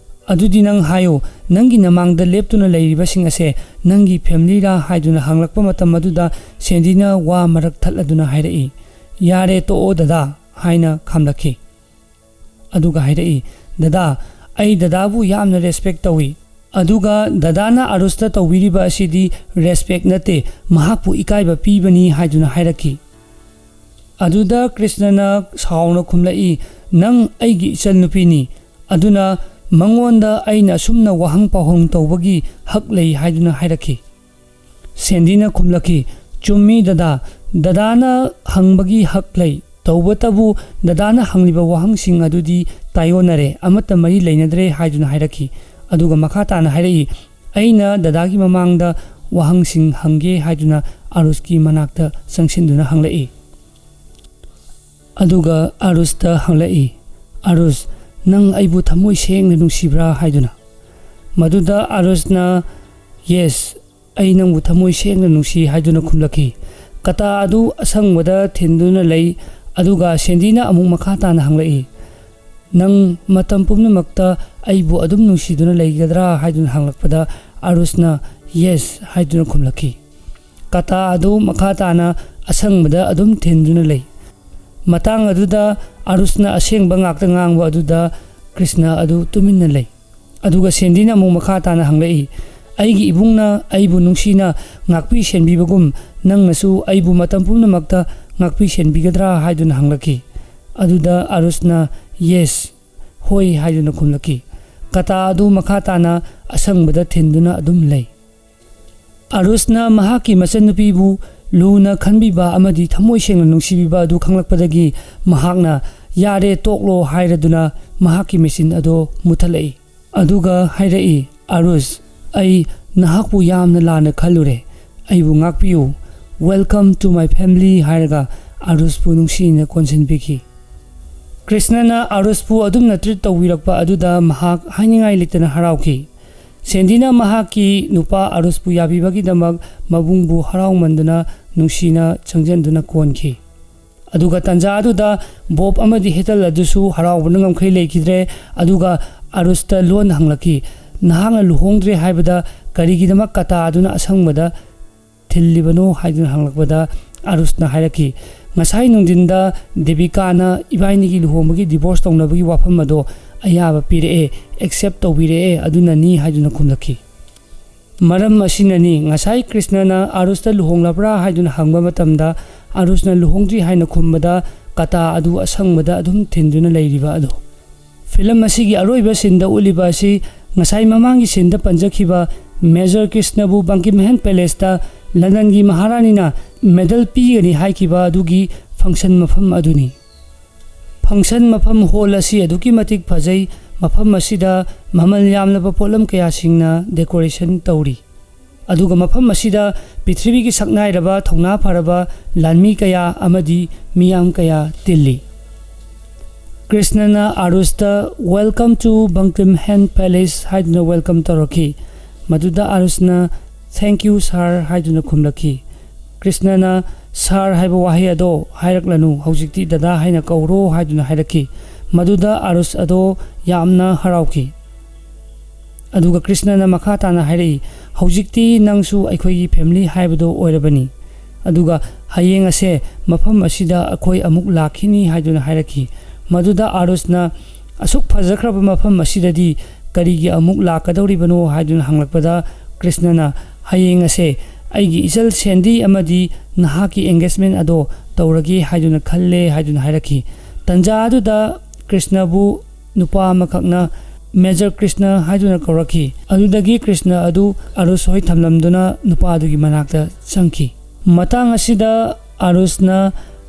"ꯑꯗꯨꯗꯤ ꯅꯪ ꯍꯥꯏꯌꯨ, ꯅꯪꯒꯤ ꯅꯃꯥꯡꯗ ꯂꯦꯞꯇꯨꯅ ꯂꯩꯔꯤꯕꯁꯤꯡ ꯑꯁꯦ ꯅꯪꯒꯤ ꯐꯦꯃꯤꯂꯤꯔꯥ?" ꯍꯥꯏꯗꯨꯅ ꯍꯪꯂꯛꯄ ꯃꯇꯝ ꯑꯗꯨꯗ ꯁꯦꯟꯗꯤꯅ ꯋꯥ ꯃꯔꯛ ꯊꯠꯂꯗꯨꯅ ꯍꯥꯏꯔꯛꯏ, "ꯌꯥꯔꯦ, ꯇꯣꯛꯑꯣ ꯗꯗꯥ" ꯍꯥꯏꯅ ꯈꯥꯝꯂꯛꯈꯤ꯫ ꯑꯗꯨꯒ ꯍꯥꯏꯔꯛꯏ, "ꯗꯗꯥ, ꯑꯩ ꯗꯗꯥꯕꯨ ꯌꯥꯝꯅ ꯔꯦꯁꯄꯦꯛ ꯇꯧꯏ, ꯑꯗꯨꯒ ꯗꯗꯥꯅ ꯑꯥꯔꯨꯁꯇ ꯇꯧꯕꯤꯔꯤꯕ ꯑꯁꯤꯗꯤ ꯔꯦꯁꯄꯦꯛ ꯅꯠꯇꯦ, ꯃꯍꯥꯛꯄꯨ ꯏꯀꯥꯏꯕ ꯄꯤꯕꯅꯤ" ꯍꯥꯏꯗꯨꯅ ꯍꯥꯏꯔꯛꯈꯤ꯫ ꯑꯗꯨꯗ ꯀ꯭ꯔꯤꯁꯅꯅ ꯁꯥꯎꯅ ꯈꯨꯝꯂꯛꯏ, "ꯅꯪ ꯑꯩꯒꯤ ꯏꯆꯟꯅꯨꯄꯤꯅꯤ, ꯑꯗꯨꯅ ꯃꯉꯣꯟꯗ ꯑꯩꯅ ꯑꯁꯨꯝꯅ ꯋꯥꯍꯪ ꯄꯥꯎꯍꯪ ꯇꯧꯕꯒꯤ ꯍꯛ ꯂꯩ" ꯍꯥꯏꯗꯨꯅ ꯍꯥꯏꯔꯛꯈꯤ꯫ ꯁꯦꯟꯗꯤꯅ ꯈꯨꯝꯂꯛꯈꯤ, "ꯆꯨꯝꯃꯤ ꯗꯗꯥ, ꯗꯗꯥꯅ ꯍꯪꯕꯒꯤ ꯍꯛ ꯂꯩ, ꯇꯧꯕꯇꯕꯨ ꯗꯗꯥꯅ ꯍꯪꯂꯤꯕ ꯋꯥꯍꯪꯁꯤꯡ ꯑꯗꯨꯗꯤ ꯇꯥꯏꯑꯣꯟꯅꯔꯦ, ꯑꯃꯠꯇ ꯃꯔꯤ ꯂꯩꯅꯗ꯭ꯔꯦ" ꯍꯥꯏꯗꯨꯅ ꯍꯥꯏꯔꯛꯈꯤ꯫ ꯑꯗꯨꯒ ꯃꯈꯥ ꯇꯥꯅ ꯍꯥꯏꯔꯛꯏ, "ꯑꯩꯅ ꯗꯗꯥꯒꯤ ꯃꯃꯥꯡꯗ ꯋꯥꯍꯪꯁꯤꯡ ꯍꯪꯒꯦ" ꯍꯥꯏꯗꯨꯅ ꯑꯥꯔꯨꯁꯀꯤ ꯃꯅꯥꯛꯇ ꯆꯪꯁꯤꯟꯗꯨꯅ ꯍꯪꯂꯛꯏ꯫ ꯑꯗꯨꯒ ꯑꯥꯔꯨꯁꯇ ꯍꯪꯂꯛꯏ, "ꯑꯥꯔꯨꯁ, ꯅꯪ ꯑꯩꯕꯨ ꯊꯃꯣꯏ ꯁꯦꯡꯅ ꯅꯨꯡꯁꯤꯕ꯭ꯔꯥ?" ꯍꯥꯏꯗꯨꯅ꯫ ꯃꯗꯨꯗ ꯑꯥꯔꯨꯁꯅ, "ꯌꯦꯁ, ꯑꯩ ꯅꯪꯕꯨ ꯊꯃꯣꯏ ꯁꯦꯡꯅ ꯅꯨꯡꯁꯤ" ꯍꯥꯏꯗꯨꯅ ꯈꯨꯝꯂꯛꯈꯤ꯫ ꯀꯇꯥ ꯑꯗꯨ ꯑꯁꯪꯕꯗ ꯊꯤꯟꯗꯨꯅ ꯂꯩ꯫ ꯑꯗꯨꯒ ꯁꯦꯟꯗꯤꯅ ꯑꯃꯨꯛ ꯃꯈꯥ ꯇꯥꯅ ꯍꯪꯂꯛꯏ, "ꯅꯪ ꯃꯇꯝ ꯄꯨꯝꯅꯃꯛꯇ ꯑꯩꯕꯨ ꯑꯗꯨꯝ ꯅꯨꯡꯁꯤꯗꯨꯅ ꯂꯩꯒꯗ꯭ꯔꯥ?" ꯍꯥꯏꯗꯨꯅ ꯍꯪꯂꯛꯄꯗ ꯑꯥꯔꯨꯁꯅ, "ꯌꯦꯁ" ꯍꯥꯏꯗꯨꯅ ꯈꯨꯝꯂꯛꯈꯤ꯫ ꯀꯇꯥ ꯑꯗꯨ ꯃꯈꯥ ꯇꯥꯅ ꯑꯁꯪꯕꯗ ꯑꯗꯨꯝ ꯊꯤꯟꯗꯨꯅ ꯂꯩ꯫ ꯃꯇꯥꯡ ꯑꯗꯨꯗ ꯑꯥꯔꯨꯁꯅ ꯑꯁꯦꯡꯕ ꯉꯥꯛꯇ ꯉꯥꯡꯕ ꯑꯗꯨꯗ ꯀ꯭ꯔꯤꯁꯅ ꯑꯗꯨ ꯇꯨꯃꯤꯟꯅ ꯂꯩ꯫ ꯑꯗꯨꯒ ꯁꯦꯟꯗꯤꯅ ꯑꯃꯨꯛ ꯃꯈꯥ ꯇꯥꯅ ꯍꯪꯂꯛꯏ, "ꯑꯩꯒꯤ ꯏꯕꯨꯡꯅ ꯑꯩꯕꯨ ꯅꯨꯡꯁꯤꯅ ꯉꯥꯛꯄꯤ ꯁꯦꯟꯕꯤꯕꯒꯨꯝ ꯅꯪꯅꯁꯨ ꯑꯩꯕꯨ ꯃꯇꯝ ꯄꯨꯝꯅꯃꯛꯇ ꯉꯥꯛꯄꯤ ꯁꯦꯟꯕꯤꯒꯗ꯭ꯔꯥ?" ꯍꯥꯏꯗꯨꯅ ꯍꯪꯂꯛꯈꯤ꯫ ꯑꯗꯨꯗ ꯑꯥꯔꯨꯁꯅ, "ꯌꯦꯁ, ꯍꯣꯏ" ꯍꯥꯏꯗꯨꯅ ꯈꯨꯝꯂꯛꯈꯤ꯫ ꯀꯇꯥ ꯑꯗꯨ ꯃꯈꯥ ꯇꯥꯅ ꯑꯁꯪꯕꯗ ꯊꯤꯟꯗꯨꯅ ꯑꯗꯨꯝ ꯂꯩ꯫ ꯑꯥꯔꯨꯁꯅ ꯃꯍꯥꯛꯀꯤ ꯃꯆꯟꯅꯨꯄꯤꯕꯨ ꯂꯨꯅ ꯈꯟꯕꯤꯕ ꯑꯃꯗꯤ ꯊꯃꯣꯏ ꯁꯦꯡꯅ ꯅꯨꯡꯁꯤꯕꯤꯕ ꯑꯗꯨ ꯈꯪꯂꯛꯄꯗꯒꯤ ꯃꯍꯥꯛꯅ "ꯌꯥꯔꯦ, ꯇꯣꯛꯂꯣ" ꯍꯥꯏꯔꯗꯨꯅ ꯃꯍꯥꯛꯀꯤ ꯃꯦꯆꯤꯟ ꯑꯗꯨ ꯃꯨꯊꯠꯂꯛꯏ꯫ ꯑꯗꯨꯒ ꯍꯥꯏꯔꯛꯏ, "ꯑꯥꯔꯨꯁ, ꯑꯩ ꯅꯍꯥꯛꯄꯨ ꯌꯥꯝꯅ ꯂꯥꯟꯅ ꯈꯜꯂꯨꯔꯦ꯫ ꯑꯩꯕꯨ ꯉꯥꯛꯄꯤꯌꯨ꯫ Welcome to my family" ꯍꯥꯏꯔꯒ ꯑꯥꯔꯨꯁꯄꯨ ꯅꯨꯡꯁꯤꯅ ꯀꯣꯟꯁꯤꯟꯕꯤꯈꯤ꯫ ꯀ꯭ꯔꯤꯁꯅꯅ ꯑꯥꯔꯨꯁꯄꯨ ꯑꯗꯨꯝꯅ ꯇ꯭ꯔꯤꯠ ꯇꯧꯕꯤꯔꯛꯄ ꯑꯗꯨꯗ ꯃꯍꯥꯛ ꯍꯥꯏꯅꯤꯡꯉꯥꯏ ꯂꯩꯇꯅ ꯍꯔꯥꯎꯈꯤ꯫ ꯁꯦꯟꯗꯤꯅ ꯃꯍꯥꯛꯀꯤ ꯅꯨꯄꯥ ꯑꯥꯔꯨꯁꯄꯨ ꯌꯥꯕꯤꯕꯒꯤꯗꯃꯛ ꯃꯕꯨꯡꯕꯨ ꯍꯔꯥꯎꯃꯟꯗꯨꯅ ꯅꯨꯡꯁꯤꯅ ꯆꯪꯁꯤꯟꯗꯨꯅ ꯀꯣꯟꯈꯤ꯫ ꯑꯗꯨꯒ ꯇꯟꯖꯥ ꯑꯗꯨꯗ ꯕꯣꯕ ꯑꯃꯗꯤ ꯍꯦꯇꯜ ꯑꯗꯨꯁꯨ ꯍꯔꯥꯎꯕꯅ ꯉꯝꯈꯩ ꯂꯩꯈꯤꯗ꯭ꯔꯦ꯫ ꯑꯗꯨꯒ ꯑꯥꯔꯨꯁꯇ ꯂꯣꯟꯅ ꯍꯪꯂꯛꯈꯤ, "ꯅꯍꯥꯛꯅ ꯂꯨꯍꯣꯡꯗ꯭ꯔꯦ ꯍꯥꯏꯕꯗ ꯀꯔꯤꯒꯤꯗꯃꯛ ꯀꯇꯥ ꯑꯗꯨꯅ ꯑꯁꯪꯕꯗ ꯊꯤꯜꯂꯤꯕꯅꯣ?" ꯍꯥꯏꯗꯨꯅ ꯍꯪꯂꯛꯄꯗ ꯑꯥꯔꯨꯁꯅ ꯍꯥꯏꯔꯛꯈꯤ, "ꯉꯁꯥꯏ ꯅꯨꯡꯊꯤꯟꯗ ꯗꯦꯕꯤꯀꯥꯅ ꯏꯕꯥꯏꯅꯤꯒꯤ ꯂꯨꯍꯣꯡꯕꯒꯤ ꯗꯤꯚꯣꯔꯁ ꯇꯧꯅꯕꯒꯤ ꯋꯥꯐꯝ ꯑꯗꯣ ꯑꯌꯥꯕ ꯄꯤꯔꯛꯑꯦ, ꯑꯦꯛꯁꯦꯞ ꯇꯧꯕꯤꯔꯛꯑꯦ, ꯑꯗꯨꯅꯅꯤ" ꯍꯥꯏꯗꯨꯅ ꯈꯨꯝꯂꯛꯈꯤ꯫ ꯃꯔꯝ ꯑꯁꯤꯅꯅꯤ ꯉꯁꯥꯏ ꯀ꯭ꯔꯤꯁꯅꯅ ꯑꯥꯔꯨꯁꯇ ꯂꯨꯍꯣꯡꯂꯕ꯭ꯔꯥ ꯍꯥꯏꯗꯨꯅ ꯍꯪꯕ ꯃꯇꯝꯗ ꯑꯥꯔꯨꯁꯅ ꯂꯨꯍꯣꯡꯗ꯭ꯔꯤ ꯍꯥꯏꯅ ꯈꯨꯝꯕꯗ ꯀꯇꯥ ꯑꯗꯨ ꯑꯁꯪꯕꯗ ꯑꯗꯨꯝ ꯊꯤꯟꯗꯨꯅ ꯂꯩꯔꯤꯕ ꯑꯗꯨ꯫ ꯐꯤꯂꯝ ꯑꯁꯤꯒꯤ ꯑꯔꯣꯏꯕ ꯁꯤꯟꯗ ꯎꯠꯂꯤꯕ ꯑꯁꯤ ꯉꯁꯥꯏ ꯃꯃꯥꯡꯒꯤ ꯁꯤꯟꯗ ꯄꯟꯖꯈꯤꯕ ꯃꯦꯖꯔ ꯀ꯭ꯔꯤꯁꯅꯕꯨ ꯕꯪꯀꯤꯝꯍꯦꯟ ꯄꯦꯂꯦꯁꯇ ꯂꯟꯗꯟꯒꯤ ꯃꯍꯥꯔꯥꯅꯤꯅ ꯃꯦꯗꯜ ꯄꯤꯒꯅꯤ ꯍꯥꯏꯈꯤꯕ ꯑꯗꯨꯒꯤ ꯐꯪꯁꯟ ꯃꯐꯝ ꯑꯗꯨꯅꯤ꯫ ꯐꯪꯁꯟ ꯃꯐꯝ ꯍꯣꯜ ꯑꯁꯤ ꯑꯗꯨꯛꯀꯤ ꯃꯇꯤꯛ ꯐꯖꯩ꯫ ꯃꯐꯝ ꯑꯁꯤꯗ ꯃꯃꯜ ꯌꯥꯝꯂꯕ ꯄꯣꯠꯂꯝ ꯀꯌꯥꯁꯤꯡꯅ ꯗꯦꯀꯣꯔꯦꯁꯟ ꯇꯧꯔꯤ꯫ ꯑꯗꯨꯒ ꯃꯐꯝ ꯑꯁꯤꯗ ꯄ꯭ꯔꯤꯊꯤꯕꯤꯒꯤ ꯁꯛꯅꯥꯏꯔꯕ ꯊꯧꯅꯥ ꯐꯔꯕ ꯂꯥꯟꯃꯤ ꯀꯌꯥ ꯑꯃꯗꯤ ꯃꯤꯌꯥꯝ ꯀꯌꯥ ꯇꯤꯜꯂꯤ꯫ ꯀ꯭ꯔꯤꯁꯅꯅ ꯑꯥꯔꯨꯁꯇ "Welcome to Buckingham Palace" ꯍꯥꯏꯗꯨꯅ ꯋꯦꯜꯀꯝ ꯇꯧꯔꯛꯈꯤ꯫ ꯃꯗꯨꯗ ꯑꯥꯔꯨꯁꯅ "Thank you, sir" ꯍꯥꯏꯗꯨꯅ ꯈꯨꯝꯂꯛꯈꯤ꯫ ꯀ꯭ꯔꯤꯁꯅꯅ "ꯁꯥꯔ" ꯍꯥꯏꯕ ꯋꯥꯍꯩ ꯑꯗꯣ ꯍꯥꯏꯔꯛꯂꯅꯨ, ꯍꯧꯖꯤꯛꯇꯤ "ꯗꯗꯥ" ꯍꯥꯏꯅ ꯀꯧꯔꯣ ꯍꯥꯏꯗꯨꯅ ꯍꯥꯏꯔꯛꯈꯤ꯫ ꯃꯗꯨꯗ ꯑꯥꯔꯨꯁ ꯑꯗꯣ ꯌꯥꯝꯅ ꯍꯔꯥꯎꯈꯤ꯫ ꯑꯗꯨꯒ ꯀ꯭ꯔꯤꯁꯅꯅ ꯃꯈꯥ ꯇꯥꯅ ꯍꯥꯏꯔꯛꯏ, "ꯍꯧꯖꯤꯛꯇꯤ ꯅꯪꯁꯨ ꯑꯩꯈꯣꯏꯒꯤ ꯐꯦꯃꯤꯂꯤ ꯍꯥꯏꯕꯗꯣ ꯑꯣꯏꯔꯕꯅꯤ꯫ ꯑꯗꯨꯒ ꯍꯌꯦꯡ ꯑꯁꯦ ꯃꯐꯝ ꯑꯁꯤꯗ ꯑꯩꯈꯣꯏ ꯑꯃꯨꯛ ꯂꯥꯛꯈꯤꯅꯤ" ꯍꯥꯏꯗꯨꯅ ꯍꯥꯏꯔꯛꯈꯤ꯫ ꯃꯗꯨꯗ ꯑꯥꯔꯨꯁꯅ "ꯑꯁꯨꯛ ꯐꯖꯈ꯭ꯔꯕ ꯃꯐꯝ ꯑꯁꯤꯗꯗꯤ ꯀꯔꯤꯒꯤ ꯑꯃꯨꯛ ꯂꯥꯛꯀꯗꯧꯔꯤꯕꯅꯣ?" ꯍꯥꯏꯗꯨꯅ ꯍꯪꯂꯛꯄꯗ ꯀ꯭ꯔꯤꯁꯅꯅ, "ꯍꯌꯦꯡ ꯑꯁꯦ ꯑꯩꯒꯤ ꯏꯆꯜ ꯁꯦꯟꯗꯤ ꯑꯃꯗꯤ ꯅꯍꯥꯛꯀꯤ ꯑꯦꯡꯒꯦꯖꯃꯦꯟ ꯑꯗꯣ ꯇꯧꯔꯒꯦ ꯍꯥꯏꯗꯨꯅ ꯈꯜꯂꯦ" ꯍꯥꯏꯗꯨꯅ ꯍꯥꯏꯔꯛꯈꯤ꯫ ꯇꯟꯖꯥ ꯑꯗꯨꯗ ꯀ꯭ꯔꯤꯁꯅꯕꯨ ꯅꯨꯄꯥ ꯑꯃꯈꯛꯅ "ꯃꯦꯖꯔ ꯀ꯭ꯔꯤꯁꯅ" ꯍꯥꯏꯗꯨꯅ ꯀꯧꯔꯛꯈꯤ꯫ ꯑꯗꯨꯗꯒꯤ ꯀ꯭ꯔꯤꯁꯅ ꯑꯗꯨ ꯑꯥꯔꯨꯁ ꯍꯣꯏ ꯊꯝꯂꯝꯗꯨꯅ ꯅꯨꯄꯥ ꯑꯗꯨꯒꯤ ꯃꯅꯥꯛꯇ ꯆꯪꯈꯤ꯫ ꯃꯇꯥꯡ ꯑꯁꯤꯗ ꯑꯥꯔꯨꯁꯅ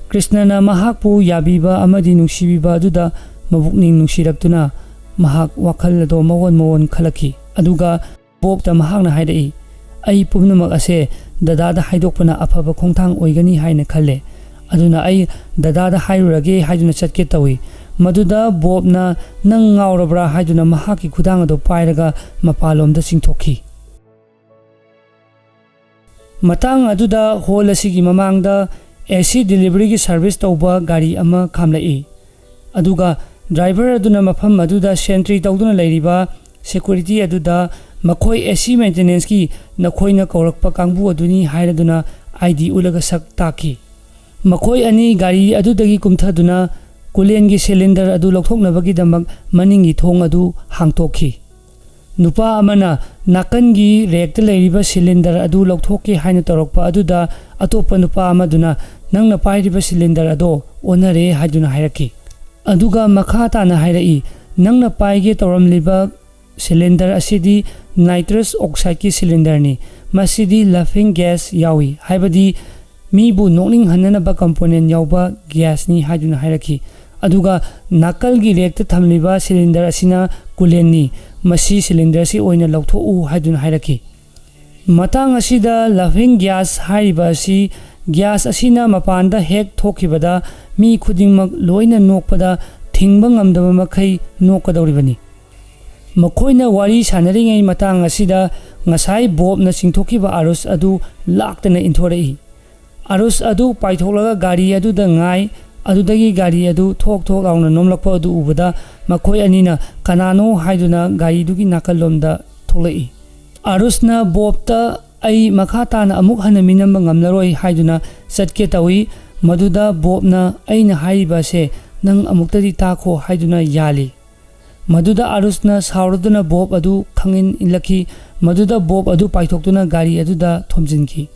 ꯀ꯭ꯔꯤꯁꯅꯅ ꯃꯍꯥꯛꯄꯨ ꯌꯥꯕꯤꯕ ꯑꯃꯗꯤ ꯅꯨꯡꯁꯤꯕꯤꯕ ꯑꯗꯨꯗ ꯃꯕꯨꯛꯅꯤꯡ ꯅꯨꯡꯁꯤꯔꯛꯇꯨꯅ ꯃꯍꯥꯛ ꯋꯥꯈꯜ ꯑꯗꯣ ꯃꯑꯣꯟ ꯃꯑꯣꯟ ꯈꯜꯂꯛꯈꯤ꯫ ꯑꯗꯨꯒ ꯕꯣꯕꯇ ꯃꯍꯥꯛꯅ ꯍꯥꯏꯔꯛꯏ, "ꯑꯩ ꯄꯨꯝꯅꯃꯛ ꯑꯁꯦ ꯗꯗꯥꯗ ꯍꯥꯏꯗꯣꯛꯄꯅ ꯑꯐꯕ ꯈꯣꯡꯊꯥꯡ ꯑꯣꯏꯒꯅꯤ ꯍꯥꯏꯅ ꯈꯜꯂꯦ꯫ ꯑꯗꯨꯅ ꯑꯩ ꯗꯗꯥꯗ ꯍꯥꯏꯔꯨꯔꯒꯦ" ꯍꯥꯏꯗꯨꯅ ꯆꯠꯀꯦ ꯇꯧꯏ꯫ ꯃꯗꯨꯗ ꯕꯣꯕꯅ "ꯅꯪ ꯉꯥꯎꯔꯕ꯭ꯔꯥ?" ꯍꯥꯏꯗꯨꯅ ꯃꯍꯥꯛꯀꯤ ꯈꯨꯗꯥꯡ ꯑꯗꯨ ꯄꯥꯏꯔꯒ ꯃꯄꯥꯟꯂꯣꯝꯗ ꯆꯤꯡꯊꯣꯛꯈꯤ꯫ ꯃꯇꯥꯡ ꯑꯗꯨꯗ ꯍꯣꯜ ꯑꯁꯤꯒꯤ ꯃꯃꯥꯡꯗ ꯑꯦ ꯁꯤ ꯗꯤꯂꯤꯚꯔꯤꯒꯤ ꯁꯔꯚꯤꯁ ꯇꯧꯕ ꯒꯥꯔꯤ ꯑꯃ ꯈꯥꯝꯂꯛꯏ꯫ ꯑꯗꯨꯒ ꯗ꯭ꯔꯥꯏꯚꯔ ꯑꯗꯨꯅ ꯃꯐꯝ ꯑꯗꯨꯗ ꯁꯦꯟꯇ꯭ꯔꯤ ꯇꯧꯗꯨꯅ ꯂꯩꯔꯤꯕ ꯁꯦꯀ꯭ꯌꯨꯔꯤꯇꯤ ꯑꯗꯨꯗ ꯃꯈꯣꯏ ꯑꯦ ꯁꯤ ꯃꯦꯟꯇꯦꯅꯦꯟꯁꯀꯤ ꯅꯈꯣꯏꯅ ꯀꯧꯔꯛꯄ ꯀꯥꯡꯕꯨ ꯑꯗꯨꯅꯤ ꯍꯥꯏꯔꯗꯨꯅ ꯑꯥꯏ ꯗꯤ ꯎꯠꯂꯒ ꯁꯛ ꯇꯥꯛꯈꯤ꯫ ꯃꯈꯣꯏ ꯑꯅꯤ ꯒꯥꯔꯤ ꯑꯗꯨꯗꯒꯤ ꯀꯨꯝꯊꯗꯨꯅ ꯀꯨꯂꯦꯟꯒꯤ ꯁꯤꯂꯤꯟꯗꯔ ꯑꯗꯨ ꯂꯧꯊꯣꯛꯅꯕꯒꯤꯗꯃꯛ ꯃꯅꯤꯡꯒꯤ ꯊꯣꯡ ꯑꯗꯨ ꯍꯥꯡꯇꯣꯛꯈꯤ꯫ ꯅꯨꯄꯥ ꯑꯃꯅ ꯅꯥꯀꯟꯒꯤ ꯔꯦꯛꯇ ꯂꯩꯔꯤꯕ ꯁꯤꯂꯤꯟꯗꯔ ꯑꯗꯨ ꯂꯧꯊꯣꯛꯀꯦ ꯍꯥꯏꯅ ꯇꯧꯔꯛꯄ ꯑꯗꯨꯗ, ꯑꯇꯣꯞꯄ ꯅꯨꯄꯥ ꯑꯃꯗꯨꯅ "ꯅꯪꯅ ꯄꯥꯏꯔꯤꯕ ꯁꯤꯂꯤꯟꯗꯔ ꯑꯗꯣ ꯑꯣꯟꯅꯔꯦ" ꯍꯥꯏꯗꯨꯅ ꯍꯥꯏꯔꯛꯈꯤ꯫ ꯑꯗꯨꯒ ꯃꯈꯥ ꯇꯥꯅ ꯍꯥꯏꯔꯛꯏ, "ꯅꯪꯅ ꯄꯥꯏꯒꯦ ꯇꯧꯔꯝꯂꯤꯕ ꯁꯤꯂꯤꯟꯗꯔ ꯑꯁꯤꯗꯤ ꯅꯥꯏꯇ꯭ꯔꯁ ꯑꯣꯛꯁꯥꯏꯗꯀꯤ ꯁꯤꯂꯤꯟꯗꯔꯅꯤ꯫ ꯃꯁꯤꯗꯤ ꯂꯥꯐꯤꯡ ꯒ꯭ꯌꯥꯁ ꯌꯥꯎꯏ, ꯍꯥꯏꯕꯗꯤ ꯃꯤꯕꯨ ꯅꯣꯛꯅꯤꯡꯍꯟꯅꯅꯕ ꯀꯝꯄꯣꯅꯦꯟ ꯌꯥꯎꯕ ꯒ꯭ꯌꯥꯁꯅꯤ" ꯍꯥꯏꯗꯨꯅ ꯍꯥꯏꯔꯛꯈꯤ꯫ ꯑꯗꯨꯒ ꯅꯥꯀꯜꯒꯤ ꯔꯦꯛꯇ ꯊꯝꯂꯤꯕ ꯁꯤꯂꯤꯟꯗꯔ ꯑꯁꯤꯅ ꯀꯨꯂꯦꯟꯅꯤ, ꯃꯁꯤ ꯁꯤꯂꯤꯟꯗꯔ ꯑꯁꯤ ꯑꯣꯏꯅ ꯂꯧꯊꯣꯛꯎ ꯍꯥꯏꯗꯨꯅ ꯍꯥꯏꯔꯛꯈꯤ꯫ ꯃꯇꯥꯡ ꯑꯁꯤꯗ ꯂꯥꯐꯤꯡ ꯒ꯭ꯌꯥꯁ ꯍꯥꯏꯔꯤꯕ ꯑꯁꯤ, ꯒ꯭ꯌꯥꯁ ꯑꯁꯤꯅ ꯃꯄꯥꯟꯗ ꯍꯦꯛ ꯊꯣꯛꯈꯤꯕꯗ ꯃꯤ ꯈꯨꯗꯤꯡꯃꯛ ꯂꯣꯏꯅ ꯅꯣꯛꯄꯗ ꯊꯤꯡꯕ ꯉꯝꯗꯕ ꯃꯈꯩ ꯅꯣꯛꯀꯗꯧꯔꯤꯕꯅꯤ꯫ ꯃꯈꯣꯏꯅ ꯋꯥꯔꯤ ꯁꯥꯟꯅꯔꯤꯉꯩ ꯃꯇꯥꯡ ꯑꯁꯤꯗ ꯉꯁꯥꯏ ꯕꯣꯕꯅ ꯆꯤꯡꯊꯣꯛꯈꯤꯕ ꯑꯥꯔꯨꯁ ꯑꯗꯨ ꯂꯥꯛꯇꯅ ꯏꯟꯊꯣꯔꯛꯏ꯫ ꯑꯥꯔꯨꯁ ꯑꯗꯨ ꯄꯥꯏꯊꯣꯛꯂꯒ ꯒꯥꯔꯤ ꯑꯗꯨꯗ ꯉꯥꯏ꯫ ꯑꯗꯨꯗꯒꯤ ꯒꯥꯔꯤ ꯑꯗꯨ ꯊꯣꯛ ꯊꯣꯛ ꯂꯥꯎꯅ ꯅꯣꯝꯂꯛꯄ ꯑꯗꯨ ꯎꯕꯗ ꯃꯈꯣꯏ ꯑꯅꯤꯅ "ꯀꯅꯥꯅꯣ?" ꯍꯥꯏꯗꯨꯅ ꯒꯥꯔꯤꯗꯨꯒꯤ ꯅꯥꯀꯜꯂꯣꯝꯗ ꯊꯣꯛꯂꯛꯏ꯫ ꯑꯥꯔꯨꯁꯅ ꯕꯣꯕꯇ "ꯑꯩ ꯃꯈꯥ ꯇꯥꯅ ꯑꯃꯨꯛ ꯍꯟꯅ ꯃꯤꯅꯝꯕ ꯉꯝꯂꯔꯣꯏ" ꯍꯥꯏꯗꯨꯅ ꯆꯠꯀꯦ ꯇꯧꯏ꯫ ꯃꯗꯨꯗ ꯕꯣꯕꯅ "ꯑꯩꯅ ꯍꯥꯏꯔꯤꯕ ꯑꯁꯦ ꯅꯪ ꯑꯃꯨꯛꯇꯗꯤ ꯇꯥꯈꯣ" ꯍꯥꯏꯗꯨꯅ ꯌꯥꯜꯂꯤ꯫ ꯃꯗꯨꯗ ꯑꯥꯔꯨꯁꯅ ꯁꯥꯎꯔꯗꯨꯅ ꯕꯣꯕ ꯑꯗꯨ ꯈꯪꯏꯟ ꯏꯜꯂꯛꯈꯤ꯫ ꯃꯗꯨꯗ ꯕꯣꯕ ꯑꯗꯨ ꯄꯥꯏꯊꯣꯛꯇꯨꯅ ꯒꯥꯔꯤ ꯑꯗꯨꯗ ꯊꯣꯝꯖꯤꯟꯈꯤ꯫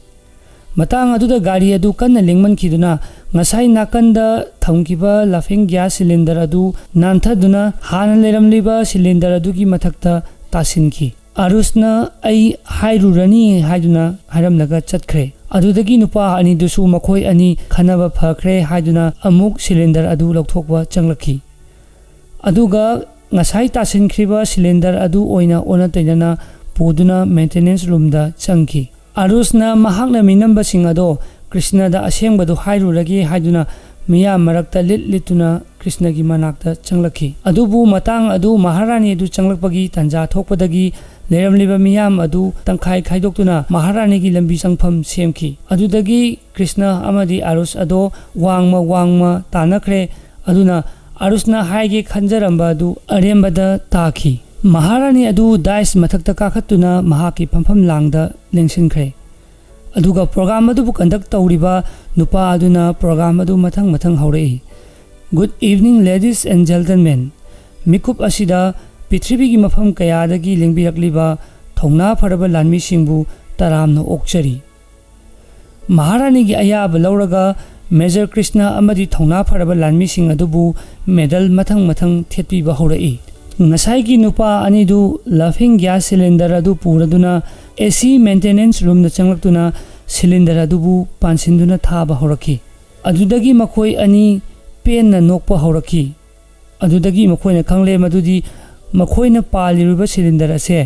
ꯃꯇꯥꯡ ꯑꯗꯨꯗ ꯒꯥꯔꯤ ꯑꯗꯨ ꯀꯟꯅ ꯂꯦꯡꯃꯟꯈꯤꯗꯨꯅ ꯉꯁꯥꯏ ꯅꯥꯀꯟꯗ ꯊꯝꯈꯤꯕ ꯂꯥꯐꯤꯡ ꯒ꯭ꯌꯥꯁ ꯁꯤꯂꯤꯟꯗꯔ ꯑꯗꯨ ꯅꯥꯟꯊꯗꯨꯅ ꯍꯥꯟꯅ ꯂꯩꯔꯝꯂꯤꯕ ꯁꯤꯂꯤꯟꯗꯔ ꯑꯗꯨꯒꯤ ꯃꯊꯛꯇ ꯇꯥꯁꯤꯟꯈꯤ꯫ ꯑꯥꯔꯨꯁꯅ "ꯑꯩ ꯍꯥꯏꯔꯨꯔꯅꯤ" ꯍꯥꯏꯗꯨꯅ ꯍꯥꯏꯔꯝꯂꯒ ꯆꯠꯈ꯭ꯔꯦ꯫ ꯑꯗꯨꯗꯒꯤ ꯅꯨꯄꯥ ꯑꯅꯤꯗꯨꯁꯨ ꯃꯈꯣꯏ ꯑꯅꯤ ꯈꯟꯅꯕ ꯐꯈ꯭ꯔꯦ ꯍꯥꯏꯗꯨꯅ ꯑꯃꯨꯛ ꯁꯤꯂꯤꯟꯗꯔ ꯑꯗꯨ ꯂꯧꯊꯣꯛꯄ ꯆꯪꯂꯛꯈꯤ꯫ ꯑꯗꯨꯒ ꯉꯁꯥꯏ ꯇꯥꯁꯤꯟꯈ꯭ꯔꯤꯕ ꯁꯤꯂꯤꯟꯗꯔ ꯑꯗꯨ ꯑꯣꯏꯅ ꯑꯣꯟꯅ ꯇꯩꯅꯅ ꯄꯨꯗꯨꯅ ꯃꯦꯟꯇꯦꯅꯦꯟꯁ ꯔꯨꯝꯗ ꯆꯪꯈꯤ꯫ ꯑꯥꯔꯨꯁꯅ ꯃꯍꯥꯛꯅ ꯃꯤꯅꯝꯕꯁꯤꯡ ꯑꯗꯣ ꯀ꯭ꯔꯤꯁꯅꯗ ꯑꯁꯦꯡꯕꯗꯨ ꯍꯥꯏꯔꯨꯔꯒꯦ ꯍꯥꯏꯗꯨꯅ ꯃꯤꯌꯥꯝ ꯃꯔꯛꯇ ꯂꯤꯠ ꯂꯤꯠꯇꯨꯅ ꯀ꯭ꯔꯤꯁꯅꯒꯤ ꯃꯅꯥꯛꯇ ꯆꯪꯂꯛꯈꯤ꯫ ꯑꯗꯨꯕꯨ ꯃꯇꯥꯡ ꯑꯗꯨ ꯃꯍꯥꯔꯥꯅꯤ ꯑꯗꯨ ꯆꯪꯂꯛꯄꯒꯤ ꯇꯥꯟꯖꯥ ꯊꯣꯛꯄꯗꯒꯤ ꯂꯩꯔꯝꯂꯤꯕ ꯃꯤꯌꯥꯝ ꯑꯗꯨ ꯇꯪꯈꯥꯏ ꯈꯥꯏꯗꯣꯛꯇꯨꯅ ꯃꯍꯥꯔꯥꯅꯤꯒꯤ ꯂꯝꯕꯤ ꯆꯪꯐꯝ ꯁꯦꯝꯈꯤ꯫ ꯑꯗꯨꯗꯒꯤ ꯀ꯭ꯔꯤꯁꯅ ꯑꯃꯗꯤ ꯑꯥꯔꯨꯁ ꯑꯗꯣ ꯋꯥꯡꯃ ꯋꯥꯡꯃ ꯇꯥꯟꯅꯈ꯭ꯔꯦ꯫ ꯑꯗꯨꯅ ꯑꯥꯔꯨꯁꯅ ꯍꯥꯏꯒꯦ ꯈꯟꯖꯔꯝꯕ ꯑꯗꯨ ꯑꯔꯦꯝꯕꯗ ꯇꯥꯈꯤ꯫ ꯃꯍꯥꯔꯥꯅꯤ ꯑꯗꯨ ꯗꯥꯏꯁ ꯃꯊꯛꯇ ꯀꯥꯈꯠꯇꯨꯅ ꯃꯍꯥꯛꯀꯤ ꯐꯝꯐꯝ ꯂꯥꯡꯗ ꯂꯦꯡꯁꯤꯟꯈ꯭ꯔꯦ꯫ ꯑꯗꯨꯒ ꯄ꯭ꯔꯣꯒ꯭ꯔꯥꯝ ꯑꯗꯨꯕꯨ ꯀꯟꯗꯛ ꯇꯧꯔꯤꯕ ꯅꯨꯄꯥ ꯑꯗꯨꯅ ꯄ꯭ꯔꯣꯒ꯭ꯔꯥꯝ ꯑꯗꯨ ꯃꯊꯪ ꯃꯊꯪ ꯍꯧꯔꯛꯏ꯫ "Good evening, ladies and gentlemen꯫ ꯃꯤꯀꯨꯞ ꯑꯁꯤꯗ ꯄ꯭ꯔꯤꯊꯤꯕꯤꯒꯤ ꯃꯐꯝ ꯀꯌꯥꯗꯒꯤ ꯂꯦꯡꯕꯤꯔꯛꯂꯤꯕ ꯊꯧꯅꯥ ꯐꯔꯕ ꯂꯥꯟꯃꯤꯁꯤꯡꯕꯨ ꯇꯔꯥꯝꯅ ꯑꯣꯛꯆꯔꯤ꯫ ꯃꯍꯥꯔꯥꯅꯤꯒꯤ ꯑꯌꯥꯕ ꯂꯧꯔꯒ ꯃꯦꯖꯔ ꯀ꯭ꯔꯤꯁꯅ ꯑꯃꯗꯤ ꯊꯧꯅꯥ ꯐꯔꯕ ꯂꯥꯟꯃꯤꯁꯤꯡ ꯑꯗꯨꯕꯨ ꯃꯦꯗꯜ ꯃꯊꯪ ꯃꯊꯪ ꯊꯦꯠꯄꯤꯕ ꯍꯧꯔꯛꯏ꯫ ꯉꯁꯥꯏꯒꯤ ꯅꯨꯄꯥ ꯑꯅꯤꯗꯨ ꯂꯥꯐꯤꯡ ꯒ꯭ꯌꯥꯁ ꯁꯤꯂꯤꯟꯗꯔ ꯑꯗꯨ ꯄꯨꯔꯗꯨꯅ ꯑꯦ ꯁꯤ ꯃꯦꯟꯇꯦꯅꯦꯟꯁ ꯔꯨꯝꯗ ꯆꯪꯂꯛꯇꯨꯅ ꯁꯤꯂꯤꯟꯗꯔ ꯑꯗꯨꯕꯨ ꯄꯥꯟꯁꯤꯟꯗꯨꯅ ꯊꯥꯕ ꯍꯧꯔꯛꯈꯤ꯫ ꯑꯗꯨꯗꯒꯤ ꯃꯈꯣꯏ ꯑꯅꯤ ꯄꯦꯟꯅ ꯅꯣꯛꯄ ꯍꯧꯔꯛꯈꯤ꯫ ꯑꯗꯨꯗꯒꯤ ꯃꯈꯣꯏꯅ ꯈꯪꯂꯦ ꯃꯗꯨꯗꯤ ꯃꯈꯣꯏꯅ ꯄꯥꯜꯂꯤꯕ ꯁꯤꯂꯤꯟꯗꯔ ꯑꯁꯦ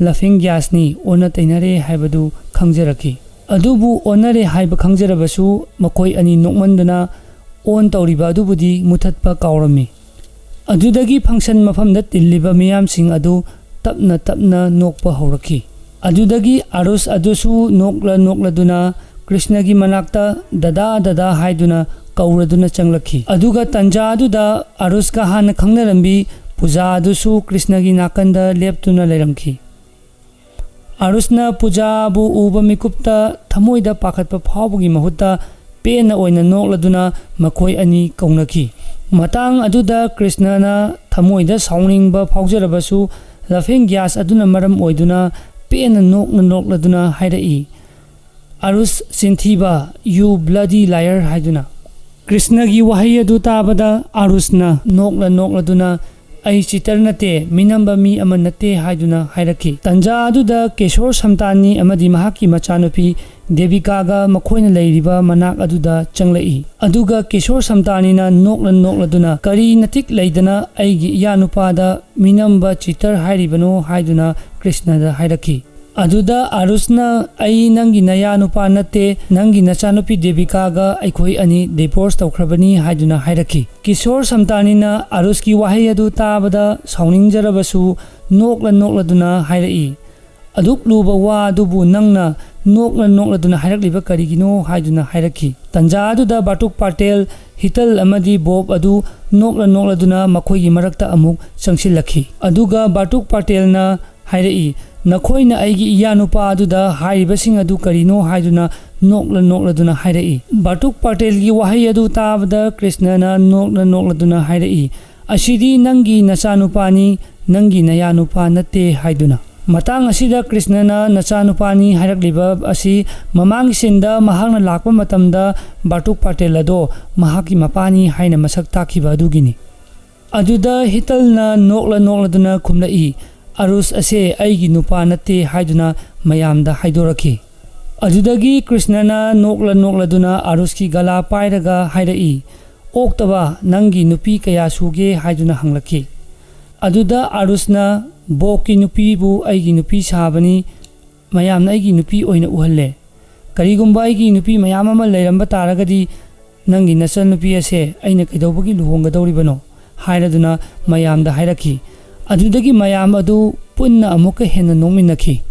ꯂꯥꯐꯤꯡ ꯒ꯭ꯌꯥꯁꯅꯤ, ꯑꯣꯟꯅ ꯇꯩꯅꯔꯦ ꯍꯥꯏꯕꯗꯨ ꯈꯪꯖꯔꯛꯈꯤ꯫ ꯑꯗꯨꯕꯨ ꯑꯣꯟꯅꯔꯦ ꯍꯥꯏꯕ ꯈꯪꯖꯔꯕꯁꯨ ꯃꯈꯣꯏ ꯑꯅꯤ ꯅꯣꯛꯃꯟꯗꯅ ꯑꯣꯟ ꯇꯧꯔꯤꯕ ꯑꯗꯨꯕꯨꯗꯤ ꯃꯨꯊꯠꯄ ꯀꯥꯎꯔꯝꯃꯤ꯫ ꯑꯗꯨꯗꯒꯤ ꯐꯪꯁꯟ ꯃꯐꯝꯗ ꯇꯤꯜꯂꯤꯕ ꯃꯤꯌꯥꯝꯁꯤꯡ ꯑꯗꯨ ꯇꯞꯅ ꯇꯞꯅ ꯅꯣꯛꯄ ꯍꯧꯔꯛꯈꯤ꯫ ꯑꯗꯨꯗꯒꯤ ꯑꯥꯔꯨꯁ ꯑꯗꯨꯁꯨ ꯅꯣꯛꯂ ꯅꯣꯛꯂꯗꯨꯅ ꯀ꯭ꯔꯤꯁꯅꯒꯤ ꯃꯅꯥꯛꯇ "ꯗꯗꯥ, ꯗꯗꯥ" ꯍꯥꯏꯗꯨꯅ ꯀꯧꯔꯗꯨꯅ ꯆꯪꯂꯛꯈꯤ꯫ ꯑꯗꯨꯒ ꯇꯟꯖꯥ ꯑꯗꯨꯗ ꯑꯥꯔꯨꯁꯀ ꯍꯥꯟꯅ ꯈꯪꯅꯔꯝꯕꯤ ꯄꯨꯖꯥ ꯑꯗꯨꯁꯨ ꯀ꯭ꯔꯤꯁꯅꯒꯤ ꯅꯥꯀꯟꯗ ꯂꯦꯞꯇꯨꯅ ꯂꯩꯔꯝꯈꯤ꯫ ꯑꯥꯔꯨꯁꯅ ꯄꯨꯖꯥꯕꯨ ꯎꯕ ꯃꯤꯀꯨꯞꯇ ꯊꯃꯣꯏꯗ ꯄꯥꯈꯠꯄ ꯐꯥꯎꯕꯒꯤ ꯃꯍꯨꯠꯇ ꯄꯦꯟꯅ ꯑꯣꯏꯅ ꯅꯣꯛꯂꯗꯨꯅ ꯃꯈꯣꯏ ꯑꯅꯤ ꯀꯧꯅꯈꯤ꯫ ꯃꯇꯥꯡ ꯑꯗꯨꯗ ꯀ꯭ꯔꯤꯁꯅꯅ ꯊꯃꯣꯏꯗ ꯁꯥꯎꯅꯤꯡꯕ ꯐꯥꯎꯖꯔꯕꯁꯨ ꯂꯥꯐꯤꯡ ꯒ꯭ꯌꯥꯁ ꯑꯗꯨꯅ ꯃꯔꯝ ꯑꯣꯏꯗꯨꯅ ꯄꯦꯟꯅ ꯅꯣꯛꯅ ꯅꯣꯛꯂꯗꯨꯅ ꯍꯥꯏꯔꯛꯏ, "ꯑꯥꯔꯨꯁ ꯆꯤꯟꯊꯤꯕ, you bloody liar" ꯍꯥꯏꯗꯨꯅ꯫ ꯀ꯭ꯔꯤꯁꯅꯒꯤ ꯋꯥꯍꯩ ꯑꯗꯨ ꯇꯥꯕꯗ ꯑꯥꯔꯨꯁꯅ ꯅꯣꯛꯂ ꯅꯣꯛꯂꯗꯨꯅ "ꯑꯩ ꯆꯤꯇꯔ ꯅꯠꯇꯦ, ꯃꯤꯅꯝꯕ ꯃꯤ ꯑꯃ ꯅꯠꯇꯦ" ꯍꯥꯏꯗꯨꯅ ꯍꯥꯏꯔꯛꯈꯤ꯫ ꯇꯟꯖꯥ ꯑꯗꯨꯗ ꯀꯤꯁꯣꯔ ꯁꯝꯇꯥꯅꯤ ꯑꯃꯗꯤ ꯃꯍꯥꯛꯀꯤ ꯃꯆꯥꯅꯨꯄꯤ ꯗꯦꯕꯤꯀꯥꯒ ꯃꯈꯣꯏꯅ ꯂꯩꯔꯤꯕ ꯃꯅꯥꯛ ꯑꯗꯨꯗ ꯆꯪꯂꯛꯏ꯫ ꯑꯗꯨꯒ ꯀꯤꯁꯣꯔ ꯁꯝꯇꯥꯅꯤꯅ ꯅꯣꯛꯂ ꯅꯣꯛꯂꯗꯨꯅ "ꯀꯔꯤ ꯅꯇꯤꯛ ꯂꯩꯗꯅ ꯑꯩꯒꯤ ꯏꯌꯥꯅꯨꯄꯥꯗ ꯃꯤꯅꯝꯕ ꯆꯤꯇꯔ ꯍꯥꯏꯔꯤꯕꯅꯣ?" ꯍꯥꯏꯗꯨꯅ ꯀ꯭ꯔꯤꯁꯅꯗ ꯍꯥꯏꯔꯛꯈꯤ꯫ ꯑꯗꯨꯗ ꯑꯥꯔꯨꯁꯅ "ꯑꯩ ꯅꯪꯒꯤ ꯅꯌꯥ ꯅꯨꯄꯥ ꯅꯠꯇꯦ, ꯅꯪꯒꯤ ꯅꯆꯥꯅꯨꯄꯤ ꯗꯦꯕꯤꯀꯥꯒ ꯑꯩꯈꯣꯏ ꯑꯅꯤ ꯗꯤꯚꯣꯔꯁ ꯇꯧꯈ꯭ꯔꯕꯅꯤ" ꯍꯥꯏꯗꯨꯅ ꯍꯥꯏꯔꯛꯈꯤ꯫ ꯀꯤꯁꯣꯔ ꯁꯝꯇꯥꯅꯤꯅ ꯑꯥꯔꯨꯁꯀꯤ ꯋꯥꯍꯩ ꯑꯗꯨ ꯇꯥꯕꯗ ꯁꯥꯎꯅꯤꯡꯖꯔꯕꯁꯨ ꯅꯣꯛꯂ ꯅꯣꯛꯂꯗꯨꯅ ꯍꯥꯏꯔꯛꯏ, "ꯑꯗꯨꯛ ꯂꯨꯕ ꯋꯥ ꯑꯗꯨꯕꯨ ꯅꯪꯅ ꯅꯣꯛꯂ ꯅꯣꯛꯂꯗꯨꯅ ꯍꯥꯏꯔꯛꯂꯤꯕ ꯀꯔꯤꯒꯤꯅꯣ?" ꯍꯥꯏꯗꯨꯅ ꯍꯥꯏꯔꯛꯈꯤ꯫ ꯇꯟꯖꯥ ꯑꯗꯨꯗ ꯕꯥꯇꯨꯛ ꯄꯥꯇꯦꯜ, ꯍꯤꯇꯜ ꯑꯃꯗꯤ ꯕꯣꯕ ꯑꯗꯨ ꯅꯣꯛꯂ ꯅꯣꯛꯂꯗꯨꯅ ꯃꯈꯣꯏꯒꯤ ꯃꯔꯛꯇ ꯑꯃꯨꯛ ꯆꯪꯁꯤꯜꯂꯛꯈꯤ꯫ ꯑꯗꯨꯒ ꯕꯥꯇꯨꯛ ꯄꯥꯇꯦꯜꯅ ꯍꯥꯏꯔꯛꯏ, "ꯅꯈꯣꯏꯅ ꯑꯩꯒꯤ ꯏꯌꯥꯅꯨꯄꯥ ꯑꯗꯨꯗ ꯍꯥꯏꯔꯤꯕꯁꯤꯡ ꯑꯗꯨ ꯀꯔꯤꯅꯣ?" ꯍꯥꯏꯗꯨꯅ ꯅꯣꯛꯂ ꯅꯣꯛꯂꯗꯨꯅ ꯍꯥꯏꯔꯛꯏ꯫ ꯕꯥꯇꯨꯛ ꯄꯥꯇꯦꯜꯒꯤ ꯋꯥꯍꯩ ꯑꯗꯨ ꯇꯥꯕꯗ ꯀ꯭ꯔꯤꯁꯅꯅ ꯅꯣꯛꯂ ꯅꯣꯛꯂꯗꯨꯅ ꯍꯥꯏꯔꯛꯏ, "ꯑꯁꯤꯗꯤ ꯅꯪꯒꯤ ꯅꯆꯥꯅꯨꯄꯥꯅꯤ, ꯅꯪꯒꯤ ꯅꯌꯥꯅꯨꯄꯥ ꯅꯠꯇꯦ" ꯍꯥꯏꯗꯨꯅ꯫ ꯃꯇꯥꯡ ꯑꯁꯤꯗ ꯀ꯭ꯔꯤꯁꯅꯅ ꯅꯆꯥꯅꯨꯄꯥꯅꯤ ꯍꯥꯏꯔꯛꯂꯤꯕ ꯑꯁꯤ ꯃꯃꯥꯡꯒꯤ ꯁꯤꯟꯗ ꯃꯍꯥꯛꯅ ꯂꯥꯛꯄ ꯃꯇꯝꯗ ꯕꯥꯇꯨꯛ ꯄꯥꯇꯦꯜ ꯑꯗꯣ ꯃꯍꯥꯛꯀꯤ ꯃꯄꯥꯅꯤ ꯍꯥꯏꯅ ꯃꯁꯛ ꯇꯥꯛꯈꯤꯕ ꯑꯗꯨꯒꯤꯅꯤ꯫ ꯑꯗꯨꯗ ꯍꯤꯇꯜꯅ ꯅꯣꯛꯂ ꯅꯣꯛꯂꯗꯨꯅ ꯈꯨꯝꯂꯛꯏ, "ꯑꯔꯨꯁ ꯑꯁꯦ ꯑꯩꯒꯤ ꯅꯨꯄꯥ ꯅꯠꯇꯦ" ꯍꯥꯏꯗꯨꯅ ꯃꯌꯥꯝꯗ ꯍꯥꯏꯗꯣꯔꯛꯈꯤ꯫ ꯑꯗꯨꯗꯒꯤ ꯀ꯭ꯔꯤꯁꯅꯅ ꯅꯣꯛꯂ ꯅꯣꯛꯂꯗꯨꯅ ꯑꯔꯨꯁꯀꯤ ꯒꯂꯥ ꯄꯥꯏꯔꯒ ꯍꯥꯏꯔꯛꯏ, "ꯑꯣꯛꯇꯕ, ꯅꯪꯒꯤ ꯅꯨꯄꯤ ꯀꯌꯥ ꯁꯨꯒꯦ?" ꯍꯥꯏꯗꯨꯅ ꯍꯪꯂꯛꯈꯤ꯫ ꯑꯗꯨꯗ ꯑꯔꯨꯁꯅ, "ꯕꯣꯕꯀꯤ ꯅꯨꯄꯤꯕꯨ ꯑꯩꯒꯤ ꯅꯨꯄꯤ ꯁꯥꯕꯅꯤ, ꯃꯌꯥꯝꯅ ꯑꯩꯒꯤ ꯅꯨꯄꯤ ꯑꯣꯏꯅ ꯎꯍꯜꯂꯦ꯫ ꯀꯔꯤꯒꯨꯝꯕ ꯑꯩꯒꯤ ꯅꯨꯄꯤ ꯃꯌꯥꯝ ꯑꯃ ꯂꯩꯔꯝꯕ ꯇꯥꯔꯒꯗꯤ ꯅꯪꯒꯤ ꯅꯆꯟꯅꯨꯄꯤ ꯑꯁꯦ ꯑꯩꯅ ꯀꯩꯗꯧꯕꯒꯤ ꯂꯨꯍꯣꯡꯒꯗꯧꯔꯤꯕꯅꯣ?" ꯍꯥꯏꯔꯗꯨꯅ ꯃꯌꯥꯝꯗ ꯍꯥꯏꯔꯛꯈꯤ꯫ ꯑꯗꯨꯗꯒꯤ ꯃꯌꯥꯝ ꯑꯗꯨ ꯄꯨꯟꯅ ꯑꯃꯨꯛꯀ ꯍꯦꯟꯅ ꯅꯣꯛꯃꯤꯟꯅꯈꯤ꯫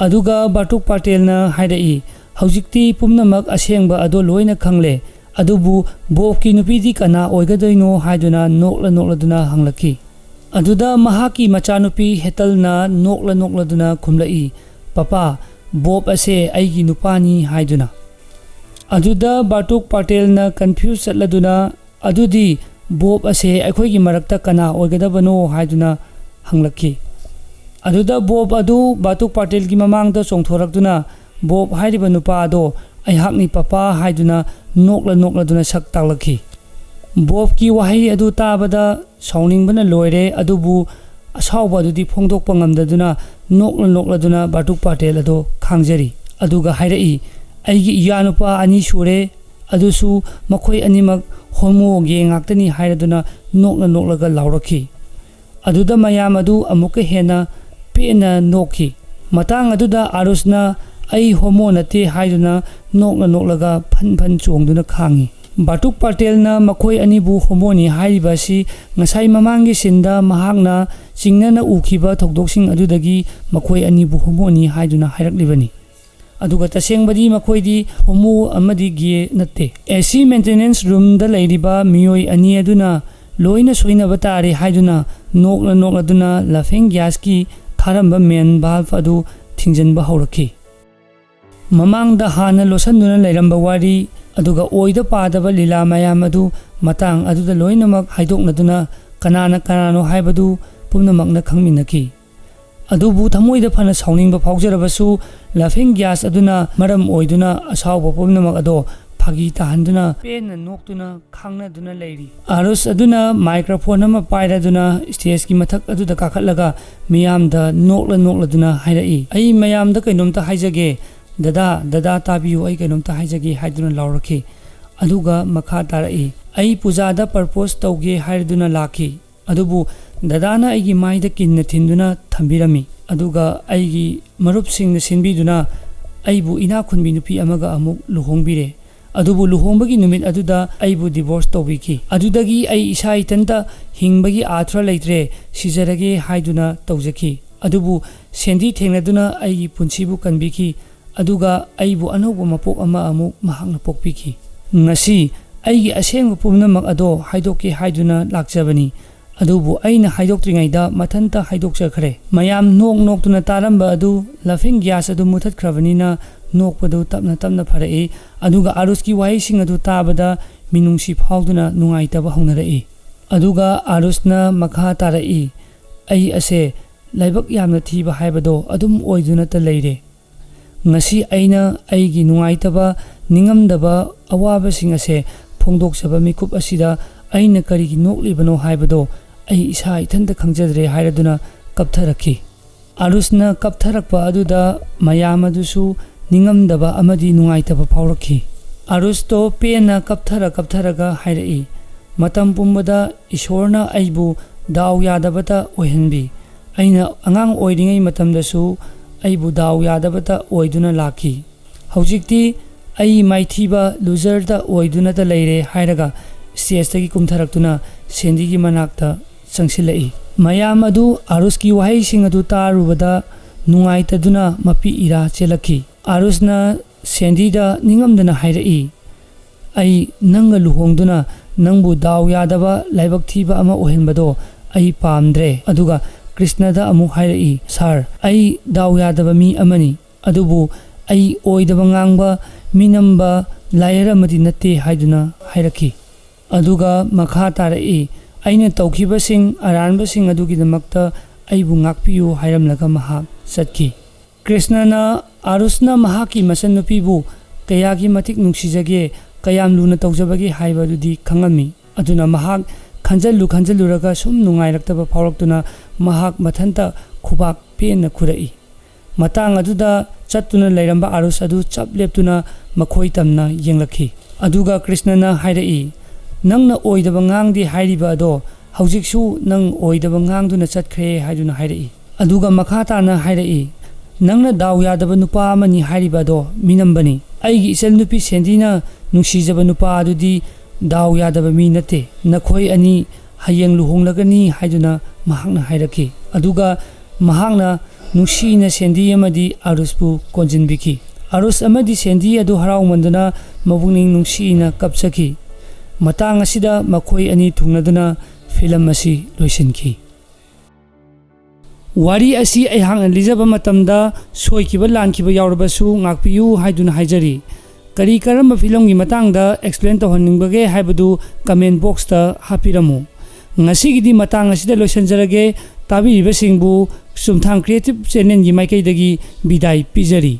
ꯑꯗꯨꯒ ꯕꯥꯇꯨꯛ ꯄꯥꯇꯦꯜꯅ ꯍꯥꯏꯔꯛꯏ, "ꯍꯧꯖꯤꯛꯇꯤ ꯄꯨꯝꯅꯃꯛ ꯑꯁꯦꯡꯕ ꯑꯗꯣ ꯂꯣꯏꯅ ꯈꯪꯂꯦ, ꯑꯗꯨꯕꯨ ꯕꯣꯕꯀꯤ ꯅꯨꯄꯤꯗꯤ ꯀꯅꯥ ꯑꯣꯏꯒꯗꯣꯏꯅꯣ?" ꯍꯥꯏꯗꯨꯅ ꯅꯣꯛꯂ ꯅꯣꯛꯂꯗꯨꯅ ꯍꯪꯂꯛꯈꯤ꯫ ꯑꯗꯨꯗ ꯃꯍꯥꯛꯀꯤ ꯃꯆꯥꯅꯨꯄꯤ ꯍꯦꯇꯜꯅ ꯅꯣꯛꯂ ꯅꯣꯛꯂꯗꯨꯅ ꯈꯨꯝꯂꯛꯏ, "ꯄꯄꯥ, ꯕꯣꯕ ꯑꯁꯦ ꯑꯩꯒꯤ ꯅꯨꯄꯥꯅꯤ" ꯍꯥꯏꯗꯨꯅ꯫ ꯑꯗꯨꯗ ꯕꯥꯇꯨꯛ ꯄꯥꯇꯦꯜꯅ ꯀꯟꯐ꯭ꯌꯨꯁ ꯆꯠꯂꯗꯨꯅ, "ꯑꯗꯨꯗꯤ ꯕꯣꯕ ꯑꯁꯦ ꯑꯩꯈꯣꯏꯒꯤ ꯃꯔꯛꯇ ꯀꯅꯥ ꯑꯣꯏꯒꯗꯕꯅꯣ?" ꯍꯥꯏꯗꯨꯅ ꯍꯪꯂꯛꯈꯤ꯫ ꯑꯗꯨꯗ ꯕꯣꯕ ꯑꯗꯨ ꯕꯥꯇꯨꯛ ꯄꯥꯇꯦꯜꯒꯤ ꯃꯃꯥꯡꯗ ꯆꯣꯡꯊꯣꯔꯛꯇꯨꯅ, "ꯕꯣꯕ ꯍꯥꯏꯔꯤꯕ ꯅꯨꯄꯥ ꯑꯗꯣ ꯑꯩꯍꯥꯛꯅꯤ ꯄꯄꯥ" ꯍꯥꯏꯗꯨꯅ ꯅꯣꯛꯂ ꯅꯣꯛꯂꯗꯨꯅ ꯁꯛ ꯇꯥꯛꯂꯛꯈꯤ꯫ ꯕꯣꯕꯀꯤ ꯋꯥꯍꯩ ꯑꯗꯨ ꯇꯥꯕꯗ ꯁꯥꯎꯅꯤꯡꯕꯅ ꯂꯣꯏꯔꯦ, ꯑꯗꯨꯕꯨ ꯑꯁꯥꯎꯕ ꯑꯗꯨꯗꯤ ꯐꯣꯡꯗꯣꯛꯄ ꯉꯝꯗꯗꯨꯅ ꯅꯣꯛꯂ ꯅꯣꯛꯂꯗꯨꯅ ꯕꯥꯇꯨꯛ ꯄꯥꯇꯦꯜ ꯑꯗꯣ ꯈꯥꯡꯖꯔꯤ꯫ ꯑꯗꯨꯒ ꯍꯥꯏꯔꯛꯏ, "ꯑꯩꯒꯤ ꯏꯌꯥꯅꯨꯄꯥ ꯑꯅꯤ ꯁꯨꯔꯦ, ꯑꯗꯨꯁꯨ ꯃꯈꯣꯏ ꯑꯅꯤꯃꯛ ꯍꯣꯃꯣ ꯒꯦ ꯉꯥꯛꯇꯅꯤ" ꯍꯥꯏꯔꯗꯨꯅ ꯅꯣꯛꯂ ꯅꯣꯛꯂꯒ ꯂꯥꯎꯔꯛꯈꯤ꯫ ꯑꯗꯨꯗ ꯃꯌꯥꯝ ꯑꯗꯨ ꯑꯃꯨꯛꯀ ꯍꯦꯟꯅ ꯄꯦꯟꯅ ꯅꯣꯛꯈꯤ꯫ ꯃꯇꯥꯡ ꯑꯗꯨꯗ ꯑꯥꯔꯨꯁꯅ "ꯑꯩ ꯍꯣꯃꯣ ꯅꯠꯇꯦ" ꯍꯥꯏꯗꯨꯅ ꯅꯣꯛꯂ ꯅꯣꯛꯂꯒ ꯐꯟ ꯐꯟ ꯆꯣꯡꯗꯨꯅ ꯈꯥꯡꯉꯤ꯫ ꯕꯥꯇꯨꯛ ꯄꯥꯇꯦꯜꯅ ꯃꯈꯣꯏ ꯑꯅꯤꯕꯨ ꯍꯣꯃꯣꯅꯤ ꯍꯥꯏꯔꯤꯕ ꯑꯁꯤ ꯉꯁꯥꯏ ꯃꯃꯥꯡꯒꯤ ꯁꯤꯟꯗ ꯃꯍꯥꯛꯅ ꯆꯤꯡꯅꯅ ꯎꯈꯤꯕ ꯊꯧꯗꯣꯛꯁꯤꯡ ꯑꯗꯨꯗꯒꯤ ꯃꯈꯣꯏ ꯑꯅꯤꯕꯨ ꯍꯣꯃꯣꯅꯤ ꯍꯥꯏꯗꯨꯅ ꯍꯥꯏꯔꯛꯂꯤꯕꯅꯤ꯫ ꯑꯗꯨꯒ ꯇꯁꯦꯡꯕꯗꯤ ꯃꯈꯣꯏꯗꯤ ꯍꯣꯃꯣ ꯑꯃꯗꯤ ꯒꯦ ꯅꯠꯇꯦ꯫ ꯑꯦ ꯁꯤ ꯃꯦꯟꯇꯦꯅꯦꯟꯁ ꯔꯨꯝꯗ ꯂꯩꯔꯤꯕ ꯃꯤꯑꯣꯏ ꯑꯅꯤ ꯑꯗꯨꯅ ꯂꯣꯏꯅ ꯁꯣꯏꯅꯕ ꯇꯥꯔꯦ ꯍꯥꯏꯗꯨꯅ ꯅꯣꯛꯂ ꯅꯣꯛꯂꯗꯨꯅ ꯂꯥꯐꯤꯡ ꯒ꯭ꯌꯥꯁꯀꯤ ꯊꯥꯔꯝꯕ ꯃꯦꯟ ꯚꯥꯜꯚ ꯑꯗꯨ ꯊꯤꯡꯖꯤꯟꯕ ꯍꯧꯔꯛꯈꯤ꯫ ꯃꯃꯥꯡꯗ ꯍꯥꯟꯅ ꯂꯣꯠꯁꯤꯟꯗꯨꯅ ꯂꯩꯔꯝꯕ ꯋꯥꯔꯤ, ꯑꯗꯨꯒ ꯑꯣꯏꯗ ꯄꯥꯗꯕ ꯂꯤꯂꯥ ꯃꯌꯥꯝ ꯑꯗꯨ ꯃꯇꯥꯡ ꯑꯗꯨꯗ ꯂꯣꯏꯅꯃꯛ ꯍꯥꯏꯗꯣꯛꯅꯗꯨꯅ ꯀꯅꯥꯅ ꯀꯅꯥꯅꯣ ꯍꯥꯏꯕꯗꯨ ꯄꯨꯝꯅꯃꯛꯅ ꯈꯪꯃꯤꯟꯅꯈꯤ꯫ ꯑꯗꯨꯕꯨ ꯊꯃꯣꯏꯗ ꯐꯅ ꯁꯥꯎꯅꯤꯡꯕ ꯐꯥꯎꯖꯔꯕꯁꯨ, ꯂꯥꯐꯤꯡ ꯒ꯭ꯌꯥꯁ ꯑꯗꯨꯅ ꯃꯔꯝ ꯑꯣꯏꯗꯨꯅ ꯑꯁꯥꯎꯕ ꯄꯨꯝꯅꯃꯛ ꯑꯗꯣ ꯐꯥꯒꯤ ꯇꯥꯍꯟꯗꯨꯅ ꯄꯦꯟꯅ ꯅꯣꯛꯇꯨꯅ ꯈꯥꯡꯅꯗꯨꯅ ꯂꯩꯔꯤ꯫ ꯑꯥꯔꯨꯁ ꯑꯗꯨꯅ ꯃꯥꯏꯀ꯭ꯔꯣꯐꯣꯟ ꯑꯃ ꯄꯥꯏꯔꯗꯨꯅ ꯁ꯭ꯇꯦꯖꯀꯤ ꯃꯊꯛ ꯑꯗꯨꯗ ꯀꯥꯈꯠꯂꯒ ꯃꯤꯌꯥꯝꯗ ꯅꯣꯛꯂ ꯅꯣꯛꯂꯗꯨꯅ ꯍꯥꯏꯔꯛꯏ, "ꯑꯩ ꯃꯌꯥꯝꯗ ꯀꯩꯅꯣꯝꯇ ꯍꯥꯏꯖꯒꯦ꯫ ꯗꯗꯥ, ꯗꯗꯥ, ꯇꯥꯕꯤꯌꯨ, ꯑꯩ ꯀꯩꯅꯣꯝꯇ ꯍꯥꯏꯖꯒꯦ" ꯍꯥꯏꯗꯨꯅ ꯂꯥꯎꯔꯛꯈꯤ꯫ ꯑꯗꯨꯒ ꯃꯈꯥ ꯇꯥꯔꯛꯏ, "ꯑꯩ ꯄꯨꯖꯥꯗ ꯄ꯭ꯔꯄꯣꯖ ꯇꯧꯒꯦ ꯍꯥꯏꯔꯗꯨꯅ ꯂꯥꯛꯈꯤ꯫ ꯑꯗꯨꯕꯨ ꯗꯗꯥꯅ ꯑꯩꯒꯤ ꯃꯥꯏꯗ ꯀꯤꯟꯅ ꯊꯤꯟꯗꯨꯅ ꯊꯝꯕꯤꯔꯝꯃꯤ꯫ ꯑꯗꯨꯒ ꯑꯩꯒꯤ ꯃꯔꯨꯞꯁꯤꯡꯅ ꯁꯤꯟꯕꯤꯗꯨꯅ ꯑꯩꯕꯨ ꯏꯅꯥꯛ ꯈꯨꯟꯕꯤ ꯅꯨꯄꯤ ꯑꯃꯒ ꯑꯃꯨꯛ ꯂꯨꯍꯣꯡꯕꯤꯔꯦ꯫ ꯑꯗꯨꯕꯨ ꯂꯨꯍꯣꯡꯕꯒꯤ ꯅꯨꯃꯤꯠ ꯑꯗꯨꯗ ꯑꯩꯕꯨ ꯗꯤꯚꯣꯔꯁ ꯇꯧꯕꯤꯈꯤ꯫ ꯑꯗꯨꯗꯒꯤ ꯑꯩ ꯏꯁꯥ ꯏꯊꯟꯇ ꯍꯤꯡꯕꯒꯤ ꯑꯥꯔꯊ ꯂꯩꯇ꯭ꯔꯦ, ꯁꯤꯖꯔꯒꯦ" ꯍꯥꯏꯗꯨꯅ ꯇꯧꯖꯈꯤ꯫ ꯑꯗꯨꯕꯨ ꯁꯦꯟꯗꯤ ꯊꯦꯡꯅꯗꯨꯅ ꯑꯩꯒꯤ ꯄꯨꯟꯁꯤꯕꯨ ꯀꯟꯕꯤꯈꯤ꯫ ꯑꯗꯨꯒ ꯑꯩꯕꯨ ꯑꯅꯧꯕ ꯃꯄꯣꯛ ꯑꯃ ꯑꯃꯨꯛ ꯃꯍꯥꯛꯅ ꯄꯣꯛꯄꯤꯈꯤ꯫ ꯉꯁꯤ ꯑꯩꯒꯤ ꯑꯁꯦꯡꯕ ꯄꯨꯝꯅꯃꯛ ꯑꯗꯣ ꯍꯥꯏꯗꯣꯛꯀꯦ ꯍꯥꯏꯗꯨꯅ ꯂꯥꯛꯆꯕꯅꯤ꯫ ꯑꯗꯨꯕꯨ ꯑꯩꯅ ꯍꯥꯏꯗꯣꯛꯇ꯭ꯔꯤꯉꯩꯗ ꯃꯊꯟꯇ ꯍꯥꯏꯗꯣꯛꯆꯈ꯭ꯔꯦ꯫ ꯃꯌꯥꯝ ꯅꯣꯛ ꯅꯣꯛꯇꯨꯅ ꯇꯥꯔꯝꯕ ꯑꯗꯨ ꯂꯥꯐꯤꯡ ꯒ꯭ꯌꯥꯁ ꯑꯗꯨ ꯃꯨꯊꯠꯈ꯭ꯔꯕꯅꯤꯅ ꯅꯣꯛꯄꯗꯨ ꯇꯞꯅ ꯇꯞꯅ ꯐꯔꯛꯏ꯫ ꯑꯗꯨꯒ ꯑꯥꯔꯨꯁꯀꯤ ꯋꯥꯍꯩꯁꯤꯡ ꯑꯗꯨ ꯇꯥꯕꯗ ꯃꯤꯅꯨꯡꯁꯤ ꯐꯥꯎꯗꯨꯅ ꯅꯨꯡꯉꯥꯏꯇꯕ ꯍꯧꯅꯔꯛꯏ꯫ ꯑꯗꯨꯒ ꯑꯥꯔꯨꯁꯅ ꯃꯈꯥ ꯇꯥꯔꯛꯏ, "ꯑꯩ ꯑꯁꯦ ꯂꯥꯏꯕꯛ ꯌꯥꯝꯅ ꯊꯤꯕ ꯍꯥꯏꯕꯗꯣ ꯑꯗꯨꯝ ꯑꯣꯏꯗꯨꯅꯇ ꯂꯩꯔꯦ꯫ ꯉꯁꯤ ꯑꯩꯅ ꯑꯩꯒꯤ ꯅꯨꯡꯉꯥꯏꯇꯕ, ꯅꯤꯡꯉꯝꯗꯕ, ꯑꯋꯥꯕꯁꯤꯡ ꯑꯁꯦ ꯐꯣꯡꯗꯣꯛꯆꯕ ꯃꯤꯀꯨꯞ ꯑꯁꯤꯗ ꯑꯩꯅ ꯀꯔꯤꯒꯤ ꯅꯣꯛꯂꯤꯕꯅꯣ ꯍꯥꯏꯕꯗꯣ ꯑꯩ ꯏꯁꯥ ꯏꯊꯟꯇ ꯈꯪꯖꯗ꯭ꯔꯦ" ꯍꯥꯏꯔꯗꯨꯅ ꯀꯞꯊꯔꯛꯈꯤ꯫ ꯑꯥꯔꯨꯁꯅ ꯀꯞꯊꯔꯛꯄ ꯑꯗꯨꯗ ꯃꯌꯥꯝ ꯑꯗꯨꯁꯨ ꯅꯤꯡꯉꯝꯗꯕ ꯑꯃꯗꯤ ꯅꯨꯡꯉꯥꯏꯇꯕ ꯐꯥꯎꯔꯛꯈꯤ꯫ ꯑꯥꯔꯨꯁꯇꯣ ꯄꯦꯟꯅ ꯀꯞꯊꯔ ꯀꯞꯊꯔꯒ ꯍꯥꯏꯔꯛꯏ, "ꯃꯇꯝ ꯄꯨꯝꯕꯗ ꯏꯁꯣꯔꯅ ꯑꯩꯕꯨ ꯗꯥꯎ ꯌꯥꯗꯕꯇ ꯑꯣꯏꯍꯟꯕꯤ꯫ ꯑꯩꯅ ꯑꯉꯥꯡ ꯑꯣꯏꯔꯤꯉꯩ ꯃꯇꯝꯗꯁꯨ ꯑꯩꯕꯨ ꯗꯥꯎ ꯌꯥꯗꯕꯇ ꯑꯣꯏꯗꯨꯅ ꯂꯥꯛꯈꯤ꯫ ꯍꯧꯖꯤꯛꯇꯤ ꯑꯩ ꯃꯥꯏꯊꯤꯕ ꯂꯨꯖꯔꯗ ꯑꯣꯏꯗꯨꯅꯇ ꯂꯩꯔꯦ" ꯍꯥꯏꯔꯒ ꯁ꯭ꯇꯦꯖꯇꯒꯤ ꯀꯨꯝꯊꯔꯛꯇꯨꯅ ꯁꯦꯟꯗꯤꯒꯤ ꯃꯅꯥꯛꯇ ꯆꯪꯁꯤꯜꯂꯛꯏ꯫ ꯃꯌꯥꯝ ꯑꯗꯨ ꯑꯥꯔꯨꯁꯀꯤ ꯋꯥꯍꯩꯁꯤꯡ ꯑꯗꯨ ꯇꯥꯔꯨꯕꯗ ꯅꯨꯡꯉꯥꯏꯇꯗꯨꯅ ꯃꯄꯤ ꯏꯔꯥ ꯆꯦꯜꯂꯛꯈꯤ꯫ ꯑꯥꯔꯨꯁꯅ ꯁꯦꯟꯗꯤꯗ ꯅꯤꯡꯉꯝꯗꯅ ꯍꯥꯏꯔꯛꯏ, "ꯑꯩ ꯅꯪꯒ ꯂꯨꯍꯣꯡꯗꯨꯅ ꯅꯪꯕꯨ ꯗꯥꯎ ꯌꯥꯗꯕ, ꯂꯥꯏꯕꯛ ꯊꯤꯕ ꯑꯃ ꯑꯣꯏꯍꯟꯕꯗꯣ ꯑꯩ ꯄꯥꯝꯗ꯭ꯔꯦ꯫ ꯑꯗꯨꯒ ꯀ꯭ꯔꯤꯁꯅꯗ ꯑꯃꯨꯛ ꯍꯥꯏꯔꯛꯏ, "ꯁꯥꯔ, ꯑꯩ ꯗꯥꯎ ꯌꯥꯗꯕ ꯃꯤ ꯑꯃꯅꯤ, ꯑꯗꯨꯕꯨ ꯑꯩ ꯑꯣꯏꯗꯕ ꯉꯥꯡꯕ, ꯃꯤꯅꯝꯕ, ꯂꯥꯏꯌꯔ ꯑꯃꯗꯤ ꯅꯠꯇꯦ" ꯍꯥꯏꯗꯨꯅ ꯍꯥꯏꯔꯛꯈꯤ꯫ ꯑꯗꯨꯒ ꯃꯈꯥ ꯇꯥꯔꯛꯏ, "ꯑꯩꯅ ꯇꯧꯈꯤꯕꯁꯤꯡ ꯑꯔꯥꯟꯕꯁꯤꯡ ꯑꯗꯨꯒꯤꯗꯃꯛꯇ ꯑꯩꯕꯨ ꯉꯥꯛꯄꯤꯌꯨ" ꯍꯥꯏꯔꯝꯂꯒ ꯃꯍꯥꯛ ꯆꯠꯈꯤ꯫ ꯀ꯭ꯔꯤꯁꯅꯅ ꯑꯥꯔꯨꯁꯅ ꯃꯍꯥꯛꯀꯤ ꯃꯆꯟꯅꯨꯄꯤꯕꯨ ꯀꯌꯥꯒꯤ ꯃꯇꯤꯛ ꯅꯨꯡꯁꯤꯖꯒꯦ, ꯀꯌꯥꯝ ꯂꯨꯅ ꯇꯧꯖꯕꯒꯦ ꯍꯥꯏꯕ ꯑꯗꯨꯗꯤ ꯈꯪꯉꯝꯃꯤ꯫ ꯑꯗꯨꯅ ꯃꯍꯥꯛ ꯈꯟꯖꯜꯂꯨ ꯈꯟꯖꯜꯂꯨꯔꯒ ꯁꯨꯝ ꯅꯨꯡꯉꯥꯏꯔꯛꯇꯕ ꯐꯥꯎꯔꯛꯇꯨꯅ ꯃꯍꯥꯛ ꯃꯊꯟꯇ ꯈꯨꯕꯥꯛ ꯄꯦꯟꯅ ꯈꯨꯔꯛꯏ꯫ ꯃꯇꯥꯡ ꯑꯗꯨꯗ ꯆꯠꯇꯨꯅ ꯂꯩꯔꯝꯕ ꯑꯥꯔꯨꯁ ꯑꯗꯨ ꯆꯞ ꯂꯦꯞꯇꯨꯅ ꯃꯈꯣꯏ ꯇꯝꯅ ꯌꯦꯡꯂꯛꯈꯤ꯫ ꯑꯗꯨꯒ ꯀ꯭ꯔꯤꯁꯅꯅ ꯍꯥꯏꯔꯛꯏ, "ꯅꯪꯅ ꯑꯣꯏꯗꯕ ꯉꯥꯡꯗꯦ ꯍꯥꯏꯔꯤꯕ ꯑꯗꯣ ꯍꯧꯖꯤꯛꯁꯨ ꯅꯪ ꯑꯣꯏꯗꯕ ꯉꯥꯡꯗꯨꯅ ꯆꯠꯈ꯭ꯔꯦ" ꯍꯥꯏꯗꯨꯅ ꯍꯥꯏꯔꯛꯏ꯫ ꯑꯗꯨꯒ ꯃꯈꯥ ꯇꯥꯅ ꯍꯥꯏꯔꯛꯏ, "ꯅꯪꯅ ꯗꯥꯎ ꯌꯥꯗꯕ ꯅꯨꯄꯥ ꯑꯃꯅꯤ ꯍꯥꯏꯔꯤꯕ ꯑꯗꯣ ꯃꯤꯅꯝꯕꯅꯤ꯫ ꯑꯩꯒꯤ ꯏꯆꯟꯅꯨꯄꯤ ꯁꯦꯟꯗꯤꯅ ꯅꯨꯡꯁꯤꯖꯕ ꯅꯨꯄꯥ ꯑꯗꯨꯗꯤ ꯗꯥꯎ ꯌꯥꯗꯕ ꯃꯤ ꯅꯠꯇꯦ꯫ ꯅꯈꯣꯏ ꯑꯅꯤ ꯍꯌꯦꯡ ꯂꯨꯍꯣꯡꯂꯒꯅꯤ" ꯍꯥꯏꯗꯨꯅ ꯃꯍꯥꯛꯅ ꯍꯥꯏꯔꯛꯈꯤ꯫ ꯑꯗꯨꯒ ꯃꯍꯥꯛꯅ ꯅꯨꯡꯁꯤꯅ ꯁꯦꯟꯗꯤ ꯑꯃꯗꯤ ꯑꯥꯔꯨꯁꯄꯨ ꯀꯣꯟꯁꯤꯟꯕꯤꯈꯤ꯫ ꯑꯥꯔꯨꯁ ꯑꯃꯗꯤ ꯁꯦꯟꯗꯤ ꯑꯗꯨ ꯍꯔꯥꯎꯃꯟꯗꯅ ꯃꯄꯨꯛꯅꯤꯡ ꯅꯨꯡꯁꯤꯅ ꯀꯞꯆꯈꯤ꯫ ꯃꯇꯥꯡ ꯑꯁꯤꯗ ꯃꯈꯣꯏ ꯑꯅꯤ ꯊꯨꯡꯅꯗꯨꯅ ꯐꯤꯂꯝ ꯑꯁꯤ ꯂꯣꯏꯁꯤꯟꯈꯤ꯫ ꯋꯥꯔꯤ ꯑꯁꯤ ꯑꯩꯍꯥꯛꯅ ꯂꯤꯖꯕ ꯃꯇꯝꯗ ꯁꯣꯏꯈꯤꯕ ꯂꯥꯟꯈꯤꯕ ꯌꯥꯎꯔꯕꯁꯨ ꯉꯥꯛꯄꯤꯌꯨ ꯍꯥꯏꯗꯨꯅ ꯍꯥꯏꯖꯔꯤ꯫ ꯀꯔꯤ ꯀꯔꯝꯕ ꯐꯤꯂꯝꯒꯤ ꯃꯇꯥꯡꯗ ꯑꯦꯛꯁꯄ꯭ꯂꯦꯟ ꯇꯧꯍꯟꯅꯤꯡꯕꯒꯦ ꯍꯥꯏꯕꯗꯨ ꯀꯃꯦꯟ ꯕꯣꯛꯁꯇ ꯍꯥꯞꯄꯤꯔꯝꯃꯨ꯫ ꯉꯁꯤꯒꯤꯗꯤ ꯃꯇꯥꯡ ꯑꯁꯤꯗ ꯂꯣꯏꯁꯤꯟꯖꯔꯒꯦ꯫ ꯇꯥꯕꯤꯔꯤꯕꯁꯤꯡꯕꯨ ꯆꯨꯝꯊꯥꯡ ꯀ꯭ꯔꯤꯌꯦꯇꯤꯞ ꯆꯦꯅꯦꯜꯒꯤ ꯃꯥꯏꯀꯩꯗꯒꯤ ꯕꯤꯗꯥꯏ ꯄꯤꯖꯔꯤ꯫